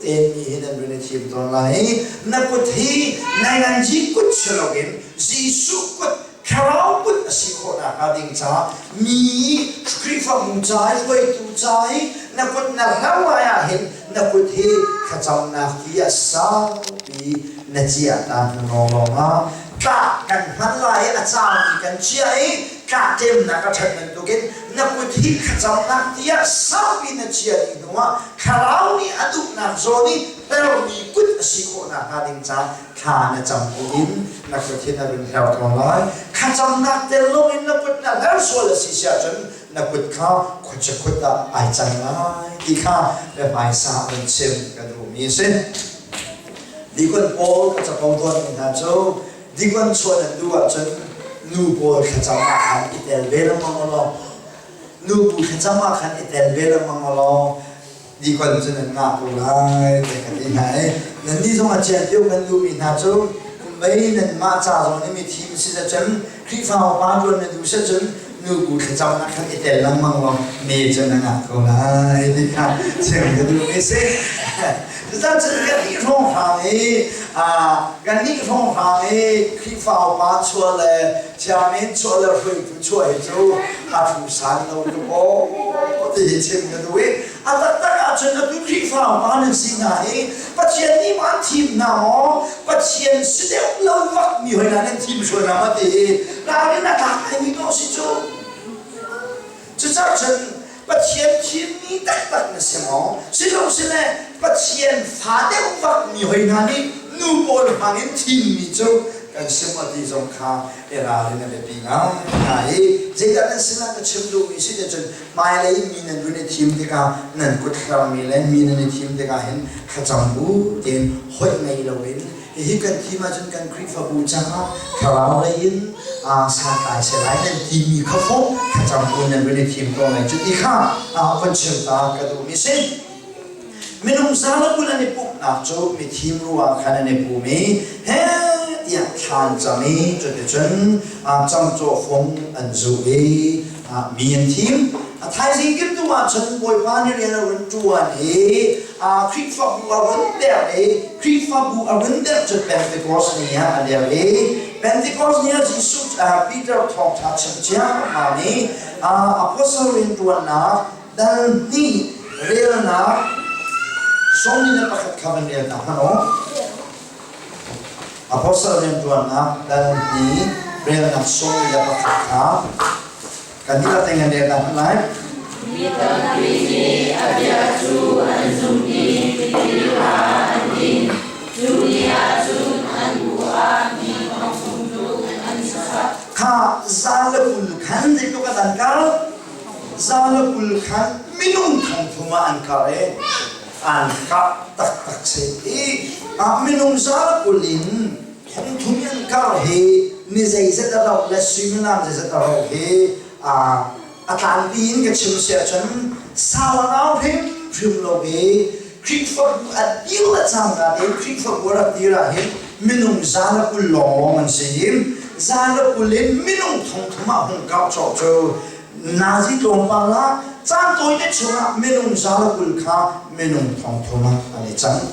[SPEAKER 11] tein mi hi nan vun i thim tawn lai i na kut hi nainganzi kut si loin Jesuh kut thlarau kut a si khawh nakhnga ding caah mi Khrihfabu ca i hruaitu ca i na kut na hlo lai ah hin na kut hi thlacamnak ti ah saupi na ciah ta hnu lawnglawng ah. Tlah kan hman lai i a caumi kan chia i tlah ṭemnak a ṭhat bantukin na kut hi thlacamnak tiah saupi na chia dih hnuah thlarau nih a duhnak zawn i hlermi kut a si khawh nakhnga ding caah thla na cam buin na kut hi na run hler ko lai. Thlacamnak tel loin na kut na hler sual a si si ahcun na kut kha khuachia ah ai cang lai ti kha biahmaisa an chim ka duhmi a si. Dikon pawl ka capo tawnmi hna cu dikon chuah nan duh ahcun nu pawl thlacam ah khan i tel ve lengmang law nu bu thlacam ah khan i tel ve lengmang law dikon cu nan ngah ko lai te ka ti hna i nannih zong a cian deuh kan duhmi hna cu mei nanmah ca zong nih mi thim si cun Khrihfa upa ṭuan na duh si cun nubu thlacamnak khan i tel lengmang law me cu na ngah ko lai ti kha chim ka duhmi si. Cucaah cun kan nih hrawnghrang i kan nih hrawnghrang i Khrihfa upa chuah le chairman chuah le hruaitu chuah hi cu a thu san lo tuk aw ti hi chim ka duh i a taktak ahcun atu Khrihfa upa nan si hna hi Pathian nih ma an thim hna maw Pathian si deuh lo vak mi hoi hna nan thim sual hna ma ti hi ralrin a tlak ngaimi ko si cu. Cucaah cun Pathian thimmi taktak na si maw silo sile Pathian fa deuh vak mi hoi hna nih nu pawl hmang in thimmi cu kan si maw ti zong kha i ralrin a biapi ngaingai i zeidah nan sinah ka chim duhmi si ti cun hmailei mi nan run i thim tikah nan kut hlermi le mi nan i thim tikah hin thlacam bu tein hoih ngei loin hihi kan thim ahcun kan Khrihfabu caah thlarau lei in santlai seh lai nan timi kha fawh thlacam bu nan run i thim ko lai cu ti kha von chim ta ka duhmi si. Minung zalakul an i pumhnak cu mithim ruah khan an i pum i he tiah thlan cam i cuticun camcawh fung an zuh i mi an thim. A thaizing kimtu ahcun Bawipa nih rian a run ṭuan i Khrihfabu a run der i Khrihfabu a run der cu Pentecost ni ah a der i Pentecost ni ah Jesuh Peter thawngṭha chim ciammam i apostle rianṭuannak dal hnih relnak 41 kha van rel ta hmanh u. Apostle rianṭuannak dal hnih relnak 41 kha kan dihlak tein kan rel ta hmanh lai.
[SPEAKER 7] Mi tampi nih a bia cu an zumh i tipil kha an ing. Cu ni ah cun an bu ah mi thong tluk an sak.
[SPEAKER 11] Kha za le 20 khan zeitluk an kal? Za le 20 khan minung thong thum ah an kar i an kah taktak si i minung za le 20 in thong thum in an kar hi ni zeizat a rauh le suimilam zeizat a rauh hi a tlangpi in ka chim si ahcun sau a rau hrimhrim lo i Khrihfabu a dir le cangka tein Khrihfabu a rak dir ah hin minung za le 20 lawnglawng an si i za le 20 in minung thong thum ah hung kau cawk cu nazi tlawmpal ah caan tawite chungah minung za le 20 kha minung thong thum ah an i cang.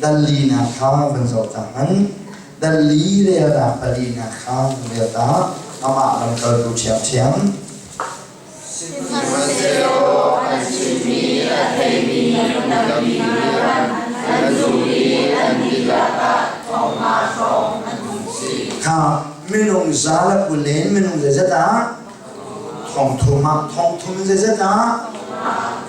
[SPEAKER 11] Dal linak kha van zoh ta hmanh. Dal li relnak palinak kha van rel ta. Amah lamkaltu ṭhiamṭhiam.
[SPEAKER 7] Sihmanhsehlaw an chimmi a theimi tampi nih an zumh i an dihlak ah 50 hrawng an hung si.
[SPEAKER 11] Kha minung za le 20 in minung zeizat ah thong thum ah thong thum in zeizat ah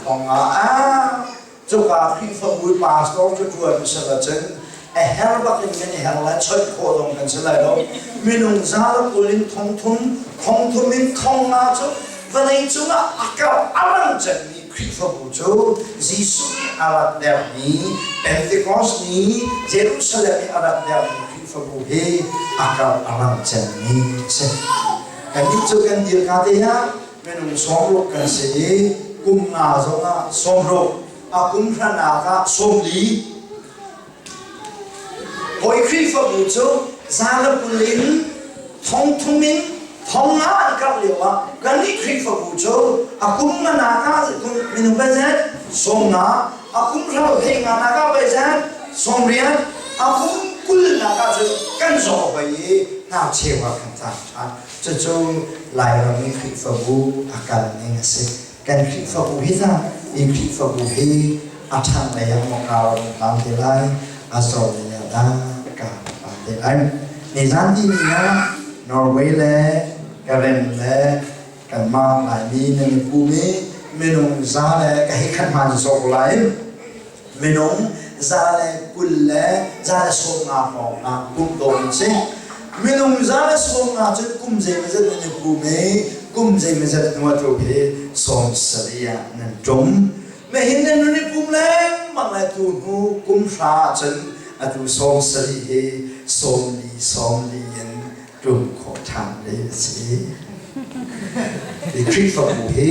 [SPEAKER 11] thong nga ah cuka Khrihfabu pastor cu ṭuan sal ahcun a her bak in kan i her lai choih khawh zong kan si lai lo minung za le 20 in thong thum thong thum in thong nga cu vawlei cungah a karh a rang cemmi Khrihfabu cu Jesuh nih a rat dermi Pentecost ni Jerusalem i a rat dermi Khrihfabu hi a karh a rang cemmi a si. Kannih cu kan dir ka te ah minung 60 kan si i kum nga zongah 60 a kum hranak ah 40 Hawi Khrihfabu cu za le 20 in thong thum in thong nga an karh lio ah kannih Khrihfabu cu a kum nganak ah minung kan zet 50 a kum hrau hlei nga nak ah bai zet 80 a kum 20 nak ah cun kan zaw hoi i ngakcheu ah kan tang ṭhan. Cucu Lairam i Khrihfabu a kal ning a si. Kan Khrihfabu hi tah hi Khrihfabu hi a ṭhang lei ah maw kaa ram pang te lai, a zor lei ah dah kaa pang te lai. Nizan ti ni ah Norway le Karen le kanmah Laimi nan i pum i minung za le ka hei khat hmaan zawk lai. Minung 120 le 150 hrawng ah pumh dawh an si. Minung 150 cun kum zeimawzat nan i pum i kum zeimawzat hnu ah tu hi 70 ah nan ṭum. Nihin nan nun i pum lengmang le tu hnu kum hra ahcun atu 70 hi 40 40 in ṭum khawh ṭhan ve a si. Hi Khrihfabu hi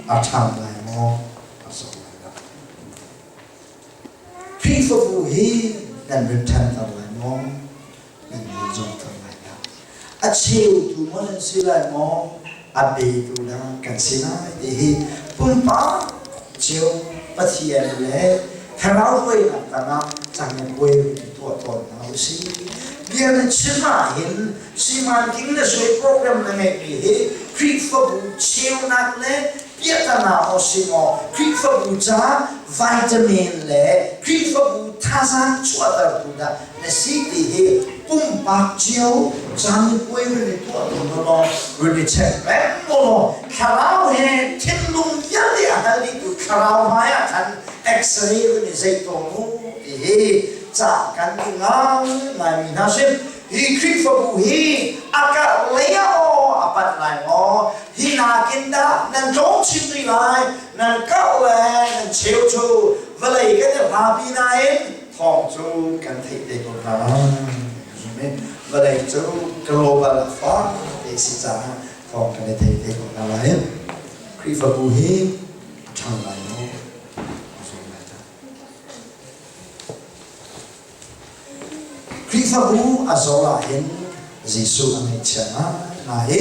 [SPEAKER 11] a ṭhang lai maw? A sawm lai dah? Khrihfabu hi nan rin ṭhanter lai maw? Nan rin zawngter lai dah? A cheutu maw nan si lai maw? A petu dah kan si lai ti hi pumpak cio Pathian le Thlarau hruainak tangah cangpuai tuah tawn hna usih. Bia na chim ahhin simanking na suai program na ngeihmi hi Khrihfabu cheunak le piahtana aw si maw Khrihfabu ca vitamin le Khrihfabu thazaang chuahtertu dah na si ti hi pumpak cio camipuai run i tuah tawn law run i check peng law thlarau he thinlung vialte a hal dihtu thlarau hmai ah khan X-ray run i zeih tawn u ti hi ca kan duh ngaingai mi hna sim. Hi Khrihfabu hi a karh lei ah maw a panh lai maw? Hi nakin dah nan tlawm chin rih lai, nan karh le nan cheu cu vawlei kan i hlapi nain thawng cu kan theih te ko hna lai. Vawlei cu global a fak te si caah thawng kan i thei te ko hna lai. Khrihfabu hi a ṭhang lai maw? A zuam lai dah? Khrihfabu a zor ahhin Jesuh a ngaihchia ngaingai i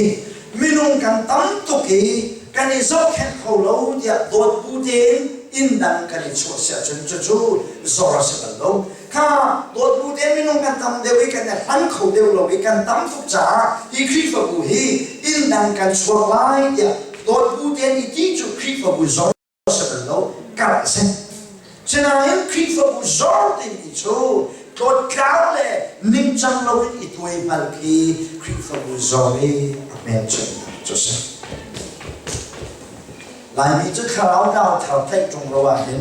[SPEAKER 11] minung kan tam tuk i kan i zohkhenh kho lo tiah dawt bu tein inn dang kan i chuah si ahcun cucu zor a si bal lo. Kha dawt bu tein minung kan tam deuh i kan i hlan kho deuh lo i kan tam tuk caah hi Khrihfabu hi inn dang kan chuak lai tiah dawt bu tein i ti cu Khrihfabu zor a si bal lo, karh a si. Sinain Khrihfabu zor timi cu tlawttlau le ningcang loin i tuaimal khi Khrihfabu zor i a hmelchunhnak cu a si. Laimi cu thlarau tlau thar tlaih ṭung lo ahhin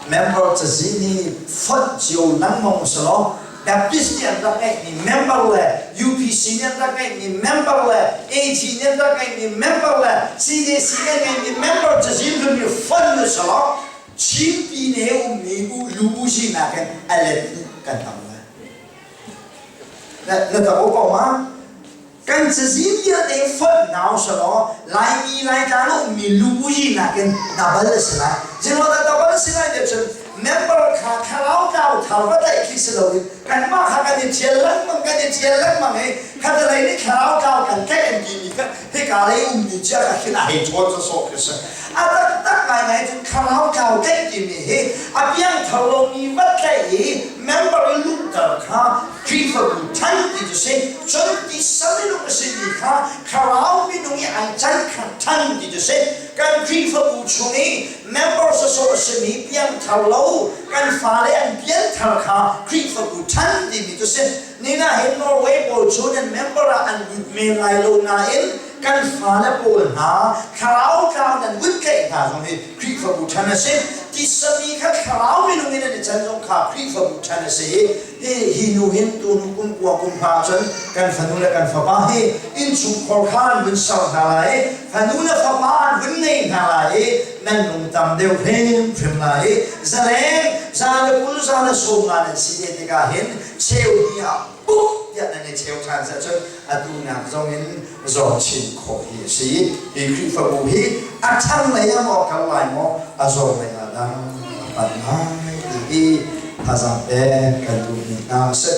[SPEAKER 11] member cazin hi fonh cio lengmang usalaw Baptist nih an rak ngeihmi member le UPC nih an rak ngeihmi member le AG nih an rak ngeihmi member le CJC nih an ngeihmi member cazin hlun hi fonh usalaw Chin pine ummi lu uzi nakin a let kan tam lai. Na ta ko ma? Kan cazin vialte fonh nau selaw Laimi Laitlang a ummi lu uzi nakin double a si lai. Zeruangah double a si lai tiah cun member kha thlarau tlau thar va tlaih khi si loin kanmah kha kan i ṭhial lengmang kan i ṭhial lengmang i khatalei nih thlarau tlau kan tlaih an timi kha hika lei ummi cia kha khin a hei ṭhawn sawsawh khi si. A taktak ngaingai cun thlarau tlau tlaih timi hi a piangthar lomi va tlaih i member i luhter kha Khrihfabu ṭhan ti cu si. Cun tisa minung a simi kha thlarau minung i ai can kha ṭhan ti cu si. Kan Khrihfabu chung i member sawsawh a simi piangthar lo kan fale an pianthar kha Khrihfabu ṭhan timi cu si. Nina hin Norway pawl cu nan member ah an lut men lai lo nain kan fale pawl hna thlarau tlau nan vun tlaih hna zong hi Khrihfabu ṭhan a si. Tisami kha thlarau minung in an i can zong kha Khrihfabu ṭhan a si i hi hi nu hin tu nu kum kua kum hna cun kan fanu le kan fapa hi innchungkhar kha an vun ser hna lai i fanu le fapa an vun ngei hna lai i nan lung tam deuh hrimhrim lai i zaleng 120 150 nan si te tikah hin cheu hnih ah puk tiah nan i cheu ṭhan seh cun atu nak zong in zor chin khawh hi a si. Hi Khrihfabu hi a ṭhang lei ah maw kal lai maw a zor lei ah dah a pan lai ti hi thazaang pek kan duhmi hna a si.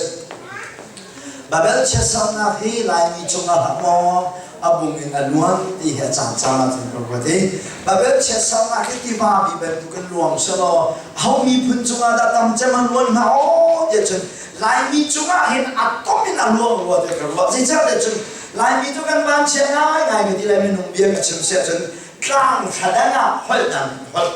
[SPEAKER 11] Babel chiatsernak hi Laimi cungah hlah maw a bung in a luan ti hi a caancaan ah cun ka ruat i Babel chiatsernak hi tiva mi bantukin luang selaw ho miphun cungah dah tam cem a luan hnga aw tiah cun Laimi cungah hin a tom in a luang rua tiah ka ruah. Zeicahtiah cun Laimi cu kan vanchia ngaingai ka ti lai minung bia ka chim siah cun tlang thladang ah holh dang holh.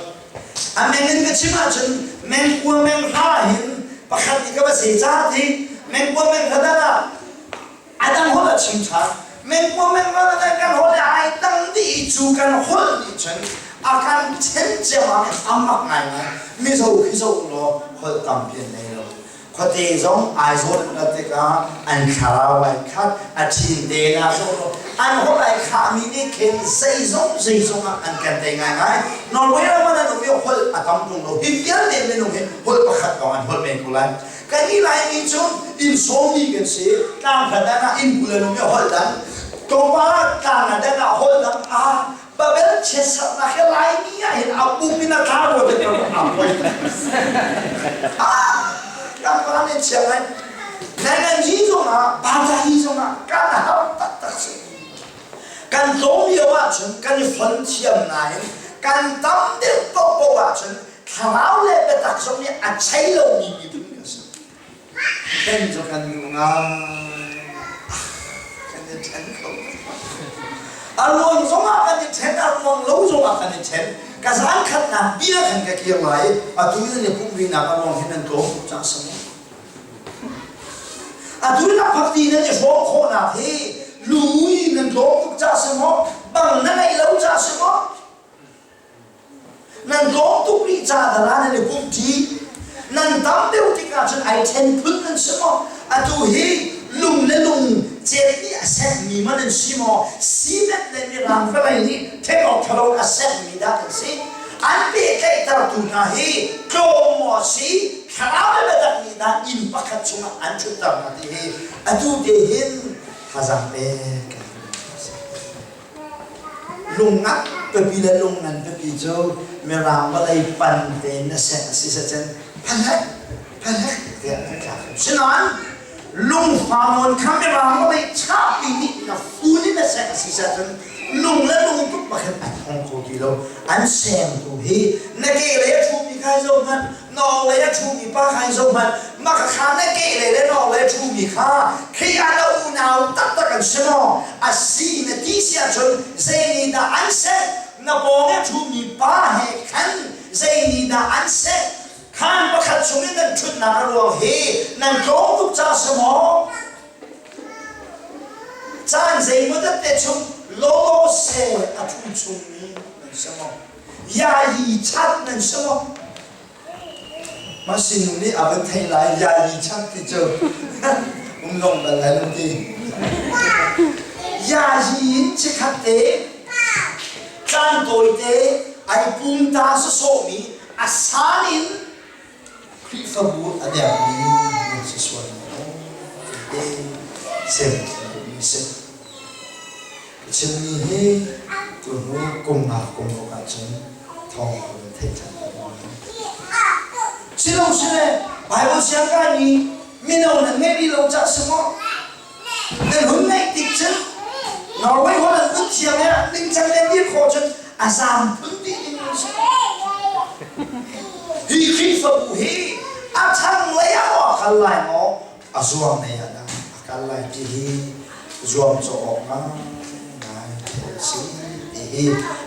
[SPEAKER 11] A meng in ka chim ahcun mengkua menghra hin pakhat nih ka va zeicah ti mengkua menghra dang ah. A dang holh a chim ṭhan. Mengkua mengva na kan holh le ai dang dih i cu kan holh nih cun a kan ṭhen ciammam i a mak ngaingai. Mizo khi zoh u law holh tampi an nei lo. Khuate zong Aizawl an rat tikah an thlarau ai khat, a ṭhin te na zoh law an holh ai khahmi nih khin zeizong zeizong ah an kan tei ngaingai. Norway ram ah nan um i holh a tam ṭung lo. Hi vialte minung hi holh pakhat lawng an holh men ko lai. Kan i Laimi cu inn sawmmi kan si. Tlang khat ah inn kul an um i holh dang. Tlawmpal ah tlang a dang ah holh dang. Ah, Babel chiatserhnak hi Laimi ah hin a um in a tla rua te kan rak poi. Ah, kan pa nih chiang ai. Nangan hi zongah, Bata hi zongah kan har taktak si. Kan tlawm lio ahcun kan i fon thiam nain kan tam deuh paohpaoh ahcun thlarau le biatak zong nih a chei lomi miphun kan si. Then cu kan nu ngai. Kan i then kho. A ruang zongah kan i then, a ruang lo zongah kan i then. Ka zan khatnak bia khan ka kir lai. Atu in i pumh rihnak a ruang hin nan tlawm tuk cang sam. Atu in lakphakti nan i hrawm khawhnak hi lui nan tlawm tuk ca si maw? Bang na ngeih lo ca si maw? Nan tlawm tuk rih ca dara nan i pumṭi. Nan tam deuh tikah cun ai ṭhen phun nan si maw? Atu hi lung le lung cet nih a sekmi ma nan si maw? Cement le mirang vawlei nih ṭhen awk ṭhalo a sekmi dah kan si? An pehtlaihtertu hna hi tlawm maw a si? Thlarau le biatak nih dah inn pakhat chungah an ṭhutter hna ti hi atu te hin thazaang pek kan Lungngan pipi le lungngan pipi cu Mirang vawlei pan tein na seh a si sacun phalek phalek tiah na tlak. Sinain lungfa nawn kha Mirang vawlei chahpi nih na fun in na seh a si sacun lung le lung tuk bakhin a thong kho ti lo. An sengtu hi na ke lei a ṭhumi kha zoh hmanh, nawng lei a ṭhumi pa kha zoh hmanh, mah kha na ke lei le nawng lei a ṭhumi kha khi ah na unau taktak an si maw? A si na ti si ahcun zei nih dah an seh? Na pawng i a ṭhumi pa he khan zei nih dah an seh? Khaan pakhat chung i nan ṭhutnak a ruang hi nan tlawm tuk caah si maw? Caan zeimaw te chung lawlaw se a ṭhu chungmi nan si maw? Yayi chat nan si maw? Mah sinung nih a van theih lai yayi chat ti cu um long bal lai lo ti. Yayi in chikkhat te caan tawite ai pum ta sawsawhmi a san in Khrihfabu a dermi nan si sual maw? Ti sem duhmi si. Ka chimmi hi tuhnu kum nga kum ruk ahcun thawng ka van theih ṭhan te lai. Silo sile Bible siang kaimi mino nan ngeih rih lo cah si maw? Nan hun ngeih tik cun Norway holh an vun thiam i ningcang le dir khawh cun a zaam phun dih ding an si. Hi Khrihfabu hi a thang lei ah maw a kal lai maw a zuang lei ah dah a kal lai ti hi zuamcawh awk ngaingai thil a si ti hi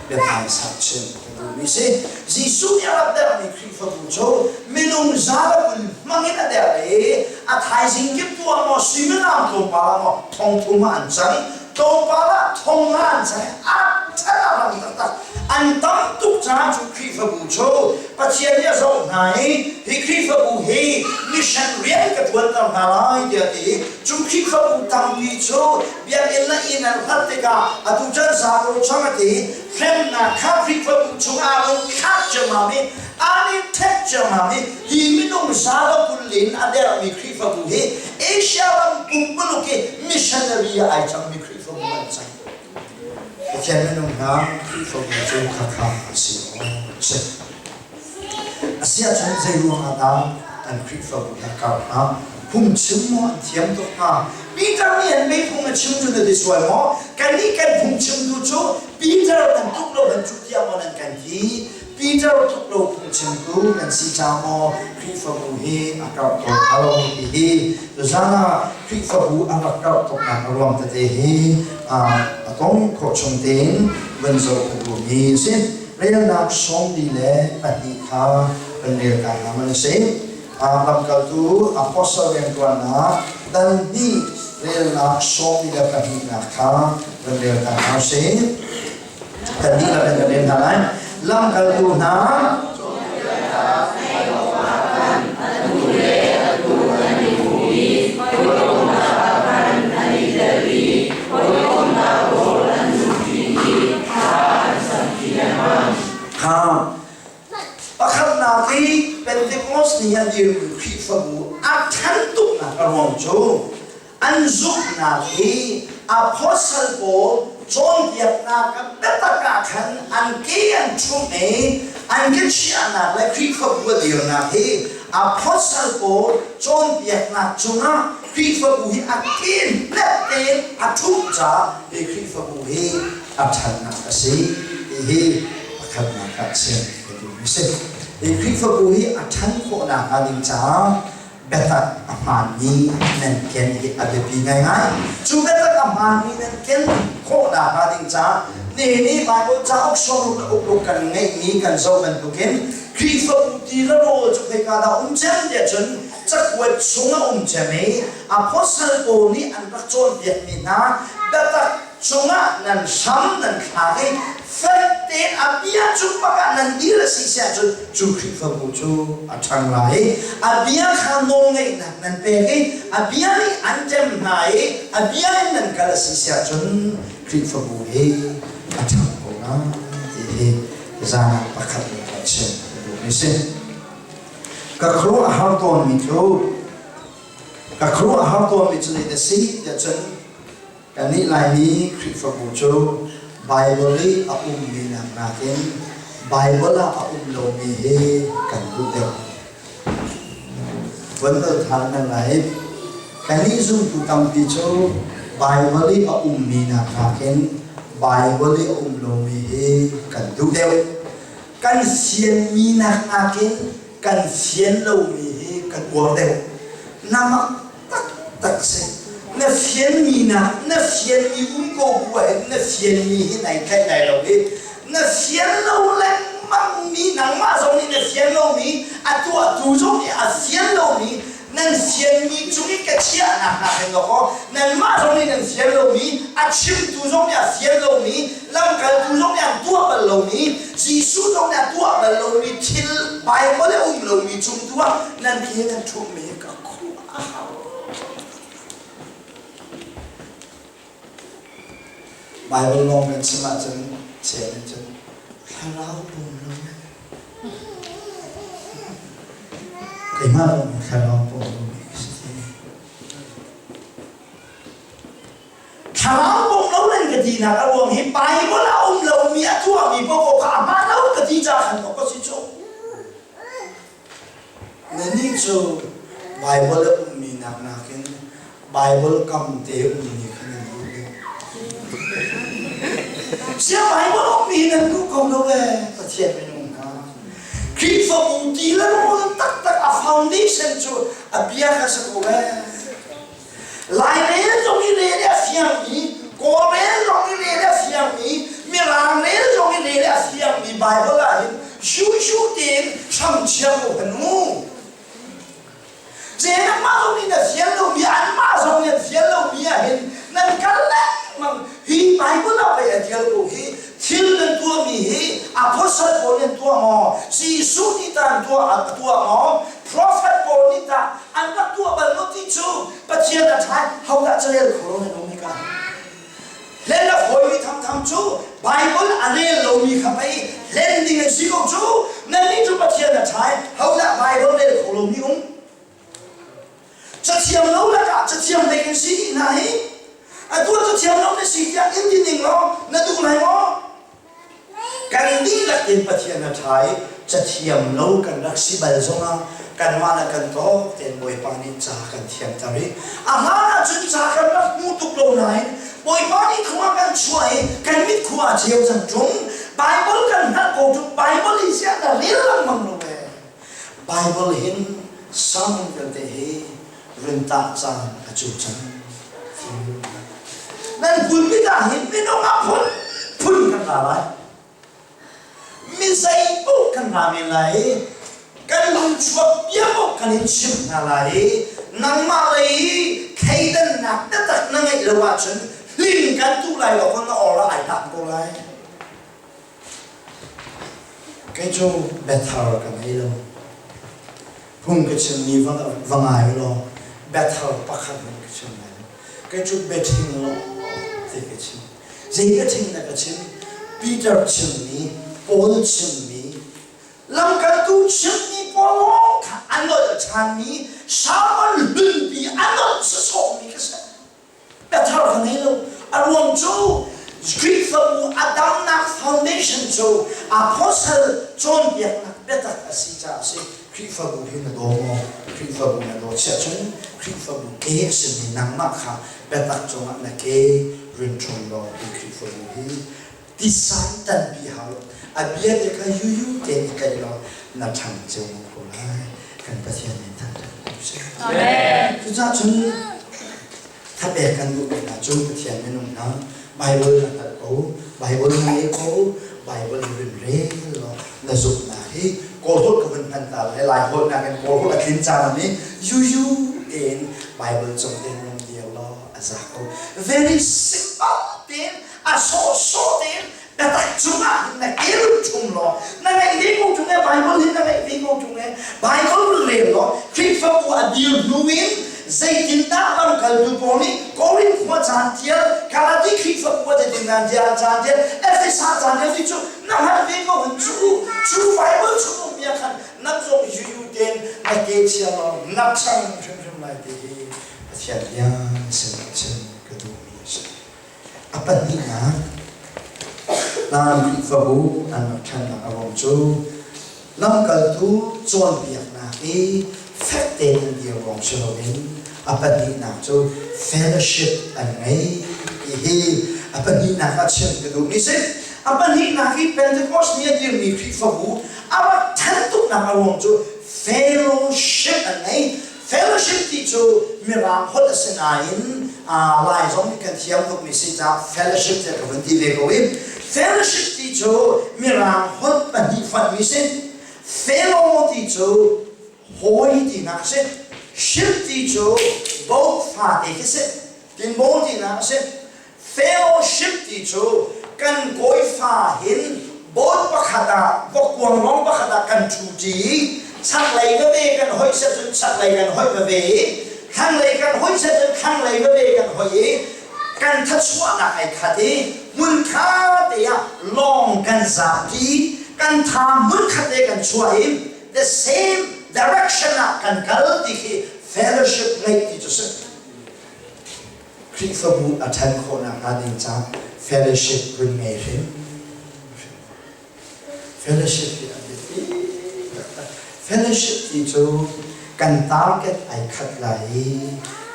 [SPEAKER 11] biahmaisa chim ka duhmi si. Jesuh nih a rak derhmi Khrihfabu cu minung za le kul hmang in a derh i a thaizing kip tu ah maw suimilam tlawmpal ah maw thong thum ah an cang tlawmpal ah thong nga an cang a ṭhat a rang taktak an tam tuk caah cu Khrihfabu cu Pathian nih a zoh hna i hi Khrihfabu hi mission rian ka ṭuanter hna lai tiah a ti i cu Khrihfabu tampi cu biakinn le inn an hlat tikah atu chan zaa chang a ti hremnak kha Khrihfabu chungah a rung thlak ciammam i an i ṭhek ciammam i hi minung za 20 in a dermi Khrihfabu hi Asia ram pumpuluk i missionary ah ai cangmi Khrihfabu an cang. Pathian minung hna Khrihfabu cu khakha a si maw? A si. A si ahcun zei ruangah dah an Khrihfabu hi a karh hnga? Phungchim maw an thiam tuk hnga? Peter nih an mei phung a chim cu na ti sual maw? Kannih kan phungchimtu cu Peter bantuk lo han cu tiah maw nan kan ti? Peter tluk lo phungchimtu nan si ca maw Khrihfabu hi a karh tawn hnga lo ti hi tuzan ah Khrihfabu a rak karh tuknak a ruang tete hi a tong khawh chung tein van zoh ka duhmi a si. Relnak 42 kha kan rel ta hna man a si. Lamkaltu Apostle rianṭuannak dal hnih relnak 12 nak kha kan rel hna hna usih. Kan dihlak in kan rel hna lai. Lamkaltu hna kha Pakhatnak i Pentecost ni a dirmi Khrihfabu a ṭhan tuknak a ruang cu an zumhnak hi apostle pawl cawnpiaknak a biatak ah khan an ke an ṭhumh i an ke chiahnak le Khrihfabu a dirnak hi apostle pawl cawnpiaknak cungah Khrihfabu hi a ke hnep tein a ṭhumh caah hi Khrihfabu hi a ṭhannak a si ti hi pakhatnak ah chim ka duhmi a si. Hi Khrihfabu hi a ṭhan khawhnak hnga ding caah biatak a hmaanmi nan ken hi a biapi ngaingai. Cu biatak a hmaanmi nan ken khawhnak hnga ding caah nihin i Baibal cauk sawmruk le ukruk kan ngeihmi kan zoh bantukin Khrihfabu ti le rawl cu khoika dah um cem tiah cun cakuat chung a um cem i apostle pawl nih an rak cawnpiakmi hna biatak cungah nan hram nan thlak i fek tein a bia cung bak ah nan dir a si si ahcun cu Khrihfabu cu a ṭhang lai i a bia kha nawlngeihnak nan pek i a bia nih an ṭem hna i a bia in nan kal a si si ahcun Khrihfabu hi a ṭhang ko lai ti hi zan ah pakhat in ka chim ka duhmi si. Ka khuaruah a har tawnmi cu ka khuaruah a har tawnmi cu zei na si tiah cun Kannih Laimi Khrihfabu cu Baibal i a ummi nak nakin Baibal ah a um lomi hi kan duh deuh. Von dal than nan lai. Kannih zumtu tampi cu Baibal i a ummi nak nakin Baibal i a um lomi hi kan duh deuh. Kan sianmi nak nakin kan sian lomi hi kan uar deuh. Namak taktak si. Na fianmi nak na fianmi um ko bu ahhin na fianmi hi nai tlaih lai lo i na fian lo lengmang mi nangmah zong nih na fian lomi a tuahtu zong nih a fian lomi nan fianmi cung i ka chiahnak hna hin dawkaw nanmah zong nih nan fian lomi a chimtu zong nih a fian lomi lamkaltu zong nih an tuah bal lomi Jesuh zong nih a tuah bal lomi thil Bible i um lomi cung tu ah nan ke nan ṭhummi ka khuah a hau. Bible lawng kan chim ahcun chen in cun thlarau pum lo keimah lawng thlarau pum lo mi ka si ti. Thlarau pum lo nan ka tinak a ruang hi Bible a um lomi a tuahmi paoh kha a hmaan lo ka ti ca khan ka si cu. Nannih cu Baibal a ummi nak nakin Baibal kam te ummi kha nan duh deuh. Sia Baibal ummi nan duh ko lo ee, Pathian minung hna. Khrihfabu ti le rawl taktak a foundation cu a bia kha si ko ee. Lairel zong i rel i a fiangmi, Kawlrel zong i rel i a fiangmi, Mirang rel zong i rel i a fiangmi Baibal ah hin shu tein hramchia ko kan mu. Cenamah zong nih na fian lomi, anmah zong nih an fian lomi ah hin nan kal lengmang. Hi Baibal ah pei a tial ko hi thil nan tuahmi hi apostle pawl nih an tuah maw? Jesuh nih tah an tuah a tuah maw? Prophet pawl nih tah an rak tuah bal maw ti cu Pathian a ṭha hodah carel kho lo nan um hika hlen a fawimi thamtham cu Bible a rel lomi kha pei hlen ding an si ko cu nannih cu Pathian a ṭha hodah Bible rel kho lomi um cathiam lo lakah cathiam ding in si dih hna hi atu cathiam lo na si tiah in ti ning law na duh lai maw Kan dihlak in Pathian a ṭha i cathiam lo kan rak si bal zongah kanmah le kan tawk tein Bawipa nih ca kan thiamter i a hlan ahcun ca kan rak hmu tuk lo nain Bawipa nih khua kan chuah i kan mit khua a ceu cang ṭung Baibal kan hngalh ko ṭung Baibal i ziah na rel lengmang lo ee Baibal hin sermon vialte hi run tah caan a cu cang. Nan pulpit ah hin minung a phunphun kan ra lai. Mi zei paoh kan ra men lai. Kan lungchuak bia paoh kan in chimh hna lai i nangmah lei i thleidannak taktak na ngeih lo ahcun hling kan tuh lai lo kong na or ah ai hlah ko lai. Kei cu biathar ka ngei lo. Phung ka chimmi va, va ngai law biathar pakhat hmanh ka chim lai lo. Kei cu biaṭhing law ti ka chim. Zei biaṭhing dah ka chim? Peter chimmi, Paul chimmi, lamkaltu chimmi pawl lawng kha a nolh ṭhanmi, sermon hlunpi a nolh sawsawhmi ka si. Biathar ka ngei lo. A ruang cu Khrihfabu a damnak foundation cu apostle cawnpiaknak biatak a si caah a si. Khrihfabu hi na daw maw? Khrihfabu na daw chiah cun Khrihfabu ke a simi nangmah kha biatak cungah na ke rin ṭhum law hi Khrihfabu hi tisai tanpi hau lo. A bia te kha yuyu tein i tlaih law na ṭhang cio ko lai. Kan Pathian nih thangṭhat ko seh.
[SPEAKER 7] Amen.
[SPEAKER 1] Cucaah cun thapek kan duh mi hna cu Pathian minung hna Bible na hngalh ko, Bible na ngei ko, Bible in rin rel law na zumhnak hi Kawl holh ka vun hman ta lai, Lai holh nakin Kawl holh a tlin caan um i yuyu tein Bible cung tein rung dir law a za ko. Very simple tein a sawhsawh tein biatak cungah hin na kil ṭhum law na ngeih ve ko ṭung e Bible hi na ngeih ve ko ṭung e Bible rel law Khrihfabu a dir hnu in zeitindah lamkaltu pawl nih Korinth khua caan tial Galati Khrihfabu a zeitindah tial caan tial Efesa caan tial ti cu na hngalh ve ko hin cu cu Bible chung ummi ah khan nan zong yuyu tein na ke chia law na ṭhang hrimhrim lai ti hi Pathian bia sin chim ka duhmi a si. A pahnihnak, Hlan Khrihfabu an rak ṭhannak a ruang cu lamkaltu cawnpiaknak i fek tein an dir ruang si loin a pahnihnak cu fellowship an ngei ti hi a pahnihnak ah chim ka duhmi si. A pahnihnak hi Pentecost ni a dirmi Khrihfabu a rak ṭhan tuknak a ruang cu fellowship an ngei. Fellowship ti cu Mirang holh a si nain Lai zong nih kan thiam tukmi si caah fellowship tiah ka vun ti ve ko i fellowship ti cu Mirang holh pahnih fonhmi si. Fellow ti cu hawi tinak a si. Ship ti cu boat fate khi si. Tinbaw tinak a si. Fellowship ti cu kan kawifa hin boat pakhat ah vokkuanglawng pakhat ah kan ṭhu ṭi i chaklei veve kan hoih set cun chaklei kan hoih veve i thlanglei kan hoih set cun thlanglei veve kan hoih i kan thachuahnak ai khat i hmunkha te ah lawng kan zapi kan tha hmunkhat te kan chuah i the same direction ah kan kal ti khi fellowship ngeih ti cu si. Khrihfabu a ṭhan khawh nakhnga ding caah fellowship run ngei hrim. Fellowship hi a biapi taktak. Fellowship ti cu kan target ai khat lai i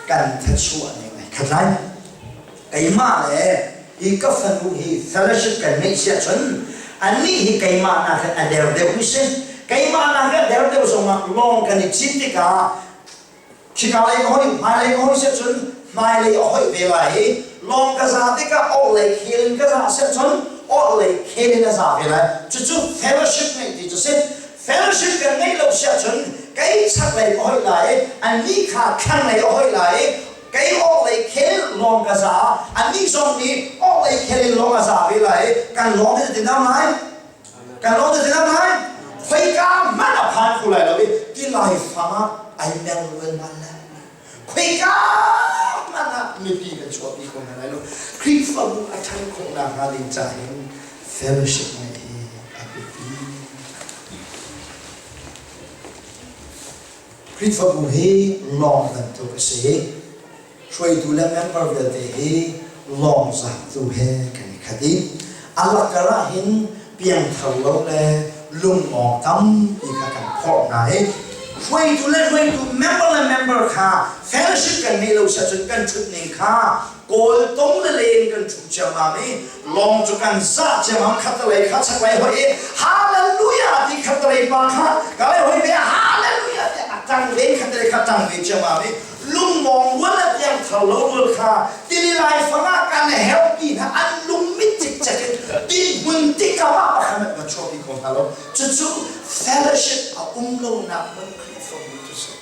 [SPEAKER 1] kan thachuah ning ai khat lai. Keimah le hi ka fanu hi fellowship kan ngeih si ahcun annih hi keimah nakin a der deuh mi si. Keimah nakin a der deuh zongah lawng kan i cit tikah Khika lei ka hoih, hmailei ka hoih siah cun hmailei a hoih ve lai i lawng ka za tikah orhlei khel in ka za siah cun orhlei khel in a za ve lai. Cucu fellowship ngeih ti cu si. Fellowship kan ngeih lo siah cun kei chaklei ka hoih lai i annih kha thlanglei a hoih lai i kei orhlei khel lawng ka za, annih zong nih orhlei khel in lawng a za ve lai i kan lawng hi zeitin dah lai? Kan lawng te zinam lai khoika hmanh a phan kho lai lo i ti lai fang ah ai mer lualmal le khoika hmanh ah mipi kan chuahpi kho hna lai lo. Khrihfabu a ṭhan khawh nakhnga ding ca hin fellowship ngeih hi a biapi. Khrihfabu hi lawng bantuk a si. Hruaitu le member vialte hi lawng zaangtu he kan i khat i a lakar ah hin piangthar lo le lungmawng tampi kha kan phorh hna i hruaitu le hruaitu, member le member kha fellowship kan ngeih lo si ahcun kan ṭhut ning kha kawl tong le len kan ṭhu ciammam i lawng cu kan zah ciammam. Khatlei kha chaklei hoi i hallelujah ti khatlei pa kha kalei hoi ve hallelujah ti a ṭang len khatlei kha ṭang ve ciammam i lungmawng rual le piangthar lo rual kha tili laifang ah kan herhpi hna. An lung mit cikcek in
[SPEAKER 11] Dinhmun tikam ah pakhat va chuahpi kho hna lo. Cucu fellowship a um lonak hmun Khrihfabu cu si.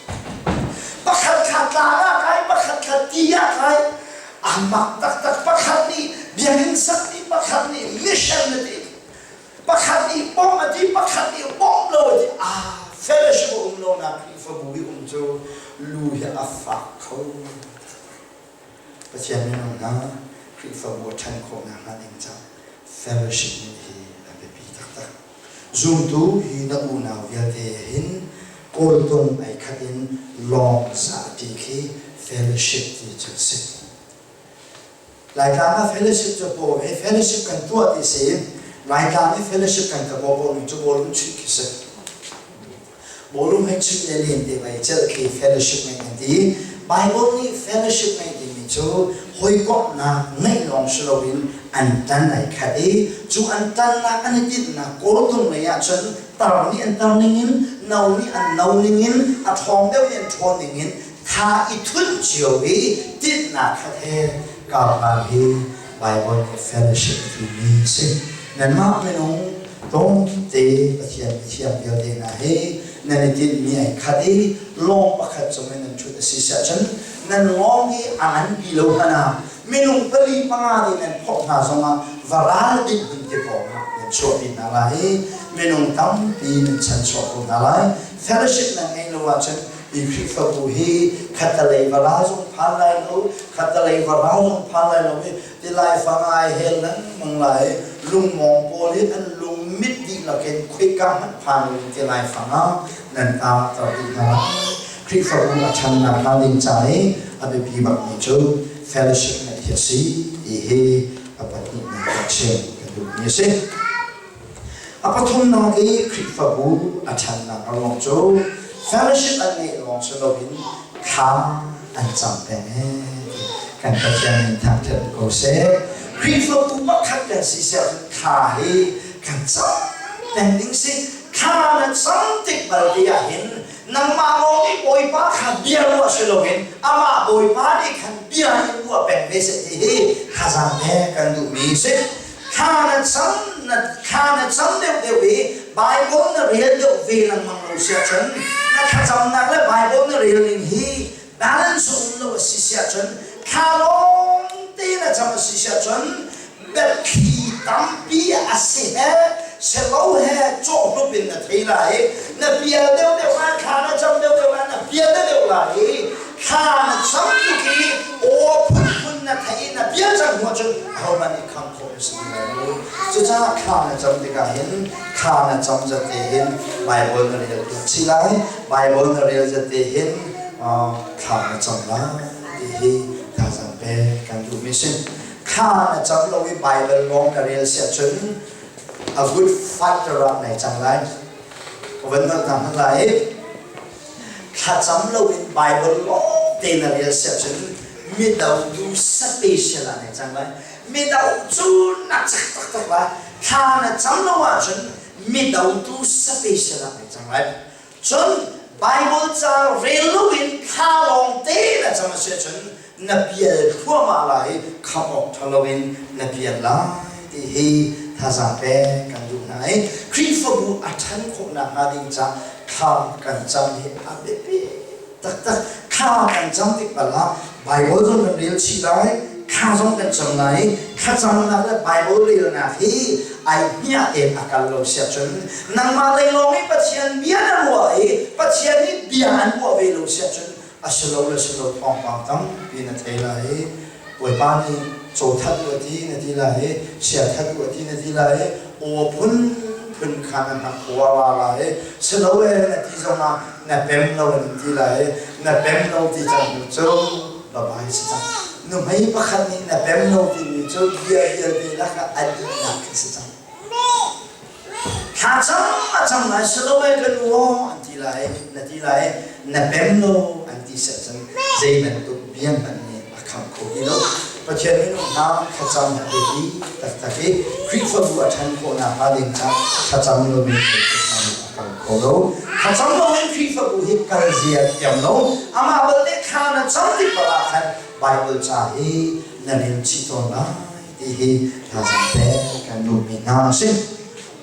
[SPEAKER 11] Pakhat kha tlang ah kai, pakhat kha ti ah kai, a mak taktak. Pakhat nih biakinn sak ti, pakhat nih mission na ti. Pakhat nih bawmh a ti, pakhat nih bawmh lo a ti. Ah, fellowship a um lonak Khrihfabu i um cu lu hi a fak kho. Pathian minung hna Khrihfabu a ṭhan khawhnak hnga ding caah fellowship nih hi a biapi taktak. Zumtu hi na unau vialte hin kawltung ei khat in lawng zahṭi khi fellowship ti cu a si. Laitlang ah fellowship cu paw he fellowship kan tuah ti si. Laitlang i fellowship kan ka paw mi cu bawlung chuih khi si. Bawlung hei chuih le lente vai celh khi fellowship ngeih an ti. Bible nih fellowship ngeih timi cu hawikomhnak ngeih lawng si loin an tan ai khat i cu an tannak an i tinhnak kawltung lei ahcun tar nih an tar ningin, no nih an no ningin, a ṭhawng deuh nih an ṭhawn ningin tha i thunh cio i tinhnak khat he karhlan hi Bible nih fellowship a timi a si. Nanmah minung tlawmte Pathian mithiang vialte hna hi nan i tinhmi ai khat i lawng pakhat cung in nan ṭhut a si siahcun nan lawng hi a nganpi lo hmanh ah minung pali panga nih nan phawk hna zongah varal dinhmun ti pawng ah nan chuahpi hna lai i minung tampi nan chanchuah ko hna lai. Fellowship nan ngeih lo ahcun hi Khrihfabu hi khattalei va ra zong phan lai lo, khattalei va ra zong phan lai lo i ti laifang ai hel lengmang lai. Lungmawng pawl hi an lung mit dihlak in khuika hmanh phan lo in ti laifang ah nan taangter dih hna lai. Khrihfabu a ṭhannak hnga ding ca i a biapi bakmi cu fellowship ngeih hi a si ti hi a pahnihnak ka chim ka duhmi a si. A pathumnak i Khrihfabu a ṭhannak a ruang cu fellowship an ngeih lawng si loin thla an cam peng ee ti kan Pathian min thangṭhat ko seh. Khrihfabu pakhat kan si siah cun thla hi kan cam peng ding si. Thla na cam tik balte ah hin nangmah lawng nih Bawipa kha bia ruah si loin amah Bawipa nih khan bia in ruah peng ve seh ti hi thazaang pek kan duhmi si. Thla na cam na thla na cam deuhdeuh i Bible na rel deuh ve lengmang lo si ahcun na thlacamnak le Bible na rel ning hi balance um lo a si si ahcun thla lawng te na cam a si si ahcun biathli tampi a si he selo he cawhhlup in na thei lai i na pial deuhdeuh lai, thla na cam deuhdeuh lai, na pial deuhdeuh lai i thla na cam tuk i aw phunphun na theih i na pial cang hnu ahcun ahohmanh nih kham khawh na si ti lai lo. Cucaah thla na cam tikah hin thla na cam zat te hin Bible na rel piak chih lai, Bible na rel zat te hin thla na cam lai ti hi thazaang pek kan duhmi si. Thla na cam lo i Bible lawng na rel si ahcun a good fighter ah nai cang lai. Ka van nolh ta hmanh lai i thlacam loin Bible lawng te na rel si ahcun midotu special ah nai cang lai. Mido cu na cak taktak lai. Thla na cam lo ahcun midotu special ah nai cang lai. Cun Bible ca rel loin thla lawng te na cam a si ahcun na pial thluahmah lai i khamh awk ṭha loin na pial lai ti hi thazaang pek kan duh hna i Khrihfabu a ṭhan khawh nakhnga ding ca thla kan cam hi a biapi taktak. Thla kan cam tik bal ah Bible zong kan rel chih lai, thla zong kan cam lai i thlacamnak le Bible relnak hi ai hmiah tein a kal lo siah cun nangmah lei lawng i Pathian bia na ruah i Pathian nih bia an ruah ve lo siah cun a si lo le si lo thawngpang tampi na thei lai i Bawipa nih caw that u a ti na ti lai i sia that u a ti na ti lai i aw phunphun kha na hnakhaw a ra lai i si lo e na ti zongah na pem lo an ti lai i na pem lo ti cang hnu cu babai si cang. Nuhmei pakhat nih na pem lo timi cu bia vialte lakah a dihnak khi si cang. Thlacam a cam lai si lo e ka nu aw an ti lai na ti lai na pem lo an ti seh cun zei bantuk bia hmanh nih a kham kho ti lo. Pathian minung hna thlacam a biapi taktak i Khrihfabu a ṭhan khawhnak hnga ding ca thlacam loin a kal kho lo. Thlacam loin Khrihfabu hi kal zia thiam lo. Amah balte thla na cam tik bal ah khan Bible ca hi na rel chih tawn lai. ti hi thazaang pek kan duhmi hna a si.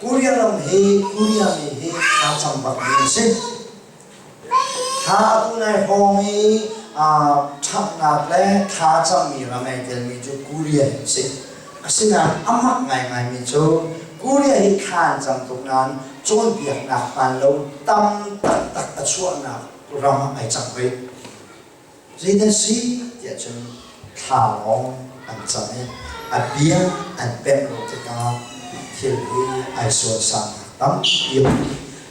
[SPEAKER 11] Korea ram hi Korea mi hi thlacam bakmi an si. Thla atu nai hrawng i ṭhatnak le thlacammi ram ai telmi cu Korea hi a si. Asinain a mak ngaingaimi cu Korea hi thla an cam tuk nain cawnpiaknak hmaan lo tam taktak a chuahnak ram ah ai cang hoi. Zeidah si tiah cun thla lawng an cam i a bia an pemh lo tikah thil hi ai sualsangnak tampi a um.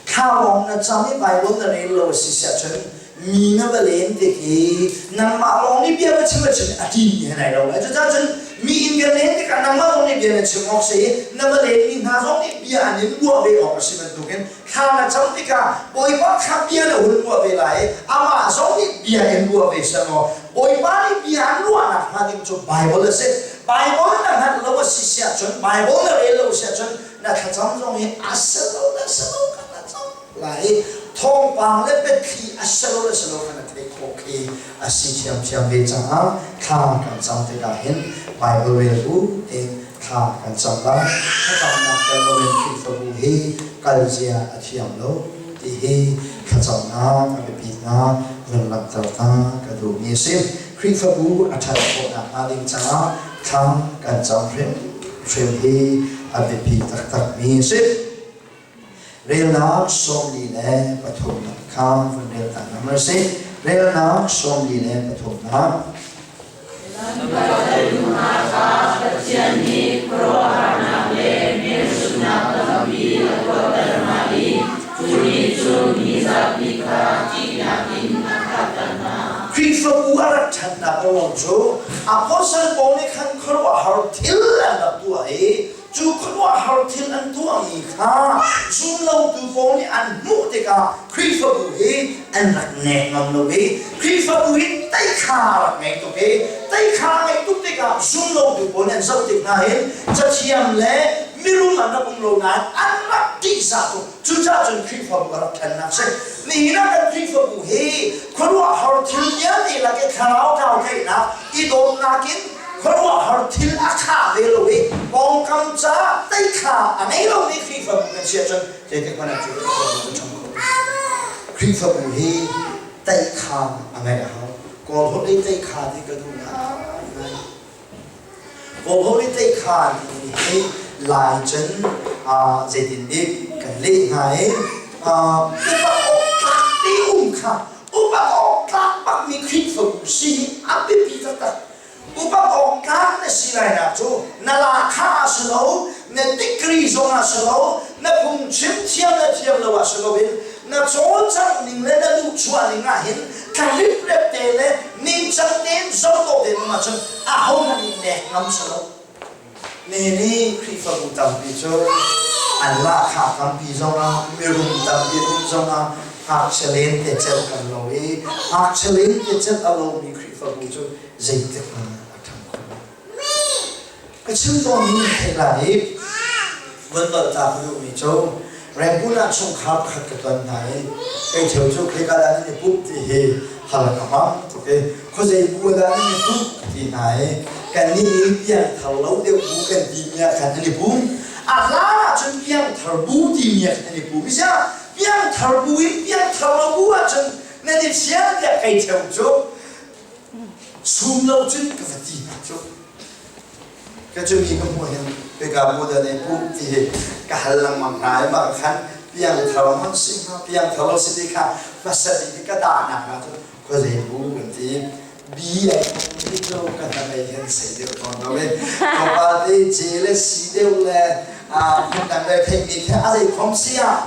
[SPEAKER 11] Thla lawng na cam i Bible na rel lo a si siah cun mi na va len tik i nangmah lawng nih bia va chim ahcun a ṭimi he nai lo lai. Cucaah cun mi inn kan len tikah nangmah lawng nih bia na chim awk si i na va lenmi hna zong nih bia an in ruah ve awk a si bantukin Thla na cam tikah Bawipa kha bia na hun ruah ve lai i amah zong nih bia in ruah ve seh maw Bawipa nih bia an ruahnak hnga ding cu Bible a si. Bible na hngalh lo a si siah cun Bible na rel lo si ahcun na thlacam zong hi a si lo na si lo kha na cam lai i thawngpang le biathli a si lo na si lo kha na theih khawh khi a si thiamthiam ve caah thla kan cam tikah hin Bible rel bu tein thla kan cam lai. Thlacamnak tel loin Khrihfabu hi kal zia a thiam lo ti hi thlacamnak a biapitnak vun langhter ta ka duhmi a si. Khrihfabu a ṭhat khawh nakhnga ding caah thla kan cam hrimhrim hi a biapi taktakmi a si. Relnak 43 kha vun rel ta hna hmanh sih. Relnak 43.
[SPEAKER 7] Lamkaltu hna kha Pathian nih khuaruahharnak le hmelchunhnak tampi a tuahter hna i cu nih cun mi zapi kha ṭihnak in a khahter hna.
[SPEAKER 11] Khrihfabu a rak ṭhatnak a ruang cu Apostle Paul nih khan khuaruahhar thil an rak tuah i Cu khuaruahhar thil an tuahmi kha zumlotu pawl nih an hmuh tikah Khrihfabu hi an rak nek ngam lo i Khrihfabu hi teikha a rak ngei tuk i teikha a ngeih tuk tikah zumlotu pawl nih an zoh tik hna hin cathiam le mirum an rak um lo nain an rak ṭihzah tuk. Cucaah cun Khrihfabu a rak ṭhennak si. Nihin ah kan Khrihfabu hi khuaruahhar thil vialte lak i thlarau tlau tlaihnak i dawtnak in khuaruahhar thil a khah ve lo i pawngkam caah teikha a ngei lomi Khrihfabu kan si ahcun zeitik hmanh ah cu Khrihfabu cu ṭhang kho. Khrihfabu hi teikha a ngeih a hau. Kawl holh i teikha ti ka duh ngai. Kawl holh i teikha timi hi Lai cun zeitin dik kan leh hna i upat awk tlak te um kha upat awk tlak bakmi Khrihfabu si hi a biapi taktak. Upat awk tlak na si lainak cu na lahkhah ah si lo, na degree zong ah si lo, na phungchim thiam le thiam lo ah si loin na cawlcangh ning le na duhchuah ning ah hin thlarip te le ningcang tein zoh te um ahcun ahohmanh nih nek ngam si lo. Nihin i Khrihfabu tampi cu an lahkhah tampi zongah mirum tampi um zongah ngakchia len te celh kan lo i ngakchia len te celh a lomi Khrihfabu cu zeitik hmanh a ṭhang kho lo. Ka chim tawnmi theih lai i vun dolh ta ka duhmi cu Rangoon ah chungkhar pakhat ka ton hna i kei theu cu khika dah nan i pumh ti hi hal ka hmang tuk i khuazei bu dah nan i pumh ti hna i kannih i piangthar lo deuh bu kan timi ah khan an i pum. A hlan ah cun piangthar bu timi ah khan an i pum i siah piangthar bu in piangthar lo bu ahcun nan i thial tiah kei theu cu sum lo cun ka va ti hna cu. Ka cu mi ka hmuh hin hika Buddha nih pu ti hi ka hal lengmang hna i mah khan piangthar hmanh si hnga piangthar lo si ti kha hmasa bik i ka dahnak hna cu khuazei bu kan ti bi ai ni cu ka hnamei hin sei deuh tawn lo i tlawmpal te J le C deuh le phundang le theihmi khi a zei khom si ah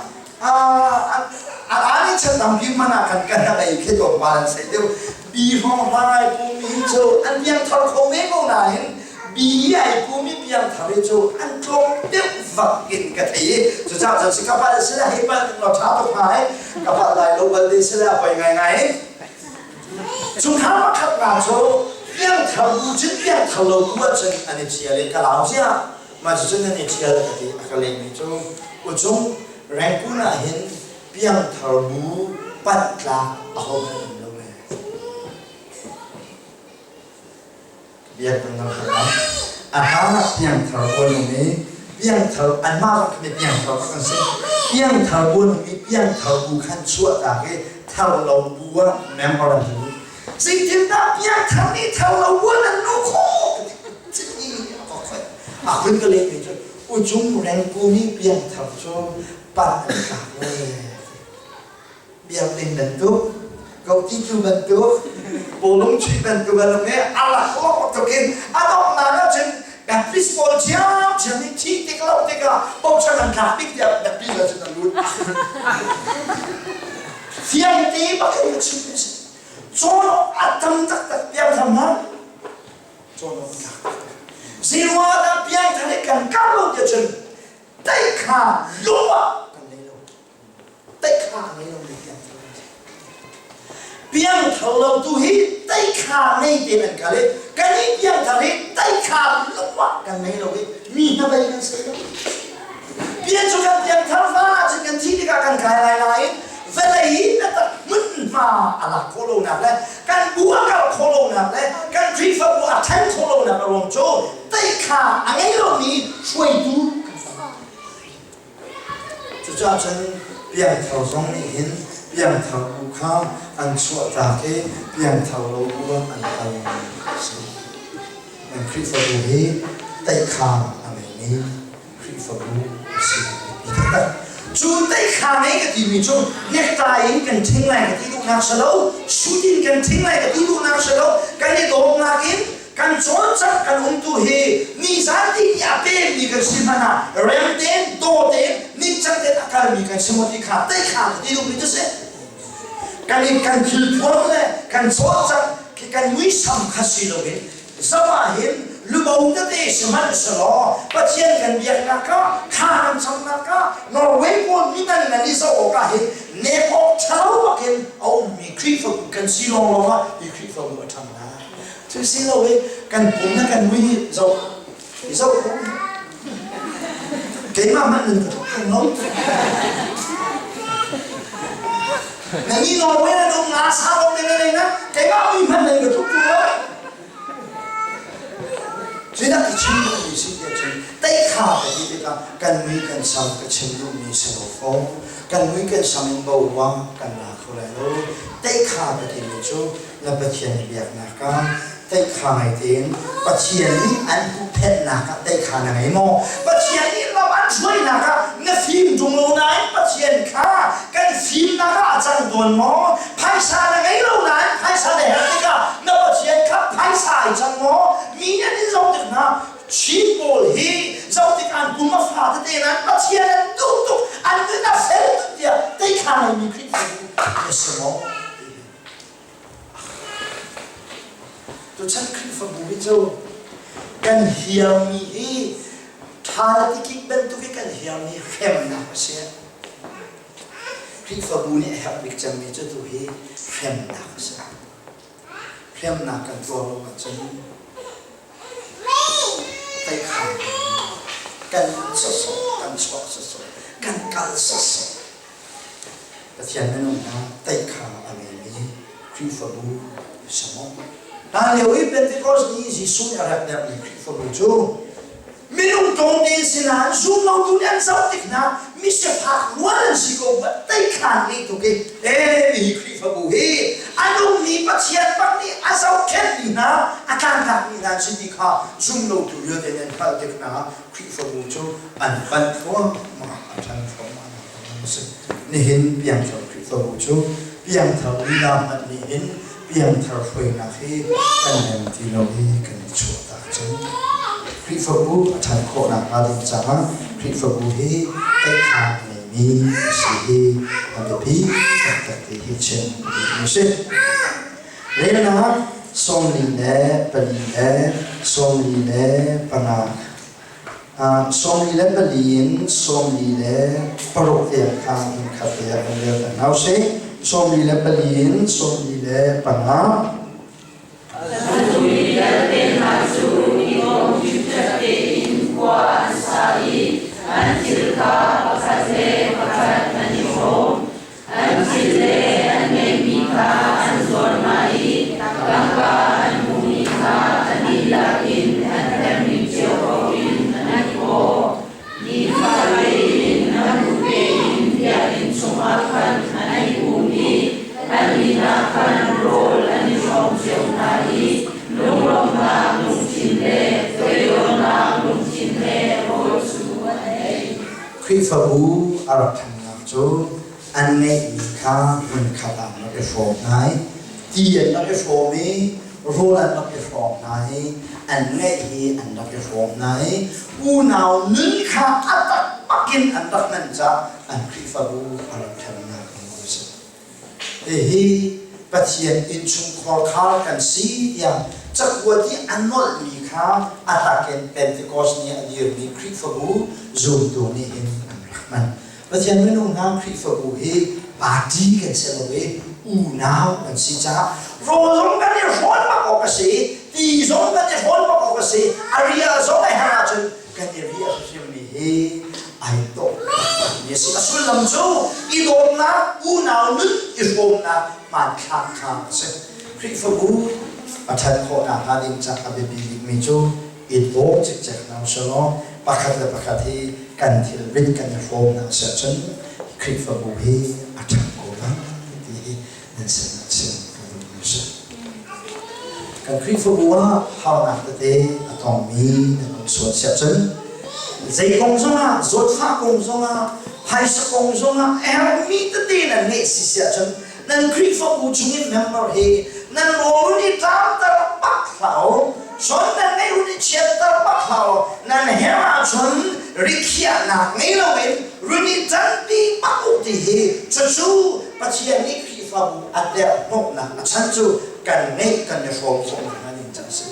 [SPEAKER 11] a ni chan tampi hmanh ah khan ka hnamei khi tlawmpal an sei deuh bi hrawng hlang ai pumi cu an piangthar kho ve ko nain bi ai pumi piangthar hi cu an tlawm deuh vak in ka thei i cucaah cun si ka palh sila hei palh tuk law ṭha tuk hnga i ka palh lai lo bal te sila poi ngaingai chungkhar pakhat hna cu piangthar bu cun piangthar lo bu ahcun an i ṭhial i ka lau cia mah cucun an i ṭhial ka ti a ka lehmi cu ucung Rangoon ah hin piangthar bu panh tlak ahohmanh um lo ee. Biak kan ngam. A hlan ah piangthar pawl nung i piangthar anmah zong khi piangthar bak an si. Piangthar bu nung i piangthar bu khan chuahtak i thar lo bu ah member an lut. Zeitindah piangthar nih thar lo bu ah nan luh khawh? A hun ka lehmi cu Ucung rengku nih piangthar cu pan an tlak le biakinn bantuk gotitu bantuk bawlung chuih bantuk an um i a laklawh tuk in a donghnak ahcun Baptist pawl ṭhiamṭhiam nih thih tik lo tikah bochan an tlak bik tiah Baptist ahcun an lut. Fiang te bak in ka chim si. Cawn awk a tam taktak piangthar hna. Cawn awk a tlak taktak. Zeiruang ah dah piangthar hi kan kar lo tiah cun teikha lung ah kan nei lo. Teikha a ngei lomi piangthar an si. Piangthar lo tu hi teikha ngei tein an kal i kannih piangthar hi teikha lung ah kan ngei lo i mi hnabei kan si lo. Pian cu kan piangthar fa ahcun kan thih tikah kan kai lai nain vawlei hi biatak hmunhma a lak khawh lonak le kan bu a karh khawh lonak le kan Khrihfabu a ṭhan khawh lonak a ruang cu teikha a ngei lomi hruaitu kan tam. Cucaah cun piangthar zong nih hin piangthar bu kha an chuahtak i piangthar lo bu ah an kal a si. Nan Khrihfabu hi teikhaan a ngeimi Khrihfabu a si biapi taktak. Cu teikhaan ngei ka timi cu necktie in kan ṭhing lai ka ti duhnak si lo, suit in kan ṭhing lai ka ti duhnak si lo, kan i dawtnak in kan cawlcangh kan umtu hi nizan ti nih a pemmi kan si hmanh ah rem tein daw tein ningcang tein a kalmi kan si maw ti kha tei kha ka ti duhmi cu si. Kan in kan thilphuan le kan cawlcangh khi kan muisam kha si loin zoh ah hin lubo tete sihmanhsehlaw Pathian kan biaknak ah thla kan camnak ah Norway pawl midang nan i zoh awk ah hin nek awk ṭhalo bakin a ummi Khrihfabu kan si lawnglawng ah hi Khrihfabu a ṭhang lai. Cu si lo i kan pum na kan mui hi zoh i zoh ko. Keimah hmanh nan ka tluk lo. Na ni Norway nan um nga sa lo te na na keimah mui hmanh nan ka tluk lo. Cudah ka chim duhmi si tiah cun teikha ka ti tikah kan mui kan sam ka chim duhmi si lo fawn. Kan mui kan sam in boruang kan la kho lai lo. Teikha ka timi cu na Pathian biaknak ah teikha ngai tein Pathian nih an huhphenhnak ah teikha na ngei maw? Pathian nih lam an hruainak ah na fim ṭung lo nain Pathian kha kan fimnak ah a cang tawn maw? Phaisa na ngei lo nain phaisa na herh tikah na Pathian kha phaisa ai cang maw? Mi nih an in zoh tik hna Chin pawl hi zoh tik an kum a fa tete nain Pathian an duh tuk an nun a fel tuk tiah teikha ngeimi Khrihfabu na si maw? Tuchan Khrihfabu hi cu kan hiarmi hi ṭhal tikik bantuk i kan hiarmi hremnak a si. Khrihfabu nih a herh bik cemmi cu tu hi hremnak a si. Hremnak kan tuar lo ahcun teikhang kan sawsawh, kan chuak sawsawh, kan kal sawsawh. Pathian minung hna teikha a ngeimi Khrihfabu si maw? Hlan lio i Pentecost ni Jesuh nih a rak derhmi Khrihfabu cu minung tlawmte sinain zumlotu nih an zoh tik hna mi sifak rual an si ko teikha ngei tuk i ee hi Khrihfabu hi a nungmi Pathian bak nih a zohkhenhmi hna a tlangtlakmi hna an si ti kha zumlotu vialte nih an hngalh tik hna Khrihfabu cu an panh thluahmah a ṭhan thluahmah Nihin piangthar Khrihfabu cu piangthar lila hmanh nih hin piangthar hruainak hi kan rem ti lo i kan i chuahtak cang. Khrihfabu a ṭhan khawh nakhnga ding caah Khrihfabu hi teikha a ngeimi a si hi a biapi taktak ti hi chim a si. Relnak 44 le 45 44 in 46 tiang kha hmunkhat te ah kan rel hna usih. 44 in 45.
[SPEAKER 7] A zummi vialte hna cu i kom ṭhipṭhep tein khua an sa i an thil kha pakhat le pakhat an i hrawm. An thil le an ngeihmi kha an zuar hna i tangka an hmuhmi kha a dihlak in an herhmi cio.
[SPEAKER 11] Khrihfabu a rak ṭhannak cu an ngeihmi kha hmunkhat ah an rak i hrawm hna i ti an rak i hrawm i rawl an rak i hrawm hna i an ngeih hi an rak i hrawm hna i unau nun kha a taktak in an rak hman caah an Khrihfabu a rak ṭhannak a si. Hihi Pathian innchungkhar khar kan si tiah cakuat i a nolhmi kha a takin Pentecost ni a dirmi Khrihfabu zumtu nih hin an rak hman. Pathian minung hna Khrihfabu hi party kan si lo i unau kan si caah rawl zong kan i hrawn bak awk a si, ti zong kan i hrawn bak awk a si, a ria zong a herh ahcun kan i riah hrimmi hi ai dawh taktakmi a si. A sullam cu i dawtnak, unau nun i hrawmnak hmanthlak kha a si. Khrihfabu a ṭhat khawhnak hnga ding ca a biapi bikmi cu i daw cikcek hna usih law pakhat le pakhat hi kan thilrit kan i hrawm hna si ahcun Khrihfabu hi a ṭhang ko lai ti hi nan sinah chim ka duhmi a si. Kan Khrihfabu ah harnak tete a tongmi nan um sual siah cun zei kong zongah zawtfah kong zongah phaisa kong zongah herhmi tete nan ngeih si siah cun nan Khrihfabu chungin member hi nan rawl i ṭamter bak hlah u cun nan ngeih hun i chiatter bak hlah u nan herh ahcun rikhiahnak ngei loin run i ṭanpi bak u ti hi cucu Pathian nih Khrihfabu a derhnawhnak a chan cu kan ngeih kan i hrawm khawh nakhnga ding ca a si.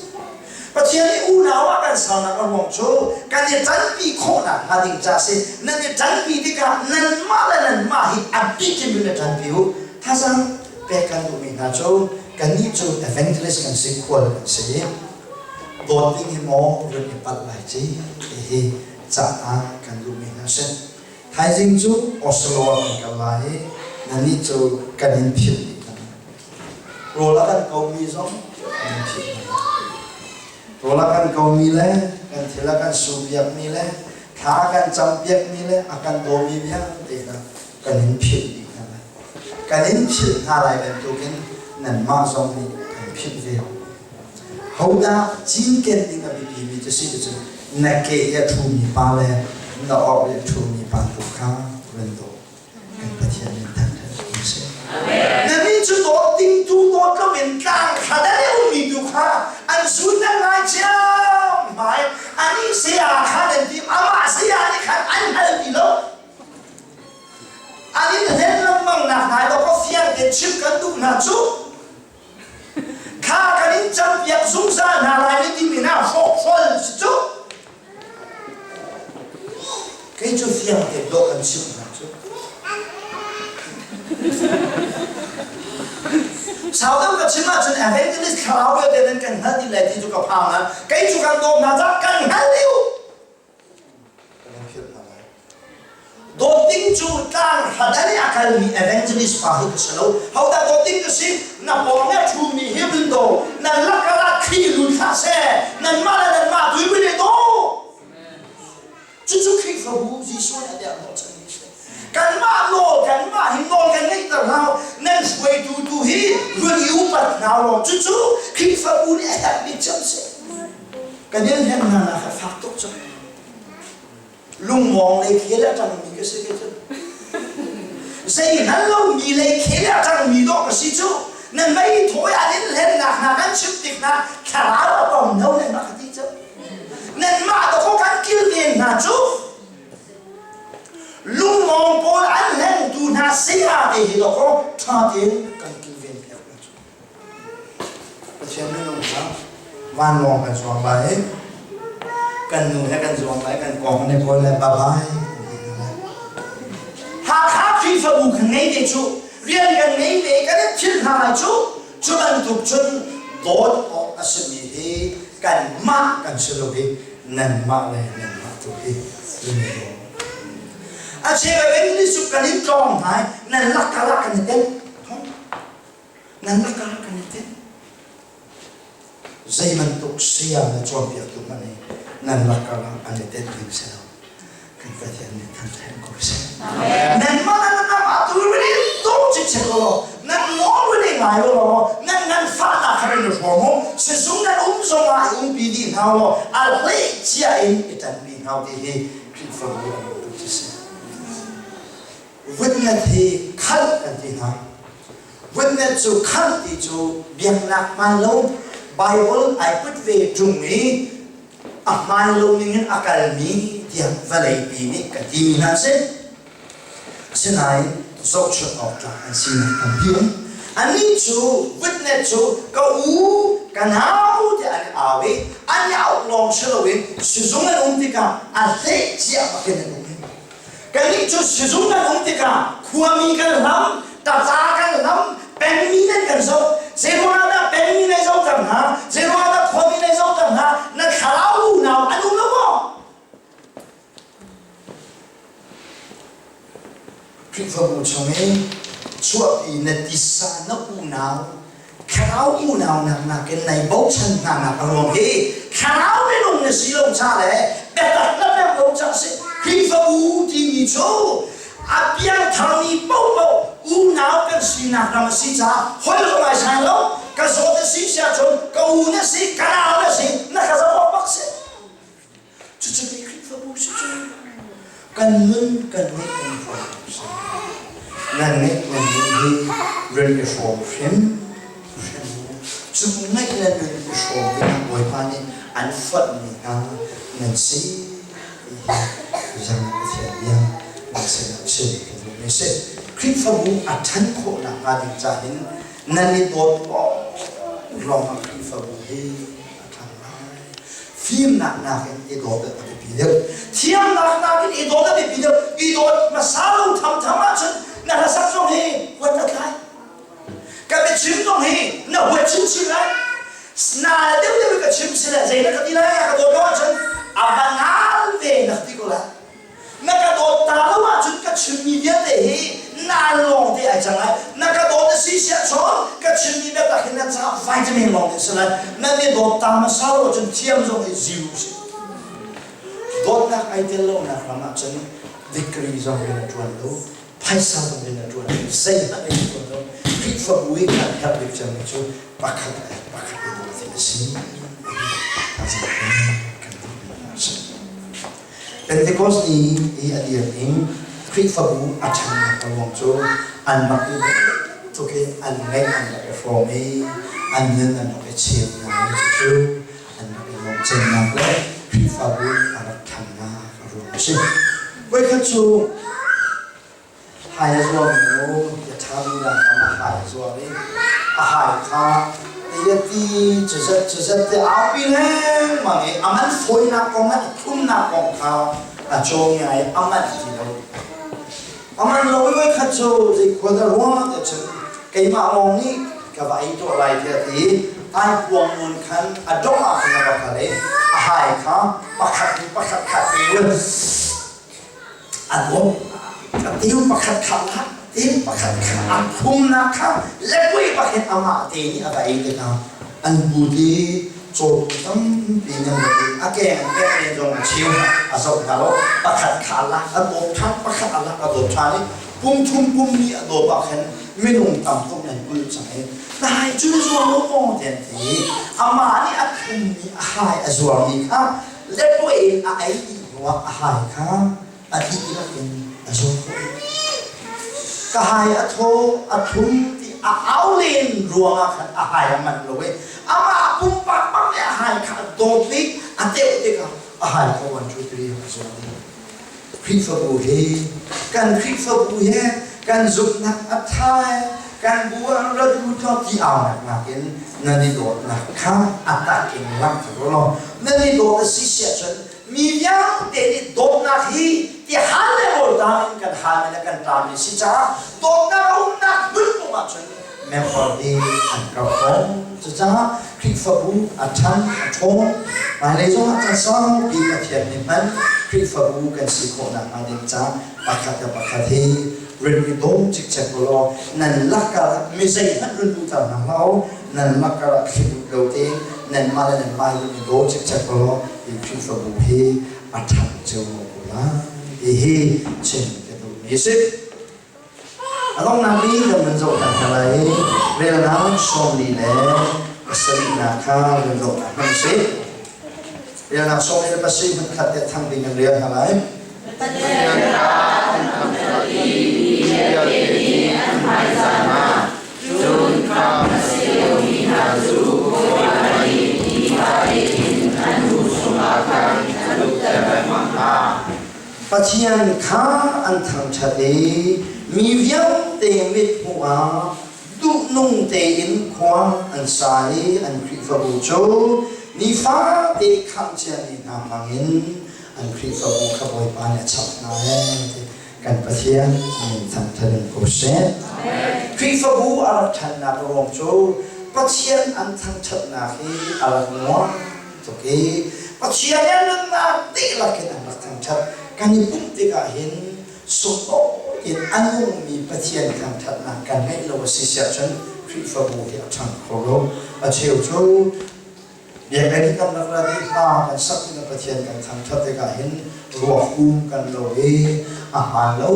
[SPEAKER 11] Pathian nih unau ah kan saunak a ruang cu kan i ṭanpi khawh nakhnga ding ca a si. Nan i ṭanpi tikah nanmah le nanmah hi a bik in nan i ṭanpi u. Thazaang pek kan duhmi hna cu kannih cu evangelist kan si, khual kan si. Dawt ding hi maw run i palh lai ci ti hi caah kan duhmi hna a si. Thaizing cu Oslo ah kan kal lai i nannih cu kan in philh dih hna. Rawl a kan komi zong kan in philh hna. Rawl a kan komi le kan thil a kan supiakmi le thla a kan campiakmi le a kan dawmi vialte hna kan in philh dih hna lai. Kan in philh hna lai bantukin nanmah zong nih kan philh ve. Hodah cinken ding a biapimi cu si cu na ke i a ṭhumi pa le na orh i a ṭhumi pa tu kha run daw. Kan Pathian nih thangṭhat ko seh. Na mi cu dawt ding tu dawt loin tlang khat an i ummi tu kha an sun nan ngai ciam hmai. Anih saya kha nan ti amah saya nih khan an hngal ti lo. An in hlen lengmang nak hna i ka fiang tein chim kan duh hna cu Thla kan in campiak zungzal hna lai na timi hna hrawkhrol si cu. Kei cu fiang te dawh kan chimh hna cu. Sau deuh ka chim ahcun evangelist thlarau vialte nan kan hngalh dih lai ti cu ka phang ah kei cu kan dawm hna cah kan hngal dih u. Kan in philh hna lai. Dawt ding cu tlang hrat an i a kalmi evangelist pa hi ka si lo. Hodah dawt ding ka si? Na pawng i a ṭhumi hi vun daw. Nan lakah ah Khrih lut hlah seh. Nanmah le nanmah tu in vun i daw. Cucu Khrihfabu Jesuh nih a derhnawh chanmi a si. Kanmah nawl, kanmah hi nawl kan ngeihter hna lo. Nan hruaitu tu hi run i upat hna law cucu Khrihfabu nih a herhmi cem si. Kan in hlen hna nak a fak tuk cang. Lungmawng lei khel a ṭangmi ka si ke cu. Zei hngal lomi lei khel a ṭangmi dawh ka si cu. Nan mei thawi an in hlennak hna kan chim tik hna thlarau a pom no nan mah ka ti cu. Nanmah dawh kan kilven hna cu. Lungmawng pawl an hlengtu hna saya te hi dawh ṭha tein kan kilven piak hna cu. Pathian minung kha vanlawng kan zuang lai i kan nu he kan zuang lai kan kong ne kawl le bye bye Hakha Khrihfabu kan ngei ve cu rian kan ngei ve kan i thil hna lai cu cu bantuk cun dawt awk a simi hi kanmah kan si lo hi nanmah le nanmah tu hi in daw a cheu in ni kan in tlawng hna nan lakkalak kan i tel Nan lakah kan i tinh. Zei bantuk saya le cawnpiaktu hmanh hi nan lakah an i tinh ding si lo. Kan Pathian nih thangṭhat ko seh. Nanmah nan namah tu rin dawh cikcek law nan nawl rin ngai law nan nganfahnak kha rin hrawm u sizung nan um zong ah i umpi dih hna law a hlei cia in i ṭanpi hna ti hi Khrihfabu an tu cu si. Witness hi khalh kan ti hna. Witness cu khalh ti cu biaknak hmaan lo Bible ai put ve ṭung i a hmaan lo ning in a kalmi tiah vawleipi nih kan timi hna a si. Asinain zohchunh awk tlak an sinak tampi um. Annih cu witness cu ka u, ka nau tiah an i au i an i auh lawng si loin sizung an um tikah a hleh cia bakin an um. Kannih cu sizung kan um tikah khuami kan hlam, taza kan hlam, pengmi nan kan zoh. Zeiruangah dah pengmi nan zohter hna? Zeiruangah dah khuami nan zohter hna? Na thlarau unau an um lo maw? Khrihfabu chung i chuahpi na tisa na unau thlarau unau nak nakin nai bochan hna nak a ruang hi thlarau minung na si lo ca le biatak na pek lo ca si. Khrihfabu timi cu a piangtharmi paohpaoh unau kan sinak ram a si caah hoi lo ngai sai lo ka zawt a si siah cun ka u na si, ka nau na si, na ka zoh awk bak si. Cucu pei Khrihfabu si cu. Kan nun kan ngeih kan hrawm si. Nan ngeih nan nun hi rin i hrawm hrim hrim. Cu ngeih le nun i hrawm dingah Bawipa nih an foihmi hna nan si ti hi zang Pathian bia nan sinah chim kan duhmi a si. Khrihfabu a ṭhan khawh nakhnga ding ca hin nan i dawt lawng ah Khrihfabu hi a ṭhang lai. Fimnak nakin i dawt a biapi deuh. Thiamnak nakin i dawt a biapi deuh. I dawt hmasa lo thamtham ahcun na hlasak zong hi huat a tlai. Ka biachim zong hi na huat chinchin lai. Na deuh deuh ka chim si le zei na ka ti lai ka dawt lo ahcun a va nal ve na ti ko lai. Na ka dawt ta lo ahcun ka chimmi vialte hi na lawng te ai cang lai. Na ka dawt a si siah cun ka chimmi biatak hi na caah vitamin lawng te si lai. Na mi dawt ta hmasa lo ahcun thiam zong hi zero si. Dawtnak ai tel lonak ram ahcun degree zong hi na ṭuan lo, phaisa zong hi na ṭuan lo, zeihmanh in ṭuan lo. Khrihfabu i kan herh bik cemmi cu pakhat le pakhat i dawt hi a si. Kan duhmi a si. Pentecost ni i a dir ning Khrihfabu a ṭhannak a ruang cu an rak i tuk i an ngeih an rak i hrawm i an nun an rak i cheu hna i cucu an rak i lawmhcemnak le Khrihfabu a rak ṭhannak a ruang a si. Voikhat cu Hai a zuam nu a ṭhami nak ram a hai a zuam i a hai kha ti cuzat cuzat te aupi lengmang i a man fawinak kong a thumnak kong kha a cawng ngai a manh ti lo. A man lo i voikhat cu zei khua dah ruang ah cun keimah lawng nih ka va ei tuah lai tiah ti ai puang nawn khan a dongh ah khan a va kal i a hai kha pakhat hnu pakhat kha te a dawm a tiu pakhat kha la tiu pakhat kha a phumnak kha lepui pakhat amah te nih a va ei tikah an bu ti cawtu tampi nan rak i a keng an pek len zong a cheu hna a zoh hna lo pakhat kha a lak a dawp ṭhan pakhat a lak a dawp ṭhan i pum thum pum ni a dawp ah khan minung tam tuk nan kulh cang i nai cu na zuar lo maw tian ti amah nih a phummi a hai a zuarmi kha lepui in a ei dih hnuah a hai kha a dihlak in a zung khawh. Ka hai a thaw a thlum ti a au len ruangah khan a hai a manh lo i amah pumpak bak nih a hai kha a dawt i a teuh tikah a hai kha 1 2 3 a zuang dih. Khrihfabu hi kan Khrihfabu he kan zumhnak a ṭha kan bu ah rat u law ti aunak nakin nan i dawtnak kha a tak in langhter u law nan i dawt a si siah cun mi vialte nih dawtnak hi ti hal le rawl ṭam in kan hal le kan ṭam mi si caah dawtnak a umnak hmun paoh ahcun member hi an karh tawn. Cucaah Khrihfabu a ṭhan a ṭhawn. Hmailei zongah caan saupi Pathian nih hman Khrihfabu kan si khawh nakhnga ding caah pakhat le pakhat hi rin i dawm cikcek u law nan lakah mi zeihmanh run luhter hna hlah u, nan lakah ah thli lo tein nanmah le nanmah rin i daw cikcek u law hi Khrihfabu hi a ṭhang cio ko lai ti hi chim ka duhmi a si. A donghnak bik kan van zoh hna hna lai i relnak 47 kha van zoh hna hmanh sih. Relnak 47 hmunkhat te thang ding kan rel hna lai.
[SPEAKER 7] Pathian kha kan thangṭhat i.
[SPEAKER 11] Pathian kha an thangṭhat i mi vialte mithmuh ah duhnung tein khua an sa i an Khrihfabu cu nifate khamh ciami hna hmangin an Khrihfabu kha Bawipa nih a chap hna ee kan Pathian min thangṭhat in ko seh. Khrihfabu a rak ṭhannak ruang cu Pathian an thangṭhatnak hi a rak nuam tuk i Pathian an nunnak dihlak in an rak thangṭhat. Kan i pumh tikah hin sunglawi in a nungmi Pathian thangṭhatnak kan ngeih lo a si siah cun Khrihfabu hi a ṭhang kho lo. A cheu cu Biakinn kan rak rat i hla kan sak in Pathian kan thangṭhat tikah hin ruak um kan lo i a hmaan lo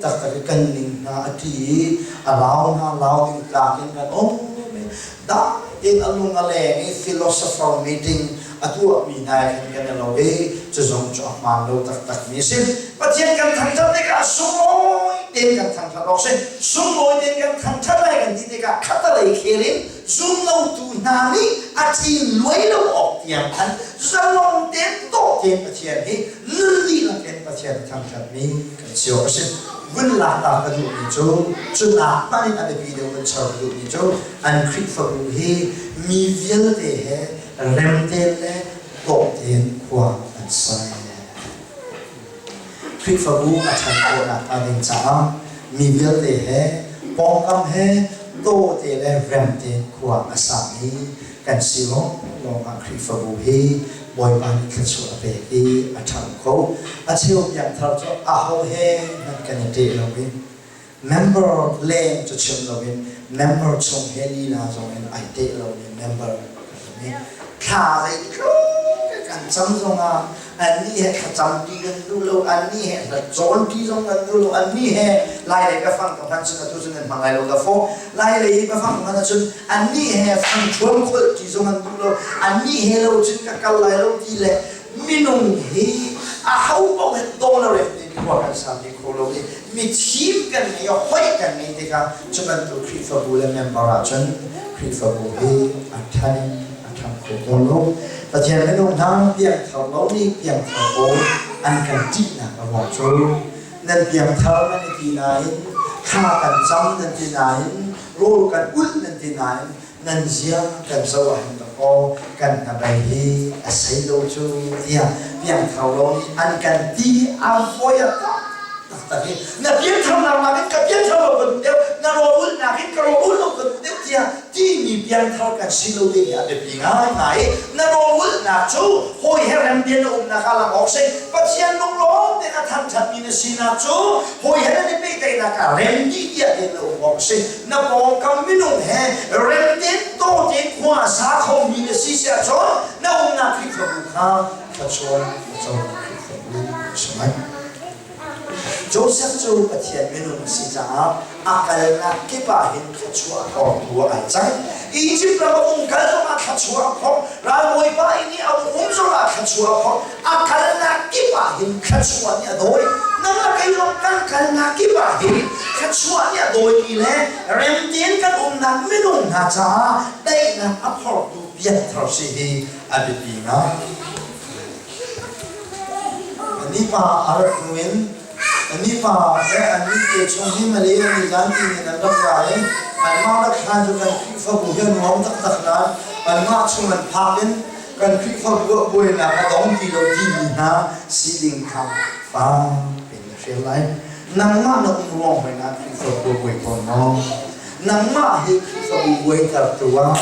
[SPEAKER 11] taktak i kan ning hna a ṭi i a lau hna lau ding tlak in kan um i dai tein a lung a leng i philosopher meeting a tuahmi hna khan kan i lo i cu zong cu a hmaan lo taktakmi a si. Pathian kan thangṭhat tikah sunglawi tein kan thangṭhat awk si. Sunglawi tein kan thangṭhat lai kan ti tikah khatalei khel in zumlotu hna nih a ṭin luai lo awk tiang khan zalong tein dawh tein Pathian hi nun dihlak in Pathian thangṭhatmi kan si awk a si. Vun laknak ka duhmi cu cu nak hmanh in a biapi deuh kan char ka duhmi cu an Khrihfabu hi mi vialte he rem tein le dawh tein khua an sa. Khrihfabu a ṭhan khawhnak hnga ding caah mi vialte he pawngkam he daw te le rem tein khua a sami kan si lawnglawng ah Khrihfabu hi Bawipa nih thluachuah a pek i a ṭhang kho. A cheu piangthar cu aho he hmanh kan i ṭeh lo i member leng cu chim loin member chung he lila zong in ai teh lomi member kan um i thla zeitluk kan cam zongah annih he thlacam ti kan duh lo, annih he hlacawn ti zong kan duh lo, annih he lai lei biafang ka hman cun atu cun nan hmang lai lo dafawh lai lei i biafang ka hman ahcun annih he fang ṭhuam kholh ti zong an duh lo, annih he lo cun ka kal lai lo ti le minung hi a ho paoh he dollar in khua kan sa ti kho lo i mithim kan ngei i hoih kan ngei tikah cu bantuk Khrihfabu le member ahcun Khrihfabu hi a ṭhan in a ṭhang kho tawn lo. Pathian minung hna piangthar lo nih piangthar pawl an kan ṭihnak a ruang cu nan piangthar nan i ti nain thla kan cam nan ti nain rawl kan ulh nan ti nain nan zia kan zoh ahhin dakaw kan hnabei hi a sei lo cu tiah piangthar lo nih an kan ti a voi a taktak i na piangthar nak in ka piangthar lo ka duh deuh, na rawlulh nak in ka rawlulh lo ka duh deuh tiah timi piangthar kan si lo ding hi a biapi ngaingai i na rawlulhnak cu hawi he remdian na umnak ah lang awk si. Pathian lunglawm tein a thangṭhatmi na sinak cu hawi he nan i pehtlaihnak ah rem dih tiah tein na um awk a si. Na pawngkam minung he rem tein taw tein khua a sa khomi na si si ahcun na umnak Khrihfabu kha thluachuah na co Khrihfabu a si lai. Josef cu Pathian minung a si caah a kalnak kip ah hin thluachuah a thawngtu ah ai cang. Egypt ram a um kal zongah thluachuah a phorh, ralbawipa inn i a um zongah thluachuah a phorh, a kalnak kip ah hin thluachuah nih a dawi. Nang le kei zong kan kalnak kip ah hin thluachuah nih a dawimi le rem tein kan umnak minung hna caah daihnak a phortu piangthar si hi a biapi ngai. Nipa a rat hnu in nipa le an nite chung hi Malay an i zan ti in an rak ra i anmah rak hlan cu kan Khrihfabu hi a nuam taktak nain anmah chung an phak in kan Khrihfabu ah buainak a dong ti lo timi hna siling kha fak in na hrial lai. Nangmah na um ruang hoi na Khrihfabu a buai tawn maw? Nangmah hi Khrihfabu buaitertu ah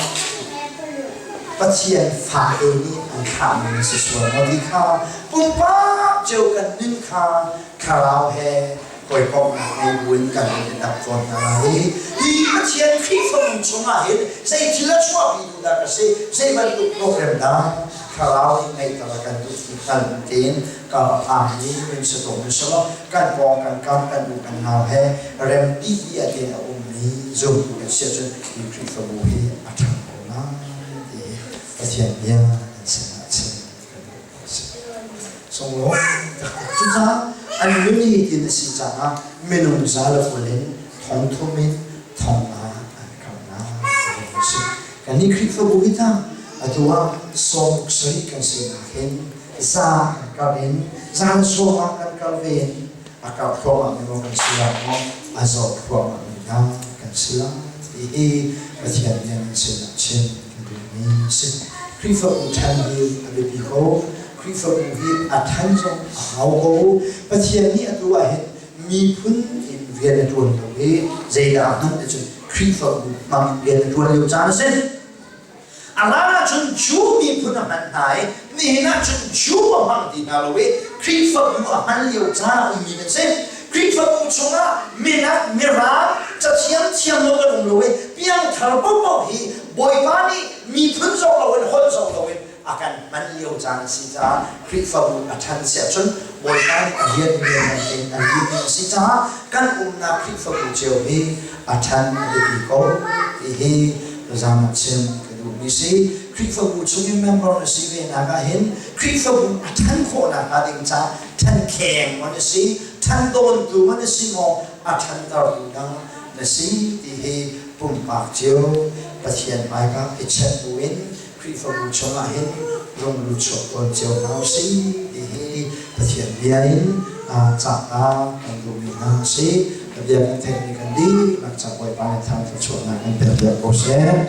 [SPEAKER 11] Pathian fate nih an thlahmi na si sual maw ti kha pumpak cio kan nun kha thlarau he hawikomhnak ngei buin kan hun i dap tawn hna lai. Hi Pathian Khrihfabu chungah hin zei thil a chuahpi duh dah ka si, zei bantuk program dah thlarau nih ngeihter a kan duh ti hngal tein ka phan i min si tung in selaw kan pawng kan kam kan u kan nau he rem ti a tein a ummi zumtu kan si ahcun hi Khrihfabu hi a ṭhang ko lai ti Pathian bia kan sinah chim kan duh a si. Sunglawi taktak. Cucaah an nun hi tin a si caah minung za le 20 in thong thum in thong nga an karhnak a si. Kannih Khrihfabu hi tah atu ah 70 kan sinak hin za kan karh in zan sawm ah kan. kar ve in a karh thluahmah mi maw kan si lai maw a zor thluahmah mi dah kan si lai ti hi Pathian nih an sinah chim kan duhmi a si. Khrihfabu ṭhan hi a biapi ko. Khrihfabu hi a ṭhan zong a hau ko. Pathian nih atu ah hin miphun in rian a ṭuan lo i zeidah a hman ticun Khrihfabu hmang in rian a ṭuan lio caan a si. A hlan ahcun Jew miphun a hman hna i nihin ahcun Jew a hmang ti hna lo i Khrihfabu a hman lio caan a ummi kan si. Khrihfabu chungah minak, mirang, cathiam thiam lo kan um lo i piangthar paohpaoh hi Bawipa nih miphun zong loin holh zong loin a kan hman lio caan a si caah Khrihfabu a ṭhan si ahcun Bawipa nih a rian lianngan tein a limmi a si caah kan umnak Khrihfabu cio hi a ṭhan a biapi ko ti hi tuzaan ah chim ka duhmi si. Khrihfabu chungin member na si ve nak ah hin Khrihfabu a ṭhan khawhnak hnga ding caah ṭhenkheng maw na si, ṭhan dawntu maw na si maw, a ṭhantertu dang na si ti hi pumpak cio Pathian hmaika i check buin Khrihfabu chungah hin rung lut chuak tawn cio hna usih ti hi Pathian bia in cahta kan duhmi hna a si. Bia kan theihmi kan dihlak ca Bawipa nih thangṭhat chuahnak kan pek piak ko seh.